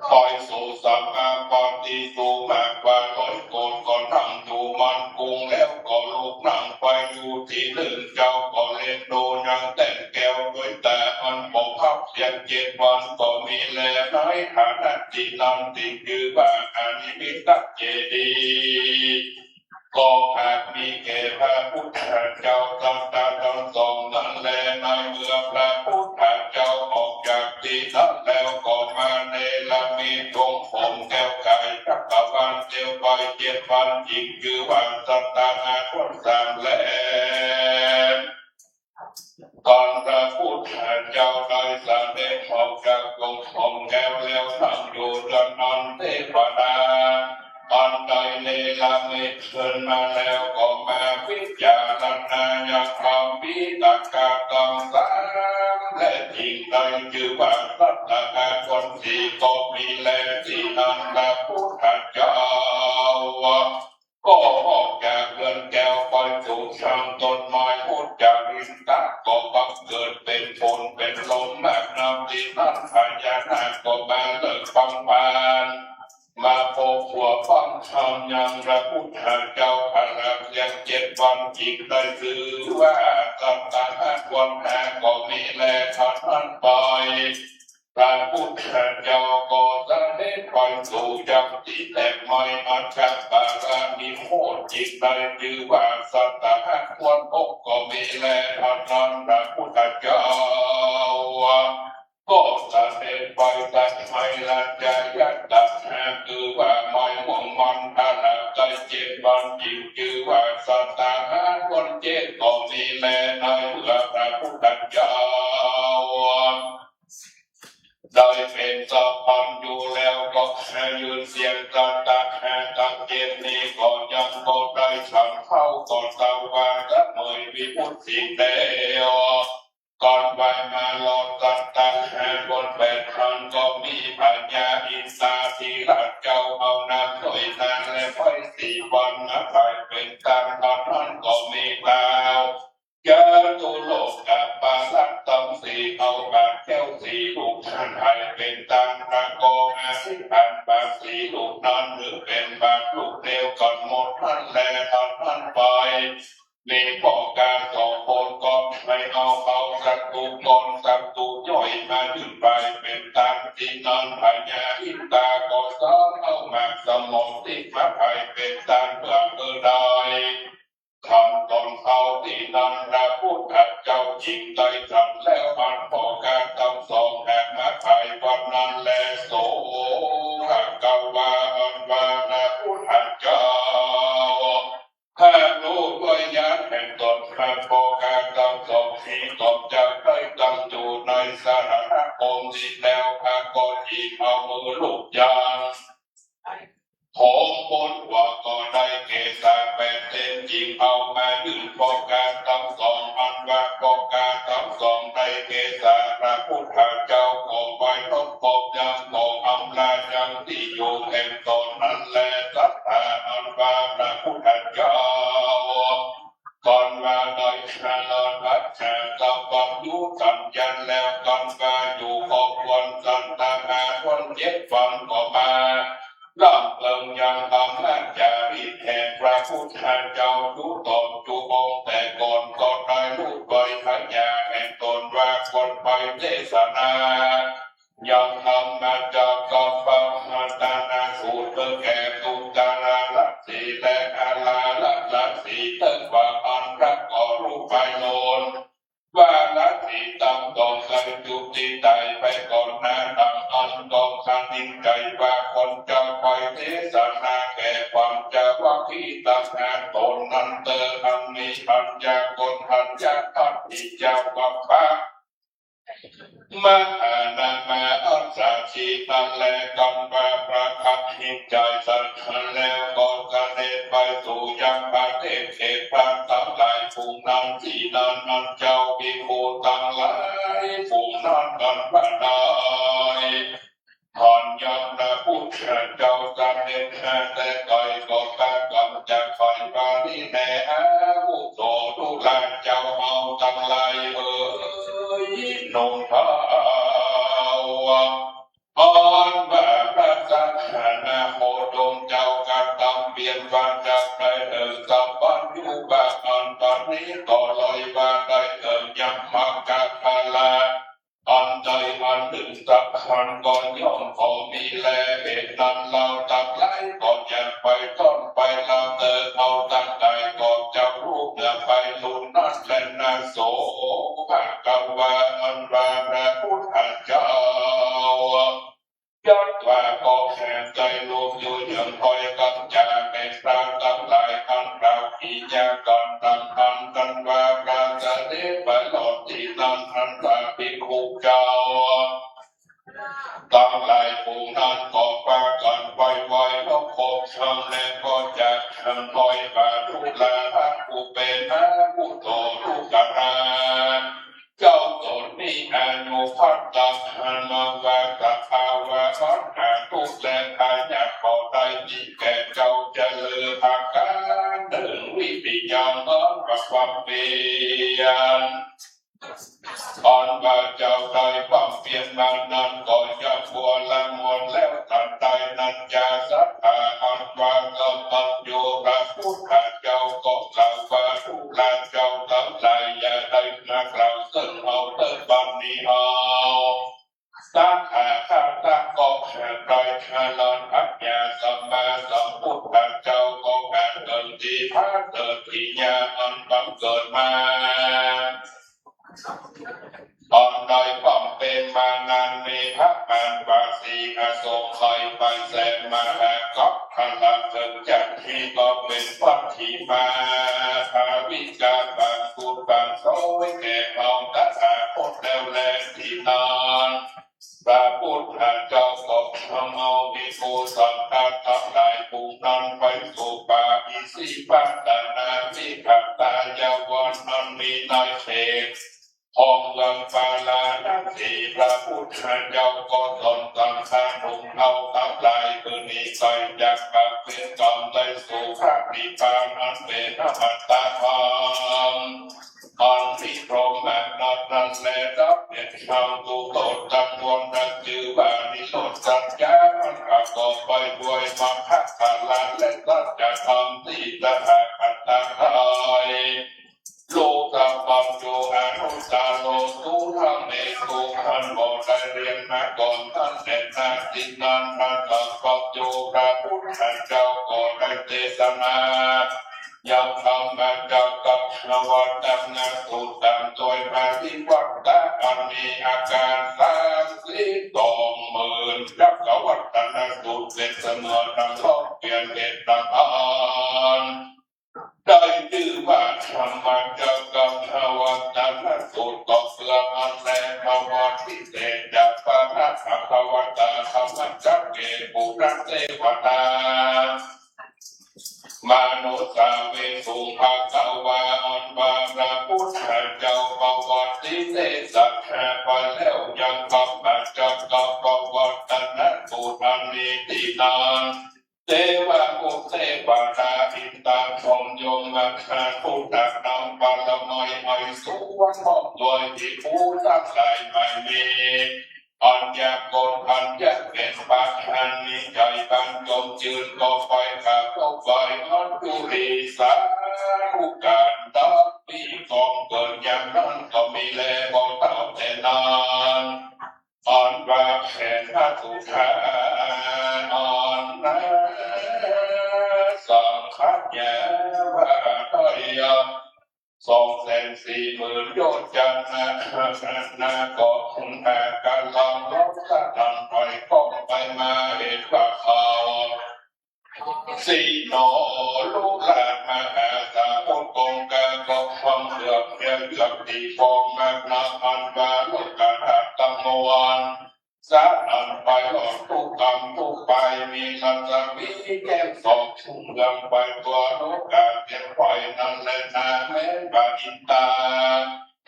ไปสู่สัมมาปัฏฐิสุขมากกว่าร้อยโกฏ ก็นั่งอยู่มั่นคงแล้ว ก็ลุกนั่งไปอยู่ตี้นึ่ง เจ้าก็เล็งดูยังแตนแก้วด้วยต๋าอันบ่ฮับเสี้ยงเจ็ดวันก็มีแล ในฐานะตี้นั้นจึงจื้อว่าอนิมิตเจดีย์ ก็หากมีแก่พระพุทธเจ้าสัตตาทั้งสองนั้นแล ในเมื่อพระพุทธเจ้าออกจากตี้นั้นแล้ว ก็มาเนรมิตทรงผมแก้วไขจักรวาลเตียวไปเจ็ดวัน จึงจื้อว่าสัตตาหากรสามแล ก่อนพระพุทธเจ้าได้เสด็จออกจากทรงผมแก้วแล้ว นั่งอยู่จนนั้น เทวดาอันได้เนรมิตขึ้นมาแล้ว ก็มาพิจารณายังความวิตกะตังสาม และจึงได้จื้อว่าสัตตาหากรสี่ก็มีแล ตี้นั้นพระพุทธเจ้า ก็ออกจากเรือนแก้วไปสู่ช่างต้นไม้ ฮู้จักอินทะก็บังเกิดเป๋นฝนเป๋นลมมากนัก ตี้นั้นพญานาคก็มาเลิกฟังปาน มาพบว่าฟังธรรมยังพระพุทธเจ้า พระเสี้ยงเจ็ดวัน จึงได้จื้อว่าสัตตาหากรห้าก็มีแล เท่านั้นไป พระพุทธเจ้าก็เสด็จไปสู่ยังตี้แตกไม้อัฏฐปาลนิโครธ จึงได้จื้อว่าสัตตาหากรหกก็มีแล เท่านั้นพระพุทธเจ้า ก็เสด็จไปตัดไม้ละจายัตตะ คือว่าไม้ม่วงมันทะลักได้เจ็ดวัน จึงจื้อว่าสัตตาหากรเจ็ดก็มีแล ในเมื่อพระพุทธเจ้า ได้เป๋นสัพพัญญูแล้ว ก็แค่ยินเสียงสัตตาหากรเจ็ดนี้ ก็ยังบ่ได้ฉันข้าว ก็สักว่าเสวยวิมุตติสิ้นแล้ว ก่อนไหว้มารอสัตตาหากรแปดพัน ก็มีพญาอินทาธิราชเจ้าเอาน้ำถ้วยนาและไพร่สี่วันมาใส่เป๋นตาน เท่านั้นก็มีเต้า จตุโลกปาลักษณ์ตังสี่ เอาบาตรแก้วสี่ลูกนั้นให้เป๋นตาน แล้วก็อธิษฐานบาตรสี่ลูกนั้นหื้อเป๋นบาตรลูกเดียวกั๋นหมดนั้นแล เท่านั้นไป มีพ่อกาสองคนก็ให้เอาข้าวสักตุ๊ก้อนสักตุ๊ย่อยมายื่นไปเป๋นตาน ตี้นั้นพญาอินทาก็สางเอาหมากสมอทิมาให้เป๋นตาน เปื้อหื้อได้ คำตอนเช้าตี้นั้นพระพุทธเจ้าจึงได้ตรัสแล้ว อันพ่อกาตังสองหากมาไถ่วันนั้นแล โส ภะคะวา อันว่าพระพุทธเจ้าหากฮู้ด้วยญาณแห่งตน พระพ่อกาตังสองนี้ตนจักได้ตั้งอยู่ในสรณคมนี้แล้ว พระก็จึงเอามือลูบยัง ผมโกนหัวก็ได้เกศาแปดเส้น จึงเอามายื่นพ่อกาตังสอง อันว่าพ่อกาตังสองได้เกศา พระพุทธเจ้าก็ไหว้ทรงครบยัง ก็อำลายังตี้อยู่แห่งตนนั้นแล ศรัทธาอันว่าพระพุทธเจ้า ก่อนว่าได้ชาลอดวัฏฏะ ก็บังอยู่สัญญาณแล้ว ก่อนว่าอยู่ขอบควรสัตตาหากรเจ็ดวันก็มา ร่ำเริงยังธรรมจาริกแห่งพระพุทธเจ้าอยู่ตนอยู่องค์แต่ก่อน ก็ได้ฮู้ด้วยสัญญาแห่งตนว่าควรไปเทศนา ยังธรรมจักกัปปวัตตนสูตร เพื่อแก่สุตตาราสีและอาราสี ซึ่งว่าอันพระก็รู้ไปโน้น ว่าราสีตังต้องใส่จุติตายไปก่อนหน้า ดังอั้นต้องคณินใจว่าคนเจ้า ไปเทศนาแก่ปัญจวัคคีย์ตังห้าต๋นนั้นเตอ อันมีปัญญาโกณฑัญญะ ทัตถิยาวัปปะ มหานามะ อัสสะ ชีนั้นแล กันว่าประทับจิตใจ๋ศรัทธาแล้ว ก็เสด็จไปสู่ยังประเทศเขตรัฐตังหลายฝูงนั้น ตี้นั้นอันเจ้าภิกขุตังหลายฝูงนั้นอันว่าได้ อันยังพระพุทธเจ้าเสด็จมาแต่ไกล ก็พากั๋นจักใฝ่ว่า นี้แล อาวุโส ดูราเจ้าเฮาตังหลายเอ๋ย หนุ่มเฒ่า อันว่าพระสมณโคดมเจ้ากระตำเปียรว่าจักได้เถิงสัพพัญญูปะ อันต๋อนนี้ก็เลยว่าได้เถิงยังมัคคะผละ อันใดอันหนึ่งสักอันก็ย่อมพอมีแล เหตุนั้นเราตังหลายก็อย่าไปต้อนไปลาเตอ เอาตังหลายก็จะลุกเหือไปลุนนั้นแลนา โสภควา อันว่าพระพุทธเจ้า ยัตวา ก็แสดงลุกอยู่ยังคอยกัญจา แก่พราหมณ์ตังหลายอันกล่าวกิริยากันดังอั้น กันว่าพระเสด็จไปรอดตี้นั้น อันว่าภิกขุเจ้าตังหลายฝูงนั้นก็ปากั๋นไปไหว้รอบคอบเชิง และก็จะเชิงถอยว่า ดูราท่านผู้เป๋นอาวุโส ดูราเจ้าต๋นนี้อายุพันตะ อันว่าสภาวะปัญหาทุกข์และภัยก็ได้มีแก่เจ้า จะลือประก๋านหนึ่ง วิริยังอันว่าความเปียร อันว่าเจ้าได้ความเปียรมานั้นก็ยังบัวละมวลแล้ว ตันใดนั้นจาศรัทธา อันว่าสัพพัญญูพระพุทธเจ้าก็กล่าวว่า ดูราเจ้าตังหลาย อย่าได้มากล่าวเซิ่งเฮาเต๊อะ บัดนี้เฮา ตถาคตะก็แผ่ไตรชาลปัญญา สัมมาสัมพุทธเจ้าก็แผ่เถิงทีฆะเตติยา อันบังเกิดมา อันได้บำเพ็ญมานานมีประมาณกว่าสี่อสงไขย ไปแสนมหากัปปะละ เถิงจักทีก็เป๋นปัจฉิมาภาวิกา บังสุดบังซ้อยแก่เฮาตถาคตแล้วแล ตี้นั้น พระพุทธเจ้าก็ทรงเอาภิกขุสังฆะตังหลายฝูงนั้นไปสู่ป่าอิสิปตนามิคทายวัน อันมีในเขตของเมืองปาราณสี พระพุทธเจ้าก็สอนสังฆะหนุ่มเฒ่าตังหลาย คือนี้ใส่จักบำเพ็ญกรรมได้สู่พระนิพพาน อันเป๋นอมตะธรรม อันมีพรหมนัตนั้นแล ดับเด็ดเศร้าทุกข์โทษทั้งมวล นั้นจื้อว่านิโรธสัจจะ อันประกอบไปด้วยมัคคะผละและสัจธรรมตี้ตถาคตะไตรโลกปัญญูอนุตตโร สุระเมรุ อันบ่ได้เรียนมาก่อนนั้นแลนา ตี้นั้นพระสัพพัญญูพระพุทธเจ้าก็ได้เตสนา ยังธรรมจักรกัปปวัตตนสูตรต๋ามโตยปริวัตตะ อันมีอาการสามสิบสองหมื่น จักรวัตตนสูตร เปรียบเสมือนดังล้อเปลี่ยนเหตุดังอั้น ได้จื้อว่าธรรมจักรกัปปวัตตนสูตร ก็เปื้ออันแล ภวติเตจะ ปะระภะคะวะตา ธัมมจักเก ปุระเตวะตา มานุสสาเวสุง ภะคะวา อันว่าพระพุทธเจ้าปวัตติเตสะ แผ่ไปแล้วยังธรรมจักรกัปปวัตตนสูตร อันมีตี้นั้น เตวะ พวกเตวดา อินทา พรหม ยมมา คาทุตะ นำปารมีไอสวรรค์พร้อมด้วยภิกขุตังหลายไม่มี อัญญาโกณฑัญญะเป๋นประธาน มีใจ๋บันจมจื้นก็ไปกราบไหว้อัญจุลีสาธุการ ดังมีกองเกิดอย่างนั้นก็มีแล บ่เต้าแต่นั้นอันว่าแผ่นพระสุธาอันนาสังขยาว่าไตร สองแสนสี่หมื่นโยชน์นา นาก็คงหากำลังลบสะดันถอยก้องไปมา เหตุว่าเขา สิโน ลุลามหาสมุทรคงคา ก็ความเอือบเยือกตี้ปองมากนัก อันว่าโลกธาตุตังมวล สะท้านไปรอบกู้กำกู้ไป มีรัศมีแจ้งส่องทุ่งเรืองไปทั่วโลกา เตียงไฟนั้นแลนา แม้ว่าอินทา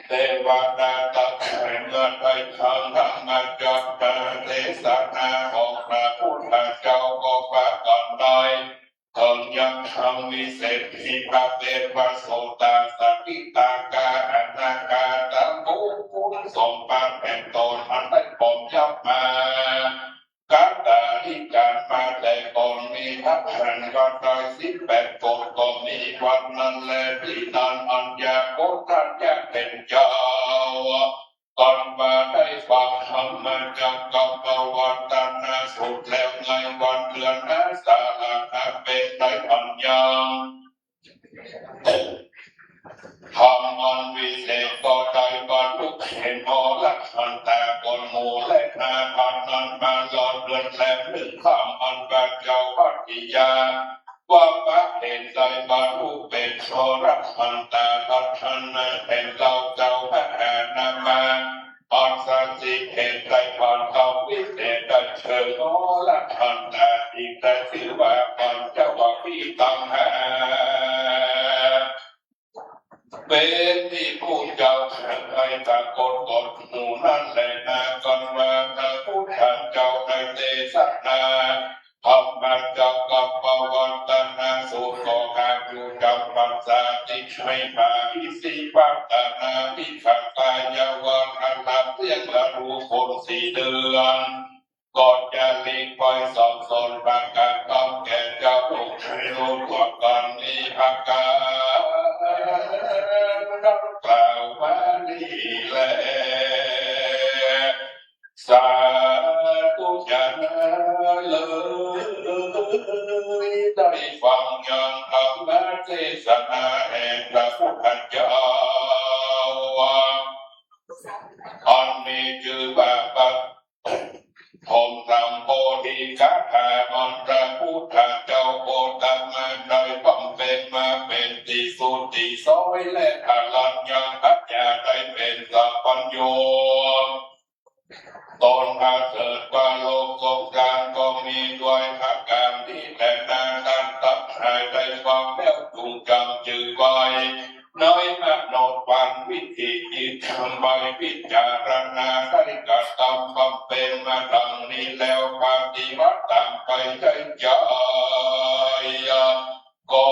เตวดาตังหลายเมื่อได้ฟังธรรมจักรเตสนาของพระพุทธเจ้าก็ปากั๋นได้เถิงยังธรรมวิเศษตี้ประเภทว่าโสตา สกิทาคา อนาคา ตังบุคคลสมบัติแห่งต๋นอันได้ป้อมยับมา กัตตาธิการมาแต่ก่อน มีพระหันต์ก็ได้สิบแปดโกฏก็มี วันนั้นแลตี้นั้น อัญญาโกณฑัญญะเถรเจ้า ก่อนว่าได้ฟังธรรมจักรกัปปวัตตนสูตรแล้ว ในวันเดือนอาสาฬหะ เป๋นได้อันยัง ธรรมอันวิเศษก็ได้บรรลุเห็นอรหันตาก่อนหมู่ และนาบัดนั้นมาลอดเดือนแรมหนึ่งค่ำ อันว่าเจ้าวัตติยา ว่าพระเถรได้บรรลุเป๋นอรหันตา รัตนะเถรเล่าเจ้ามหานามะ อัศสิเถรได้ผ่านธรรมวิเศษได้เถิงอรหันตา จึงได้จื้อว่าปัญจวัคคีย์ตังห้า เป๋นตี้ผู้เจ้าทั้งหลายปรากฏตนหมู่นั้นแลนา ก่อนว่าพระพุทธเจ้าได้เตสนา ธรรมจักรกัปปวัตตนสูตรก็หากอยู่จำพรรษาตี้ชัยมหิสีปัตตนามิคทายวัน อันนับเรียงฤดูฝนสี่เดือน ก็จะหลีกไปสั่งสอนประกาศธรรมแก่เจ้าโลกให้ฮู้ทั่วกั๋น มีอาก๋านดังกล่าวมานี้แล สาธุชนเอ๋ย ได้ฟังยังธรรมเตสนาแห่งพระพุทธเจ้า อันมีจื้อว่าปฐมสัมโพธิคาถา อันพระพุทธเจ้าโคตมะได้บำเพ็ญมาเป๋นตี้สุดตี้ซอย และอรัญญปัญญาได้เป๋นสัพพัญญู ต๋นประเสริฐกว่าโลกสงสารก็มีด้วยประก๋านนี้แลนา ต้านตังหลายได้ฟังแล้วจงจำจื้อไว้ ในมโนปัญวิธีจิต นำไปพิจารณา ได้กระทำบำเพ็ญมาดังนี้แล้ว ปฏิบัติต๋ามไปใจ้ใจ๋ ก็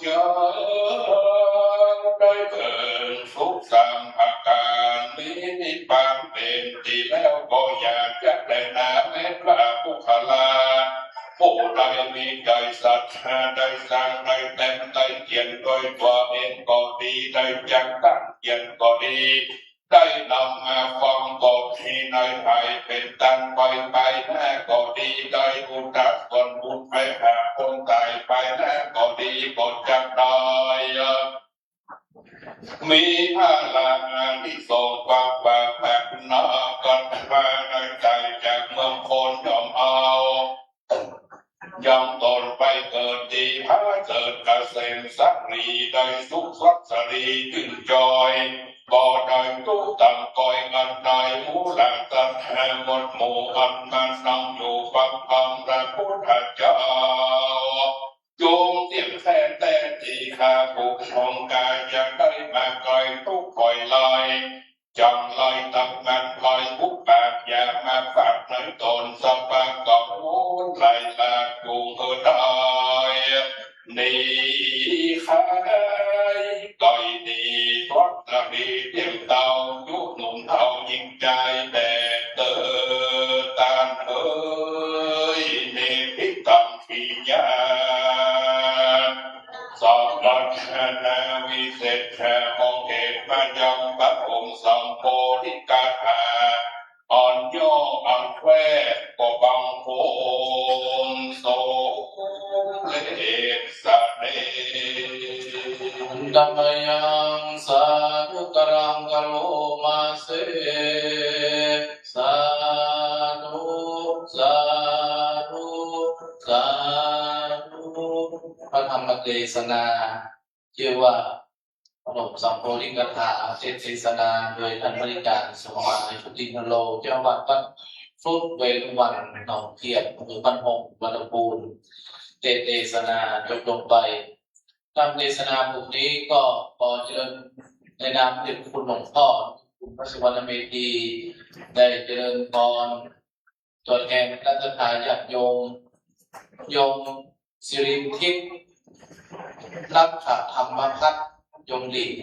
จะได้เถิงสุขสามประก๋าน มีนิพพานเป๋นตี้แล้ว ก็อย่าจะแลนา แม้ว่าปุคคละผู้ใดมีใจ๋ศรัทธา ได้สร้าง ได้แต่ง ได้เขียนด้วยตั๋วเองก็ดี ได้จักตั้งเขียนก็ดี ได้นำมาฟังก็ดี ในภายเป๋นต้นไป ไปหน้าก็ดี ได้อุทิศส่วนบุญไปหาคนต๋ายไปหน้าก็ดี ก็จะได้ มีผลาอานิสงส์กว้างขวางมากนัก กันว่าในใจ๋จากเมืองคนย่อมเอา ยังต๋นไปเกิดตี้ผาเสริฐเกษมสาลี ได้สุขสดสลีจื้นจอย บ่ได้ตุ๊กข์ต่ำต้อยอันใด หมู่เหล่าสัตว์ทั้งหมดหมู่อันมานั่งอยู่ฟังธรรมพระพุทธเจ้า จงเตี้ยมแท้แต๊ตี้ข้าผู้ครองกาย จะได้มาไกลตุ๊กข์ป่อยไล่ จังไรตังนั้นคอยอุปาท อย่ามาฝากในต๋น สัพพะกังวลไล่ลากจุ่งหื้อได้ หนีไข้ ไข้หนี สวัสดีเตี้ยมเต้า ยุคหนุ่มเฒ่ายิ่งใจ๋แดดเติบ ต้านเอ๋ย เนติตัง ปิญญา สอง รัตนาวิเศษ องค์เอกมายังปฐมสัมโพธิคาถา อ่อนย่ออันแวดก็บังคมสมเด็จเสด็จ Handa mayaṃ sādhukāraṃ karoma se. Sādhu, sādhu, sādhu. พระธรรมเทศนา จื้อว่า พนมสังโฆริงคาถา เทศน์เทศนาโดยต้านบริการสมหมาย พุทธินโล เจ้าวัดวัดฟลุตเวฬุวัน หนองเขียด อำเภอบ้านโฮง จังหวัดลำพูน เทศน์เทศนาจบลงไป ธรรมเทศนาบทนี้ก็ขอเจริญในนามเจ้าคุณหลวงพ่อ คุณพระสุวรรณเมธี ได้เจริญพร ตัวแทนคณะศรัทธาญาติโยม โยมสิรินทิพย์ รัตนธรรมพัฒน์ โยมหลิน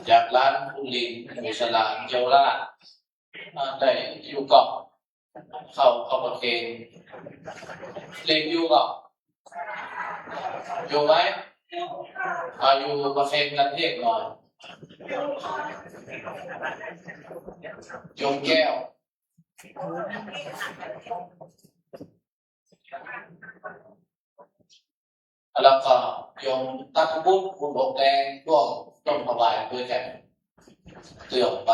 จากร้านคุณหลิน หมู่สลาม เยาวราช อ่า ได้อยู่ก่อ เข้า เข้าประเคน หลินอยู่ก่อ อยู่ไหม อ่า อยู่ประเคนกันเทศน์หน่อย โยมแก้ว แล้วก็โยมนัทวุฒิ คุณหลวงแดง ร่วมต้นถวายด้วยกัน เตรียมไป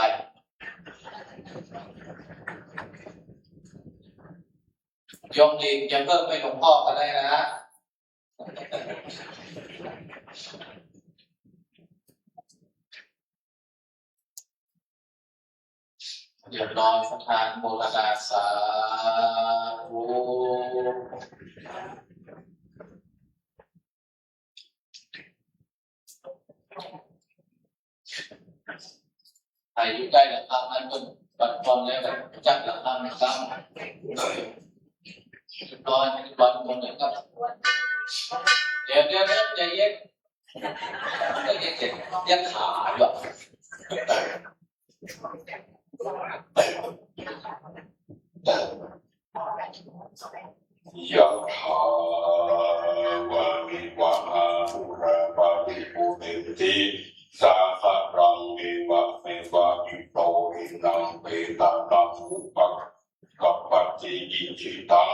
โยมหลินจะเพิ่มไปหลวงพ่อก็ได้นะ เรียบร้อย ประธานโมทนาสาธุ ใผอยู่ใก้ระฆังนั้นก็บัดก่อนแล้วก็จับระฆังซ้ำ เรียบร้อย เรียบร้อยหมดเลยครับ เดี๋ยว เดี๋ยว เดี๋ยว ใจเย็น ใจเย็น เดี๋ยวขาดว่ะ ยะถา วาริวะหาปูราปาริปูเรนติ สาคารัง เอวะเมวะ อิโต ทินนัง เปตานัง อุปะ กัปปะติ อิจิตัง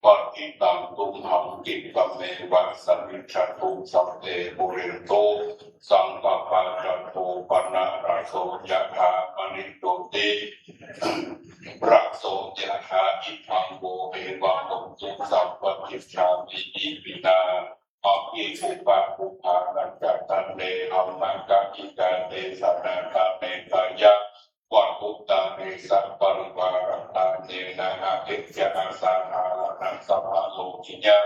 ปะทิตัง ตุมหัง คิปะเมวะ สะมิชฌะตุ สัพเพ ปูเรนตุ สังกัปปะ จันโท ปะนะระโส ยะถา มะณิ โชติระโส ยะถา อิทัง โว เอวัง โหตุ สัพพะ ปัจจา ปีติ ปินา อังคี ปุปปะ ปุปผา กัจจา ตันเต ธัมมะ กะกิกา เต สะนะ กาเม กายะ วัตถุ ตาเน สะ ปะริวาระ ตาเน นะ หะ เต จะ อา สา ธา ระ นะ สะ พะ โลกิยะ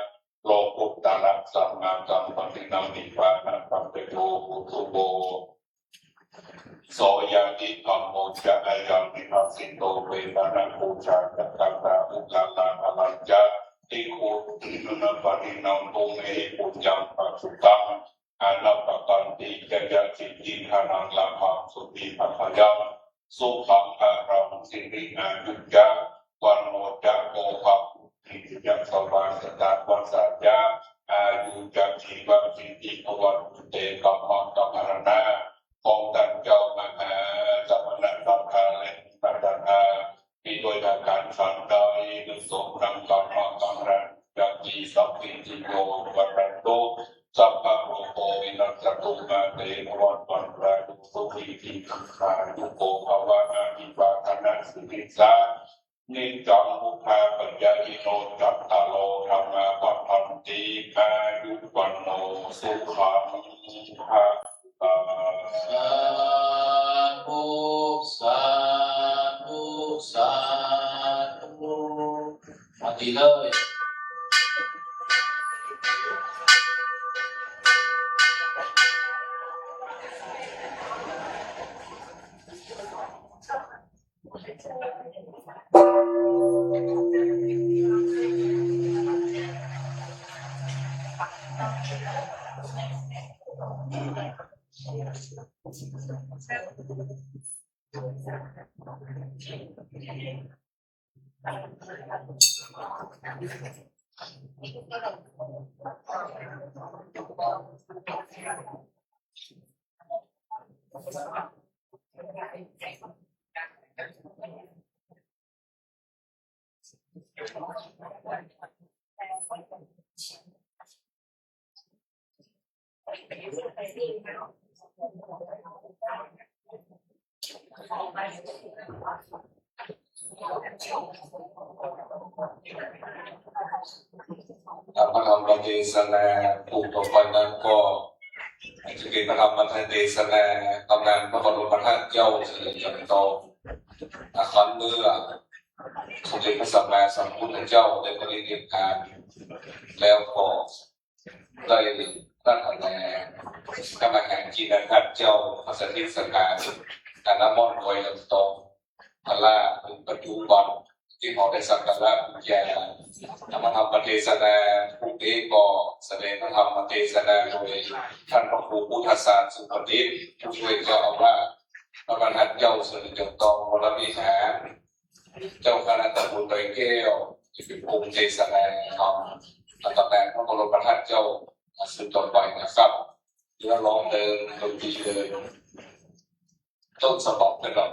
โลกุตตะระ สัมมาสัมปะทิ นะ นิพพานะ ปัจจโย โหตุ โว โส ยะติ ธัมโม จะ อะยัง นิทัสสิโต เวนะ นะ ปูชา จะ กัตตา ปุคคะลา ภะลัญจะ ภิกขุ นะ ปะทิ นะ ตุ เมหิ ปุญญัง ปะสุตัง อะนะ ปะกันติ จะ ยะ สิทธิ ทะนัง ลาภัง โสติ ภะคะยัง สุขัง พะลัง สิริ อายุ จะ วัณโณ จะ โภคะ ปุตติ ยะ สะวา สะตะ วัสสะ จะ อายุ จะ จีวะ สิทธิ ภะวันตุ เต กัมมัง กัมมะรณะ ของต้านเจ้ามหาสมณะสังฆาและ พัฒนา มีโดยอาการฉันใด สมดัง กัมมัง กัมมะรณะ จะ จี สัพพิติโย วิวัตชันตุ สัพพะโรโค วินัสสะตุ มา เต ภะวัตวันตะราโย สุขี ทีฆายุโก ภะวะ อะภิวาทะนะสีลิสสะ นิจจัง วุฑฒาปะจายิโน จัตตาโร ธัมมา วัฑฒันติ อายุ วัณโณ สุขัง พะลัง สาธุ สาธุ สาธุ มาดีเลย ขอ พระธรรมเทศนา ผู้ต่อไปนั้นก็จะเป็นพระธรรมเทศนาตำนานพระบรมธาตุเจ้าเสด็จจอมทองครั้นเมื่อสมเด็จพระสัมมาสัมพุทธเจ้าได้ปรินิพพานแล้วก็ ได้ตรัสแสดงกำมะหาจินนทัศน์เจ้าพระสถิตสถาน อันน้ำมนต์ไว้ลำตองพระราชปัจจุบัน ตี้เฮาได้สักการะบูชา พระธรรมเทศนา ผู้นี้ก็แสดงพระธรรมเทศนาโดยท่านพระครูพุทธศาสตร์สุปฏิษฐ์ ผู้ช่วยเจ้าอาวาส พระบรรทัดเจ้าเสด็จจอมทองวรวิหาร เจ้าคณะตำบลดอยแก้ว จะเป็นองค์เทศนาธรรม ตำนานพระบรมธาตุเจ้า สืบต่อไปนะครับ เนื้อร้องเดิม ดนตรีเดิม ต้นฉบับนะครับ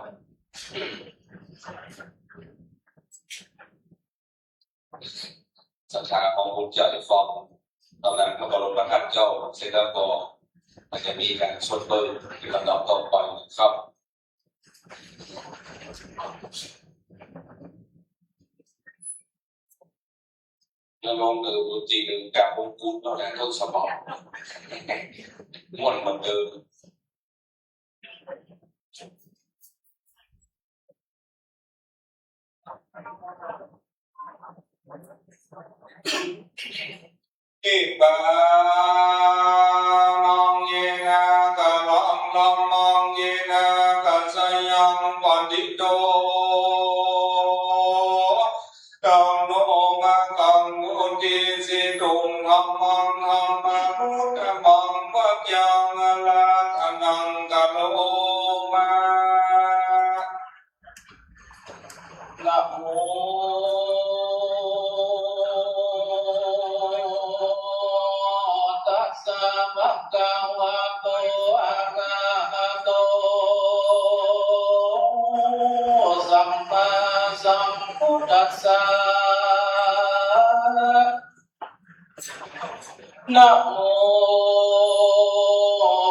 ศรัทธาของบุญใหญ่ฟังตำนานพระบรมธาตุเจ้าเสร็จแล้วก็ มันจะมีการสวดเปิดเป็นลำดับต่อไปนะครับ แล้วลองเดินดูจีนกราบมงกุฎแล้วนะ ต้นฉบับ ม่วนเหมือนเดิม อิปามัง เยนะ กะลัง ธัมมัง เยนะ กัจจายัง ปฏิตโต ธัมโม มะกัง วุติสิตุง ธัมมัง ธัมมานุตตมัง วัจจัง อาราธนัง กะโรมะ นะโม ตัสสะ ภะคะวะโต อะระหะโต สัมมาสัมพุทธัสสะ นะโม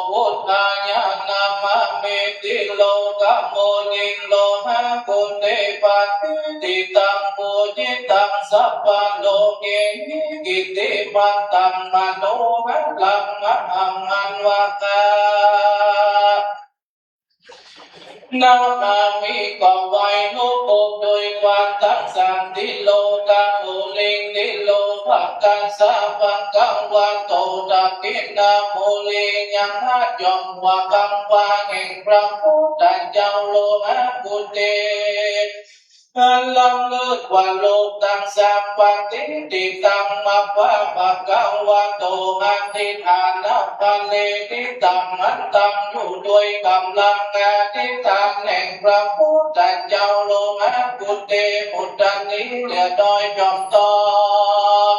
พุทธายะ นะมะมิ ติโลกะมุนิง โลหะกุเต ปะติฏฐิตัง ปูจิตัง สัพพะโลเกหิ กิตติมันตัง มโนหะรัง มหัง อันวะกะ นะมามิ ก็ไหว้รูปองค์ด้วยความตั้งสัตย์ ติโลกะมุนิง ติโลกะกัสสะ ภะคะวะโต ตะกิณฑะมุนียัง นะ ย่อมว่าคำว่าแห่งพระพุทธเจ้า โลหะกุเต อันล้ำเลิศกว่าโลกตังสาม ปะติฏฐิตัง มัพพะ ภะคะวะโต อธิฏฐานะปะเนทิตัง อันตั้งอยู่ด้วยกำลังอธิษฐานแห่งพระพุทธเจ้า โลหะกุเต ปุตตะนี เหลือน้อยจอมทอง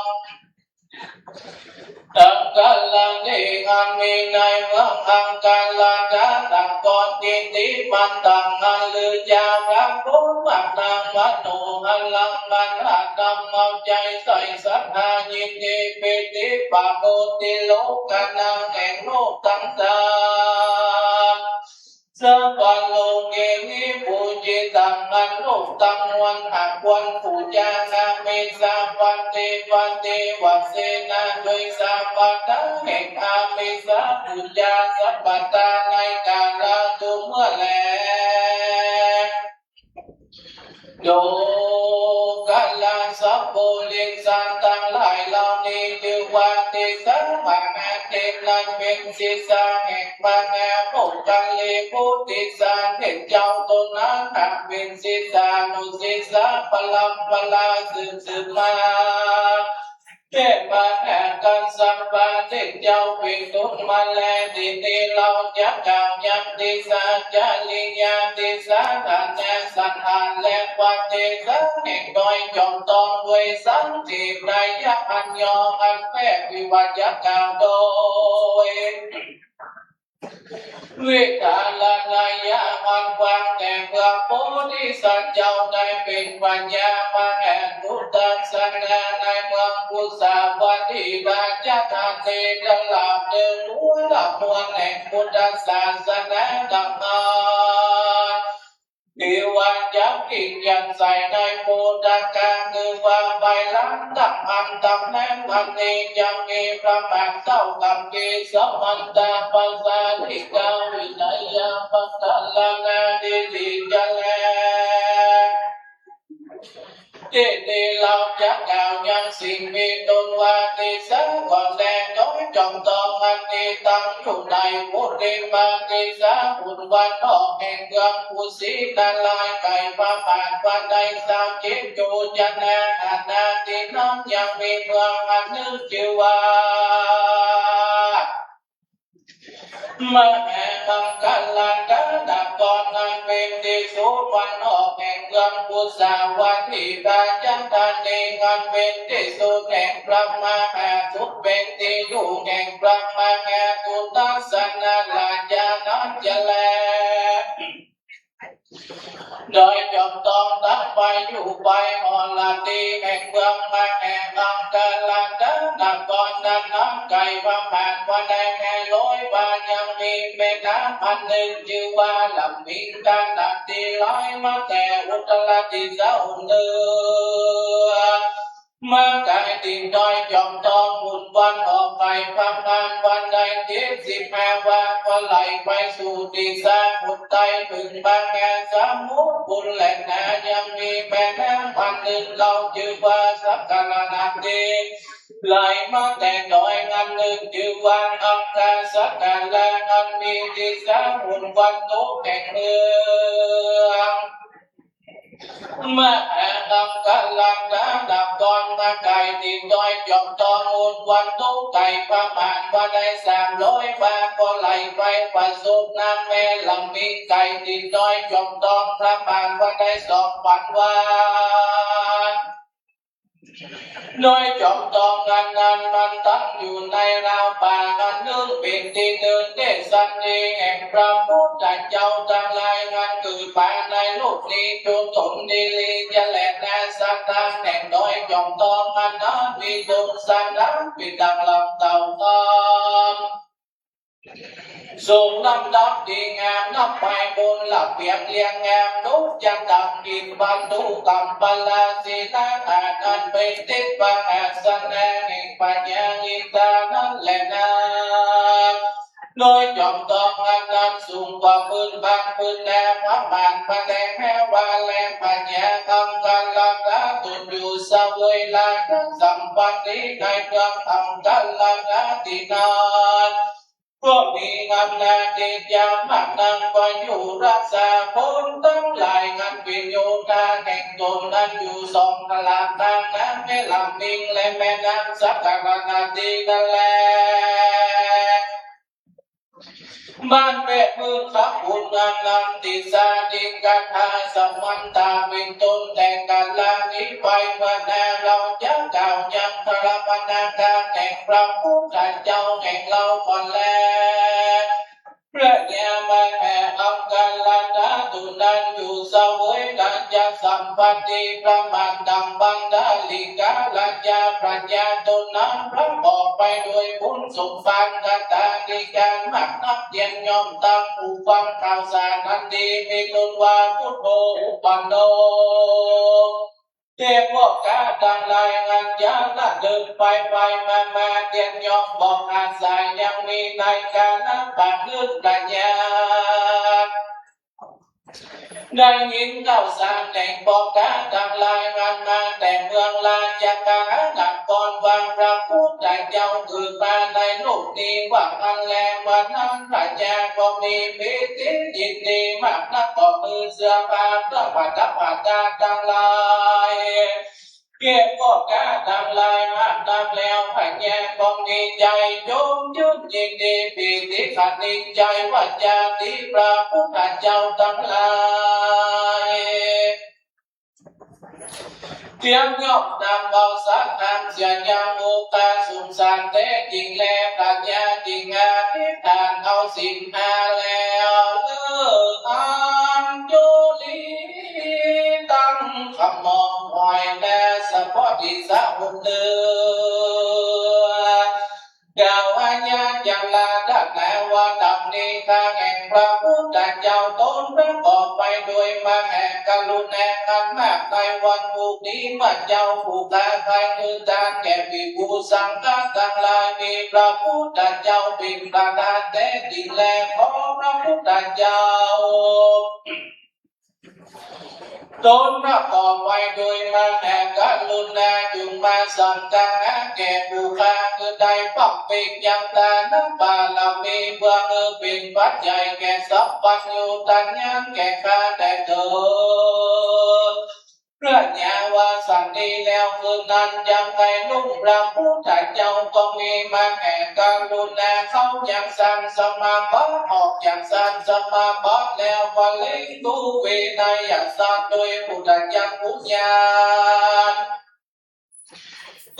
ตังกะระเน อันมีในเมืองอังคารา ฐานะกร กิตติมันตัง อันลือจาระโผนพระนาม มโนหะรัง มันหาธรรมเอาใจใส่ศรัทธายินดี ปีติปะโมทย์ ติโลกะนัง แห่งโลกตังสาม สัพพะโลเกหิ ปูจิตัง อันโลกตังมวลหาควรปู๋จา อามิสสาปะเต ปะเตวะเสนะ ด้วยสาปะทะแห่งอามิสสาปู๋จา สัพพะทา ในกาละทุกเมื่อแล โยคะละ สัพปุริสะตังหลายเหล่านี้ จื้อว่าติสสะ มหาเถระ นั้นเป๋นติสสะแห่งมหาปุคคลีบุคคล ติสสะเถรเจ้าเต้านั้น อันเป๋นติสสานุติสสะปรัมปราสืบสืบมา แก่มหากัสสปะเถรเจ้าเป๋นต้นมาแล ตี้นี้เฮาจักกล่าวยังติสสะจริยา ติสสะฐานะสันฐาน และปฏิสสะแห่งน้อยจอมทอง ด้วยสันตินัยยะอันย่อ อันแปลวิวาจักกล่าวโดย วิสารณัยยะอันกว้าง แต่เมื่อโพธิสัตว์เจ้าได้เป๋นปัญญามหาปุทธัสสะ ในเมืองปุสสาวะตี ราชธานี ตลาดเดินหัวละมวลแห่งพุทธศาสนาธรรมะ ที่ว่าจักกิ๋งยังใส่ในโพธกา คือว่าใบลาน ตั้งอันตำแหน่งอันนี้ จะมีประมาณเต้ากัมพี สมันตา ปสาลิกา วินัยยา ปัตตาลานา ทิฏฐิจะแล ตี้นี้เฮาจะกล่าวยังสิ่งมีตนว่า ติสา ก็แล น้อยจอมตองอันนี้ ตั้งอยู่ในปุริมาติสา หนวันออกแห่งเมืองกุสินารา ไก๋ประมาณว่าได้สามสิบโยชนา อาณาตี้นั้นยังมีเมืองอันนึ่งจื้อว่า มหามังคลา นครอันเป๋นตี้สุดวันออกแห่งเมืองกุสาวัตถี ราชธานี อันเป๋นตี้สุดแห่งพระมหาสุข เป๋นตี้อยู่แห่งพระมหาสุทัสสนราชานั้นจะแล น้อยจอมตองตัดไปอยู่ไปหอระดีแห่งเมืองมหามังคลา นครนั้นไก๋ประมาณว่าได้ห้าร้อย วา ยังมีแม่น้ำอันนึ่งจื้อว่าลำมิงคานาตี้ ไหลมาแต่อุตตรติสาหนเหนือ มาไก๋ตี้น้อยจอมตองหนวันออกไปประมาณว่าได้เจ็ดสิบห้า วา ก็ไหลไปสู่ติสาหนใต้ เถิงมหาสมุทรปุ้นแลนา ยังมีแม่น้ำอันนึ่งเล่าจื้อว่าสักกะระนาตี้ ไหลมาแต่ดอยอันนึ่งจื้อว่าอังคาสักกะระ อันมีติสาหนวันตกแห่งเมือง มหามังคลา นคร มาไก๋ตี้น้อยจอมตองหนวันตกไก๋ประมาณว่าได้สามร้อย วา ก็ไหลไปประสบน้ำแม่ลำมิง ไก๋ตี้น้อยจอมตองประมาณว่าได้สองปัน วา น้อยจอมตองอันนั้นมันตั้งอยู่ในราวป่าอันนึ่ง เป๋นตี้เดินเตสนีแห่งพระพุทธเจ้าตังหลาย อันเกิดมาในโลกนี้ จุฑงคคิรีจะแลนา สถานแห่งน้อยจอมตองอันนั้น มีสวนสนามเป๋นดังลำเต้าน้ำ สมลำดับดีงาม นับไปบนระเบียงเรียงงาม นกจะตั้งบินบรรทุกกัมปะละสีนา อันเป๋นตี้ประหัสสนาแห่งพญาอินทรานั้นแลนา น้อยจอมตองอันนั้นสูงกว่าพื้นบางพื้นแล ประมาณว่าได้ห้าวา และพญาอังคาราชาตนอยู่เสวยราชสัมปันนีในเมืองอังคาราชาตี้นั้น ก็มีอำนาจเดชยามากนัก ก็อยู่รักษาคนตังหลายอันเป๋นโยธาแห่งตนนั้นอยู่สองพระราม ตางน้ำแม่ลำมิง และแม่น้ำสักกะระนาตี้นั้นแล บ้านแปดเมืองสามบุญอันนั้น ติสา ดิกะทา สมันตา เป๋นต้น แต่กาละนี้ไปเมื่อหน้า เฮาจะกล่าวยังพระมหานาการแห่งพระพุทธเจ้าแห่งเฮาก่อนแล พญามหาอังคาราชาตนนั้นอยู่เสวยราชสัมปันนีประมาณดังมัณฑลิการาชา พญาตนนั้นประกอบไปด้วยบุญสมบัติ คาถานิยามมากนัก เตียนย่อมตังผู้ฟังข่าวสารอันดี มีตนว่าพุทโธอุปันโน เตียนพวกข้าตังหลายอันจะละเดินไปไปมามา เตียนย่อมบอกอาศัย ยังมีในกาละปะนึ่ง พญา ได้ยินข่าวสารแห่งพวกข้าตังหลายอันมาแต่เมืองราชคฤหนคร ว่าพระพุทธเจ้าเกิดมาในโลกนี้ ว่าอั้นแล วันนั้นพญาก็มีปีติยินดีมากนัก ก็หื้อเสื้อผ้าเครื่องประดับประดาตังหลาย แก่พวกข้าตังหลายมากนักแล้ว พญาก็มีใจ๋จมจื้นยินดีปีติขนิงใจ๋ว่าจาติพระพุทธเจ้าตังหลาย เตียนย่อมนำเอาสักคำเสียยังโอภาสสงสารแต๊จริงแล พญาจึงอธิษฐานเอาศีลห้าแล้ว เลิกอัญชลี ตั้งขมองหอยแล สะเพาะติสาหนเหนือ กล่าวอาญาจังลาดังแลว่า ดัง ข้าแห่งพระพุทธเจ้าตนประกอบไปด้วยมหากรุณาอันมาก ในวันพรุ่งนี้เมื่อเจ้าผู้ข้าใคร่หื้อตานแก่ภิกขุสังฆะตังหลาย มีพระพุทธเจ้าเป๋นประธานแต๊จริงแล ขอพระพุทธเจ้า ตนประกอบไปด้วยมหากรุณา จุ่งมาสังฆาแก่ผู้ข้า คือได้บำเพ็ญยังตานบารมี เปื้อหื้อเป๋นปัจจัยแก่สัพพัญญูตญาณแก่ข้าแต๊เตอ พระญาว่าสันนี้แล้ว คืนนั้นจักใค่ลุงพระพุทธเจ้าก็มีมหากรุณา เข้ายังฌานสมาบัติ ออกจากฌานสมาบัติแล้วก็เล็งดูวินัยฌานด้วยปุทธัญญาณ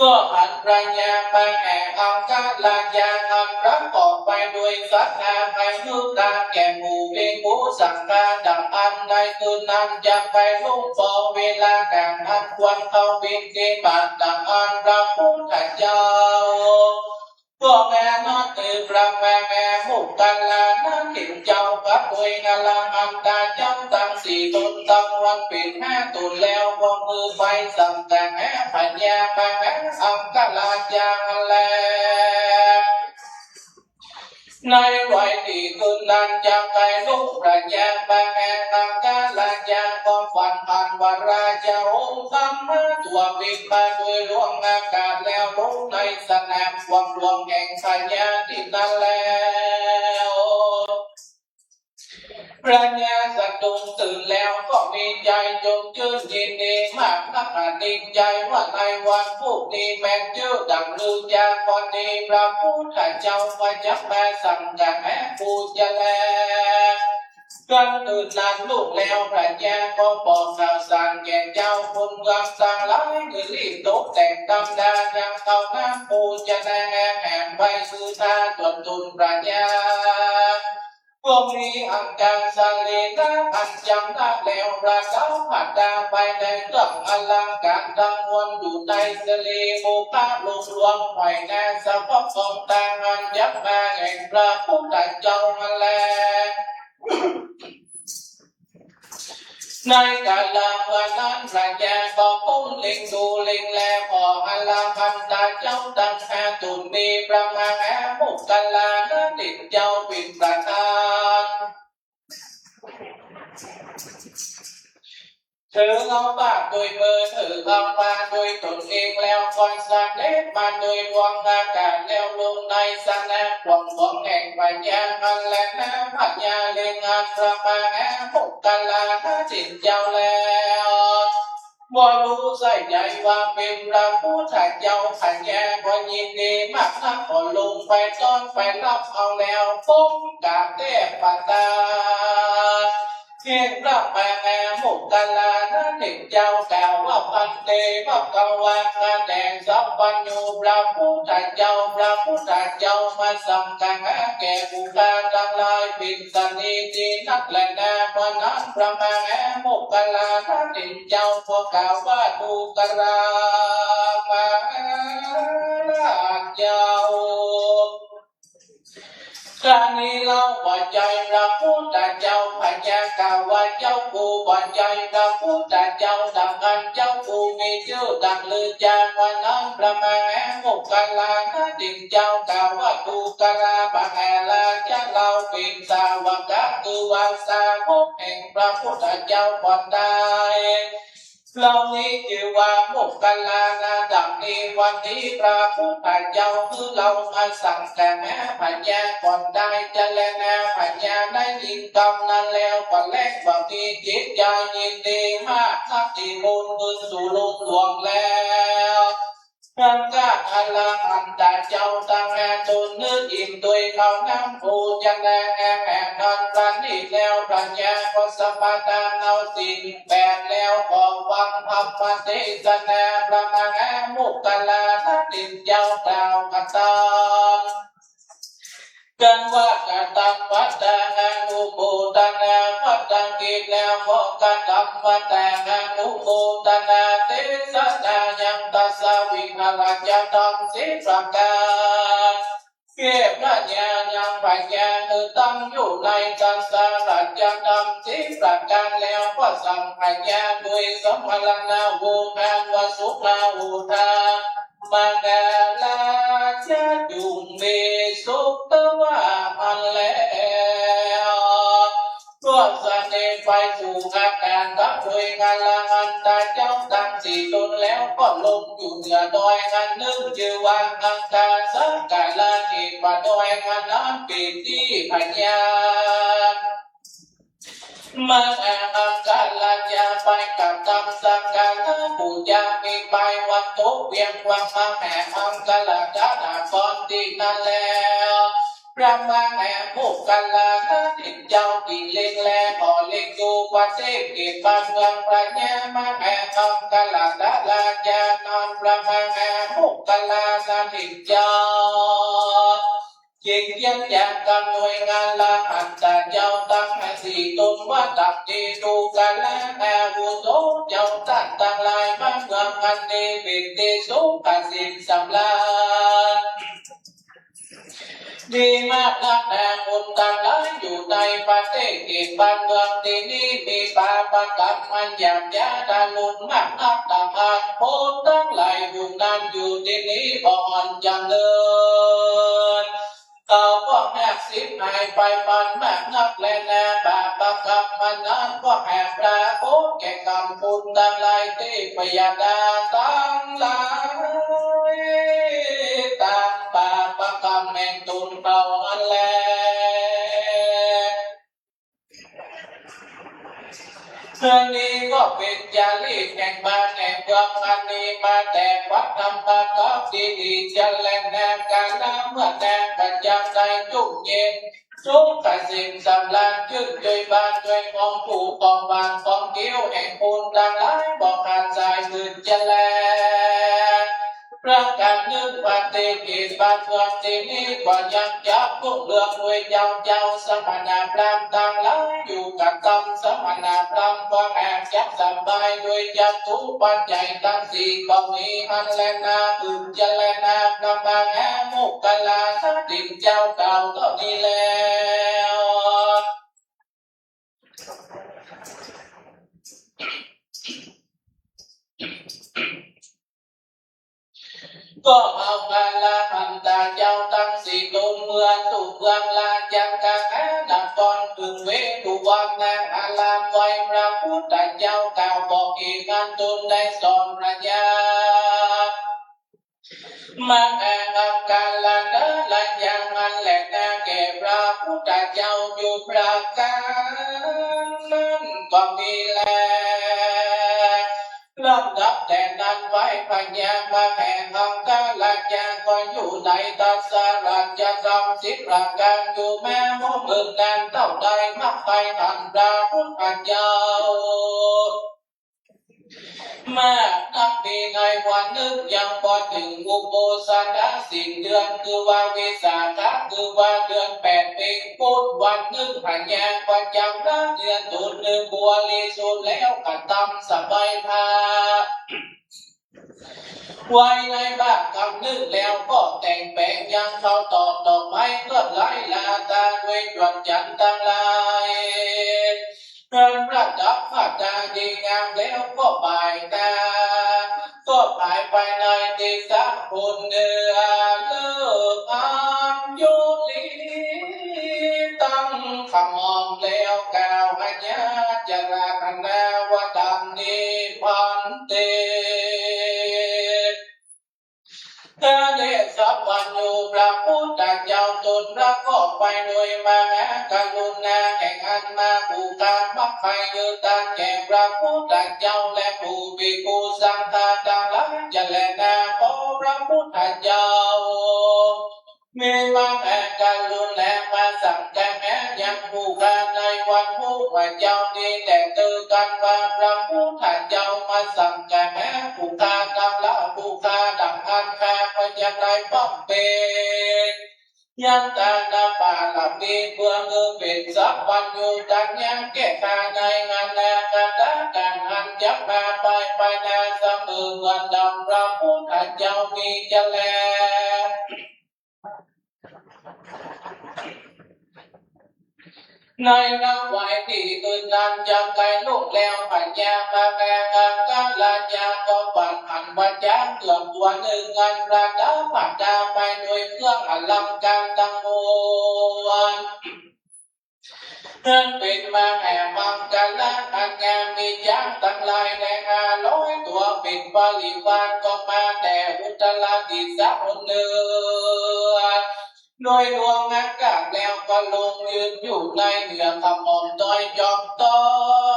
ก็หันพระญามาแห่อังคาราชา อันประกอบไปด้วยศรัทธา ใค่หื้อตานแก่หมู่ภิกขุสังฆะ ดังอั้นในคืนนั้นจักใค่ลุงปองเวลากลางอันควรเข้าบิณฑบาต ดังอั้นพระพุทธเจ้า ก็แม้นอนคือพระมหาโมคคัลลานะเถรเจ้า กับด้วยอรหันตาเจ้าตังสี่ตน ตั้งวันเป๋นห้าตนแล้ว ก็หื้อไปสังฆาแห่พระญามหาอังคาราชาแล ในวัยตี้คืนนั้นจักใค่ลุงพระญามหาอังคาราชา ก็ฝันอันว่าราชาองค์ธรรมาตั๋วบินมาโดยหลวงอากาศแล้วลงในสนามความหลวงแห่งพญาตี้นั้นแล้ว พระญาสะดุ้งตื่นแล้วก็มีใจ๋จมจื้นยินดีมากนัก ดีใจ๋ว่าในวันพรุ่งนี้แม่นจื้อดังฤๅยาก่อนนี้ พระพุทธเจ้าก็จักมาสังฆาแห่ปู๋จาแล ครั้นคืนนั้นลุงแล้วพระญาก็บอกข่าวสารแก่เจ้าคนเมืองตังหลาย คือรีบตกแต่งตำรายังเข้าน้ำปู๋จาแลแห่งไปคือทาตวนตุนพระญา ก็มีอังคสรีระอันจำนะแล้วประดับประดาไปในเครื่องอลังการตังมวล อยู่ในสรีมุขลุงหลวงไหวนาสะพกของตางอันจักมาแห่งพระพุทธเจ้านั้นแล ในกาละเมื่อนั้นพระญาก็ก้มเล็งดูเล็งแล ก็อรหันตาเจ้าตังห้าตนมีพระมหาโมคคัลลานะเถรเจ้าเป๋นประธาน ถือเอาบาตรโดยมือ ถือเอามาโดยตนเองแล้ว ก็เสด็จมาโดยหลวงอากาศแล้วลงในสนามความหลวงแห่งพญานั้นแล นาพญาเล็งอันพระมหาโมคคัลลานะเถรเจ้าแล้ว บ่ฮู้ใส่ใจ๋ว่าเป๋นพระพุทธเจ้า พญาก็ยินดีมากนัก ก็ลงไปต้อนไปฮับเอาแล้ว ก้มกราบแต๊ประทา เห็นพระมหาโมคคัลลานะเถรเจ้ากล่าวว่า ภันเต ภควา ข้าแต่สัพพัญญูพระพุทธเจ้า พระพุทธเจ้ามาสังฆาแก่ผู้ข้าตังหลายเป๋นสันนี้ดีนักแลนา เมื่อนั้นพระมหาโมคคัลลานะเถรเจ้าก็กล่าวว่า ดูกรา มหาราชเจ้า ครั้นนี้เล่าบ่ใจ้พระพุทธเจ้า พญากล่าวว่า เจ้ากูบ่ใจ้พระพุทธเจ้า ดังอั้นเจ้ากูมีจื้อดังฤๅยา เมื่อนั้นพระมหาโมคคัลลานะเถรเจ้ากล่าวว่า ดูกรา มหาราชเจ้า เฮาเป๋นสาวกะ คือว่าสาวกแห่งพระพุทธเจ้าก่อนได้ เล่านี้จื้อว่าโมคคัลลานะ ดังนี้ วันนี้พระพุทธเจ้าหื้อเฮามาสังฆาแห่พญาก่อนได้จาแลนา พญาได้ยินกำนั้นแล้วก็แลว่ามีจิตใจ๋ยินดีมากนักตี้มนต์คืนสู่ลุงหลวงแล้ว ครั้นข้าอรหันตาเจ้าตังห้าตนนึกอิ่มโดยข้าวน้ำปู๋จาแลนาแห่งนั้นประณีตแล้ว พญาก็สมาทานเอาศีลแปดแล้ว ก็ฟังธรรมเตสนาพระมหาโมคคัลลานะเถรเจ้ากล่าวกระทำ กันว่ากระทำภัตตาหานุโมทนาภัตตากิจแล้ว ก็กระทำภัตตาหานุโมทนาเตสนายังตัสสะวิหารัญจะธรรมสิบประก๋าน เกศพญายังพญาหื้อตั้งอยู่ในตัสสะสัจธรรมสิบประก๋านแล้ว ก็สั่งพญาโดยสมรณะโวหารว่า สุขโขทัยมหาราชา จุ่งมีสุขเตอะว่าอั้นแล ก็เสด็จไปสู่อากาศกับโดยอรหันตะเจ้าตังสี่ต๋นแล้ว ก็ลงอยู่เหนือดอยอันนึ่งจื้อว่าอังคาสกาลา เหตุว่าดอยอันนั้นเป๋นตี้พญา มหาอังคราชาไปกระตำสักการะปู๋จา มีไปวันตกเวียงวังมหาอังคราชนครตี้นั้นแล้ว พระมหาโมคคัลลานะเถรเจ้าหญิงเล็งแล ก็เล็งดูประเทศเขตบ้านเมืองพญามหาอังคราชนราชานั้น พระมหาโมคคัลลานะเถรเจ้า จึงเยียนอย่างกำนวยงานอรหันตะเจ้าตังสี่ต๋นว่า ตังเต ดูกราอาวุโส เจ้าต้านตังหลาย บ้านเมืองอันนี้เป๋นตี้สุขเกษมสำราญ ดีมากนักแล คนตังหลายอยู่ในประเทศเขตบ้านเมืองตี้นี้ มีบาปกรรมอันหยาบช้าทารุณมากนัก ต่างอันคนตังหลายอยู่นั้นอยู่ตี้นี้บ่อนเจริญ เขาก็แหกสิบหายไปมันมากนักแลนา บาปกรรมอันนั้นก็แหกปรากฏแก่กำคนตังหลายตี้พยาดาตังหลาย ต๋ามบาปกรรมแห่งต๋นเขาอั้นแล อันนี้ก็เป๋นจารีตแห่งบ้านแห่งเมืองอันนี้มาแต่วัดธรรมกาลตี้นี้เจียแลนา กาละเมื่อแล ประจำในจุ่มเย็น สุขเกษมสำราญ จื้นจ้วยบ้านจ้วยเมือง ผู้ของหวานของเกี้ยวแห่งคนตังหลายบ่ขาดสายสืบเจียแล ประก๋านนึ่ง ประเทศเขตบ้านเมืองตี้นี้ก็ยังจักรุ่งเรืองด้วยเจ้า เจ้าสมณพราหมณ์ตังหลายอยู่กระตำ สมณพราหมณ์ก็แหกจักสบายด้วยจตุปัจจัยตังสี่ก็มีอั้นแลนา อื่นเจียแลนา พระมหาโมคคัลลานะเถรเจ้ากล่าวเต้านี้แล้ว ก็เอาอรหันตะเจ้าตังสี่ต๋นเมือสู่เมืองราชคฤห์นคร เถิงเวฬุวังนางอารามไหว้พระพุทธเจ้ากล่าวบอกเหตุอันต๋นได้สอนพญา มหาอังคราชนราชาอั้นแลนา แก่พระพุทธเจ้าอยู่ประก๋านนั้นก็มีแล ลำดับแต่นั้นไปพญามหาอังคราชาก็อยู่ในตัสสะสัจธรรมสิบประก๋านอยู่แม้หนหนึ่งนานเต้าใด มักใฝ่ต้านพระพุทธเจ้า มากนัก มีในวันนึ่งยังบ่เถิงอุโบสถะสิ้นเดือน คือว่าวิสาขะ คือว่าเดือนแปดเพ็ง ปุ้นวันนึ่งพญาประจ๋ำเดือนต๋นนึ่งบริสุทธิ์แล้วกระตำสบายผ้า ไว้ในบ้านกำนึ่งแล้วก็แต่งแป๋งยังข้าวตอกดอกไม้เครื่องไหว้ลาตาด้วยจวนจันตังหลาย อันประดับประดาดีงามแล้วก็บ่ายตา ก็ผายไปในทิศะหนเหนือ เลิกงามอยู่ดี ตั้งขมอมแล้วกล่าวอาญาจรกรณาว่าดังนี้ ภันเต พระเดชสัพพัญญูพระพุทธเจ้าตนประกอบไปโดยมหากรุณาแห่งอันมาผู้ข้ามักใฝ่ยืนต้านแก่พระพุทธเจ้าและผู้ภิกขุสังฆาตังหลายเจียแลนา ขอพระพุทธเจ้า มีมหากรุณามาสังฆาแม้ยังผู้ข้าในวันผู้มาเจ้านี้แต่เตอกันว่าพระพุทธเจ้ามาสังฆาแม้ผู้ข้าตังหลายผู้ข้าดังอันข้าพเจ้าได้บำเพ็ญยังทานบารมีเพื่อเออเป๋นสัพพัญญูตัญญาแก่ข้าในอนาคตกาลอันจะมาไปภายหน้าเสมอเหมือนดังพระพุทธเจ้ามีเจียแล ในระหว่างตี้อื่นนั้นยังใก้ลุงแล้ว พญามังกรราชาก็ฝันหันว่าจ๊างเผือกตั๋วนึ่งอันประดับประดาไปโดยเครื่องอลังการตังมวล นั้นเป๋นมหามังคละอันงาม มีจ๊างตังหลายแลห้าร้อยตั๋วเป๋นบริวาร ก็มาแต่อุตตรดิสสะหนเหนือ โดยดวงอากาศแล้วก็ลงยืนอยู่ในเหนือขมอมดอยจอมตอ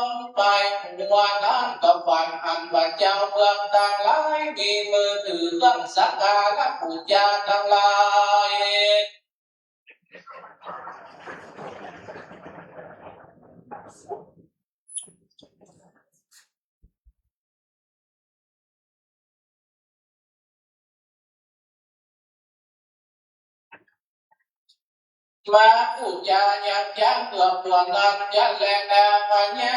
ง ไปหัวนั้นก็ฝันหันว่าเจ้าเมืองตังหลายมีมือถือเครื่องสักการะปู๋จาตังหลาย มาปู๋จายังจ๊างเผือกตั๋วนั้นจะแลนา พญา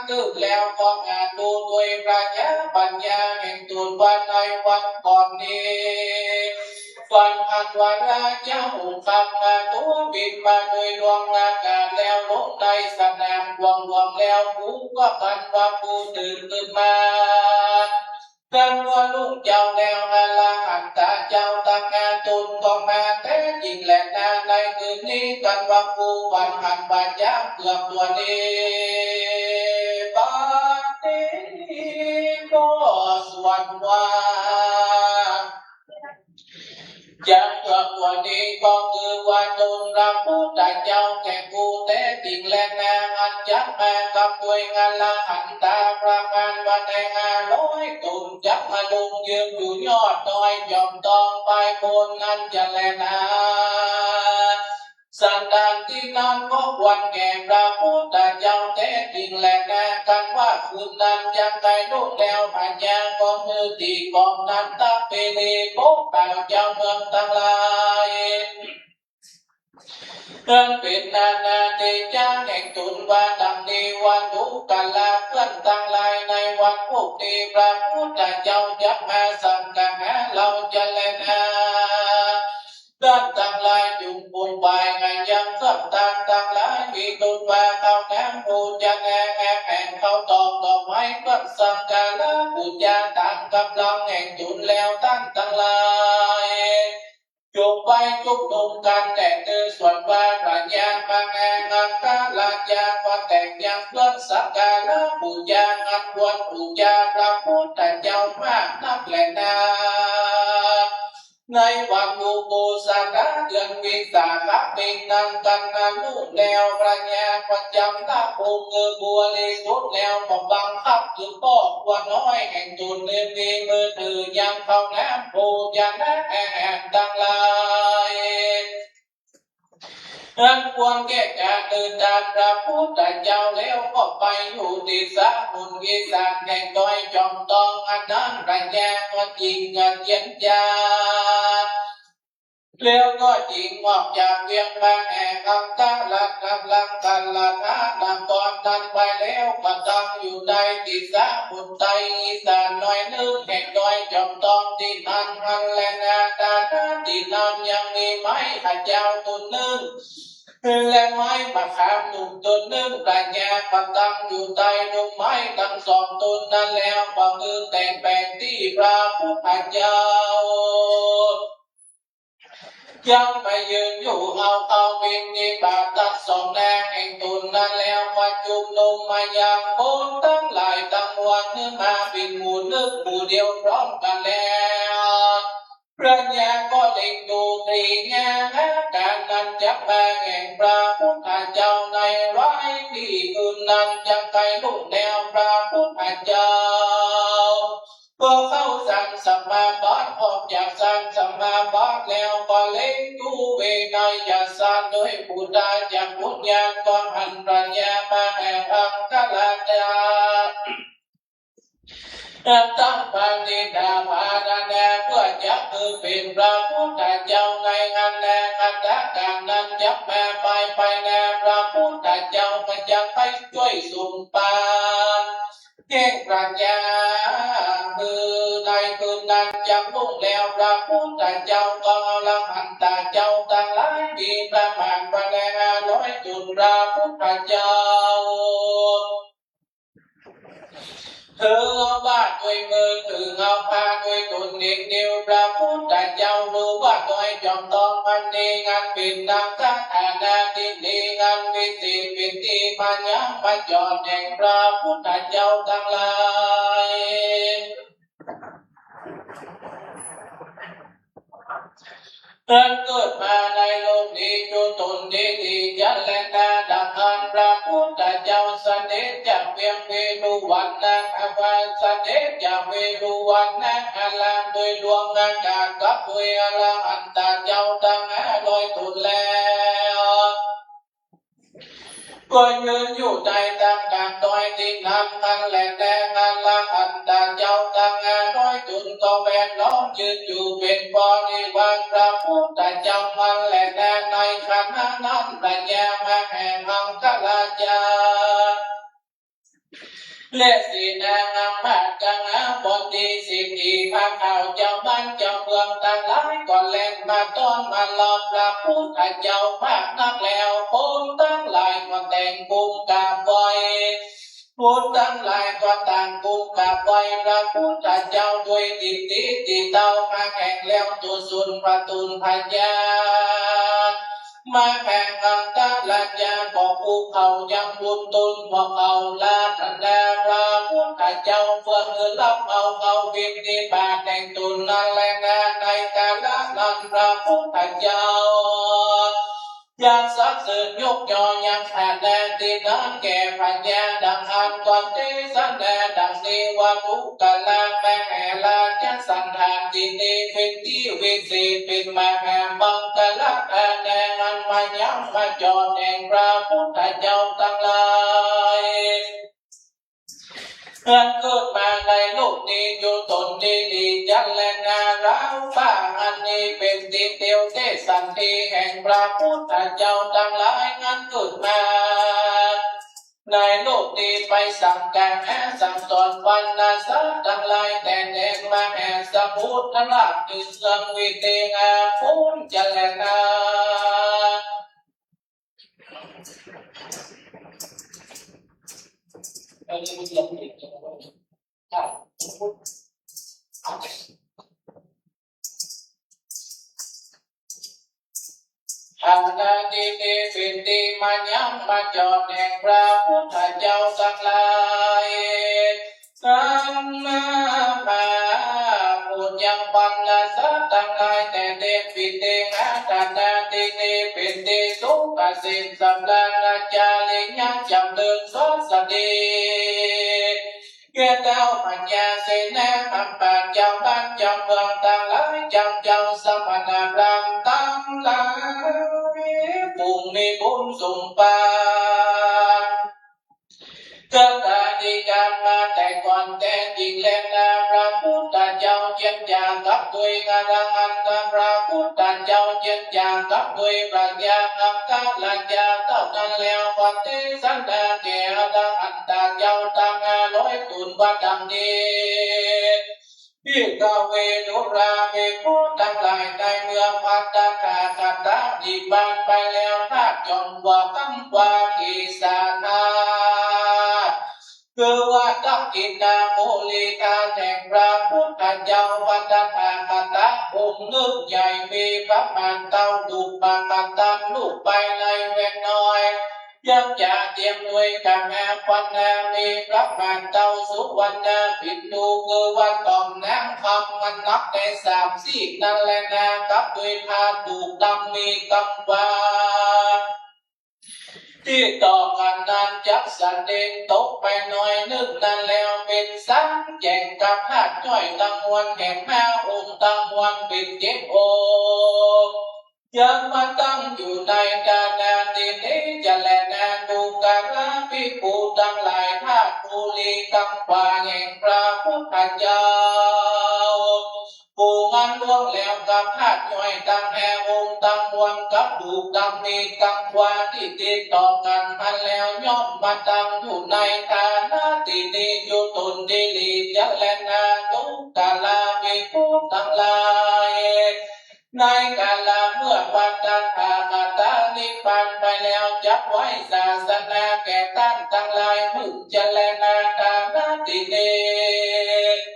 ตึกแล้วก็หาดูด้วยพญาปัญญาแห่งต๋นว่าในวันก่อนนี้ ฝันหันว่าราชาหงส์คำมาตั๋วบินมาโดยดวงอากาศแล้วลงในสนามหลวงหลวงแล้ว ฮู้ว่ากันว่าผู้ตื่นขึ้นมา กันว่าลุงเจ้าแล้วอรหันตาเจ้าตังอาตุนก็มาแต๊จริงแลนา ในคืนนี้กันว่าผู้ฝันหันว่าจ๊างเผือกตั๋วนี้ บัดนี้ก็สวนว่า จ๊างเผือกตั๋วนี้ก็คือว่าต๋นพระพุทธเจ้าแก่ผู้แต๊จริงแลนา อันจักมากับด้วยอรหันตาประมาณว่าได้ห้าร้อยต๋น จักมาลงยืนอยู่ยอดดอยจอมตองไปบนนั้นจะแลนา สันดานตี้นั้นก็ควรแก่พระพุทธเจ้าแต๊จริงแลนา กันว่าคืนนั้นยังใก้ลุงแล้ว พญาก็มือตีกองนันทเปรี ปกเกล้าเจ้าเมืองตังหลาย อันเป๋นนานาเตจ๊าแห่งต๋นว่าดังนี้ว่า ดูกราเปื้อนตังหลาย ในวันพุกนี้พระพุทธเจ้าจักมาสังฆาหาเฮาจะแลนา ต้านตังหลายจุ่งปงไปกันยังเครื่องตานตังหลาย มีต๋นว่าข้าวน้ำปู๋จาแลแอ่งข้าวตอกดอกไม้เครื่องสักการะปู๋จาต๋ามก๋ำลังแห่งต๋นแล้ว ต้านตังหลาย จุ่งไปจุ่มนุมกันแต๊ในสวนว่า พญามังกรราชาก็แต่งยังเครื่องสักการะปู๋จา อันควรปู๋จาพระพุทธเจ้ามากนักแลนา ในวันอุโบสถเดือนวิสาขะเพ็งนั้น กันนั้นลุงแล้ว พญาประจำตะปูงคือบริสุทธิ์แล้ว ก็บังคับคือป้อวัวน้อยแห่งต๋น มีมือถือยังข้าวน้ำปู๋จาอาหารตังหลาย อันควรแก่ก๋านเดินต๋ามพระพุทธเจ้าแล้ว ก็ไปอยู่ตี้สะหนอีสานแห่งดอยจอมตอง อันนั้นพญาก็จึงกระเจียนจา แล้วก็จึงออกจากเวียงมาแห่งอังคลักษณ์ กำลังกัลลาหะนครนั้นไปแล้ว ก็ตั้งอยู่ในตี้สะหนใต้อีสานหน้อยนึ่งแห่งดอยจอมตองตี้นั้น อันแลนา ฐานะตี้นั้นยังมีไม้ขะเจ้าต้นนึ่ง และไม้มะขามหนุ่มต้นนึ่ง พญาก็ตั้งอยู่ใต้หนุ่มไม้ตังสองต้นนั้นแล้ว ก็คือแต่งแผนตี้พระพุทธเจ้า ยังไปยืนอยู่เอาข้าวบิณฑบาตตังสองนางแห่งต๋นนั้นแล้ว ก็จุ่มนุมมายังคนตังหลายตังมวล นึกมาเป๋นหมู่นึกหมู่เดียวพร้อมกั๋นแล้ว พญาก็เล็งดูกิริยาอาก๋านอันจักมาแห่งพระพุทธเจ้าในวันตี้อื่นนั้น จักใก้ลุงแล้วพระพุทธเจ้า ก็เข้าสังสมาบัติ ออกจากสังสมาบัติแล้ว ก็เล็งดูเวไนยสัตว์ด้วยปุทธาจักขุญาณ ก็หันพญามาแห่งอังคลักษณ์ ตั้งปณิธาภาวนา เปื้อจักคือเป๋นพระพุทธเจ้าในอนาคตก๋านนั้น จักมาไปไปนา พระพุทธเจ้าก็จักไปจ้วยสมภารแห่งพญา คือในคืนนั้นจักลุงแล้ว พระพุทธเจ้าก็อรหันตาเจ้าตังหลาย มีประมาณว่าได้ห้าร้อยต๋น พระพุทธเจ้า ถือเอาบาตรด้วยมือ ถือเอาผ้าด้วยตนเองเดียว พระพุทธเจ้ารู้ว่าตวยจอมทองอันนี้ อันเป๋นตังสถานะตี้ดี อันวิเศษเป๋นตี้มายังมาจอดแห่งพระพุทธเจ้าตังหลาย อันเกิดมาในโลกนี้อยู่ตนดีๆ จันแลนา ดังอั้นพระพุทธเจ้าเสด็จจากเวียงเวฬุวันนาคราช เสด็จจากเวฬุวันนาคราช ด้วยดวงอากาศกับด้วยอรหันตะเจ้าตังห้าร้อยต๋นแล้ว ก็ยืนอยู่ในท่ามกลางดอยตี้นั้น อันแลนา อรหันตะเจ้าตังห้าร้อยต๋นก็แวดล้อมยืนอยู่เป๋นบริวารพระพุทธเจ้า อันแลนา ในขณะนั้นพญามเหมังคราชา และเสนาอามาตย์ กหบดี เศรษฐี พราหมณ์ เจ้าบ้านเจ้าเมืองตังหลายก็แล่นมาต้อนมารับพระพุทธเจ้ามากนักแล้ว คนตังหลายก็แต่งกุมกราบไหว้ คนตังหลายก็ต่างกุมกราบไหว้พระพุทธเจ้าด้วยตีนตี้เต้า มาแห่งแล้วตัวสุนพระตูนพญา มเหมังคราชาก็คุกเข่ายังบุญตูน พวกเขาอาราธนาพระพุทธเจ้าเปื้อหื้อฮับเอาเขาบิณฑบาตแห่งตนนั้นแลนา ในกาละนั้นพระพุทธเจ้า ยังสรรเสริญยกย่องยังฐานะตี้นั้นแก่พญา ดังอั้นก็เตสนาดังนี้ว่า ทุกขลามหาราชสัณฐานาทินี เป๋นตี้วิเศษเป๋นมหามังคละอาณา อันมายังมาจอดแห่งพระพุทธเจ้าตังหลาย อันเกิดมาในโลกนี้อยู่ตนดีๆ จันแลนา ราวป่าอันนี้เป๋นตี้เตียวเตสันติแห่งพระพุทธเจ้าตังหลาย อันเกิดมาในโลกนี้ไปสั่งกล่าวสั่งสอนบรรดาสัตว์ตังหลาย แต่แดนมหาสมุทรราบ คือเมืองวิเทหาปุญจันแลนา ฐานาทินี เป๋นตี้มายังมาจอดแห่งพระพุทธเจ้าตังหลาย สัมมามาพุทธยังบรรดาสัตว์ตังหลาย แต่แดนวิเทหาฐานาทินี เป๋นตี้สุขเสษสำราญ จริยะจำเริญสวัสดี แก่เต้าพญาเสนาอามาตย์ เจ้าบ้านเจ้าเมืองตังหลาย จังเจ้าสมณพราหมณ์ตังหลาย ผู้มีบุญสมบัติ เกิดอดีตกาลมาแต่ก่อนแต๊จริงแลนา พระพุทธเจ้าเจียรจากับด้วยอรหันตะ พระพุทธเจ้าเจียรจากับด้วยพญามังคราชาเต้านั้นแล้ว ก็เตสนาแก่อรหันตะเจ้าตังห้าร้อยต๋นว่าดังนี้ ภิกขเว ดูราภิกขุตังหลาย ในเมื่อพระตถาคตนิพพานไปแล้ว ธาตุจอมปลวกกำว่ากิสสานะ คือว่าตักขิณามูลีธาตุแห่งพระพุทธเจ้า พระตถาคตองค์นึ่งใหญ่ มีประมาณเต้าลูกมคทัลลูกไปในแว่นน้อย ยังจะเตรียมด้วยกหบดี มีประมาณเต้าสุวรรณปินดู คือว่าต่อมน้ำคำมันนับได้สามซีกนั้นแลนา กับด้วยธาตุดำมีกำว่า ตี้ต่อกั๋นนั้นจักเสด็จตกไปหน้อยนึ่งนั้นแล้ว เป๋นสังแจ้งกับธาตุย่อยตังมวลแห่งห้าองค์ตังมวลเป๋นเจ็ดองค์ ยังมาตั้งอยู่ในฐานาทินีจันแลนา ดูกราภิกขุตังหลาย ธาตุมูลีกำว่าแห่งพระพุทธเจ้า ผู้อันล่วงแล้วกับธาตุย่อยตังห้าองค์ตังมวล กับลูกตังมีกำว่าตี้ติดต่อกั๋นหั้นแล้ว ย่อมมาตั้งอยู่ในฐานาทินีอยู่ตนดีๆ จันแลนา ดูกราภิกขุตังหลาย ในกาละเมื่อพระตถาคต นิพพานไปแล้ว จักไว้ศาสนาแก่ต้านตังหลาย หมื่นจะแลนา ฐานะตี้นี้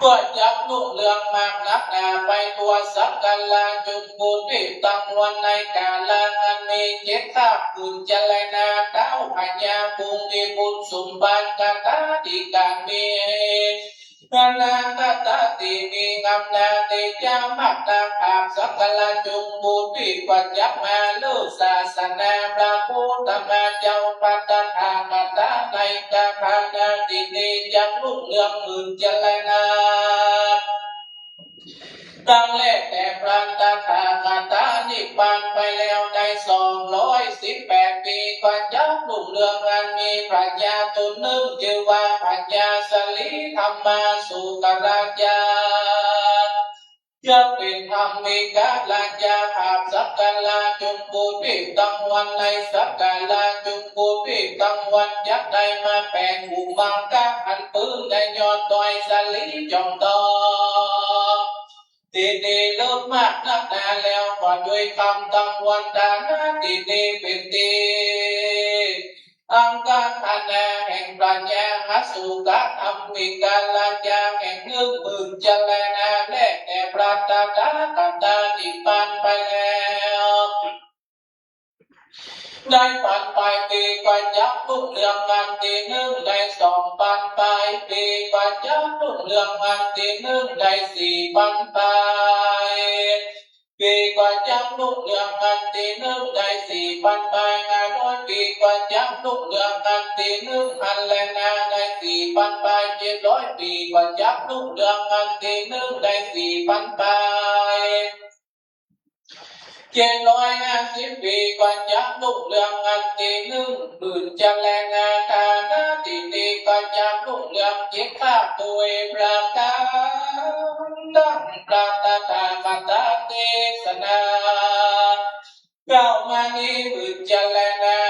ก็จักรุ่งเรืองมากนักหนาไปทั่วสักการะจุมพูทวีปตังมวล ในกาละอันมีเจ็ดคาบ หมื่นจะแลนา เต๊าพญาปุงมีบุญสมบัติ คาถาตี้กามี นานาคาถาตี้มีอำนาจตี้จะมากนัก ผาบสักการะจุมพูทวีป ก็จักมาเลิกศาสนาพระโคตมะเจ้า พระตถาคตะในกาละตี้นี้ จักรุ่งเรืองหมื่นจะแลนา ตั้งแลแต่พระตถาคตะนิพพานไปแล้วได้สองร้อยสิบแปดปี๋ ก็จักรุ่งเรืองอันมีพญาต๋นนึ่ง จื้อว่าพญาสลีธรรมาสุกราชา จักเป๋นธรรมิกราชา ผาบสักการะจุมพูทวีปตังมวล ในสักการะจุมพูทวีปตังมวล จักได้มาแป๋งอุมังคะอันปื้นได้ยอดดอยสลีจอมตอง ตี้นี้เลิศมากนักหนาแล้ว ก็ด้วยกำตังมวล ฐานะตี้นี้เป๋นตี้อังคารนาแห่งพญาอสุกะธรรมิกราชาแห่งนึ่ง หมื่นจะแลนา แลแต่พระตถาคตะนิพพานไปแล้ว ได้ปันปายปี๋ ก็จักรุ่งเรืองอันตี้นึ่ง ได้สองปันปายปี๋ ก็จักรุ่งเรืองอันตี้นึ่ง ได้สี่ปันปายปี๋ ก็จักรุ่งเรืองอันตี้นึ่ง ได้สี่ปันปาย ห้าร้อยปี๋ ก็จักรุ่งเรืองอันตี้นึ่ง หั้นแลนา ได้สี่ปันปาย เจ็ดร้อยปี๋ ก็จักรุ่งเรืองอันตี้นึ่ง ได้สี่ปันปาย เจ็ดร้อยห้าสิบปี๋ ก็จักรุ่งเรืองอันตี้นึ่ง หมื่นจะแลนา ฐานะตี้นี้ ก็จักรุ่งเรืองเจ็ดคาบ ด้วยประก๋านดังพระตถาคตะเตสนา เก้ามานี้ หมื่นจะแลนา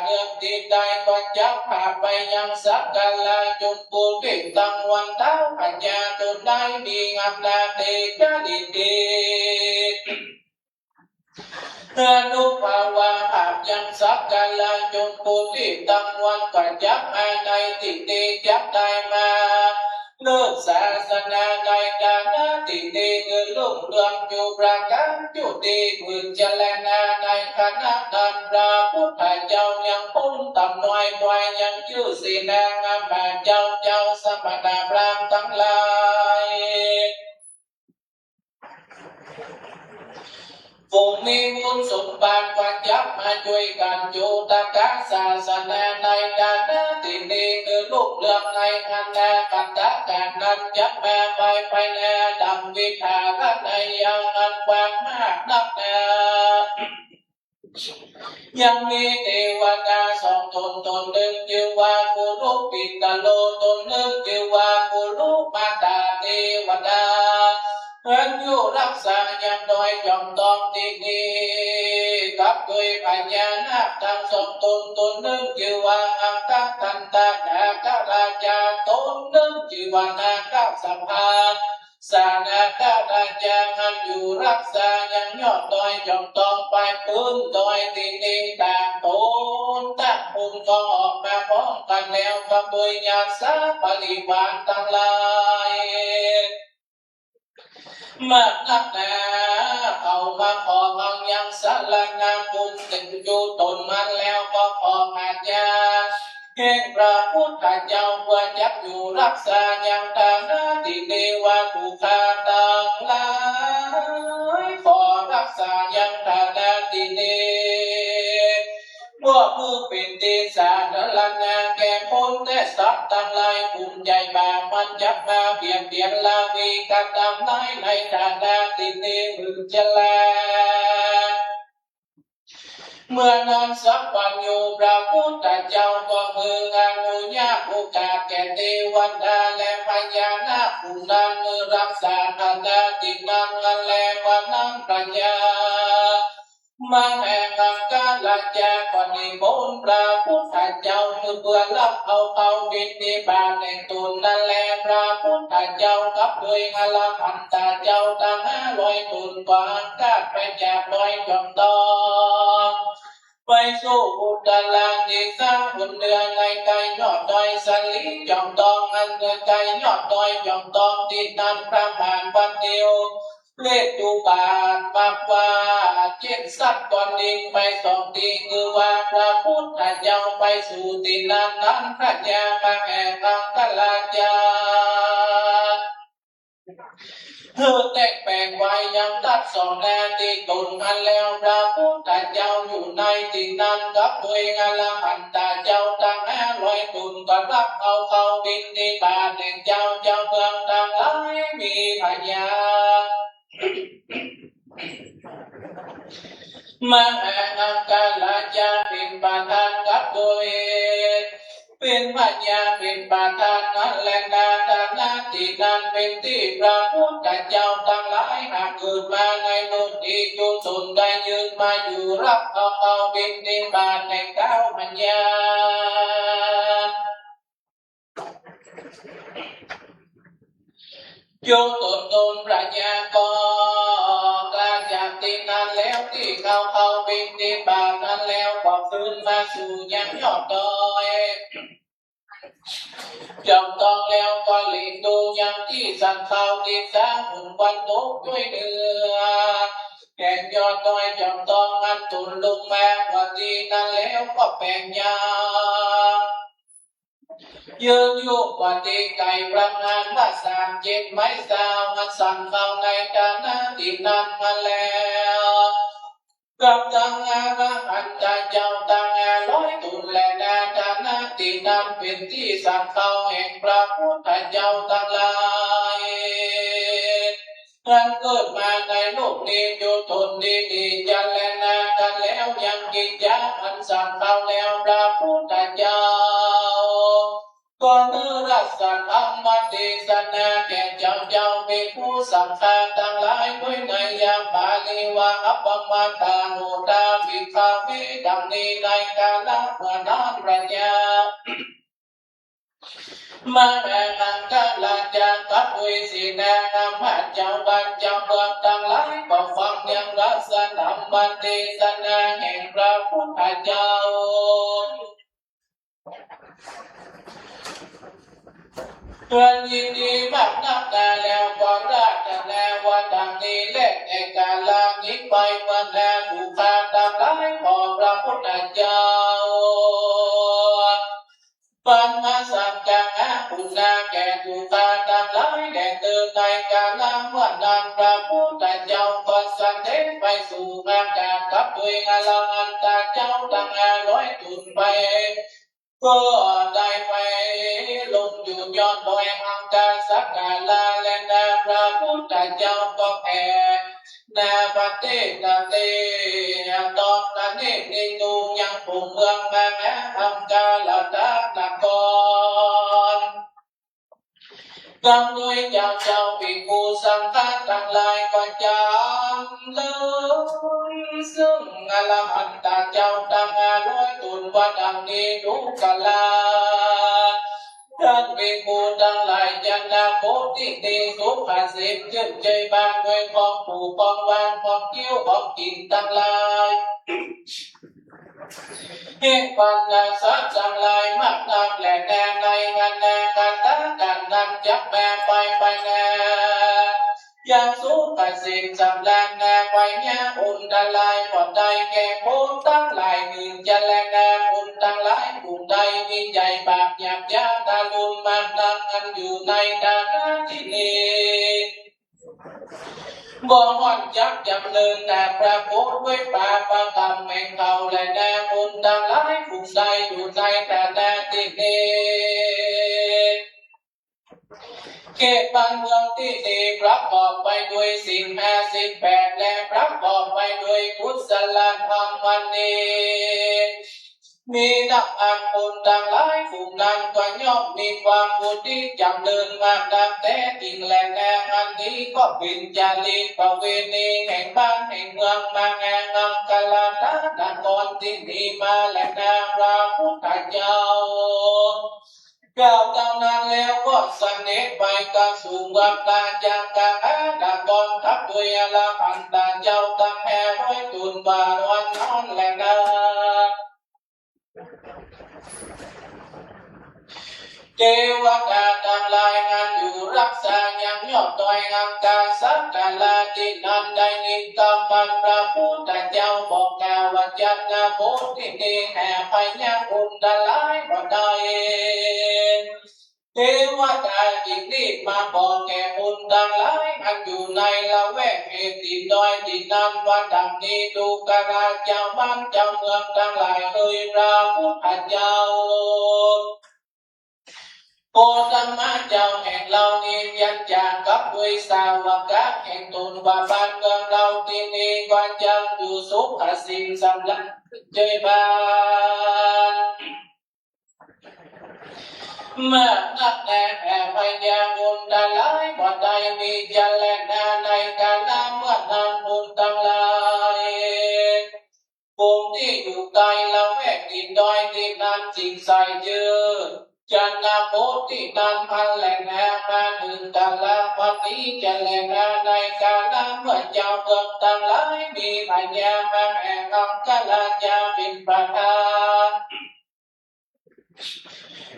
เรื่องตี้ใดก็จักผาบไปยังสักการะจุมพูทวีปตังมวล เต๊าพญาต๋นใดมีอำนาจตี้จะดีดี อนุภาพว่าผาบยังสักการะจุมพูทวีปตังมวล ก็จักมาในตี้นี้ จักได้มาเลิกศาสนาในฐานะตี้นี้ หื้อรุ่งเรืองอยู่ประก๋านจุติ หมื่นจะแลนา ในขณะนั้นพระพุทธเจ้ายังป๊นต่ำน้อยกว่า ยังจื้อเสนางามมาเจ้า เจ้าสมณพราหมณ์ตังหลาย ผู้มีบุญสมบัติก็จักมาจ้วยกั๋นจุตกะศาสนาในฐานะตี้นี้ หื้อรุ่งเรืองในอนาคตก๋านนั้น จักมาไปไปแล ดังวิหารในยาวอันกว้างมากนักหนา ยังมีเตวดาสองต๋น ต๋นนึ่งจื้อว่ากุรุปิตโต ต๋นนึ่งจื้อว่ากุรุมาตาเตวดา อันอยู่ฮักษายังดอยจอมตองตี้นี้ กับด้วยพญานาคตังสองต๋น ต๋นนึ่งจื้อว่าอัคคทันตนาคราชา ต๋นนึ่งจื้อว่านาคสภา สานาคราชา อันอยู่ฮักษายังยอดดอยจอมตอง ไปปื๊นดอยตี้นี้ ต่างต๋นต่างภูมิก็ออกมาพร้อมกั๋นแล้ว กับด้วยญาติสาบริวารตังหลาย มากนักหนา เข้ามาขอฟังยังสรณคุณ เถิงจุต๋นมันแล้ว ก็ขออาญาแห่งพระพุทธเจ้า เปื้อจักอยู่ฮักษายังฐานะตี้นี้ ว่าผู้ข้าตังหลาย ขอฮักษายังฐานะตี้นี้ เปื้อหื้อเป๋นตี้สาธารณะแก่คนและสัตว์ตังหลาย ผู้ใดบ่ามันจักมาเบียดเบียนราวีกระทำร้ายในฐานะตี้นี้ หมื่นจะแล เมื่อนั้นสักวันอยู่ พระพุทธเจ้าก็หื้ออนุญาตโอกาสแก่เตวดาและพญานาคผู้นั้น หื้อฮักษาฐานะตี้นั้น อันแล วันนั้นพญา มหามังคลาจารย์ก็นิมนต์พระพุทธเจ้า เปื้อรับเอาข้าวบิณฑบาตแห่งต๋นนั้นแล พระพุทธเจ้าก็ โดยอรหันตะเจ้าตังห้าร้อยต๋น ก็หันตะไปจากดอยจอมตอง ไปสู่อุตตรดิกษาหนเหนือ ในใก้ยอดดอยสาลี จอมตอง อันเนือใก้ยอดดอยจอมตอง ตี้นั้นพระมหาปัตติว เลขอุบาทบอกว่า เจ้นสัตว์ก้อนดินไปสองตี้ คือว่าพระพุทธเจ้าไปสู่ตี้นั้น นั้นพระยามาแห่งอังคราชา เธอแต่งแปลงไว้ยังตัดสองแลตี้ต๋นหั้นแล้ว พระพุทธเจ้าอยู่ในตี้นั้น กับโดยอรหันตะเจ้าตังห้าร้อยต๋น ก็รับเอาเข้าบิณฑบาตแห่งเจ้า เจ้าเมืองตังหลายมีพญา มหาอังคราชาเป๋นประธานกับโดย เป๋นพญาเป๋นประธานนั้นแลนา ฐานะตี้นั้นเป๋นตี้พระพุทธเจ้าตังหลายหากเกิดมาในโลกนี้ อยู่ต๋นได้ยืนมาอยู่ รับเอาเข้าบิณฑบาตแห่งเท้าพญา โยตนตนพระยาก็กล้าจากตี้นั้นแล้ว ตี้เขาเข้าบิณฑบาตนั้นแล้ว ก็คืนมาสู่ยังยอดดอยจอมตองแล้ว ก็หลีกดูยังตี้สันเขาตี้สาหนควันตกด้วยเนื้อ แห่งยอดดอยจอมตอง อันตนลงมาว่าตี้นั้นแล้ว ก็แป๋งยา ยืนอยู่กว่าตี้ไก๋ประมาณว่าสามเจ็ดไม้ซาว มาสันเขาในฐานะตี้นั้นมาแล้ว กับตังอรหันตะเจ้าตังห้าร้อยต๋นแลนา ฐานะตี้นั้นเป๋นตี้สันเขาแห่งพระพุทธเจ้าตังหลาย อันเกิดมาในโลกนี้ อยู่ต๋นดีๆ จันแลนา กันแล้วยังกิจจาอันสันเขาแล้ว พระพุทธเจ้า ก็เนรศธรรมเตสนาแก่เจ้าเจ้าภิกขุสังฆาตังหลาย ด้วยในยามบาลีว่า อัปปมาทาโหตา ภิกขเว ดังนี้ ในกาละเมื่อนั้นพระยา มหาอังคราชากับด้วยเสนาอามาตย์เจ้าบ้านเจ้าเมืองตังหลาย ก็ฟังยังรสธรรมเตสนาแห่งพระพุทธเจ้า เพื่อนยินดีมากนักหนาแล้ว ก็ราธนาว่าดังนี้แล ในกาละนี้ไป เมื่อนาถูกข้าตังหลาย ขอพระพุทธเจ้า ปัญหาสังฆาหาปุณณาแก่ถูกข้าตังหลายแด่เถิด ในกาละเมื่อนั้น พระพุทธเจ้าก็เสด็จไปสู่อากาศกับด้วยอรหันตะเจ้าตังห้าร้อยต๋นไป ก็ได้ไปลงอยู่ยอดดอยอังคาสักการะแลนา พระพุทธเจ้าก็แผ่ นาปะเตนะเต ตอกะเนมิตุ ยังผู้เมืองมหาอังคาระนคร ตามด้วยเจ้าเจ้าภิกขุสังฆาตังหลายก็จำเริญซึ่งอรหันตะเจ้าตังห้าร้อยต๋นว่าดังนี้ ดูกรา ท่านภิกขุตังหลาย จันทโคตินี สุขเสพชื่นใจบานด้วยของผูกของวางของเคี้ยวของกิ๋นตังหลาย แห่งปัญหาสัตว์ตังหลายมากนักแลนา ในอนาคตะกัณฑ์นั้นจักแปรไปไปนา ยังสุขเสพสำราญนา ไปยาอันตรายบ่ได้แก่คนตังหลายอื่นจะแลนา คนตังหลายผู้ใดมีใจ๋บาปหยาบช้าทารุณมากนัก อันอยู่ในฐานะตี้นี้ บ่ฮอดจักจำเริญนา ปรากฏด้วยปาปะกรรมแห่งเขาแลนา คนตังหลายผู้ใดอยู่ในฐานะตี้นี้ เขตบ้านเมืองตี้นี้ประกอบไปด้วยศีลห้าศีลแปด และประกอบไปด้วยกุศลธรรมอันนี้ มีนักอันคนตังหลายฝูงนั้นก็ย่อมมีความอุทิศจำเริญมากนักแต๊จริงแลนา อันนี้ก็เป๋นจารีตประเวณีแห่งบ้านแห่งเมืองมหาอังคาระนครตี้นี้มาแลนา พระพุทธเจ้า กล่าวเต้านั้นแล้วก็เสด็ ไปกระสุงวังราชกาหาดากอนทัพด้วยอรหันตะเจ้าตังแห่ร้อยต๋นว่าวันนั้นแลนา เตวดาตังหลายอันอยู่ฮักษายังยอดดอยอังคาสักการะตี้นั้นได้ยินกำบันพระพุทธเจ้าบอกกล่าวว่าจันทโคตินีแห่พญาอุนทรายบ่ได้ เตวดาจึงรีบมาบอกแก่คนตังหลายอันอยู่ในละแวกแห่งตี้ดอยตี้นั้นว่าดังนี้ ดูกราเจ้าบ้านเจ้าเมืองตังหลายเอย พระพุทธเจ้า โคตมะเจ้าแห่งเฮานี้เวียนจากกับด้วยสาวกะแห่งต๋นว่าบ้านเมืองเฮาตี้นี้ก็จักอยู่สุขสิ่งสำราญเจริญบาน เมื่อนักแลแห่พญาอุนทรายบ่ได้มีจันทร์แลนา ในกาละเมื่อนั้นอุนทราย ผู้ตี้อยู่ใก้ละแวกตี้ดอยตี้นั้นจึงใส่จื้อจันทโคตินั้นอันแลนา มาเถิงกาละบัดนี้จันทร์แลนา ในกาละเมื่อเจ้าเมืองตังหลายมีพญามาแห่งอังคราชาเป๋นประธาน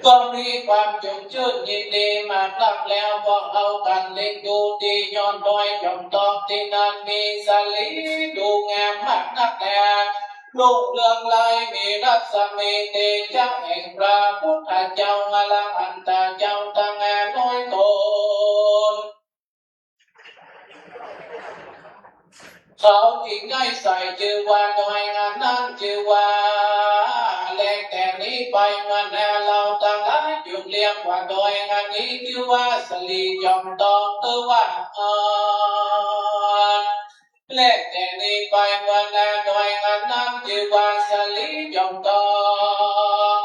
ก็มีความจุ่มจื้นยินดีมากนักแล้ว ก็เอากั๋นเล็งดูตี้ยอดดอยจอมตอง ตี้นั้นมีสะหลีดูงามมากนักแล รุ่งเรืองไร้มีรัศมีเตจะแห่งพระพุทธเจ้าอรหันตะเจ้าตังแห่ร้อยต๋น เขาจึงได้ใส่จื้อว่าดอยอันนั้นจื้อว่า แลแต่นี้ไปเมื่อนา เฮาตังหลายจุ่มเรียกว่าดอยอันนี้จื้อว่าสะหลีจอมตอง หรือว่า แลแต่นี้ไปเมื่อนา ดอยอันนั้นจื้อว่าสะหลีจอมตอง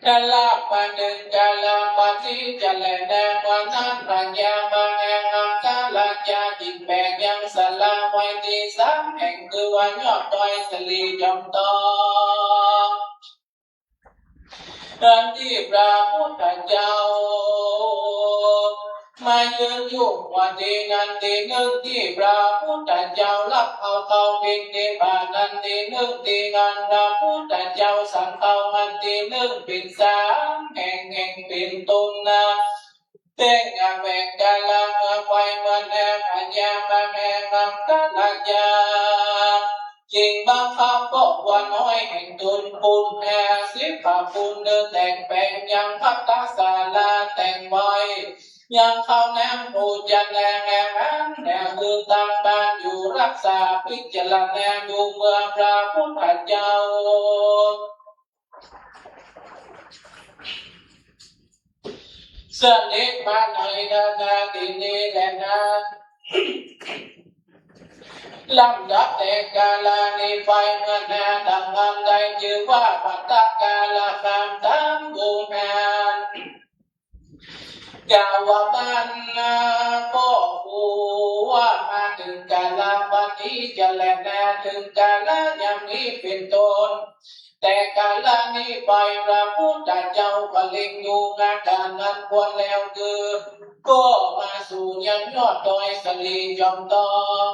กาละปะเถิงกาละบัดนี้จันทร์แลนา เมื่อนั้นพญามาแห่งอังคราชาจึงแป๋งยังศาลาไว้ตี้สามแห่ง คือว่ายอดดอยสะหลีจอมตอง อันตี้พระพุทธเจ้า มายืนอยู่ว่าตี้นั้นตี้นึ่ง ตี้พระพุทธเจ้ารับเอาเข้าบิณฑบาตนั้นตี้นึ่ง ตี้อั้นพระพุทธเจ้าสันเข้าอันตี้นึ่ง เป๋นสามแห่ง แห่งเป๋นต้นนา แต่งงานแบ่งกาละเมื่อไปเมื่อนา พญามาแห่งอังคราชา จึงบังคับพวกว่าน้อยแห่งต๋นปุณแห่สิบห้าปุณ เดินแต่งแป๋งยังภัตตาศาลาแต่งไว้ ยังเข้าน้ำปูจาแลแห่งอันแห่งคือตั้งบ้านอยู่ฮักษา พิจารณาดูเมื่อพระพุทธเจ้า เสด็จมาในนานาตี้นี้แลนา ลำดับแต่กาละนี้ไปเมื่อนา ดังอั้นได้จื้อว่าภัตตาคารคามตามวงแห่ง กล่าวว่าบรรดาพ่อครูว่ามาเถิงกาละบัดนี้จันทร์แลนา เถิงกาละยามนี้เป๋นต้น แต่กาละนี้ไปพระพุทธเจ้าก็เล็งดูอาก๋านอันควรแล้ว คือ ก็มาสู่ยังยอดดอยสะหลีจอมตอง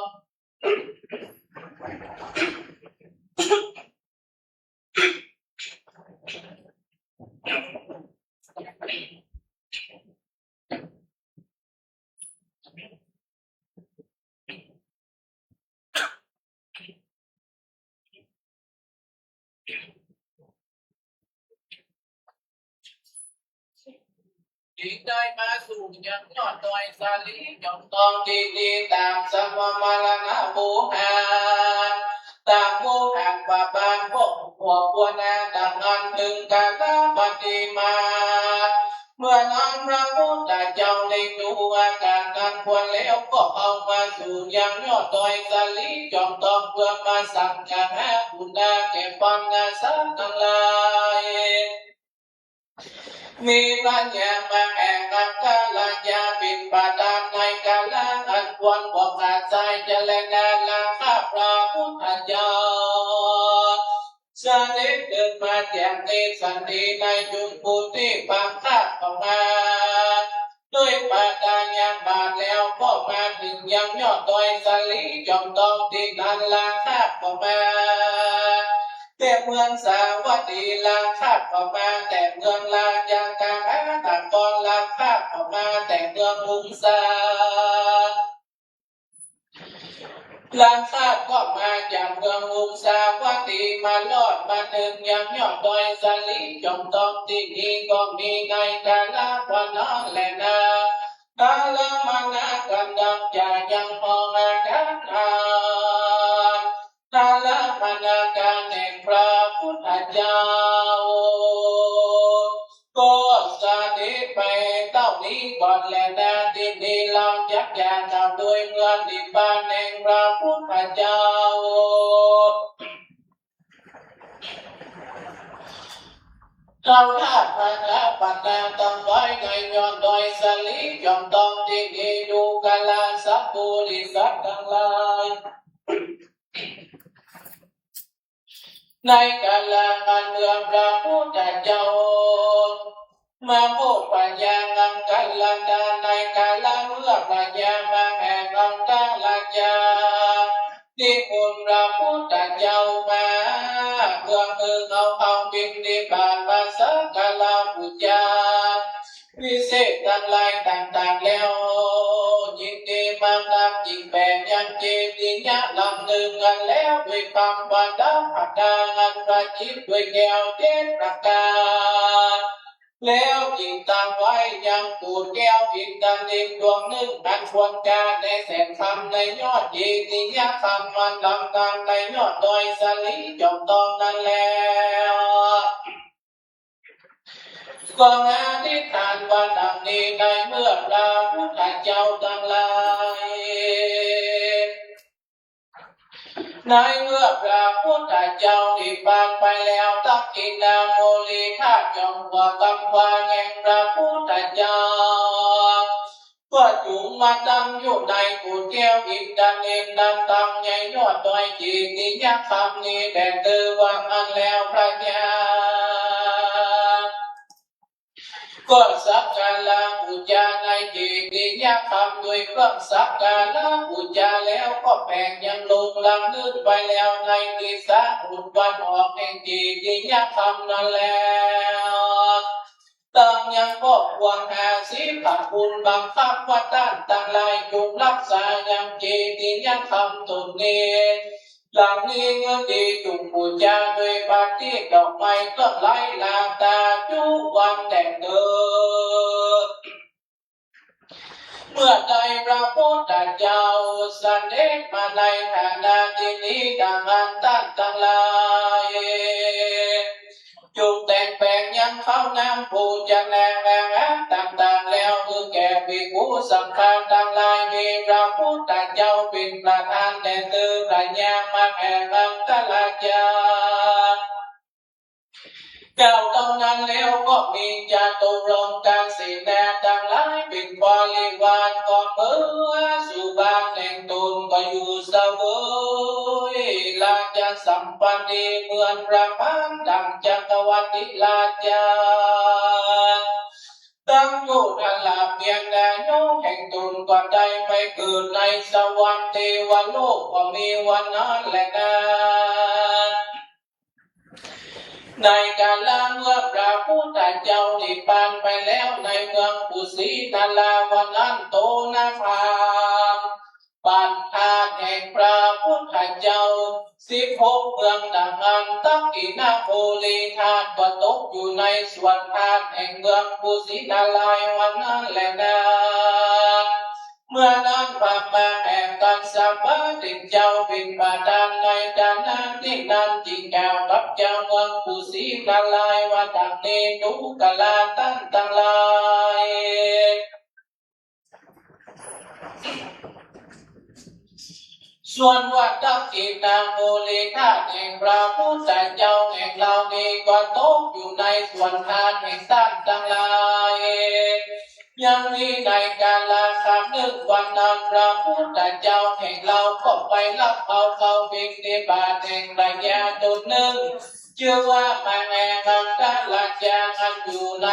จึงได้มาสู่ยังยอดดอยสะหลีจอมตองตี้นี้ ต๋ามสมณะหมู่หัน ต๋ามหมู่หันว่าบ้านพวกหัวบัวนา ดังอั้นเถิงกาละบัดนี้มา เมื่อนั้นพระพุทธเจ้าเล็งดูอาก๋านอันควรแล้ว ก็เอามาสู่ยังยอดดอยสะหลีจอมตอง เพื่อมาสังฆาหาปุณณาแก่ปวงสัตว์ตังหลาย มีพญามาแห่งอังคราชาเป๋นประธาน ในกาละอันควร ก็ขาดสายจันทร์แลนา ข้าพระพุทธเจ้า เสด็จเดินมาแจ่มในสันติในจุมพูตี้ปางคาดของอา มาตายังบาทแล้วก็มาเถิงยังยอดดอยสาลีจอมตอง ตี้นั้นราคาบก็มาแต่เมืองสาวัตถี ราคาบก็มาแต่เมืองราชคฤห์นคร ราคาบก็มาแต่เมืองอุงสา ราคาบก็มาจากเมืองอุงสาวัตถี มารอดมาเถิงยังยอดดอยสาลีจอมตอง ตี้นี้ก็มีในกาละวันนั้นแลนา ทารมณกำลังจะยังมองอาการ ทารมณการแห่งพระพุทธเจ้า ก็เสด็จไปเต้านี้ก่อนแลนา ตี้นี้เฮาจักจะกล่าวโดยเมื่อนิพพานแห่งพระพุทธเจ้า เฮาทาสมานาปันนาตั้งไว้ในยอดดอยสาลีจอมตอง ตี้นี้ดูกราสัตว์ปุริสัตว์ตังหลาย ในกาละอันเมื่อพระพุทธเจ้า มาโมกข์พญามังคลา ในกาละเมื่อพญามาแห่งมังคลาจา นิมนต์พระพุทธเจ้ามา เพื่อหื้อเอาเข้าบิณฑบาตมาสักการะปู๋จา วิเศษตังหลายต่างๆ แล้ว ยินดีมานักยิ่งแป๋งยังเจดีย์หลังนึ่งอันแล้ว ด้วยความประดับประดาอันประจิตรด้วยแก้วเจ็ดประก๋าน แล้วยิ่งตั้งไว้ยังปูนแก้วอินทนิลดวงนึ่ง อันควรค่าในแสนคำ ในยอดเจดีย์คำอันดำเนินในยอดดอยสาลีจอมตองนั้นแล้ว ก็อธิษฐานว่าดังนี้ ในเมื่อพระพุทธเจ้าตังหลาย ในเมื่อพระพุทธเจ้านิพพานไปแล้ว ทักขิณามูลีธาตุจอมหัวกำพร้าแห่งพระพุทธเจ้า ก็จุ่งมาตั้งอยู่ในปูนแก้วอินทนิลนั้น ตังในยอดดอยเจดีย์คำนี้แด่เธอ ว่าอั้นแล้วพญา ก็สักการะปู๋จาในเจดีย์คำด้วยเครื่องสักการะปู๋จาแล้ว ก็แป๋งยังโลงหลังนึ่งไปแล้ว ในทิศตะวันออกแห่งเจดีย์คำนั้นแล้ว ตังยังก็ควรหาสิทธิ์พระคุณบังคับว่า ต้านตังหลายจุ่งฮักษายังเจดีย์คำตนนี้ หลังนี้เมื่อดีจุ่งปู๋จาด้วยประทีปดอกไม้เครื่องไหว้หลากตาจุวันแด่เถิด เมื่อใดพระพุทธเจ้าเสด็จมาในฐานะตี้นี้ ดังอั้นต้านตังหลาย จุ่งแต่งแป๋งยังข้าวน้ำปู๋จาแนงอาหารต่างๆ แล้ว คือแก่ภิกขุสังฆาตังหลาย มีพระพุทธเจ้าเป๋นประธานแด่เธอ พญามาแห่งมังคลาจารย์ กล่าวเต้านั้นแล้วก็มีจตุรงคเสนาตังหลายเป๋นบริวาร ก็เมื่อสู่บ้านแห่งตน ก็อยู่เสวยราชสัมปันนีเหมือนประมาณดั่งจักรวรรดิราชา ตั้งอยู่นั่นละเพียงอายุแห่งตน ก็ได้ไปเกิดในสวรรค์เทวโลก ก็มีวันนั้นแลนา ในกาละเมื่อพระพุทธเจ้านิพพานไปแล้ว ในเมืองกุสินาราวันนั้น โตนพราหมณ์ ปัตตาแห่งพระพุทธเจ้าสิบหกเมือง ดังอั้น ทักขิณามูลีธาตุก็ตกอยู่ในสวนธาตุแห่งเมืองกุสินาราวันนั้นแลนา เมื่อนั้นพระมหากัสสปะเถรเจ้าเป๋นประธานในฐานะตี้นั้น จึงกล่าวกับเจ้าเมืองกุสินาราว่าดังนี้ ดูกราต้านตังหลาย ส่วนว่าทักขิณามูลีธาตุแห่งพระพุทธเจ้าแห่งเฮานี้ก็ตกอยู่ในสวนธาตุแห่งต้านตังหลาย ยังมีในกาละครั้งนึ่งวันนั้น พระพุทธเจ้าแห่งเฮาก็ไปฮับเอาข้าวบิณฑบาตแห่งพญาต๋นนึ่ง จื้อว่ามหามังคลาจารย์ อันอยู่ใน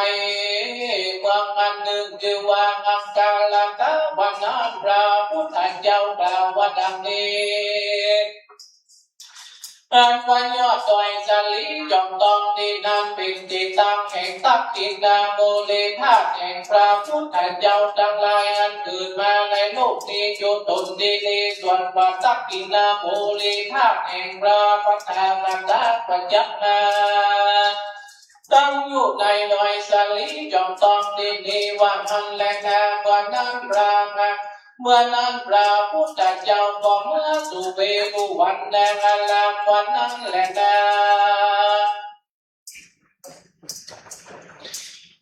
เมือง อันนึ่งจื้อว่าอังคารกะ วันนั้นพระพุทธเจ้ากล่าวว่าดังนี้ อันว่ายอดดอยสาลีจอมตองนี้นั้นเป๋นตี้ตั้งแห่งตักขิณามูลีธาตุแห่งพระพุทธเจ้าตังหลาย อันเกิดมาในโลกนี้ จุตนตี้นี้ ส่วนว่าตักขิณามูลีธาตุแห่งพระปัจจาคตาประจักษ์มา ตั้งอยู่ในดอยสาลีจอมตองตี้นี้ ว่าอั้นแลนา เมื่อนั้นพระ เมื่อนั้นพระพุทธเจ้าก็เมือสู่เวฬุวันนาอาราม วันนั้นแลนา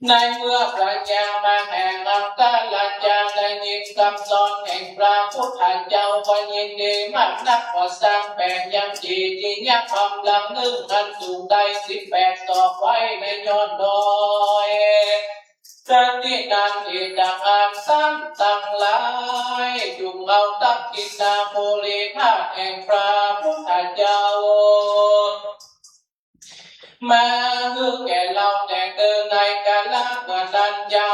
ในเมื่อพระญามาแห่งอังคารเจ้าได้ยินกำสอนแห่งพระพุทธเจ้าก็ยินดีมากนัก ก็สร้างแป๋งยังเจดีย์ยะธรรมหลังนึ่ง อันสูงได้สิบแปดศอกไว้ในยอดดอย แต่ตี้นั้นตี้ต่างอัน สัตว์ตังหลายจุ่งเอาตักขิณามูลีธาตุแห่งพระพุทธเจ้า มาหื้อแก่เฮาแต่เตอในกาละเมื่อนั้นเจ้า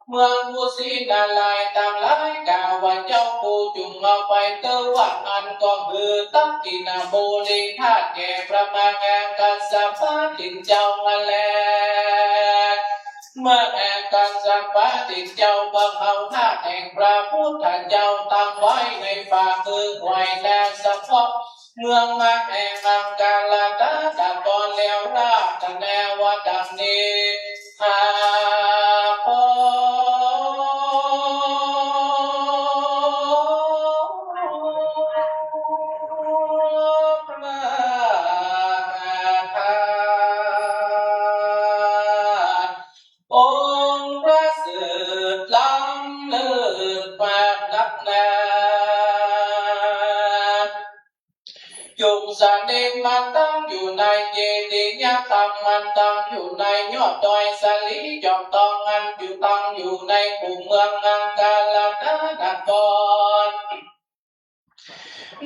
เมืองกุสินาราตังหลายกล่าวว่า เจ้าผู้จุ่งเอาไปเตอ ว่าอั้นก็หื้อตักขิณามูลีธาตุแก่พระมหากัสสปะถินเจ้ามาแล เมื่อแห่งกัสสปะถินเจ้าบังเอาธาตุแห่งพระพุทธเจ้าตั้งไว้ในฝ่ามือไหวและสะเพาะ เมืองมาแห่งอังคารตาตะกอนแล้วราชนาว่าดังนี้ ข้าพระ องค์ประเสริฐล้ำเลิศมากนักหนา จุ่งเสด็จมาตั้งอยู่ในเจดียธรรมอันตั้งอยู่ในยอดดอยสาลีจอมตอง อันอยู่ตั้งอยู่ในขุมเมืองอังคารนคร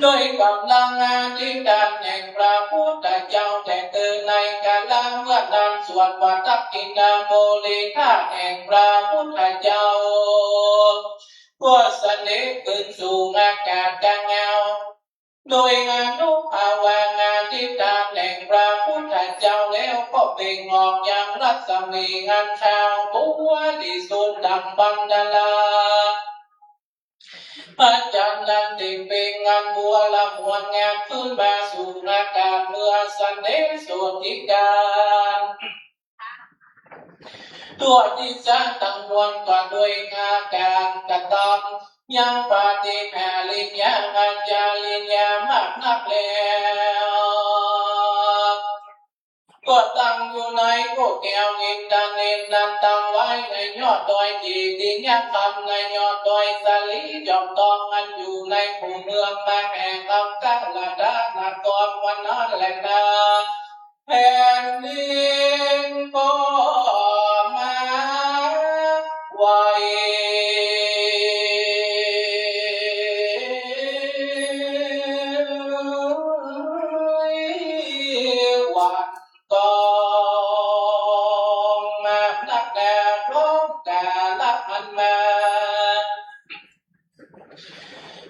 ด้วยก๋ำลังอธิษฐานแห่งพระพุทธเจ้าแต่เตอในกาละเมื่อนั้น ส่วนว่าตักขิณามูลีธาตุแห่งพระพุทธเจ้า ก็เสด็จขึ้นสู่อากาศกลางเงา โดยอานุภาพวาอธิษฐานแห่งพระพุทธเจ้าแล้ว ก็เปล่งออกยังรัศมีอันขาวบริสุทธิ์ดังบันดาลา พระจันทร์นั้นเปล่งอันบัวละมวลงามขึ้นมาสู่อากาศเมื่อเสด็จสวัสดิการ ทั่วทิศทั้งมวลก็ด้วยอาการกระทำยังปาฏิหาริยาอาจาริยามากนักแล้ว ก็ตั้งอยู่ในโคแก้วอินทนิลนั้น ตั้งไว้ในยอดดอยเจดียธรรม ในยอดดอยสาลีจอมตอง อันอยู่ในขุมเมืองมหาอังคารนคร วันนั้นแลนา แผ่นดินก็มาไหว วันตองมานักหนา พร้อมกาละอันมา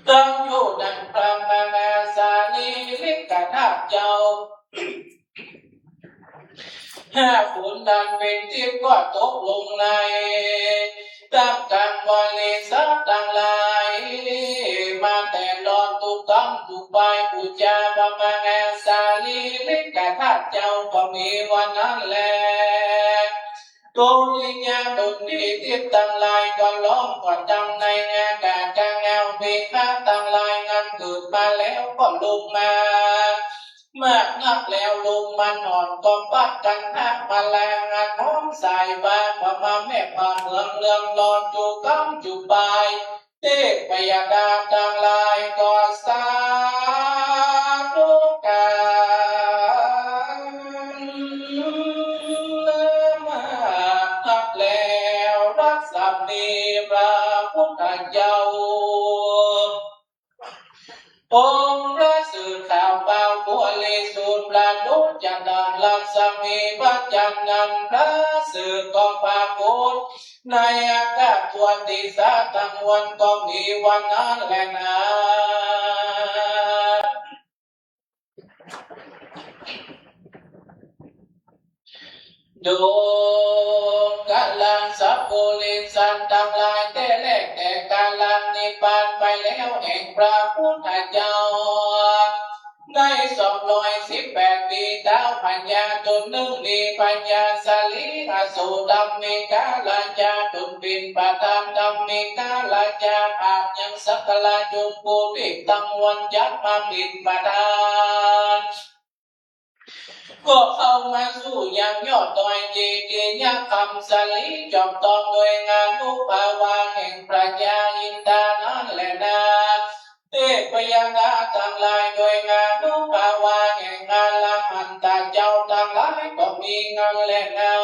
ตั้งอยู่นั้นพระมหาสารีริกธาตุเจ้า ห้าฝนนั้นเป๋นทิพย์ก็ตกลงใน ท่ามกลางบริษัทตังหลาย มาแต่ลอดทุกต้นทุกปาย ปู๋จาพระมหาสารีริกธาตุเจ้าก็มีวันนั้นแล โดยยาดนตรีทิพย์ตังหลายก็ฮ้องกว่าดังในอากาศกลางเงา เมฆะตังหลายอันเกิดมาแล้วก็ลงมา มากนักแล้วลมมันอ่อนก็พัดกัณหะมาแลงอันหอมสายฟ้า ก็มาแม่ผ้าเหมืองเรืองรองจุกำจุปาย เทพยดาตังหลายก็สาธุการมากนักแล้ว รัศมีพระพุทธเจ้า องค์ประเสริฐขาวเบาบริสุทธิ์ ประดุจดังรัศมีพระจันทร์นั้น ประเสริฐก็ปรากฏ ในอัครปุริสาตังมวลก็มีวันนั้นแลนา ดูกาลังสัพปุริสันตังหลาย แต่แรกแต่กาลังนิพพานไปแล้วแห่งพระพุทธเจ้า ได้สองร้อยสิบแปดปี๋ เต๊าพญาต๋นนึ่งมีพญาสลี อโศกตัมมิกราชาต๋นเป๋นประธาน ตัมมิกราชาอายังสักการะจุมปูริตังมวลจักมาเป๋นประธาน ก็เข้ามาสู่ยังยอดดอยเจดีย์ยักษ์คำสลี จอมตองด้วยอานุภาวะแห่งพญาอินทานั้นแลนา เทพยดาตังหลายด้วยอานุภาวะแห่งอรหันตะเจ้าตังหลายก็มีนั้นแลนา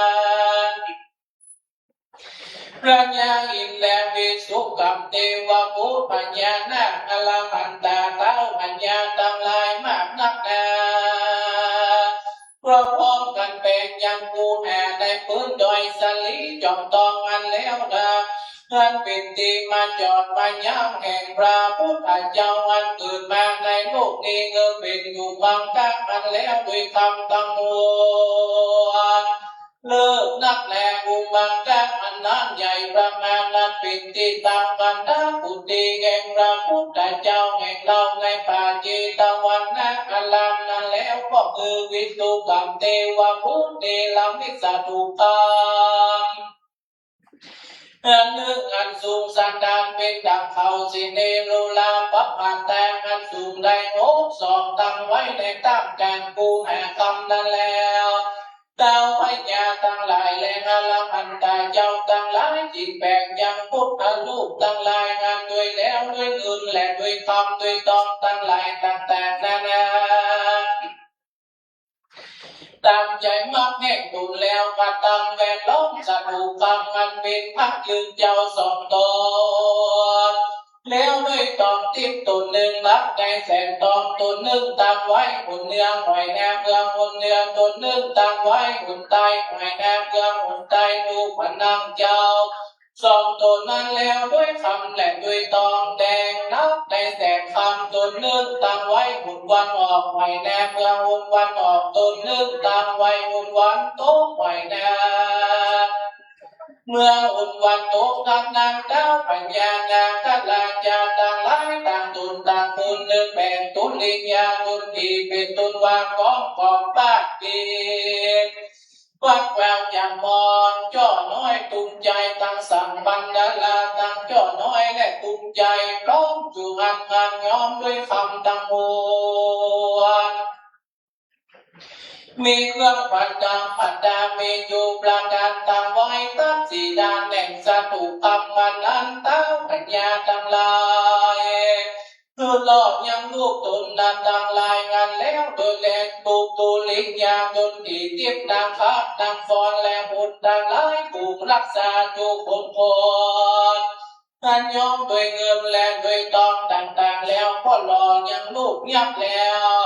พญาอินทร์และวิสุกัมเตวบุตร พญานาคอรหันตะเต๊าพญาตังหลายมากนักนา ก็พร้อมกั๋นแป๋งยังคูหาในปื๊นดอยสลี จอมตองอันแล้วนา อันเป๋นตี้มาจอดมายังแห่งพระพุทธเจ้าอันเกิดมาในโลกนี้ เออเป๋นอยู่บังตาอันแล้วด้วยธรรมตังมวล เลิศนักแล อุบังตาอันนั้นใหญ่ประมาณนั้น เป๋นตี้ตั้งกันตะกุฏิแห่งพระพุทธเจ้าแห่งเฮาในป่าเจตวันวนารามนั้นแล้ว ก็คือวิสุกัมเตวบุตรเนรมิตสถูปัง อันนึ่งอันสูงสันดานเป๋นดั่งเขา สิเนโรลาปะปะตา อันสูงได้หกศอก ตั้งไว้ในต้ามก๋างคูหาคำนั้นแล้ว เต๊าพญาตังหลายและอรหันตะเจ้าตังหลาย จึงแป๋งยังพุทธรูปตังหลายอันด้วยแล้วด้วยเงินและด้วยคำด้วยตองตังหลายต่างๆ นานา ต๋ามใจ๋มักแห่งต๋นแล้ว ก็ตั้งแวดล้อมสถูปังอันเป๋นพระยืนเจ้าสองต๋น แล้วด้วยตองทิพย์ต๋นนึ่ง นับในแสนตอง ต๋นนึ่งตั้งไว้หนเหนือห้อยนาเมืองหนเหนือ ต๋นนึ่งตั้งไว้หนใต้ห้อยนาเมืองหนใต้ ดูปะนังเจ้า สองต๋นนั้นแล้วด้วยคำและด้วยตองแดง นับในแสนคำ ต๋นนึ่งตั้งไว้หนวันออกห้อยนาเมืองหนวันออก ต๋นนึ่งตั้งไว้หนวันตกห้อยนาเมืองหนวันตก ดังนั้นเต๊าพญานาคราชาตังหลาย ต่างต๋นต่างคน นึ่งแป๋งตุลิยาต๋นตี้เป๋นต๋นว่าของของปาดเป๋น วัดแววจามอน เจ้าน้อยตุ้มใจ๋ตังสังบันดาลาตังเจ้าน้อยและตุ้มใจ๋ พร้อมจุอันงามย้อมด้วยคำตังมวล มีเครื่องประดับประดา มีอยู่ประการตั้งไว้ตัดสีด้านแห่งสถูปังอันนั้น เต๊าพญาตังหลาย คือรอบยังลูกต๋นนั้นตังหลายอันแล้ว โดยแลตุตุลิยาต๋นตี้ทิพย์นาคา นางฟ้อนและมนต์ตังหลาย ผูกรักษาจุคนคน อันย้อมด้วยเงินและด้วยตองต่างๆ แล้ว ก็หล่อยังลูกยักษ์แล้ว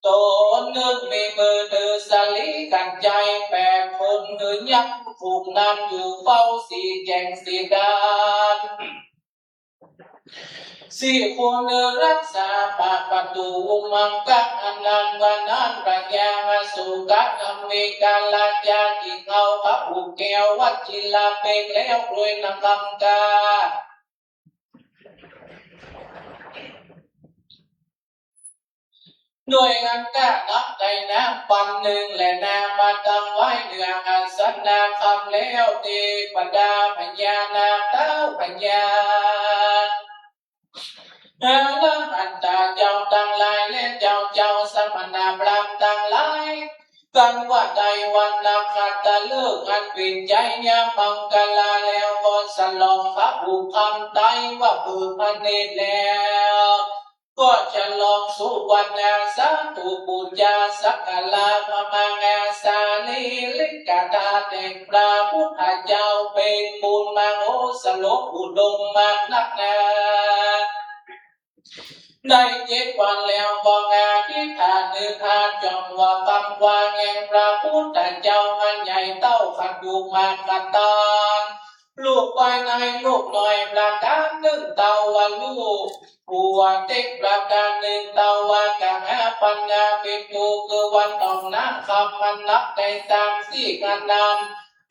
ต๋นนึ่งมีมือถือสลีกัญไชยแปดคน คือยักษ์ฝูงนั้นอยู่เฝ้าสี่แจ๋งสี่ด้าน สี่คนเนอรักษาปากประตู๋อุมมังคะ อันนั้นวันนั้นพญาอโศกะตัมมิกราชาจึงเอาพระอุแก้ววจิระเปกแล้วด้วยน้ำคำกา ด้วยอันกานับได้น้ำปันนึ่งและนามาตั้งไว้เหนืออาสนะคำแล้ว เตวดาพญานาคเต๊าพญา อรหันตะเจ้าตังหลายและเจ้าเจ้าสมณพราหมณ์ตังหลาย กันว่าได้วันนักขัตฤกษ์อันเป๋นชัยยะมังคลาแล้ว ก็ฉลองพระอุปัมไตรว่าเปิดพระเนตรแล้ว ก็ฉลองสุวรรณาสาธุปูจาสักการะพระมหาสารีริกธาตุแห่งพระพุทธเจ้า เป๋นบุญมโหสลพอุดมมากนักนา ได้เจ็ดวันแล้วก็อธิษฐานนึกอาจอมว่ากำว่าแห่งพระพุทธเจ้าอันใหญ่เต้าขันธุมากตัน ลูกป้ายในลูกน้อยประก๋านนึ่ง เต้าว่าลูก ปัวเต็กประก๋านนึ่ง เต้าว่าก๋าหาปั๋ญญาปิดตู คือวันต้องนั่งคำมันนับได้สามสี่อันนั้น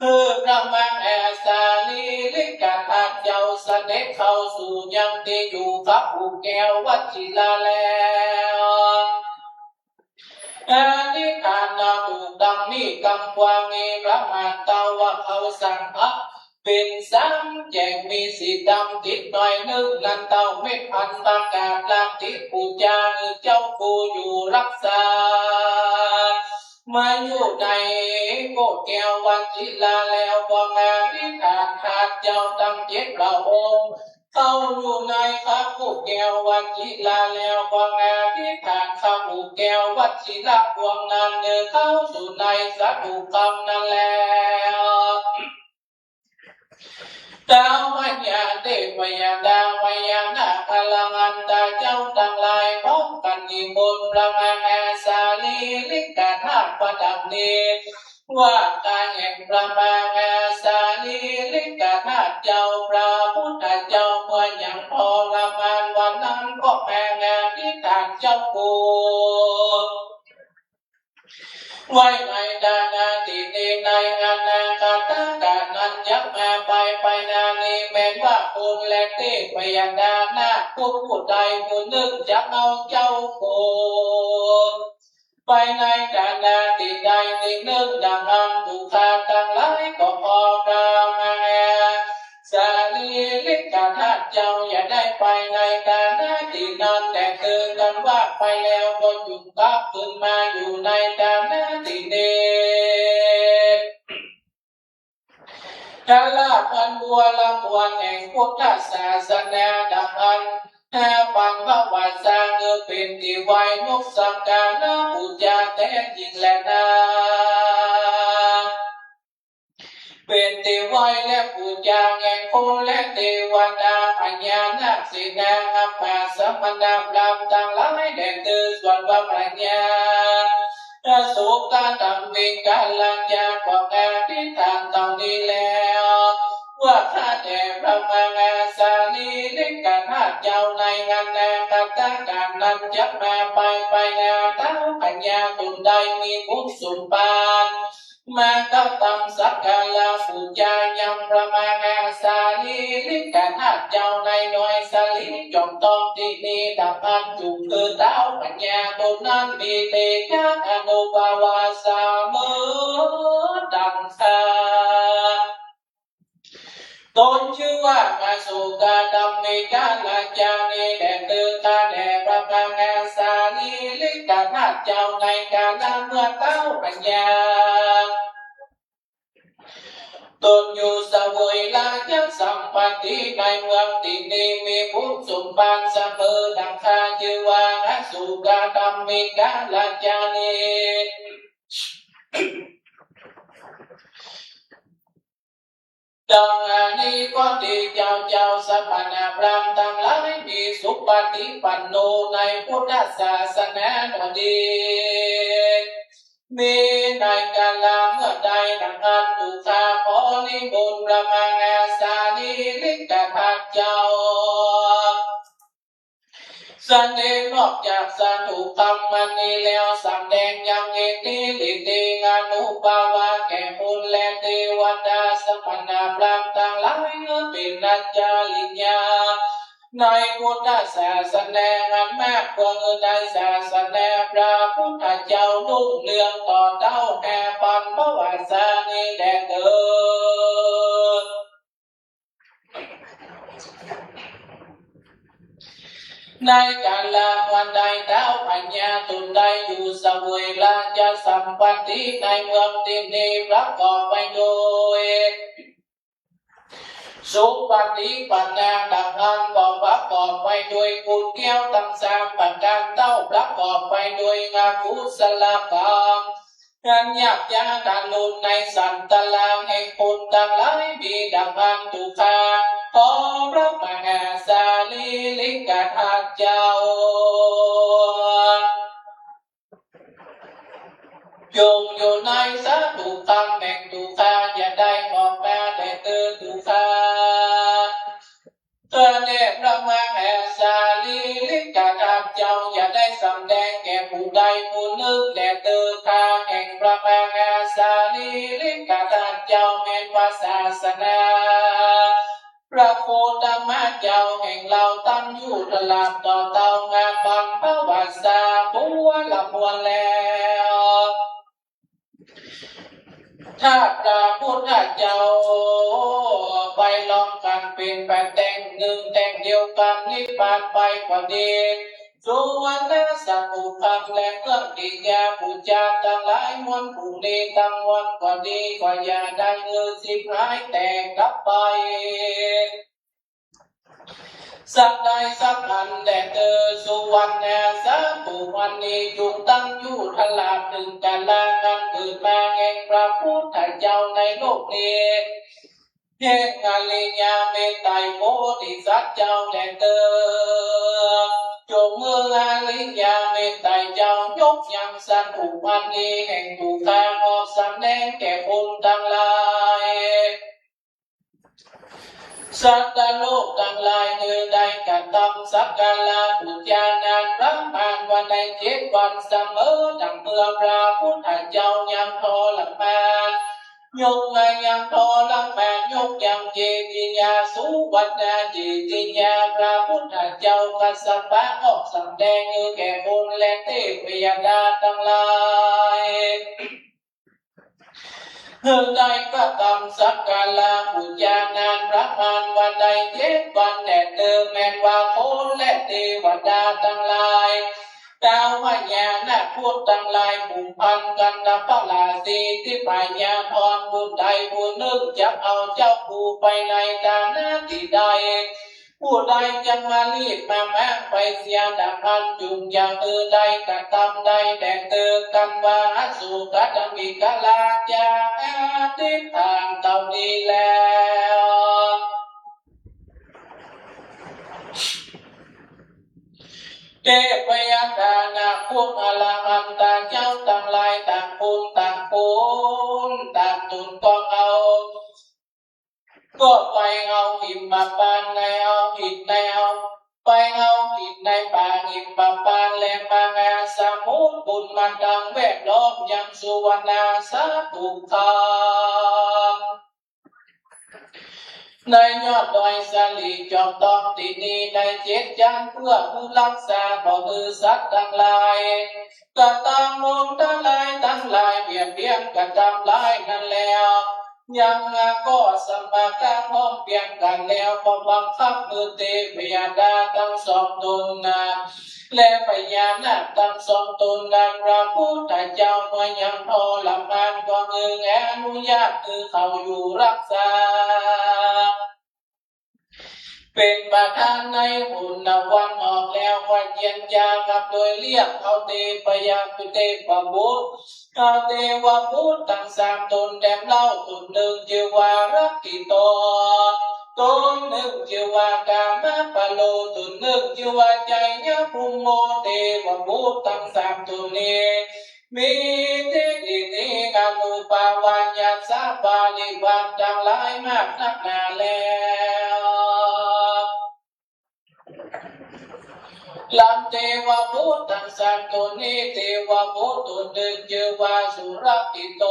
คือพระมหาสารีริกธาตุเจ้าเสด็จเข้าสู่ยังตี้อยู่กับปู่แก้ววชิระแล้ว อธิษฐานนาถูกดังนี้ กำว่ามีพระมหาเต้าว่าเขาสั่ง เป๋นสามแยกมีสีดำติดหน่อยนึ่ง นั้นเต้าเม็ดพันธุ์ประกาศลาติปู๋จา หื้อเจ้าปู่อยู่รักษา มาอยู่ในโกศแก้ววชิระแล้ว ก็อธิษฐานธาตุเจ้าตังเจ็ดพระองค์ เข้าอยู่ในพระโกศแก้ววชิระแล้ว ก็อธิษฐานพระโกศแก้ววชิระปวงนั้น เดินเข้าสู่ในสาธุคำนั้นแล้ว ท้าวพญาเทพยดาพญานาคอรหันตาเจ้าตังหลาย พร้อมกั๋นนิมนต์พระมหาสารีริกธาตุประดับนี้ ว่าก๋าแห่งพระมหาสารีริกธาตุเจ้า พระพุทธเจ้าเมื่อยังทรมานวันนั้น ก็แผ่อธิษฐานเจ้าปู่ ไว้ในฐานะตี้นี้ ในอนาคตกาลนั้นจักมาไป ไปหน้านี้ แม้นว่าคนและเทพยดานาค ผู้ผู้ใดผู้นึ่งจักเอาเจ้าปู่ไปในฐานะตี้ใดตี้นึ่ง ดังอั้น ดูข้าตังหลาย ก็ขอพระมหา สารีริกธาตุเจ้าอย่าได้ไปในฐานะตี้นั้น แต่เถิด กันว่าไปแล้วก็จุ่งกลับคืนมาอยู่ในฐานะตี้นี้ ถ้าลาพันบัวละมวลแห่งพุทธศาสนาดังอั้น ห้าปันพระวาสา เออ เป๋นตี้ไหว้นบสักการะปู๋จาแต๊ยิ่งแลนา เป๋นตี้ไหว้และปู๋จาแห่งคนและเตวดา พญานาคเสนาอัปปะสมณพราหมณ์ตังหลายแด่เตอ ส่วนว่าพญาอโศกธรรมิกราชาก็อธิษฐานเต้านี้แล้ว ว่าข้าแต่พระมหาสารีริกธาตุเจ้า ในอนาคตกาลนั้นจักมาไป ไปหน้า ท้าวพญาต๋นใดมีบุญสมภาร มากระตำสักการะปู๋จายังพระมหาสารีริกธาตุเจ้าในดอยสาลีจอมทองตี้นี้ ดังอั้น จุ่งคือท้าวพญาต๋นนั้นมีเตชะอานุภาพะเสมอดังข้า ต๋นจื้อว่าอโศกธรรมิกราชานี้แด่เตอ ข้าแต่พระมหาสารีริกธาตุเจ้า ในกาละเมื่อท้าวพญาต๋นอยู่เสวยราชสัมปัตติในเมืองตี้นี้ มีบุญสมภารเสมอดังข้า จื้อว่าอโศกธรรมิกราชานี้ ดังอั้นนี้ก็เตชะเจ้าสมณพราหมณ์ตังหลาย มีสุปฏิปันโนในพุทธศาสนาโดยดี มีในกาละเมื่อใดดังอั้น ดูข้าขอนิมนต์พระมหาสารีริกธาตุเจ้า เสด็จออกจากสาธุคำอันนี้แล้ว สำแดงยังอิทธิฤทธิอานุภาพะแก่คนและเตวดาสมณพราหมณ์ตังหลาย เออ เป๋นอัจฉริยะในพุทธศาสนาอันมาก เปื้อหื้อในศาสนาพระพุทธเจ้ารุ่งเรืองต่อเต้าห้าปันพระวาสานี้แด่เตอ ในกาละวันใดท้าวพญาต๋นได้อยู่เสวยราชสัมปัตติในเมืองตี้นี้ ประกอบไปโดยสุปฏิปันนาดังอั้น ก็ประกอบไปโดยคุณแก้วตังสามประก๋านเต้า ประกอบไปโดยอกุศลกรรม อันหยาบช้าทารุณในสันตรางแห่งคนตังหลายมีดังอั้น ดูข้าขอพระมหาสารีริกธาตุเจ้า จงอยู่ในสาธุคำแห่งดูข้า อย่าได้ออกมาแด่เตอ ดูข้า พระเดชพระมหาสารีริกธาตุเจ้า อย่าได้สำแดงแก่ผู้ใดผู้นึ่ง แลเต๊อะ ค่าแห่งพระมหาสารีริกธาตุเจ้า แม่นว่าศาสนา พระโคตมะเจ้าแห่งเฮาตันอยู่ตลอดต่อเต้า มาปังภวาสาบัวละมวลแล้ว ถ้าพระพุทธเจ้าไปลองกันเป๋นปะแต้งนึ่งแต้งเดียวกัน นิพพานไปก็ดี สุวรรณสถูปคำและเครื่องกิริยาปู๋จาตังหลายมวล ผู้นี้ตังมวลก็ดี ก็อย่าได้หื้อฉิบหายแตกดับไป สักได้สักอันแลเต๊อะ สุวรรณสถูปอันนี้ จุ่งตั้งอยู่ตลอดเถิงกาละกั๋นเกิดมาแห่งพระพุทธเจ้าในโลกนี้ แห่งอริยเมตไตรโพธิสัตว์เจ้าแลเต๊อะ จงหื้ออริยเมตไตรเจ้ายกยังสถูปอันนี้แห่งตั๋วข้าออกสำแดงแก่คนตังหลาย สัตว์โลกตังหลาย หื้อได้กระตำสักการะปู๋จานาถประมาณว่าในเจ็ดวันเสมอ ดังเมื่อพระพุทธเจ้ายังทรมาน ยกมายังทรมาน ยกยังเจดียาสุวรรณเจดียา พระพุทธเจ้ากัสสปะออกสำแดงหื้อแก่คนและเตพยดาตังหลาย หื้อได้กระตำสักการะปู๋จานาถประมาณว่าในเจ็ดวันแลเต๊อะ แม่นว่าคนและเตวดาตังหลาย ท้าวพญานาคพุทธตังหลาย ผูกพันกันกับพระราศีทิพยาธร ผู้ใดผู้นึ่งจักเอาเจ้ากูไปในฐานะตี้ใด ผู้ใดจักมาลีดมาม้างไปเสียดังอั้น จุ่งอย่าหื้อได้กระตำได้แลเต๊อะ กันว่าอโศกะตะมิกะลาจา อธิษฐานเต้านี้แล้ว เตพยดานาคพุทธอรหันตาเจ้าตังหลาย ต่างคนต่างคน ต่างต๋นก็เอา ก็ไปเอาหิมพานต์ เอาหิน เอา ไปเอาหินในป่าหิมพานต์ และมหาสมุทรปุ้นมาตั้งแวดล้อมยังสุวรรณสถูปคำ ในยอดดอยสาลีจอมทองตี้นี้ ในเจ็ดจั๊น เปื้อหื้อฮักษาบ่หื้อสัตว์ตังหลายกระตำอันตรายตังหลาย เบียดเบียนกระตำร้ายนั้นแล้ว ยังก็สมัครกั๋นพร้อมเพียงกั๋นแล้ว ก็บังคับหื้อเตพยดาตังสองต๋นนั้น และพญานาคตังสองต๋นนั้น พระพุทธเจ้าเมื่อยังทรมาน ก็หื้ออนุญาตหื้อเขาอยู่ฮักษา เป๋นประธานในหนตะวันออกแล้ว ก็เจียรจากับโดยเรียกเอาเตพยา เตพบุตร เอาเตวบุตรตังสามต๋นแด่มเล่า ต๋นนึ่งจื้อว่ารักขิโต ต๋นนึ่งจื้อว่ากามะปะโล ต๋นนึ่งจื้อว่าไชยะภูมิโม เตวบุตรตังสามต๋นนี้ มีทิฏฐิอนุภาเวยัสสะบริวารตังหลายมากนักหนาแล้ว ลำเตวบุตรตังสามต๋นนี้ เตวบุตรต๋นนึ่งจื้อว่าสุรักขิโต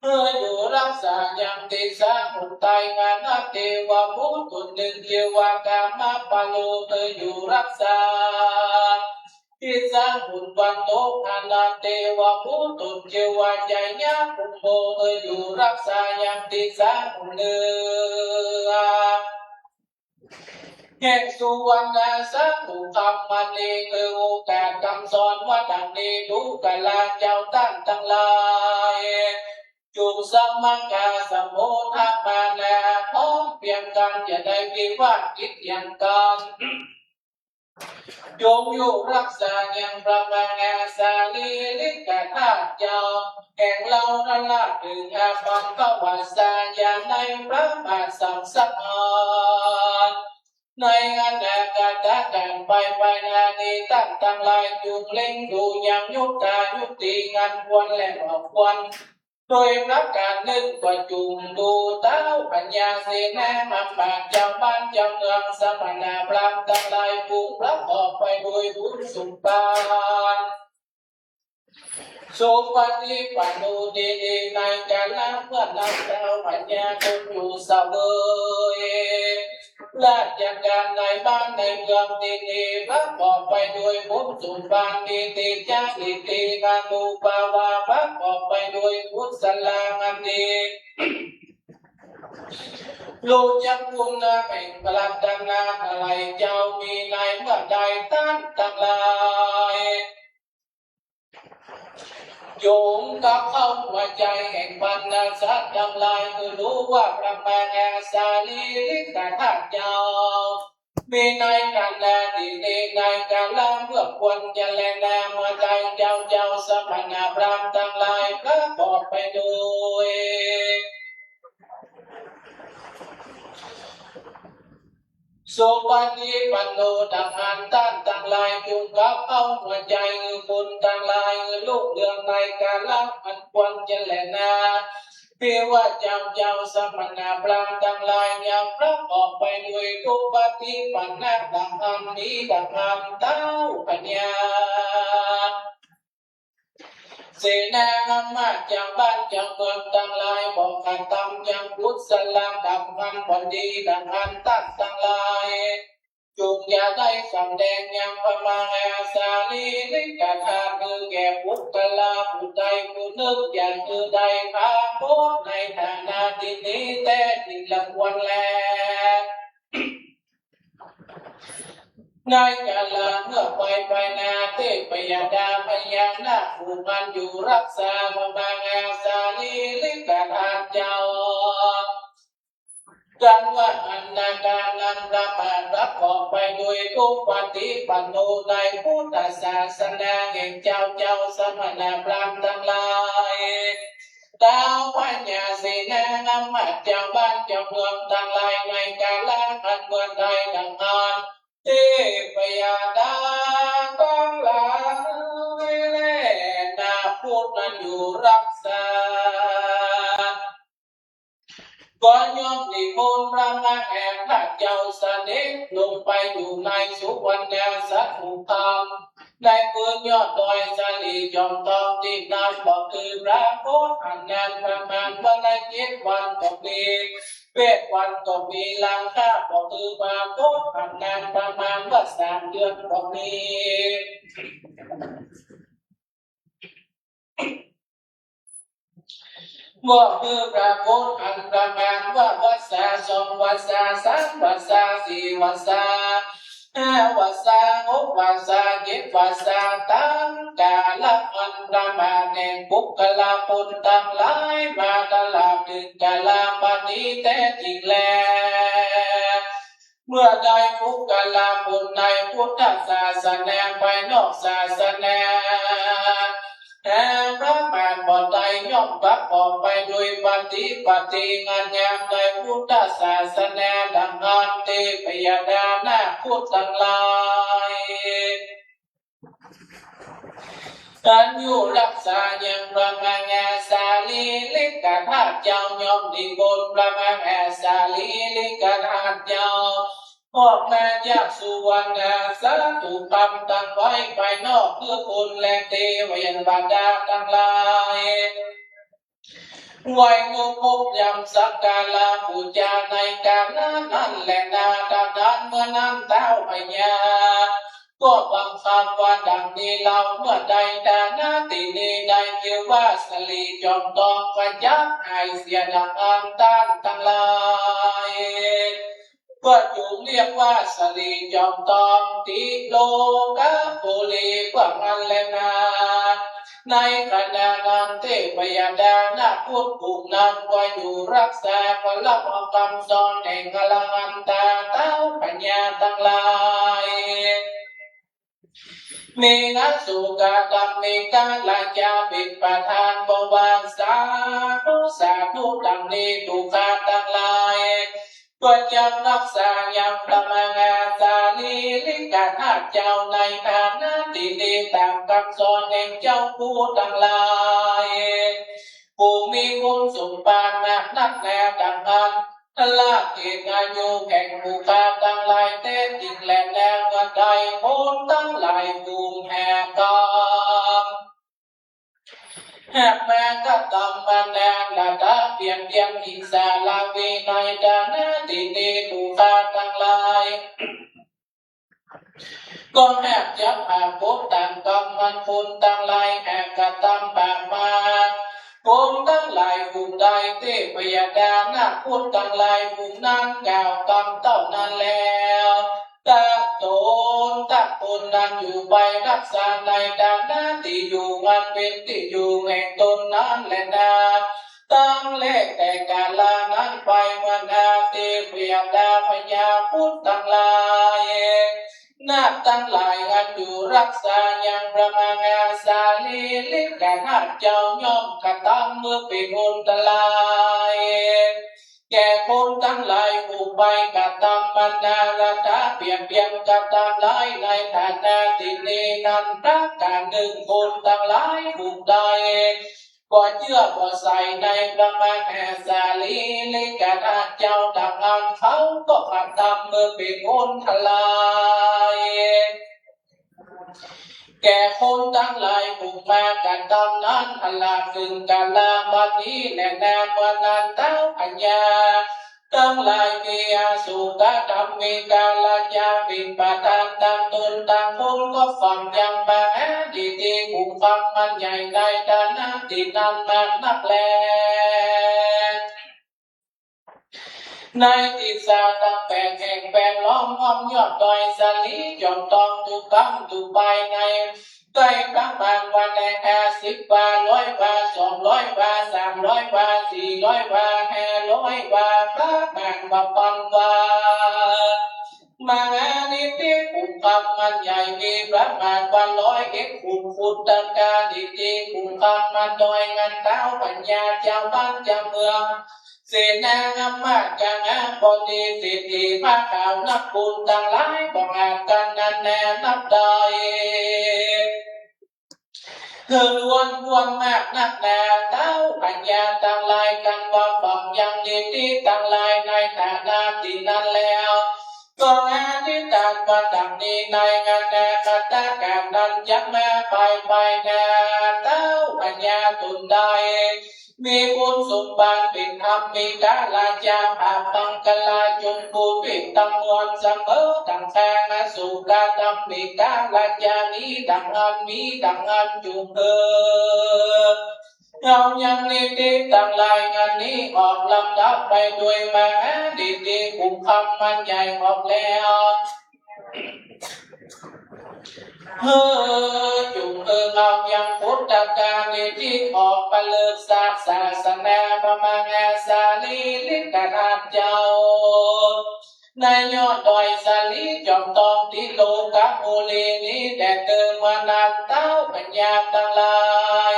เฮออยู่ฮักษายังตี้สามหน ไตรมานะเตวบุตรต๋นนึ่งจื้อว่ากามะปะโล เฮออยู่ฮักษาตี้สามหน วันโตภานะเตวบุตรต๋นจื้อว่าไชยะภูมิโม เฮออยู่ฮักษายังตี้สามหนเนือ แห่งสุวรรณสถูปคำอันนี้ เฮอโอกาสกำสอนว่าดังนี้ ดูกราเจ้าต้านตังหลาย จุ่งสมัครกั๋นสมุทธมานา พร้อมเพียงกั๋น อย่าได้วิวาทกิดเถียงกั๋น จงอยู่ฮักษายังพระมหาสารีริกธาตุเจ้า แห่งเฮานั้นละ เถิงอาบังควัสสา อย่าได้ประมาทสังสาร ในอนาคตะกั๋นไป ไปหน้านี้ ต้านตังหลายจุ่งเล็งดูยังยุตตายุติ อันควรและบ่ควร โดยประก๋านนึ่งก็จุ่งดูเต๊าปัญญาเสนา อำมาตย์เจ้าบ้านเจ้าเมือง สมณะพราหมณ์ตังหลาย ผู้ประกอบไปโดยบุญสมบัติ สุปฏิปันโน ดีในกาละเมื่อนั้น เต๊าปัญญาควรอยู่เสวย ราชก๋านในบ้านในเมือง ดีประกอบไปโดยบุญสมบัติ มีเตจา อิทธิอานุภาพะ ประกอบไปโดยกุศลาอันดี ฮู้จักคุณแห่งพระรัตนะตรัยเจ้า มีในเมื่อใด ต้านตังหลาย จงกลับเข้าหัวใจ๋แห่งบรรดาสัตว์ตังหลาย คือฮู้ว่าพระมหาสารีริกธาตุเจ้า มีในขณะนี้ ดีในกาละเมื่อควรจะแลนา เมื่อใด เจ้าเจ้าสมณะพราหมณ์ตังหลาย ประกอบไปโดย สุปฏิปันโน ดังอั้น ต้านตังหลาย จงกลับเข้าหัวใจ๋ คือคนตังหลาย คือรุ่งเรืองในกาละอันควรจะแลนา เตว่าเจ้าเจ้าสมณะพราหมณ์ตังหลาย ยังประกอบไปโดยสุปฏิปันนะ ดังอั้น มีดังอั้น เต๊าปัญญา เสนา อำมาตย์เจ้าบ้านเจ้าเมืองตังหลาย บอกกระตำยังกุศลธรรมอันควรดี ดังอั้น ต้านตังหลาย จงอย่าได้สำแดงยังพระมหาสารีริกธาตุ คือแก่ปุคคละผู้ใดผู้นึ่ง อย่างอื่นใด ปรากฏในฐานะตี้นี้แต๊จริงละควรแล ในกาละเมื่อไปไปนา เตพยดาพญานาคผู้อันอยู่ฮักษาพระมหาสารีริกธาตุเจ้า กันว่าอันนาการนั้นประมาณประกอบไปโดยสุปฏิปันโน ในพุทธศาสนาแห่งเจ้าเจ้าสมณะพราหมณ์ตังหลาย เต๊าปัญญาเสนา อำมาตย์เจ้าบ้านเจ้าเมืองตังหลาย ในกาละอันเมื่อใด ดังอั้น เตพยดาตังหลาย และนาคพุทธอันอยู่ฮักษา ก็ย่อมนิมนต์พระมหาเจ้าเสด็จลงไปอยู่ในสุวรรณสถุคัมภ์ ในปื้นยอดดอยสาลีจอมทอง ตี้นั้นก็คือพระโพธิ์อันนั้น ประมาณวันละเจ็ดวันก็มี แปดวันก็มี หลังคาก็คือพระโพธิ์อันนั้น ประมาณว่าสามเดือนก็มี ว่าคือพระโพธิ์อันประมาณว่าวัสสา สองวัสสา สามวัสสา สี่วัสสา ห้าวัสสา หกวัสสา เจ็ดวัสสา ตั้งกาละอันประมาณแห่งปุคคละคนตังหลายมาตลอดเถิงกาละบัดนี้แต๊จริงแล เมื่อใดปุคคละคนในพุทธศาสนา ไปนอกศาสนา แห่งพระมหาบ่ได้ ย่อมประกอบไปโดยปฏิปาทิอันงามในพุทธศาสนา ดังอั้น เตพยดานาคพุทธตังหลาย อันอยู่ฮักษายังพระมหาสารีริกธาตุเจ้า ย่อมนิมนต์พระมหาสารีริกธาตุเจ้า ออกมาจากสุวรรณสถุคัมภ์ ตั้งไว้ภายนอก คือคนและเตวะยะดาตังหลาย ไหว้งบงบยำสักการะปู๋จาในกาละนั้นแลนา ดังนั้นเมื่อนั้นเต๊าพญา ก็บังคับว่าดังนี้เล่า เมื่อใดฐานะตี้นี้ได้จื้อว่าสาลีจอมทอง ก็จักหายเสียดังอั้นต้านตังหลาย ก็จุ่งเรียกว่าสาลีจอมทอง ติโลกะปุรี เปื้ออั้นแลนา ในขณะนั้นเตพยดานาคพุทธกลุ่มนั้น ก็อยู่ฮักษาพระธรรมกำสอนแห่งอรหันตาเต๊าพญาตังหลาย เมนะ สุกะ ธัมมิกะ ราชาเป๋นประธาน ก็ว่าสาธุ สาธุ ดังนี้ ดูก่อนตังหลาย ก็จักฮักษายังพระมหาสารีริกธาตุเจ้า ในฐานะตี้นี้ต๋ามกำสอนแห่งเจ้าผู้ตังหลาย ผู้มีคุณสมบัติมากนักแล ดังอั้น ละเกณฑ์อายุแห่งผู้ข้าตังหลายแต๊จริงแลนา เมื่อใดคนตังหลายผู้แห่กำ หากแม้กระตำมานา ละตะเปียนเตียนอิสระวินัย ฐานะตี้นี้ผู้ข้าตังหลาย ก็หากจะผ่าพ้นต๋ามกรรมอันคนตังหลายแห่กระตำผ่านมา คนตังหลายผู้ใดตี้พยาดานะคนตังหลายผู้นั้นกล่าวกำเต้านั้นแล้ว ตะต๋นตะต๋นนั้นอยู่ไปรักษาในฐานะตี้อยู่อันเป๋นตี้อยู่แห่งต๋นนั้นแลนา ตั้งแต่กาละนั้นไป เมื่อนาตี้พยาดาพยาคนตังหลาย นาฏตังหลายอันอยู่รักษายังพระมหาสารีริกธาตุเจ้าย่อมกระตำเมื่อเป๋นอันตราย แก่คนตังหลายผู้ไปกระตำมานา ละตะเปียนเตียนกระตำหลายในฐานะตี้นี้นั้นประก๋านนึ่ง คนตังหลายผู้ใดบ่เจื้อบ่ใส่ในพระมหาสารีริกธาตุเจ้า ดังอั้นเขาก็กระตำเมื่อเป๋นอันตราย แก่คนตังหลายผู้มากระตำนั้น อันละกึ่งกาละบัดนี้แลนา เมื่อนั้นเต้าพญาตังหลายมีอโศกธรรมิการาชาเป๋นประธาน ต่างต๋นต่างคนก็ฟังยังมหาทิฏฐิกุมภัณฑ์อันใหญ่ในฐานะตี้นั้นมากนักแล ในทิศาตังแปดแห่งแปดล้อมห้อมยอดดอยสาลี ย่อมต้องทุกค่ำทุกบ่ายใน ได้ประมาณวันละห้าสิบวา ร้อยวา สองร้อยวา สามร้อยวา สี่ร้อยวา ห้าร้อยวา ประมาณว่าปันวา มหาทิฏฐิกุมภัณฑ์อันใหญ่มีประมาณว่าร้อยเอ็ดขุม พุทธกาทิฏฐิกุมภัณฑ์อันดอย อันเต้าพญาเจ้าบ้านเจ้าเมือง เสนางามมาก กหบดีเศรษฐีผ้าขาวนักบุญตังหลาย บ่อาจกั๋นนันแลนับได้ เถิงล้วนห้วงมากนักแล เต้าพญาตังหลาย กั๋นว่าฟังยังทิฏฐิตังหลายในฐานะตี้นั้นแล้ว ก็อธิษฐานว่าดังนี้ ในอนาคตกาลอันจะมาภายภาคหน้า เต้าพญาต๋นใด มีคุณสมบัติเป๋นธรรมิกราชา พระมังคลาจุงผู้เป๋นตำนวนเสมอ ดังแสงอโศกธรรมิกราชานี้ ดังอั้นมีดังอั้นจุงเออ เอายังทิฏฐิตังหลายอันนี้ออกลำดับไปโดยมหาทิฏฐิกุมภัณฑ์อันใหญ่ออกแล้ว เออ จุงเออ เอายังพุทธกาลทิฏฐิออก ประเสริฐศักดิ์ศาสนาพระมหาสารีริกธาตุเจ้า ในยอดดอยสาลีจอมทองติโลกบุรีนี้ แต่เดิมเมื่อนั้นเต้าพญาตังหลาย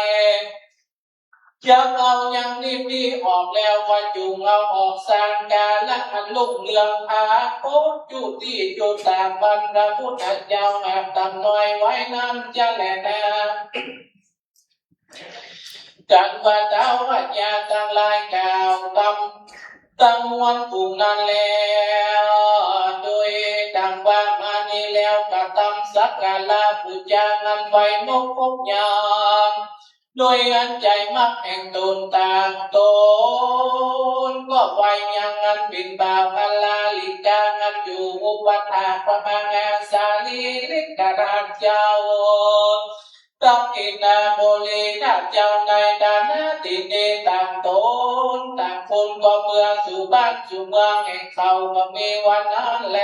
จักเอายังทิฏฐิออกแล้วว่าจุงเอาออกสร้างกาละอันรุ่งเรือง ผาโพธิ์จุติอยู่ต๋ามบรรพบุรุษเจ้า หากต๋ามน้อยไว้นั้นจะแลนา จันว่าเต้าพญาตังหลายกล่าวกำตำนวนฝูงนั้นแล้ว โดยดังว่ามานี้แล้ว กระตำสักการะปู๋จานั้นไว้นบครบยาม โดยอันใจ๋มักแห่งต๋นต่างต๋น ก็ไว้ยังอันเป๋นบ่าวอาราลิกา อันอยู่อุปัฏฐากพระมหาสารีริกธาตุเจ้า ตักขิณาบุรีธาตุเจ้า ในฐานะตี้นี้ต่างต๋นต่างคนก็เมือสู่บ้านสู่เมืองแห่งเขา ก็มีวันนั้นแล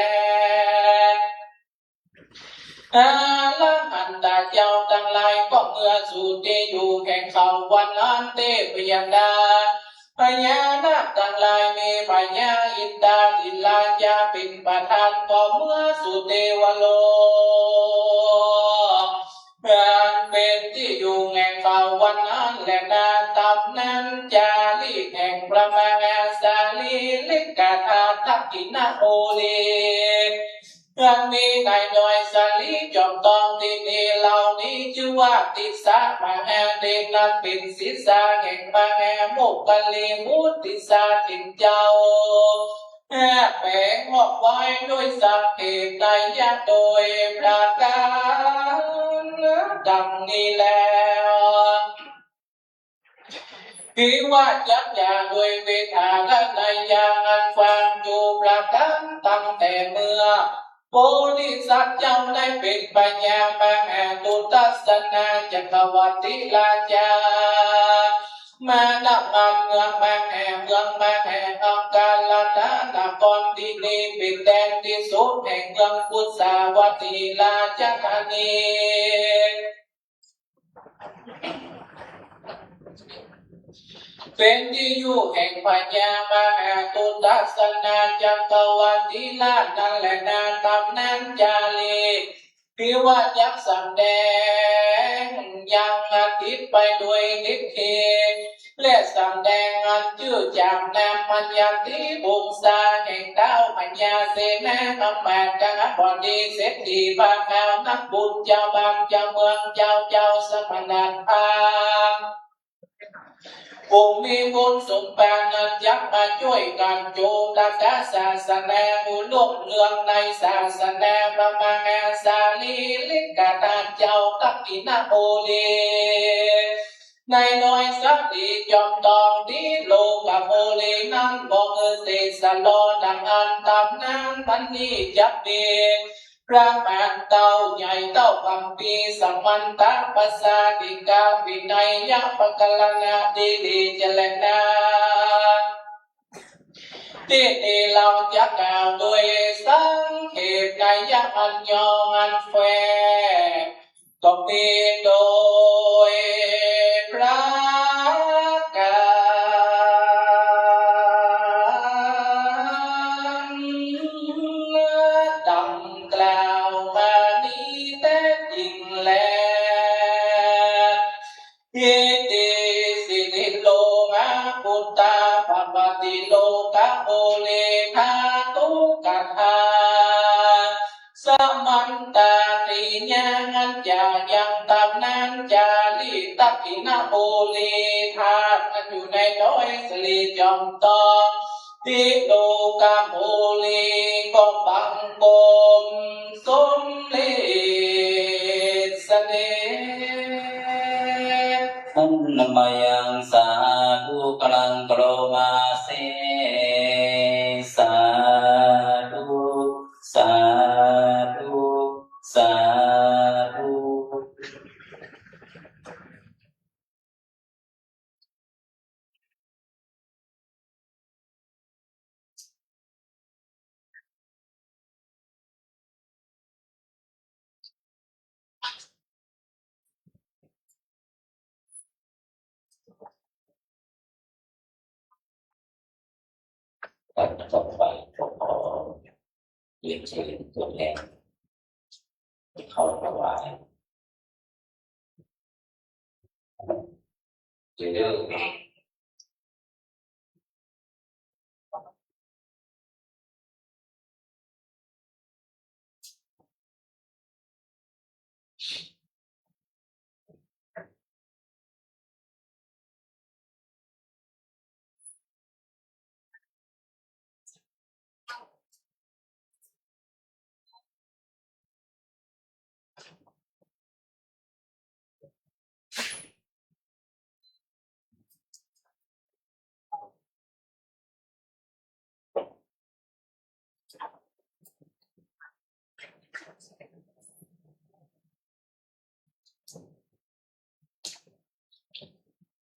อรหันตะเจ้าตังหลายก็เมือสู่ตี้อยู่แห่งเขาวันนั้น เทพยดา พญานาคตังหลายมีพญาอินทาธิราชาเป๋นประธาน ก็เมือสู่เทวโลก อันเป๋นตี้อยู่แห่งเขาวันนั้นแลนา ต๋ามนั้นจาริกแห่งพระมหาสารีริกธาตุทักขิณาบุรี อันมีในดอยสาลีจอมทองตี้นี้เหล่านี้ จื้อว่าติสสะมหาเถร นั้นเป๋นศิษย์แห่งมหาโมคคัลลีบุตรติสสะเถรเจ้า แปลงออกไว้โดยสัพเพไตรยะโดยประก๋านดังนี้แล ที่ว่าจักจะโดยเวทาละนัยยะอันกว้างอยู่ประก๋านตั้งแต่เมื่อ โพธิสัตว์เจ้าได้เป๋นพญามหาตุทัสสนะจักรวรรดิราชา มาณบ้านเมืองมหาเมืองมหาอังคาราธนคร ตี้นี้เป๋นแดนตี้สุดแห่งเมืองกุสาวัตถีราชธานี เป๋นตี้อยู่แห่งพญามหาตุทัสสนะจักรวรรดิราชนั้นแลนา ต๋ามนั้นจารี ที่ว่าจักสำแดงยังอาทิตย์ไปโดยฤทธิ์เดช และสำแดงอันจื้อจาวนามมัญญาติวงศาแห่งต้าวพญาเสนา ธรรมาธิบดี เศรษฐี บ่าวขาว นักบุญ เจ้าบ้าน เจ้าเมือง เจ้า เจ้าสมณะพราหมณ์ ผู้มีบุญสมปรารถนาจักมาจ้วยก๋านโจมรักษาศาสนา ผู้รุ่งเรืองในศาสนา พระมหาสารีริกธาตุเจ้า ทักขิณโมลี ในดอยสาลีจอมทองตี้โลกโมลีนั้น บ่หื้อเสสะหลอดังอั้น ต๋ามนั้นบัดนี้จักมี พระมหาเต้าใหญ่เต้าคัมภีร์ สมันตะปัสสาธิกาวินัยยะปะกะรณะดีหลีเจริญนา ตี้นี้เฮาจักกล่าวโดยสังเขปนัยยะอันย่ออันแฝง ก็มีโดยประก๋านดังกล่าวมานี้แต๊จริงแล อิติ สิริโลหะปุตตา ปะปะติโลกโมลี ธาตุกถา สมันตา ติยังอันจะยังต๋ามนั้นจารี ทักขิณโมลี ธาตุอันอยู่ในดอยสาลีจอมทอง ตี้โลกโมลี ก็บังคมสมเร็จเสน่ห์ นะมายัง สาธุ กำลังกรมาเส สาธุ สาธุ สาธุ ตัดต่อไปก็ขอเรียนเชิญตัวแทนเข้าถวาย เดี๋ยวเด้อ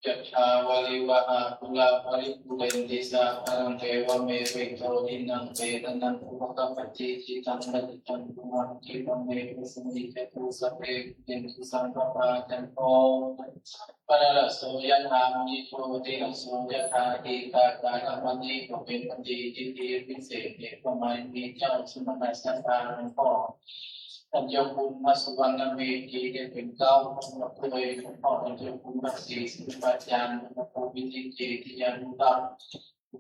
จัตตาวาริวหาปูราปะริปูเรนติสาคารัง เอวะเมวะอิโต ทินนังเปตานังอุปะกัปปะติ อิทังปัจจตังตุมหัง ขิปะเมวะสมิจฉตุ สัพเพ ปุเรนตุ สังกัปปะ จันโท ปะนะระโส ยะถา มะณิ โชติระโส ยะถา ทีฆา คาระ มะณิ ก็เป๋นปฏิทินที่วิเศษ เอกมัย มีเจ้าสมณะสัตถาหลวงป้อ ต้านเจ้าคุณพระสุวรรณเมธีได้เป๋นเก๊า พร้อมกับด้วยหลวงป้อต้านเจ้าคุณพระศรีศิลปาจารย์ หลวงป้อวินิจเจติยานุรักษ์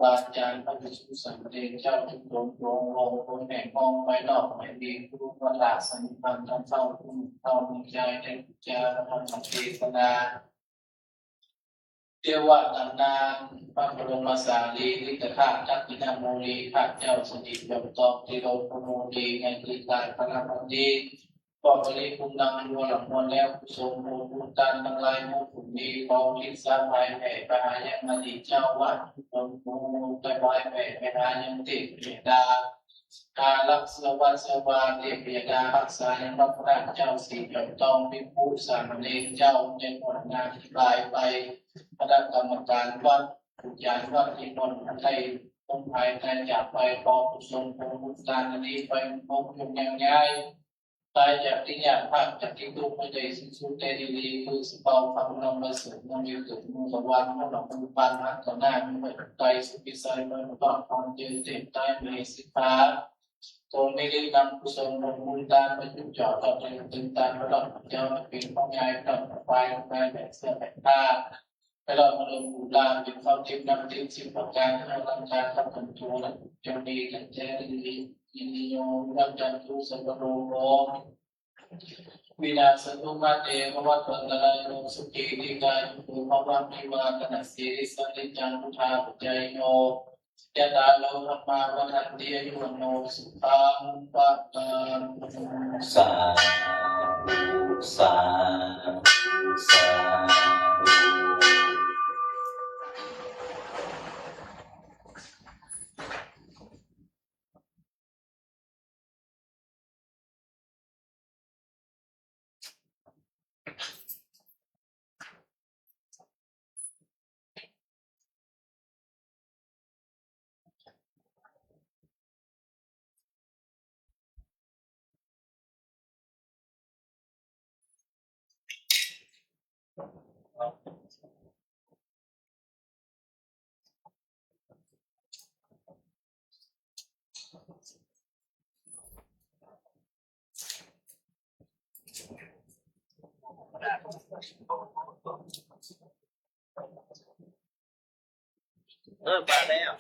บาอาจ๋ารย์ พระภิกษุสามเณรเจ้า ทุกหนโยง ลงบนแห่งห้องไปนอก ไม่มีผู้ประหลาดสัมพันธ์ ทั้งเท่าผู้หนุ่มเฒ่ามีชาย ได้พูดจาธรรมเทศนา เทวตำนานพระบรมสารีริกธาตุ ทักขิณามูลี พระเจ้าสิริยมตอง ติโลกโมลี ในที่กาลพระบัณฑิต ก็บริบูรณ์ดังบัวหลังมวลแล้ว กุศลผลบุญทานทั้งหลาย หมู่ผู้นี้ ขออุทิศถวายแผ่ไปหายังอดีตเจ้าอาวาส ทุกหนโยง ถวายแผ่ไปหายังเทพยดา อารักษ์สวัสดิ์สวาเทพยดา รักษายังพระพุทธเจ้าสิริยมตอง ภิกขุสามเณรเจ้า ในหมวดนาที่บายไป คณะกรรมการวัด ผู้จัดวัด นิมนต์ให้พ้นภัยตายจากไป ขอกุศลผลบุญทานอันนี้ไปพบจงยังย้าย ตายจากที่ยาก พรากจากที่ทุกข์ ให้ได้สิ้นสุดแต่ดีๆ คือสภาวะพระบรมสงฆ์ นั้นอยู่ถึงมูลวัน พระหลวงปู่ปาน พระต่อหน้า มีพระไตรสุวิสัย พระบรมพรเจริญเต็มใต้ มีสิทธา ตนนี้ได้นำกุศลผลบุญทาน ประจุจ่อต่อเถิด ถึงตามพระดอกเจ้า เป็นพ่อใหญ่พระฝ่ายนายแบบเสื้อแบบผ้า ไปรอดมาลงปู่ตา เป็นข้าวทิพย์น้ำทิพย์ สิบประการ ให้ร่างกายข้าพเจ้าและเจ้าดีกันแท้ดี ยินดีโยม รับจันทุสัพพะโลโก วินาศตุมาเต ภวัตวันตรายโย สุขีทีฆายุโก ภะวะ อภิวาทะนะสีลิสสะ นิจจังวุฑฒาปะจายิโน ยะถา โร ธัมมา วัฑฒันติ อายุ วัณโณ สุขัง พะลัง สาธุ สาธุ สาธุ เออ มาแล้ว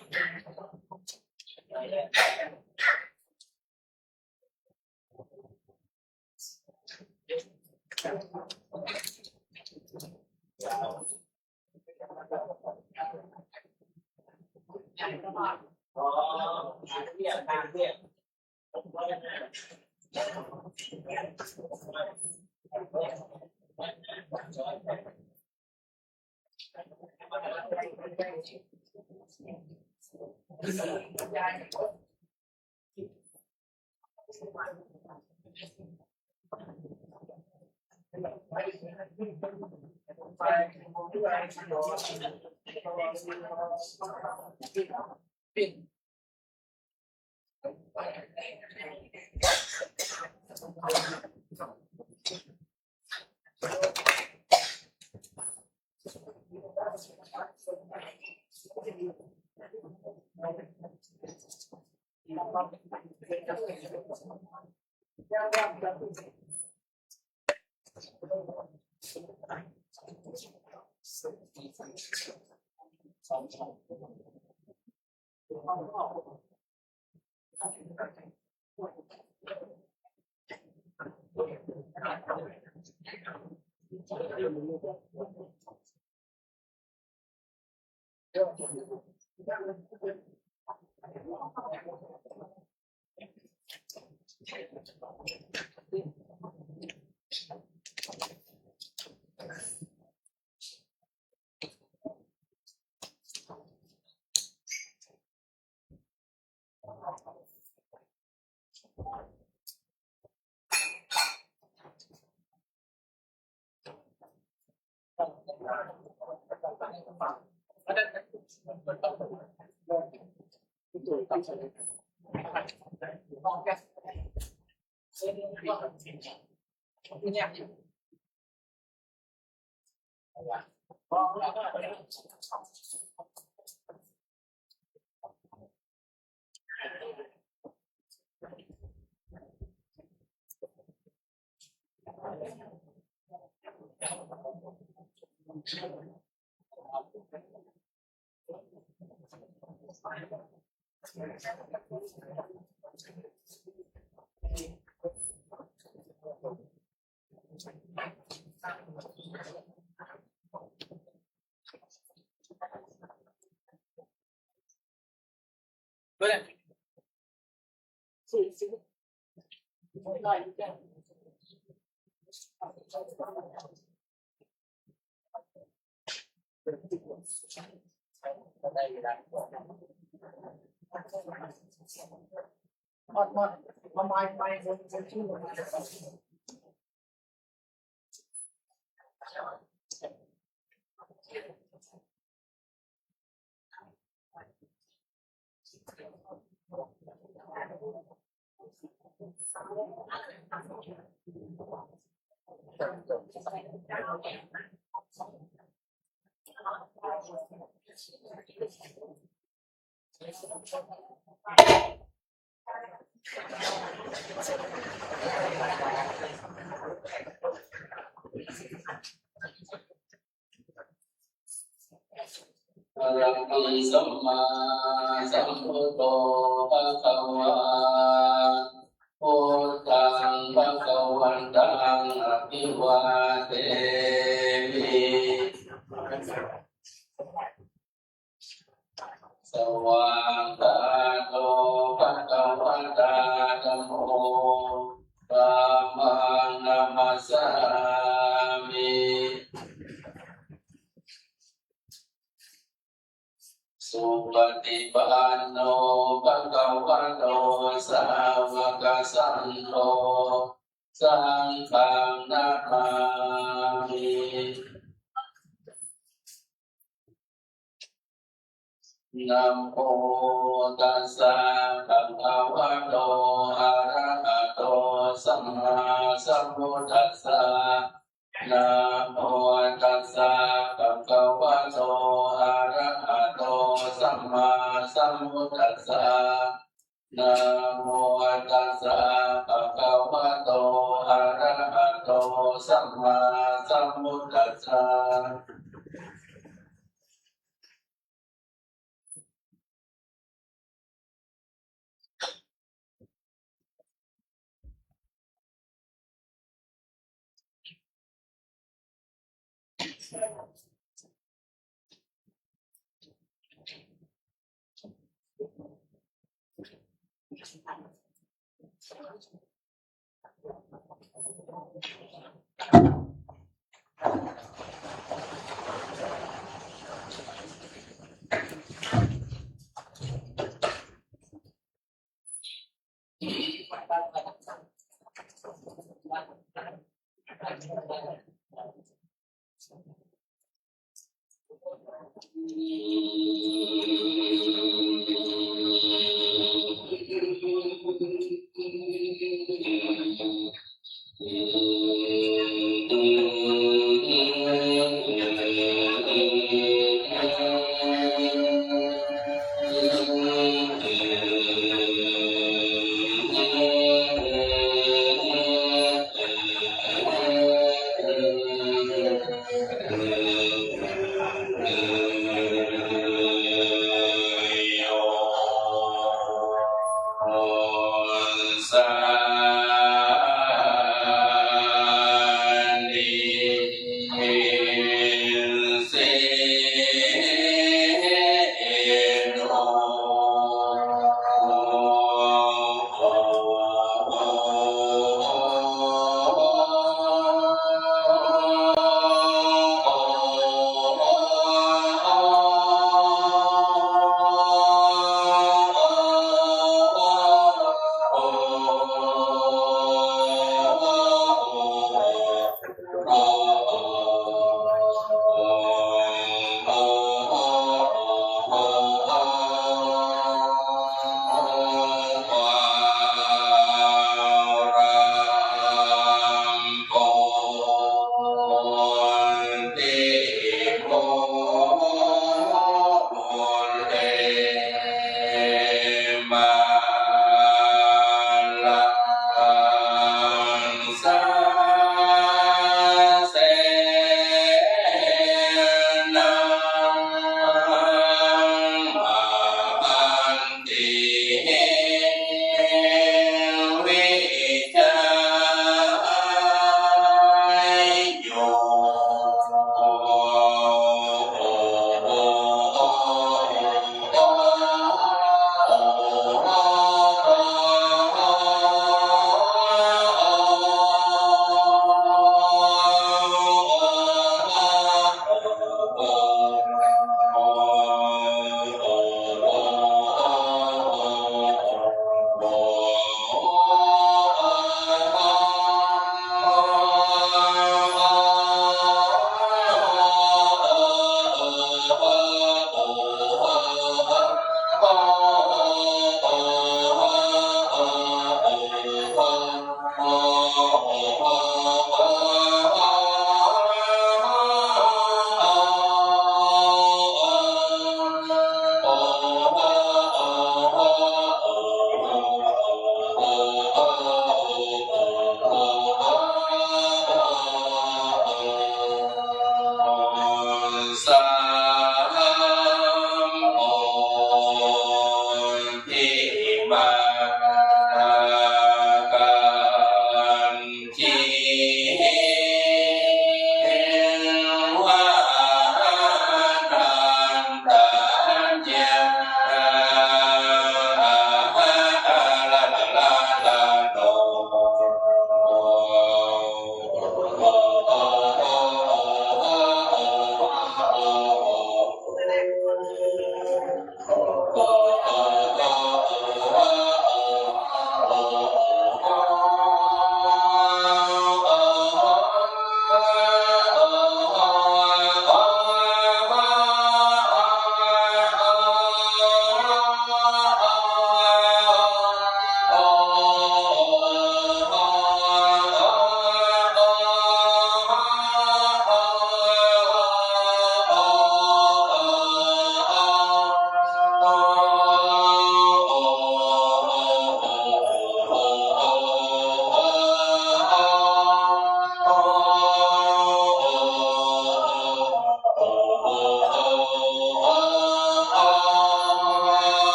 Arahaṃ sammāsambuddho bhagavā. Buddhaṃ bhagavantaṃ abhivādemi. Svākkhāto bhagavatā dhammo, dhammaṃ namassāmi. Supaṭipanno bhagavato sāvakasaṅgho, saṅghaṃ namāmi. Namo tassa bhagavato arahato sammāsambuddhassa. Namo tassa bhagavato arahato sammāsambuddhassa. Namo tassa bhagavato arahato sammāsambuddhassa.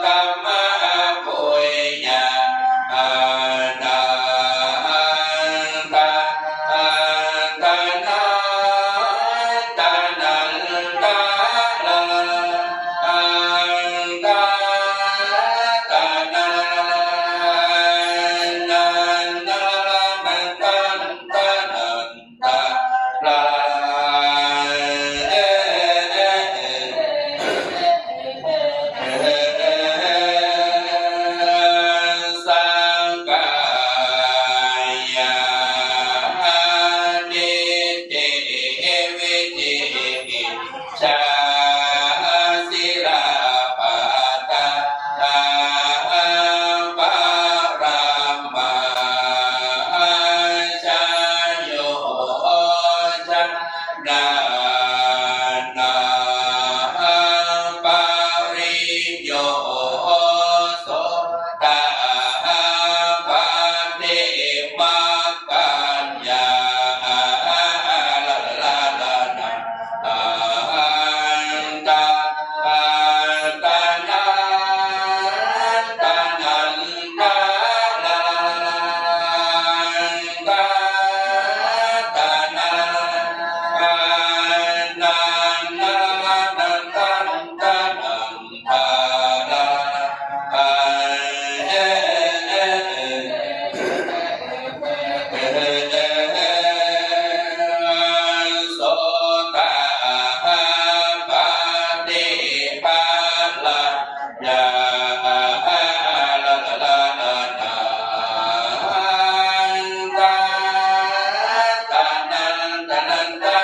กมะ ปุญญา อานันทะ อันตะนา ตะนันตะ อันตะ ตะนัน นันนัน ตะนันตะ ลา สักกายา ทิฏฐิ วิจิกิจฉา สีลัพพะตา ปะระมา ชโย ชนะ นา ปริญโญ โสตาปัตติ มัคคัญญา อันตะ อันตะนันตะนันตะ อันตะ ตะนัน อันนันตะนันตะนันตะ อัน โสตาปัตติผลัญญา อันตะ ตะนันตะนันตะ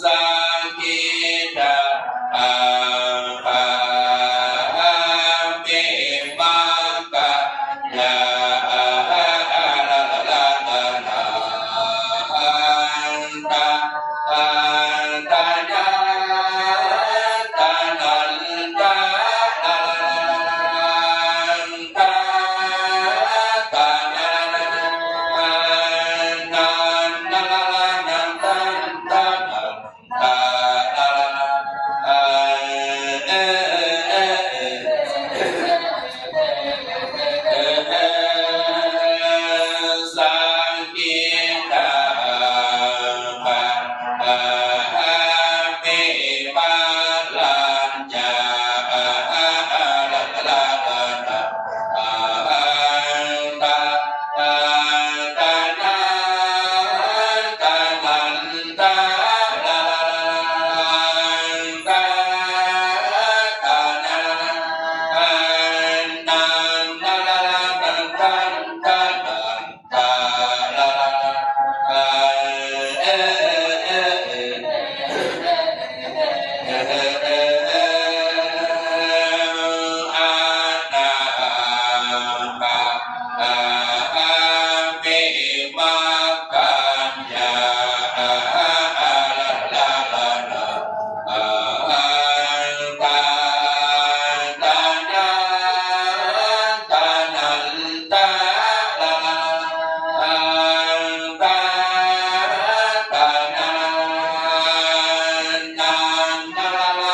สักกิทาคามิ มัคคัญญา อันตะ อันตะนันตะนันตะ อันตะ ตะนัน อันนันตะนันตะนันตะ สักกิทาคามิ ผลัญญา อันตะ อันตะนันตะนันตะ อันตะ ตะนัน อันนันตะนันตะนันตะ อนาคามิ มัคคัญญา อันตะ ตะนันตะนันตะ อันตะ ตะนันตะนัน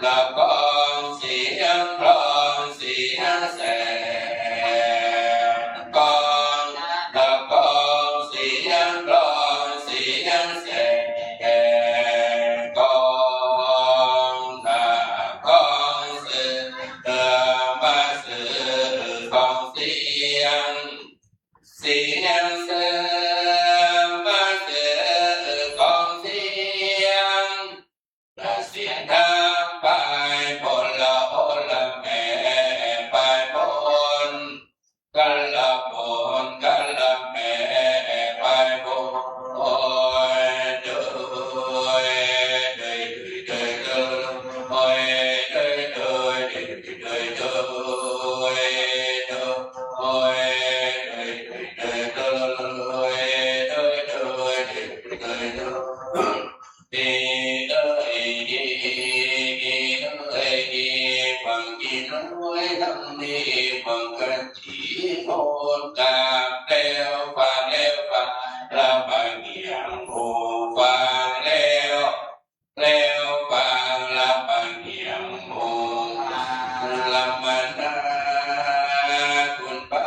ละกองเสียงกลองเสียงแสน กอง ละกองเสียงกลองเสียงแสน กอง ละกองเสือ เออ มาเสือกองเสียง เสียงเสือ มาเสือกองเสียง ละเสียงน้ำไปปนละโอละแม่ไปปน กัลละปนกัลละแม่ไปปน โดย โดย โดย โดย โดย เออ เออ เออ เออ บังกินไว้ทั้งนี้ บังกันจีโทษกราบแล้ว ฟังแล้ว ฟังละบังเหียงหูฟังแล้ว แล้วฟังละบังเหียงหู ละมะนาคุณปา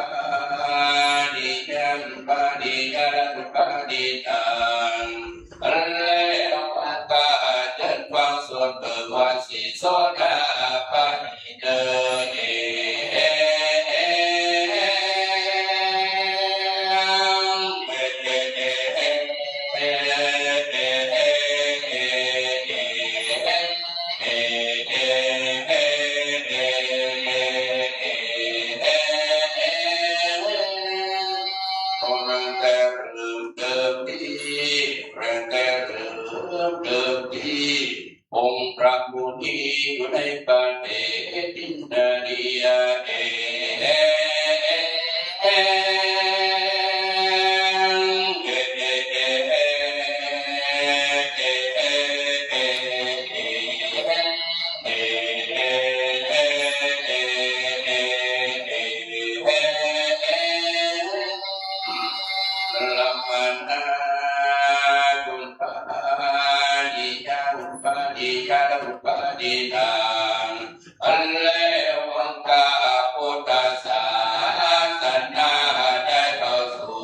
ฏิญาณ ปาฏิญาณ ปาฏิญาณ แล้วก็เจิญฟังสวดเบิกวันศีลโสดาปัตติเตอร์ เอ ตั้งแต่เริ่มเดิมที ตั้งแต่เริ่มเดิมที องค์พระมุนีอยู่ในประเทศอินเดีย เอ ละมะนาคุณปาฏิญาณ ปาฏิญาณ ปาฏิญาณ อันแล้วองค์พระพุทธศาสนาได้เข้าสู่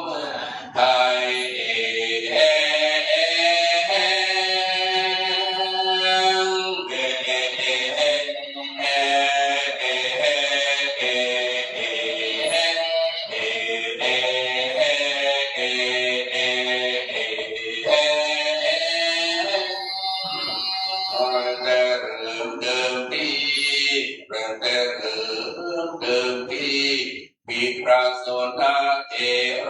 เมืองไทย ตั้งแต่เริ่มเดิมที ตั้งแต่เริ่มเดิมที มีพระโสณเถ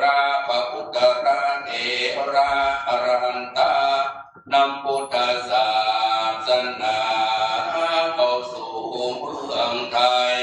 ระ พระอุตตรเถระ อรหันตา นำพุทธศาสนาเข้าสู่เมืองไทย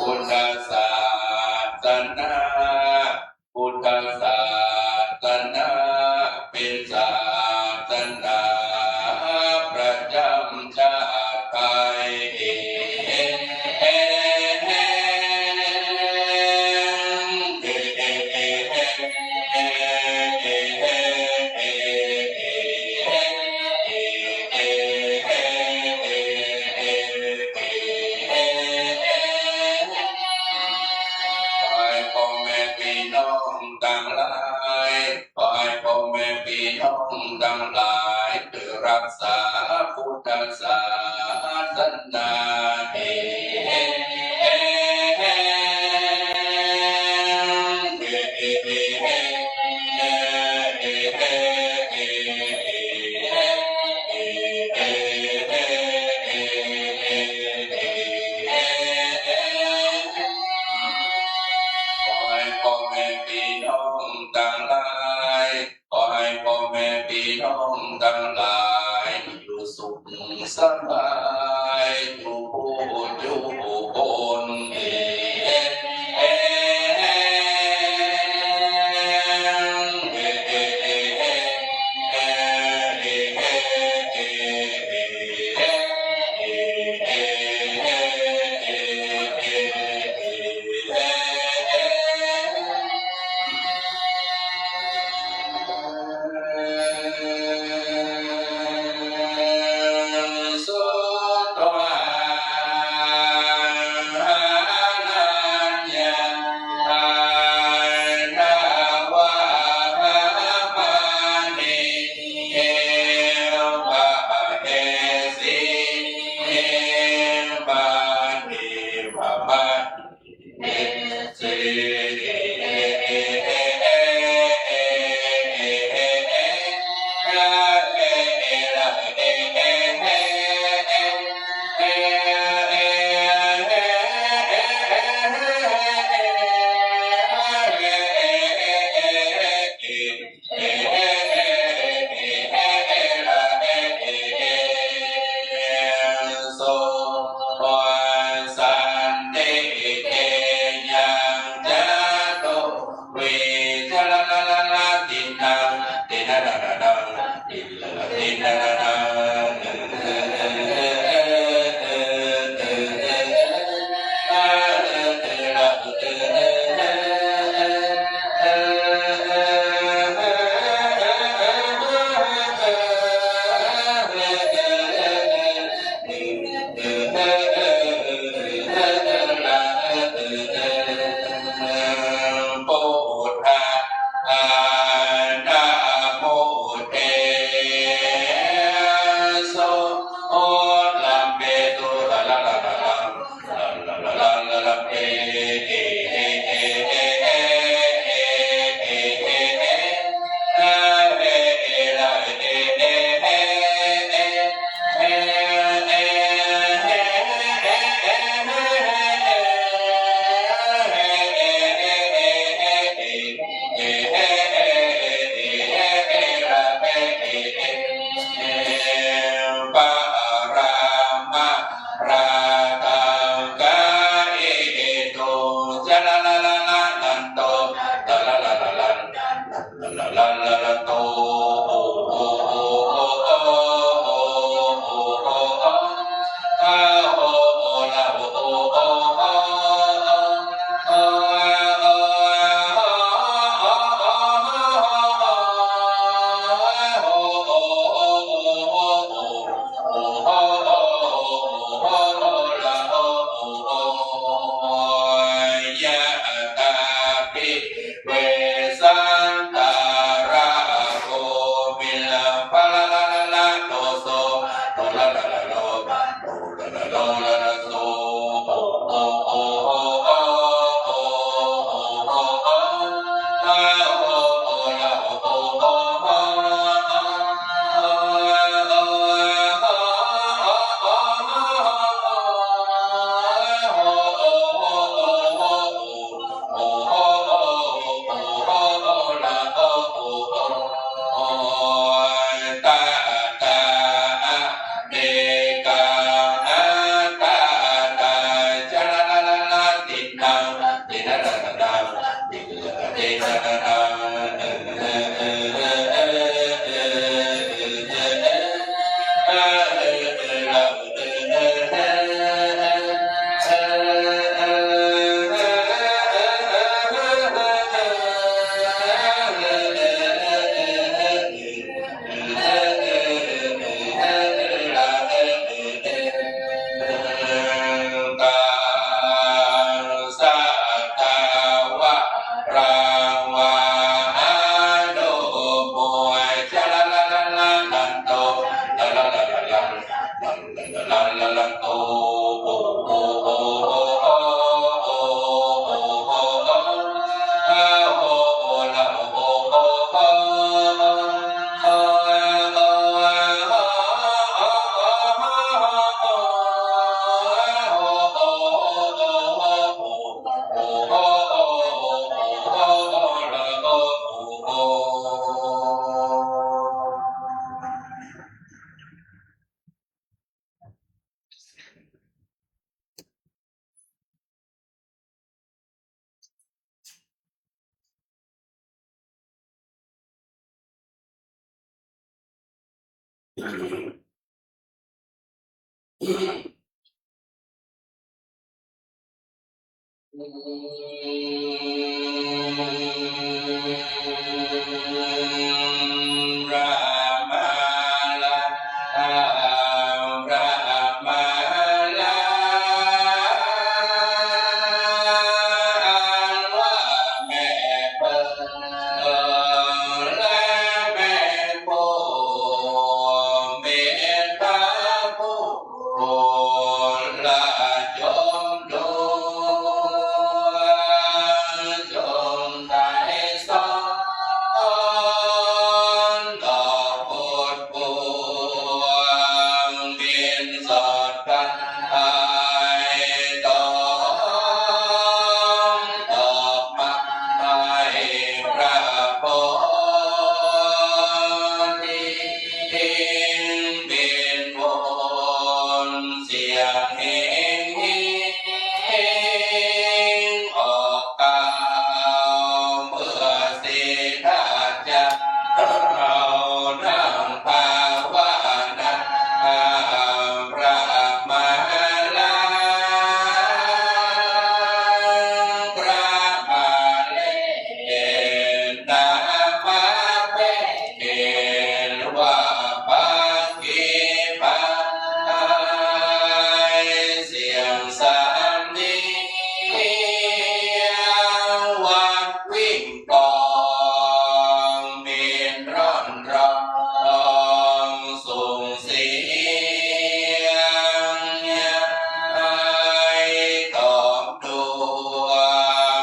พุทธศาสนา พุทธศาสนา เป๋นศาสนาประจ๋ำจาติไทย ขอให้พ่อแม่พี่น้องตังหลาย ขอให้พ่อแม่พี่น้องตังหลาย ได้รักษาพุทธศาสนา เอ ขอให้พ่อแม่พี่น้องตังหลาย ขอให้พ่อแม่พี่น้องตังหลาย อยู่สุขสบายทุกผู้ทุกคน เอ เอ อันว่าแม่เปิ้ลและแม่ผู้เมตตาผู้ ผู้ละจมดวง จงไถ่สอน ดอกบุญปวง บิณฑบาต ตอง ดอกไม้ พระโพธิ บิณฑบาต เสียงเฮงเฮง ออกกล่าวเปื้อสิทธาเจ้า นั่งภาวนา พระมหาราช พระบาเลนนามาเป เห็นว่าปักขีพาย เสียงสามเสียง วัดวิ่งกอง บินร่อนรอง ส่งเสียง ยายตอบ ดว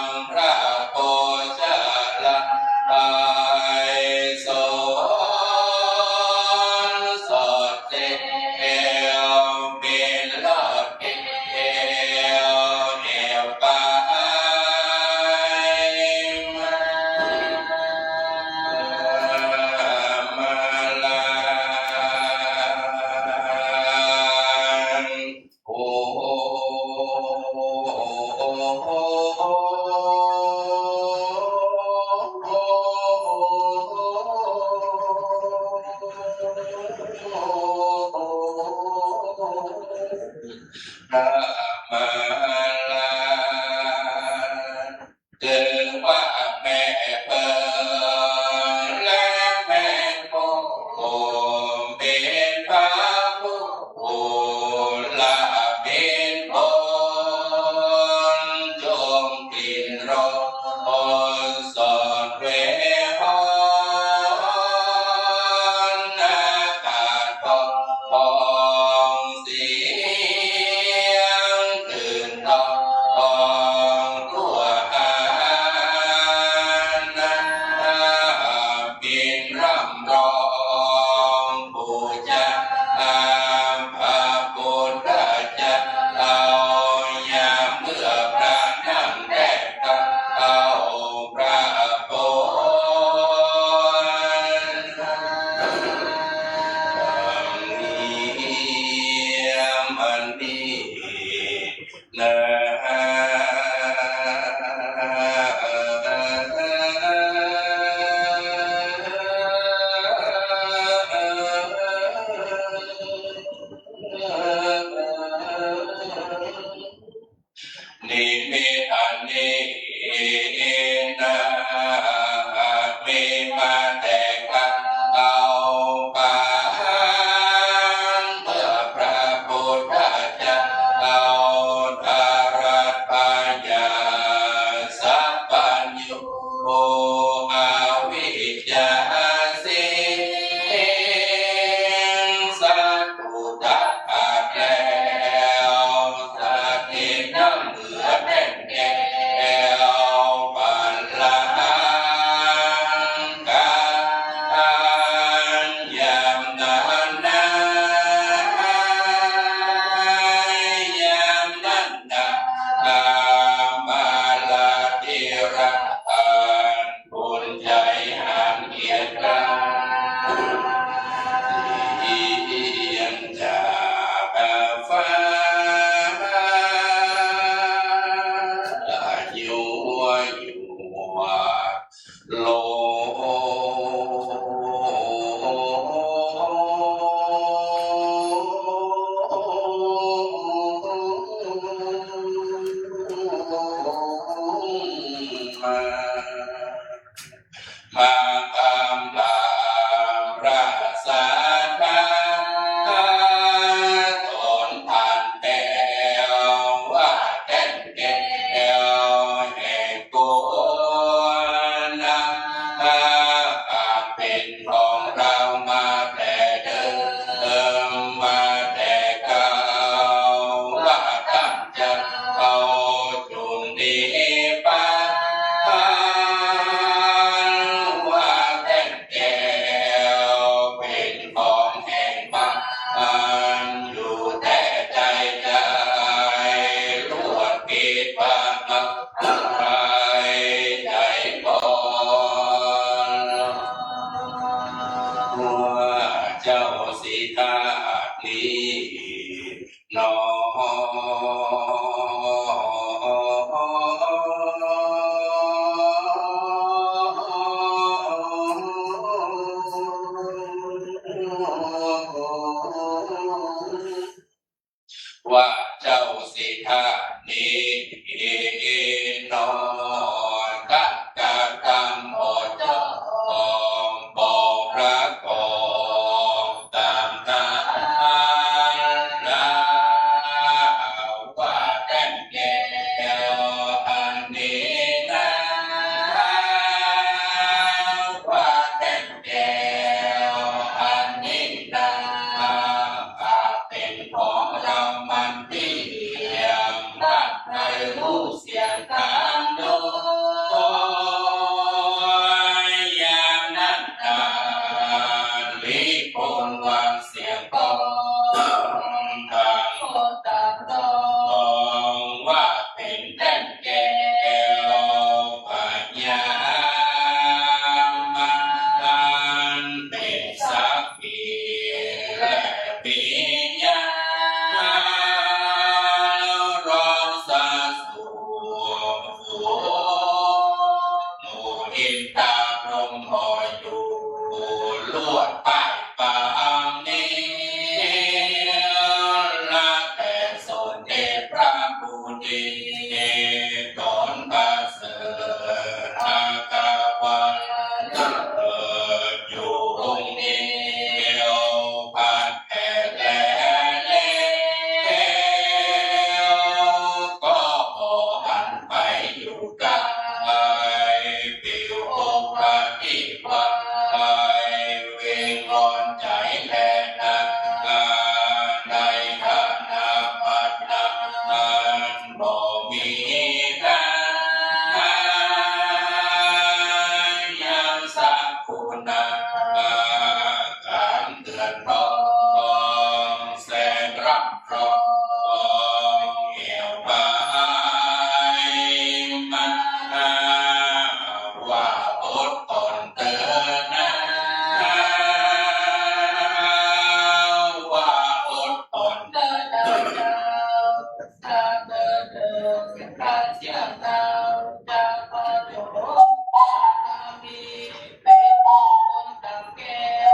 งพระโพชะลาลัย สนสดเซล บิณฑบาต เอวเอวไป มาลา โอ้ พระมาลา ถือว่าแม่เปิ้ลและแม่โพธิ์ เป๋นพระผู้ละเป๋นบุญ จงกลิ้นรดสอดแวว อากาศผ่องเสียง อยู่แต่ใจ๋ใจ๋ ลวดปิดปากใจ๋ก่อน ว่าเจ้าสิทาสนี้ หนอ ว่าเจ้าสิทาสนี้ หนอ ตั๊กกะตำบ่จ้อง บ่ประกอบ ต๋ามต๋า ว่าแต้นแก้วอันนี้นา ว่าแต้นแก้วอันนี้นา เป๋นของลำมันเตี้ยง ตั๊กใค่ฮู้เสียงต๋ามโดย อย่างนั้นนา ลิคนวัน เสียงก้อง ต๋างคนต๋างดอง ว่าเป๋นแต้นแก้วปัญญา มันเป๋นสักขี และปิญญา รองสาสุ หมู่อินตาพรหมอยู่ ลวดป้ายปางนี้ ละแต่สมเด็จพระมุนี ต๋นประเสริฐ อักขระวันเลิศอยู่องค์เดียว พันแผ่นแลเร็ว ก็หันไปอยู่ไก๋ ปิวองค์พระที่ไว วิงวอนใจ๋แลนา ในขณะบัดนั้นบ่มีใคร ยังสักกุณา เดือนทองแสนร่ำรอง แอ่วบายมา ว่าอดต๋นเต๊อะนา ว่าอดต๋นเต๊อะนา เจ้า เจ้าเต๊อะเต๊อะ ข้าเจ้า เจ้า เจ้า เจ้า มี เป๋นมงคลต๋ามแก้ว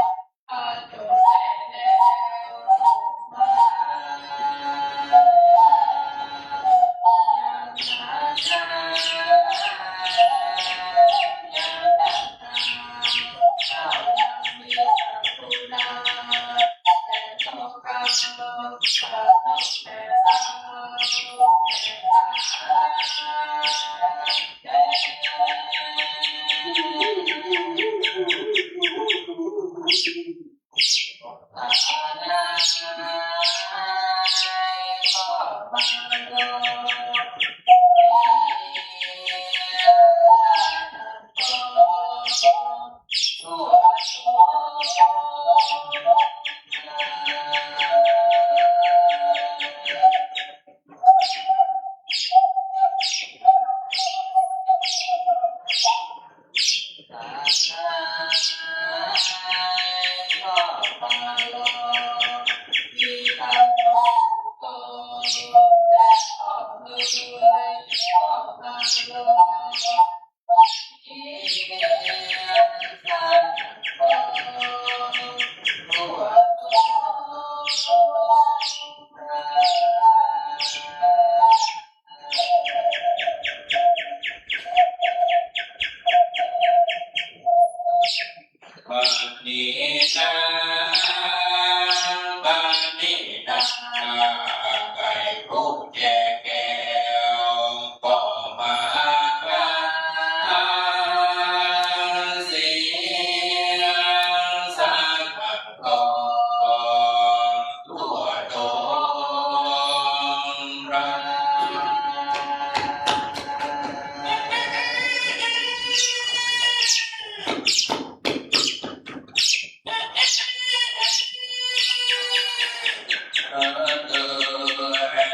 เอ่ย เอ่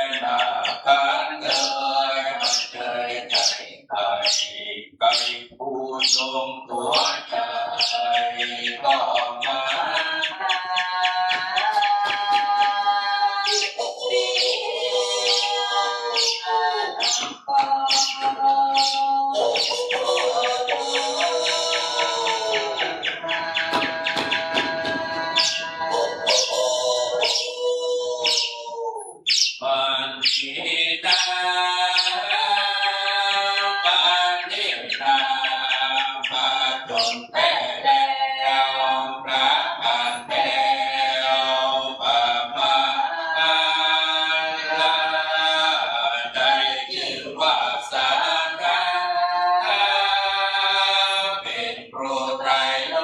ย หน้าขันเอ่ย เอ่ย ใจ ใจ ใคร ใครผู้ทรงหัวใจ ก็มา บัณฑิตา บัณฑิตา พระจงแผ่แล้ว พระอันแผ่วประมาณ ได้ชื่อว่าศาสดา เป็นครูไตรโล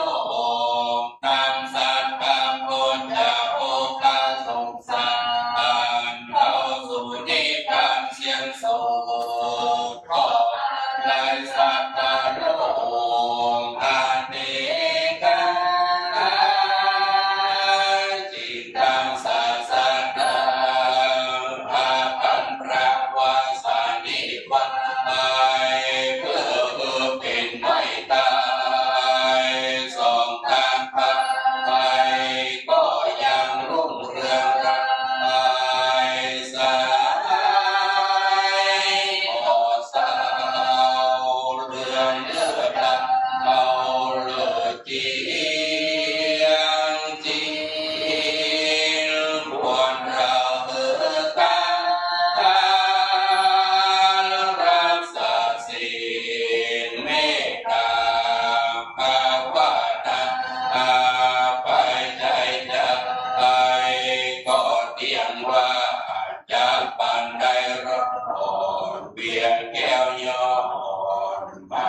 ก ตังสัตว์ตังคนจะโอภาสงสาร เข้าสู่นิพพานเสี้ยงสุด ขออาลัยสัตว์โลกอันเนกา จิตตังศาสดา พระอันพระวาสานิ วันไป เพื่อเป็นไม่ตาย สองทางไป ก็ยังรุ่งเรืองรายสาย ขอสาวเรืองเลิศดาวเลิศ เจียงจริง ควรเราเอ่ย การรักษาศีลเมตตาภาวนา ไปใจจะไป ก็เตี้ยงว่า จะปานใดร้อน เวียนแก้วย้อนมา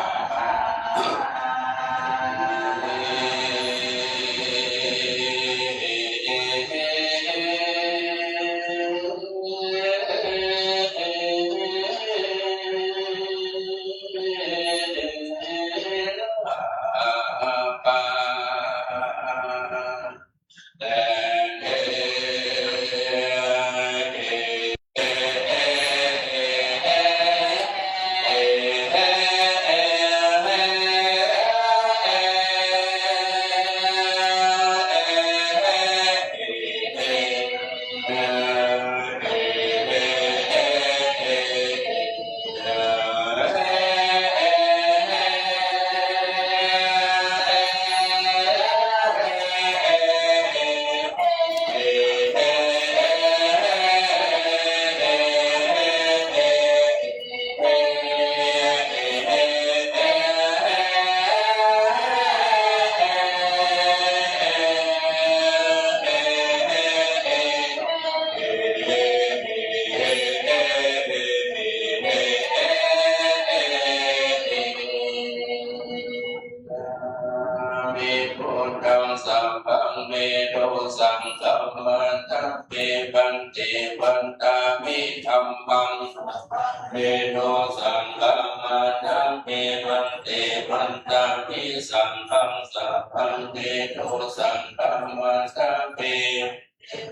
Khamati buddhaṃ sabbaṃ me dosaṃ khamatha me bhante. Vandāmi dhammaṃ sabbaṃ me dosaṃ khamatha me bhante. Vandāmi saṅghaṃ sabbaṃ me dosaṃ khamatha me.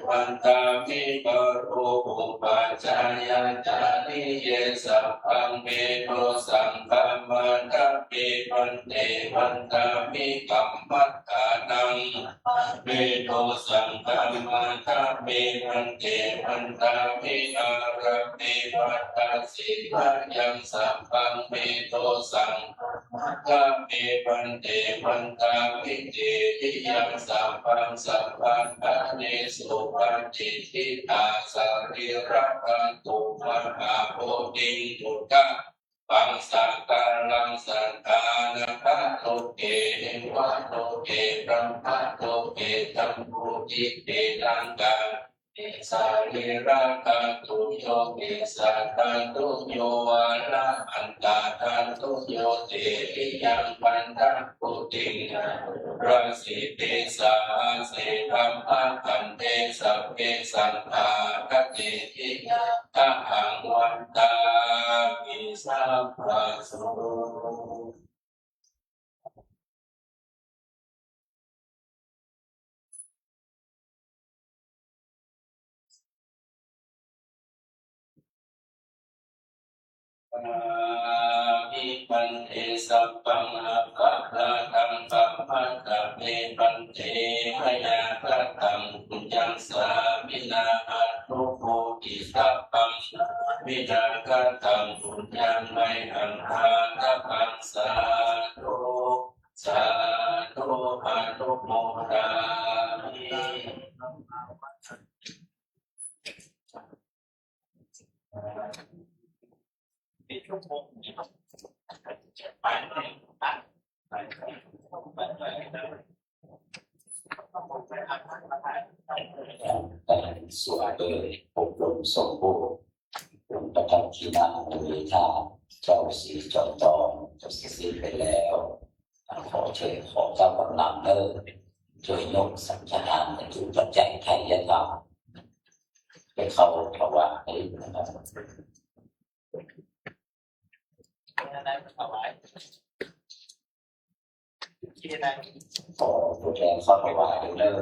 Vandāmi garopāpajjhāyācariye sabbaṃ me dosaṃ khamatha me bhante. Vandāmi kammaṭṭhānaṃ me dosaṃ khamatha me bhante. Vandāmi ārakkhiṃ pattacīlayaṃ sabbaṃ me dosaṃ khamatha me bhante. Vandāmi tiriyaṃ sabbaṃ sabbaṭṭhānesu patiṭṭhitā sarīradhātu mahābodhiṃ buddha- -ṃ sakalaṃ satthā nāgaloke devaloke brahmaloke jambudīpe gaṅgāvane sarīradhātuyo kesādhātuyo arahantadhātuyo tiriyaṃ paṇḍaṃ bodhiṃ atorasiṃ tejasā dhammakkhandhe sabbe saṅkhārā aniccā. Taṃ ahaṃ vandāmi sabbaso. Bhante sabbaṃ aparādhaṃ khamatha me bhante, mayā kataṃ puññaṃ sāminā anumoditabbaṃ, sāminā kataṃ puññaṃ mayhaṃ dātabbaṃ, sādhu sādhu anumodāmi. สวดโดยอบรมสมโภช ประทับที่นั่งโดยท่านเจ้าศรีจอมทอง จบสิ้นไปแล้ว ขอเชิญ ขอเจ้ากำนันเด้อ ช่วยยกสังฆทาน วัตถุปัจจัยไทยธรรม ไปเข้าถวายนะครับ ขอตัวแทนเข้าถวายเด้อ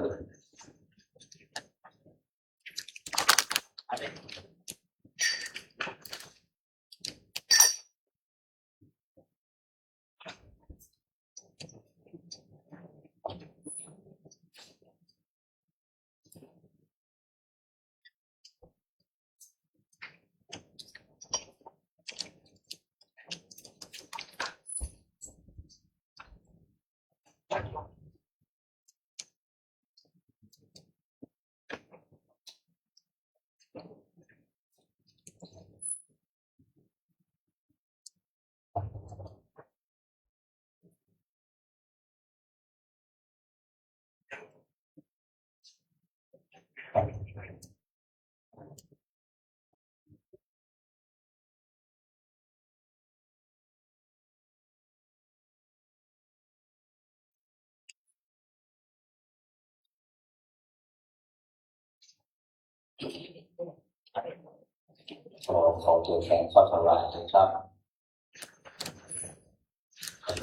ขอ ขอตัวแทนเข้าถวายนะครับ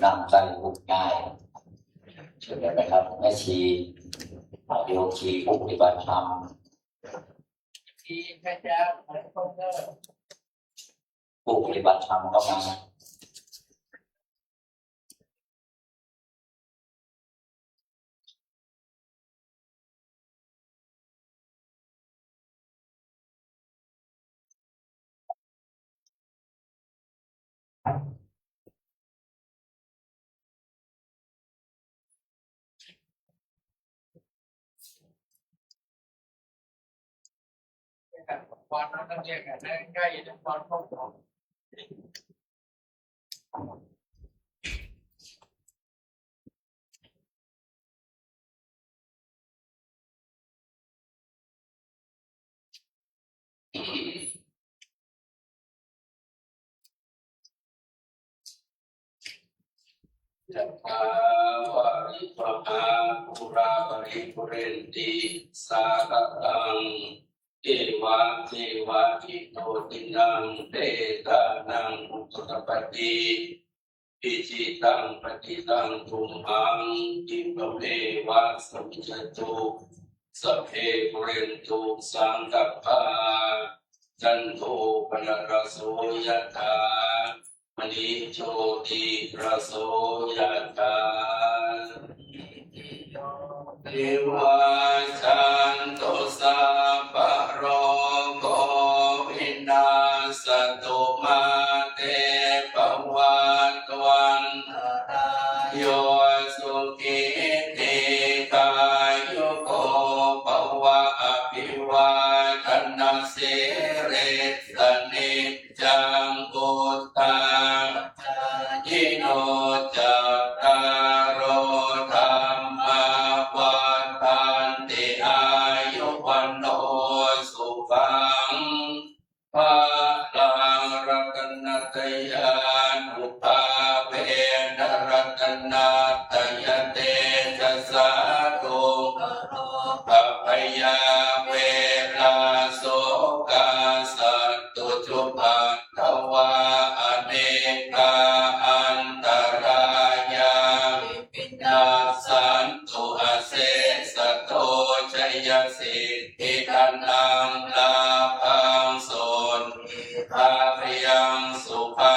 นั่งใต้ เชิญเลยนะครับ แม่ชี โยคีผู้ปฏิบัติธรรม ผู้ปฏิบัติธรรมก็มา Yathā vārivahā pūrā paripūrenti sāgaraṃ, evameva ito dinnaṃ petānaṃ upakappati. Icchitaṃ patthitaṃ tumhaṃ khippameva samijjhatu, sabbe pūrentu saṅkappā, cando pannaraso yathā, maṇi jotiraso yathā. Vivajjantu sabbarogo vinassatu, mā te bhavatvantarāyo, sukhī dīghāyuko bhava. Abhivādanasīlissa niccaṃ vuḍḍhā pacāyino, cattāro dhammā vaḍḍhanti: āyu vaṇṇo sukhaṃ balaṃ. Ratanattayānubhāvena ratanattayatejasā, dukkharogabhayā verā sokā sattu cupaddavā, anekā antarāyāpi vinassantu asesato. Jayasiddhi dhanaṃ lābhaṃ sotthi bhāgyaṃ sukhaṃ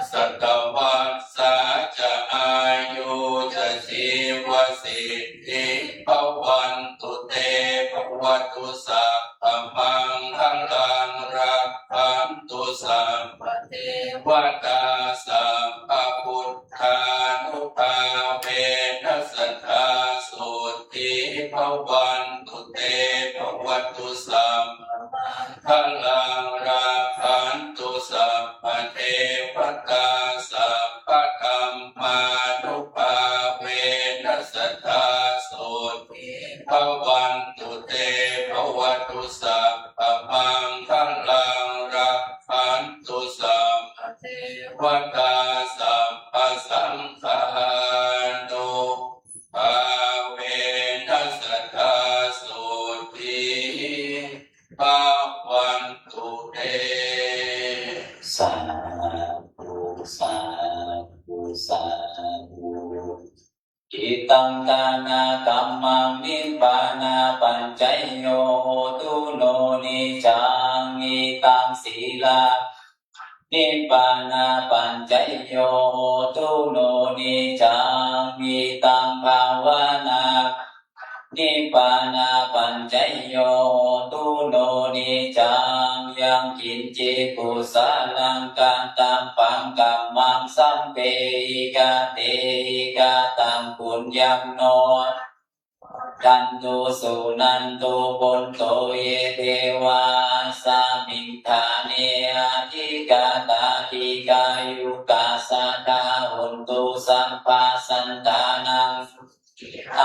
satavassā ca āyū ca jīvasiddhī bhavantu te. Bhavatu sabbamaṅgalaṃ rakkhantu sabbadevatā sabbabuddhānubhāvena sadā sotthī bhavantu te. Bhavatu sabbamaṅgalaṃ rakkhantu sabbadevatā sabbadhammānubhāvena sadā sotthī bhavantu te. Bhavatu sabbamaṅgalaṃ rakkhantu sabbadevatā sabbasaṅghānubhāvena sadā sotthī bhavantu te. Sādhu, sādhu, sādhu. Idaṃ dānakammaṃ nibbānapaccayyo hotu no niccaṃ. Idaṃ sīla nibbānapaccayyo hotu no niccaṃ. Idaṃ bhāvanā nibbānapaccayyo hotu no niccaṃ. Yaṃ kiñci kusalaṃ kattabbaṃ kammaṃ sabbehi katehi kataṃ puññaṃ no dantu suṇantu bhonto ye devā asmiṃ ṭhāne adhigatā dīghāyukā sadā hontu. Sabbasantānaṃ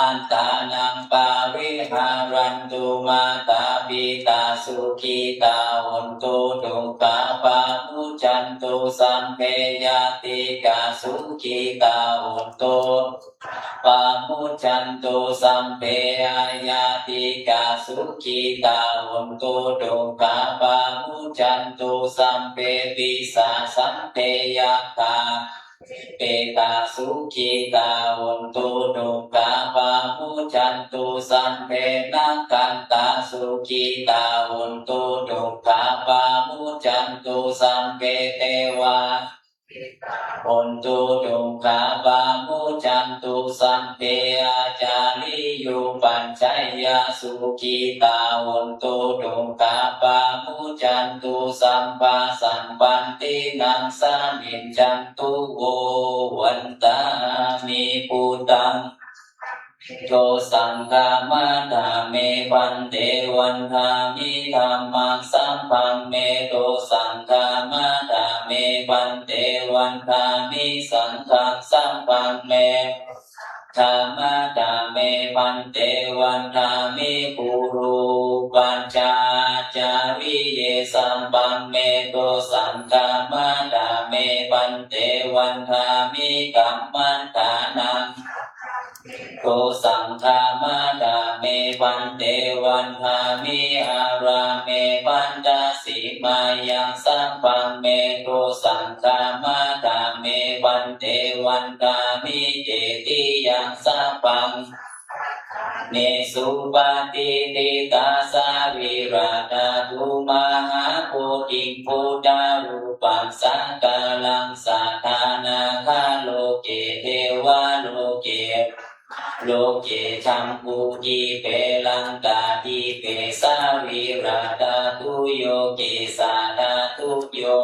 attānaṃ pariharantu. Mātā pitā sukhitā hontu dukkhā pamuccantu. Sabbe ñātikā sukhitā hontu pamuccantu. Sabbe aññātikā sukhitā hontu dukkhā pamuccantu. Sabbe pisāsatte yakkhā petā sukhitā hontu dukkhā pamuccantu. Sabbe nakkhantā sukhitā hontu dukkhā pamuccantu. Sabbe devā hontu dukkhā pamuccantu. Sabbe ācariyupajjhāyā sukhitā hontu dukkhā pamuccantu. Sabbasampattinānaṃ samijjhantu vo. Vandāmi buddhaṃ dosaṃ khamatha me bhante. Vandāmi dhammaṃ sabbaṃ me dosaṃ khamatha me bhante. Vandāmi saṅghaṃ sabbaṃ me khamatha me bhante. Vandāmi gurūpajjhāyācariye sabbaṃ me dosaṃ khamatha me bhante. Vandāmi kammaṭṭhānaṃ dosaṃ khamatha me bhante. Vandāmi ārāme bhaddasīmāyaṃ sabbaṃ me dosaṃ khamatha me bhante. Vandāmi cetiyaṃ sabbaṃ nesu patiṭṭhitā sārīradhātu mahābodhiṃ buddharūpaṃ sakalaṃ sadā nāgaloke devaloke loke jambudīpe laṅkādīpe sārīradhātuyo kesādhātuyo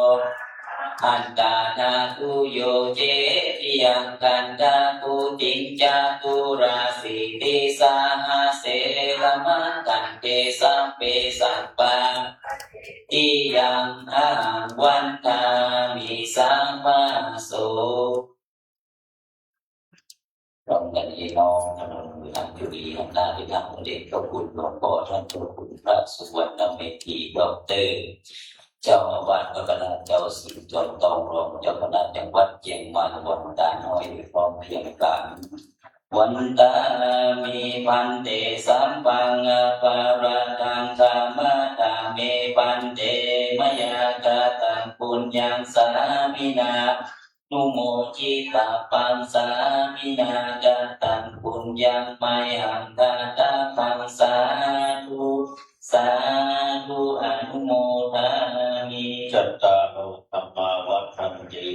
antadhātuyo cetiyaṃ gandhakuṭiṃ caturāsītisahassekhamakkhande sabbe sabbapāṇinaṃ ahaṃ vandāmi sabbaso. พร้อมกันพี่น้องพนมมือทั้งอยู่ดีหันหน้าไปทางองค์เดชพระคุณหลวงพ่อท่านเจ้าคุณพระสุวรรณเมธี ด็อกเตอร์ เจ้าอาวาสวัดพระนารายณ์ เจ้าสิงห์จอมทอง รองเจ้าคณะจังหวัดเชียงใหม่ วัดตาน้อย พร้อมเพรียงกัน Vandāmi bhante, sabbaṃ aparādhaṃ khamatha me bhante, mayā kataṃ puññaṃ sāminā numoditabbaṃ, sāminā kataṃ puññaṃ mayhaṃ dātabbaṃ. Sādhu, sādhu, anumodāmi. Cattāro dhammā vaḍḍhanti,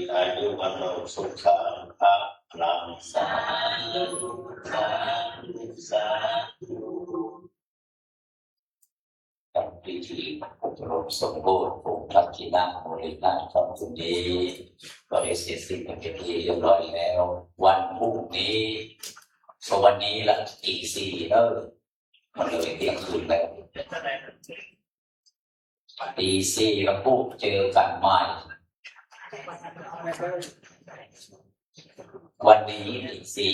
พิธีอบรมสมโภชองค์พระกินนโมลีนาถค่ำคืนนี้ ก็ได้เสร็จสิ้นเป็นที่เรียบร้อยแล้ว วันพรุ่งนี้ ก็วันนี้ละ ตีสี่เด้อ มันเลยเที่ยงคืนแล้ว ตีสี่ แล้วปุ๊บเจอกันใหม่ วันนี้ตีสี่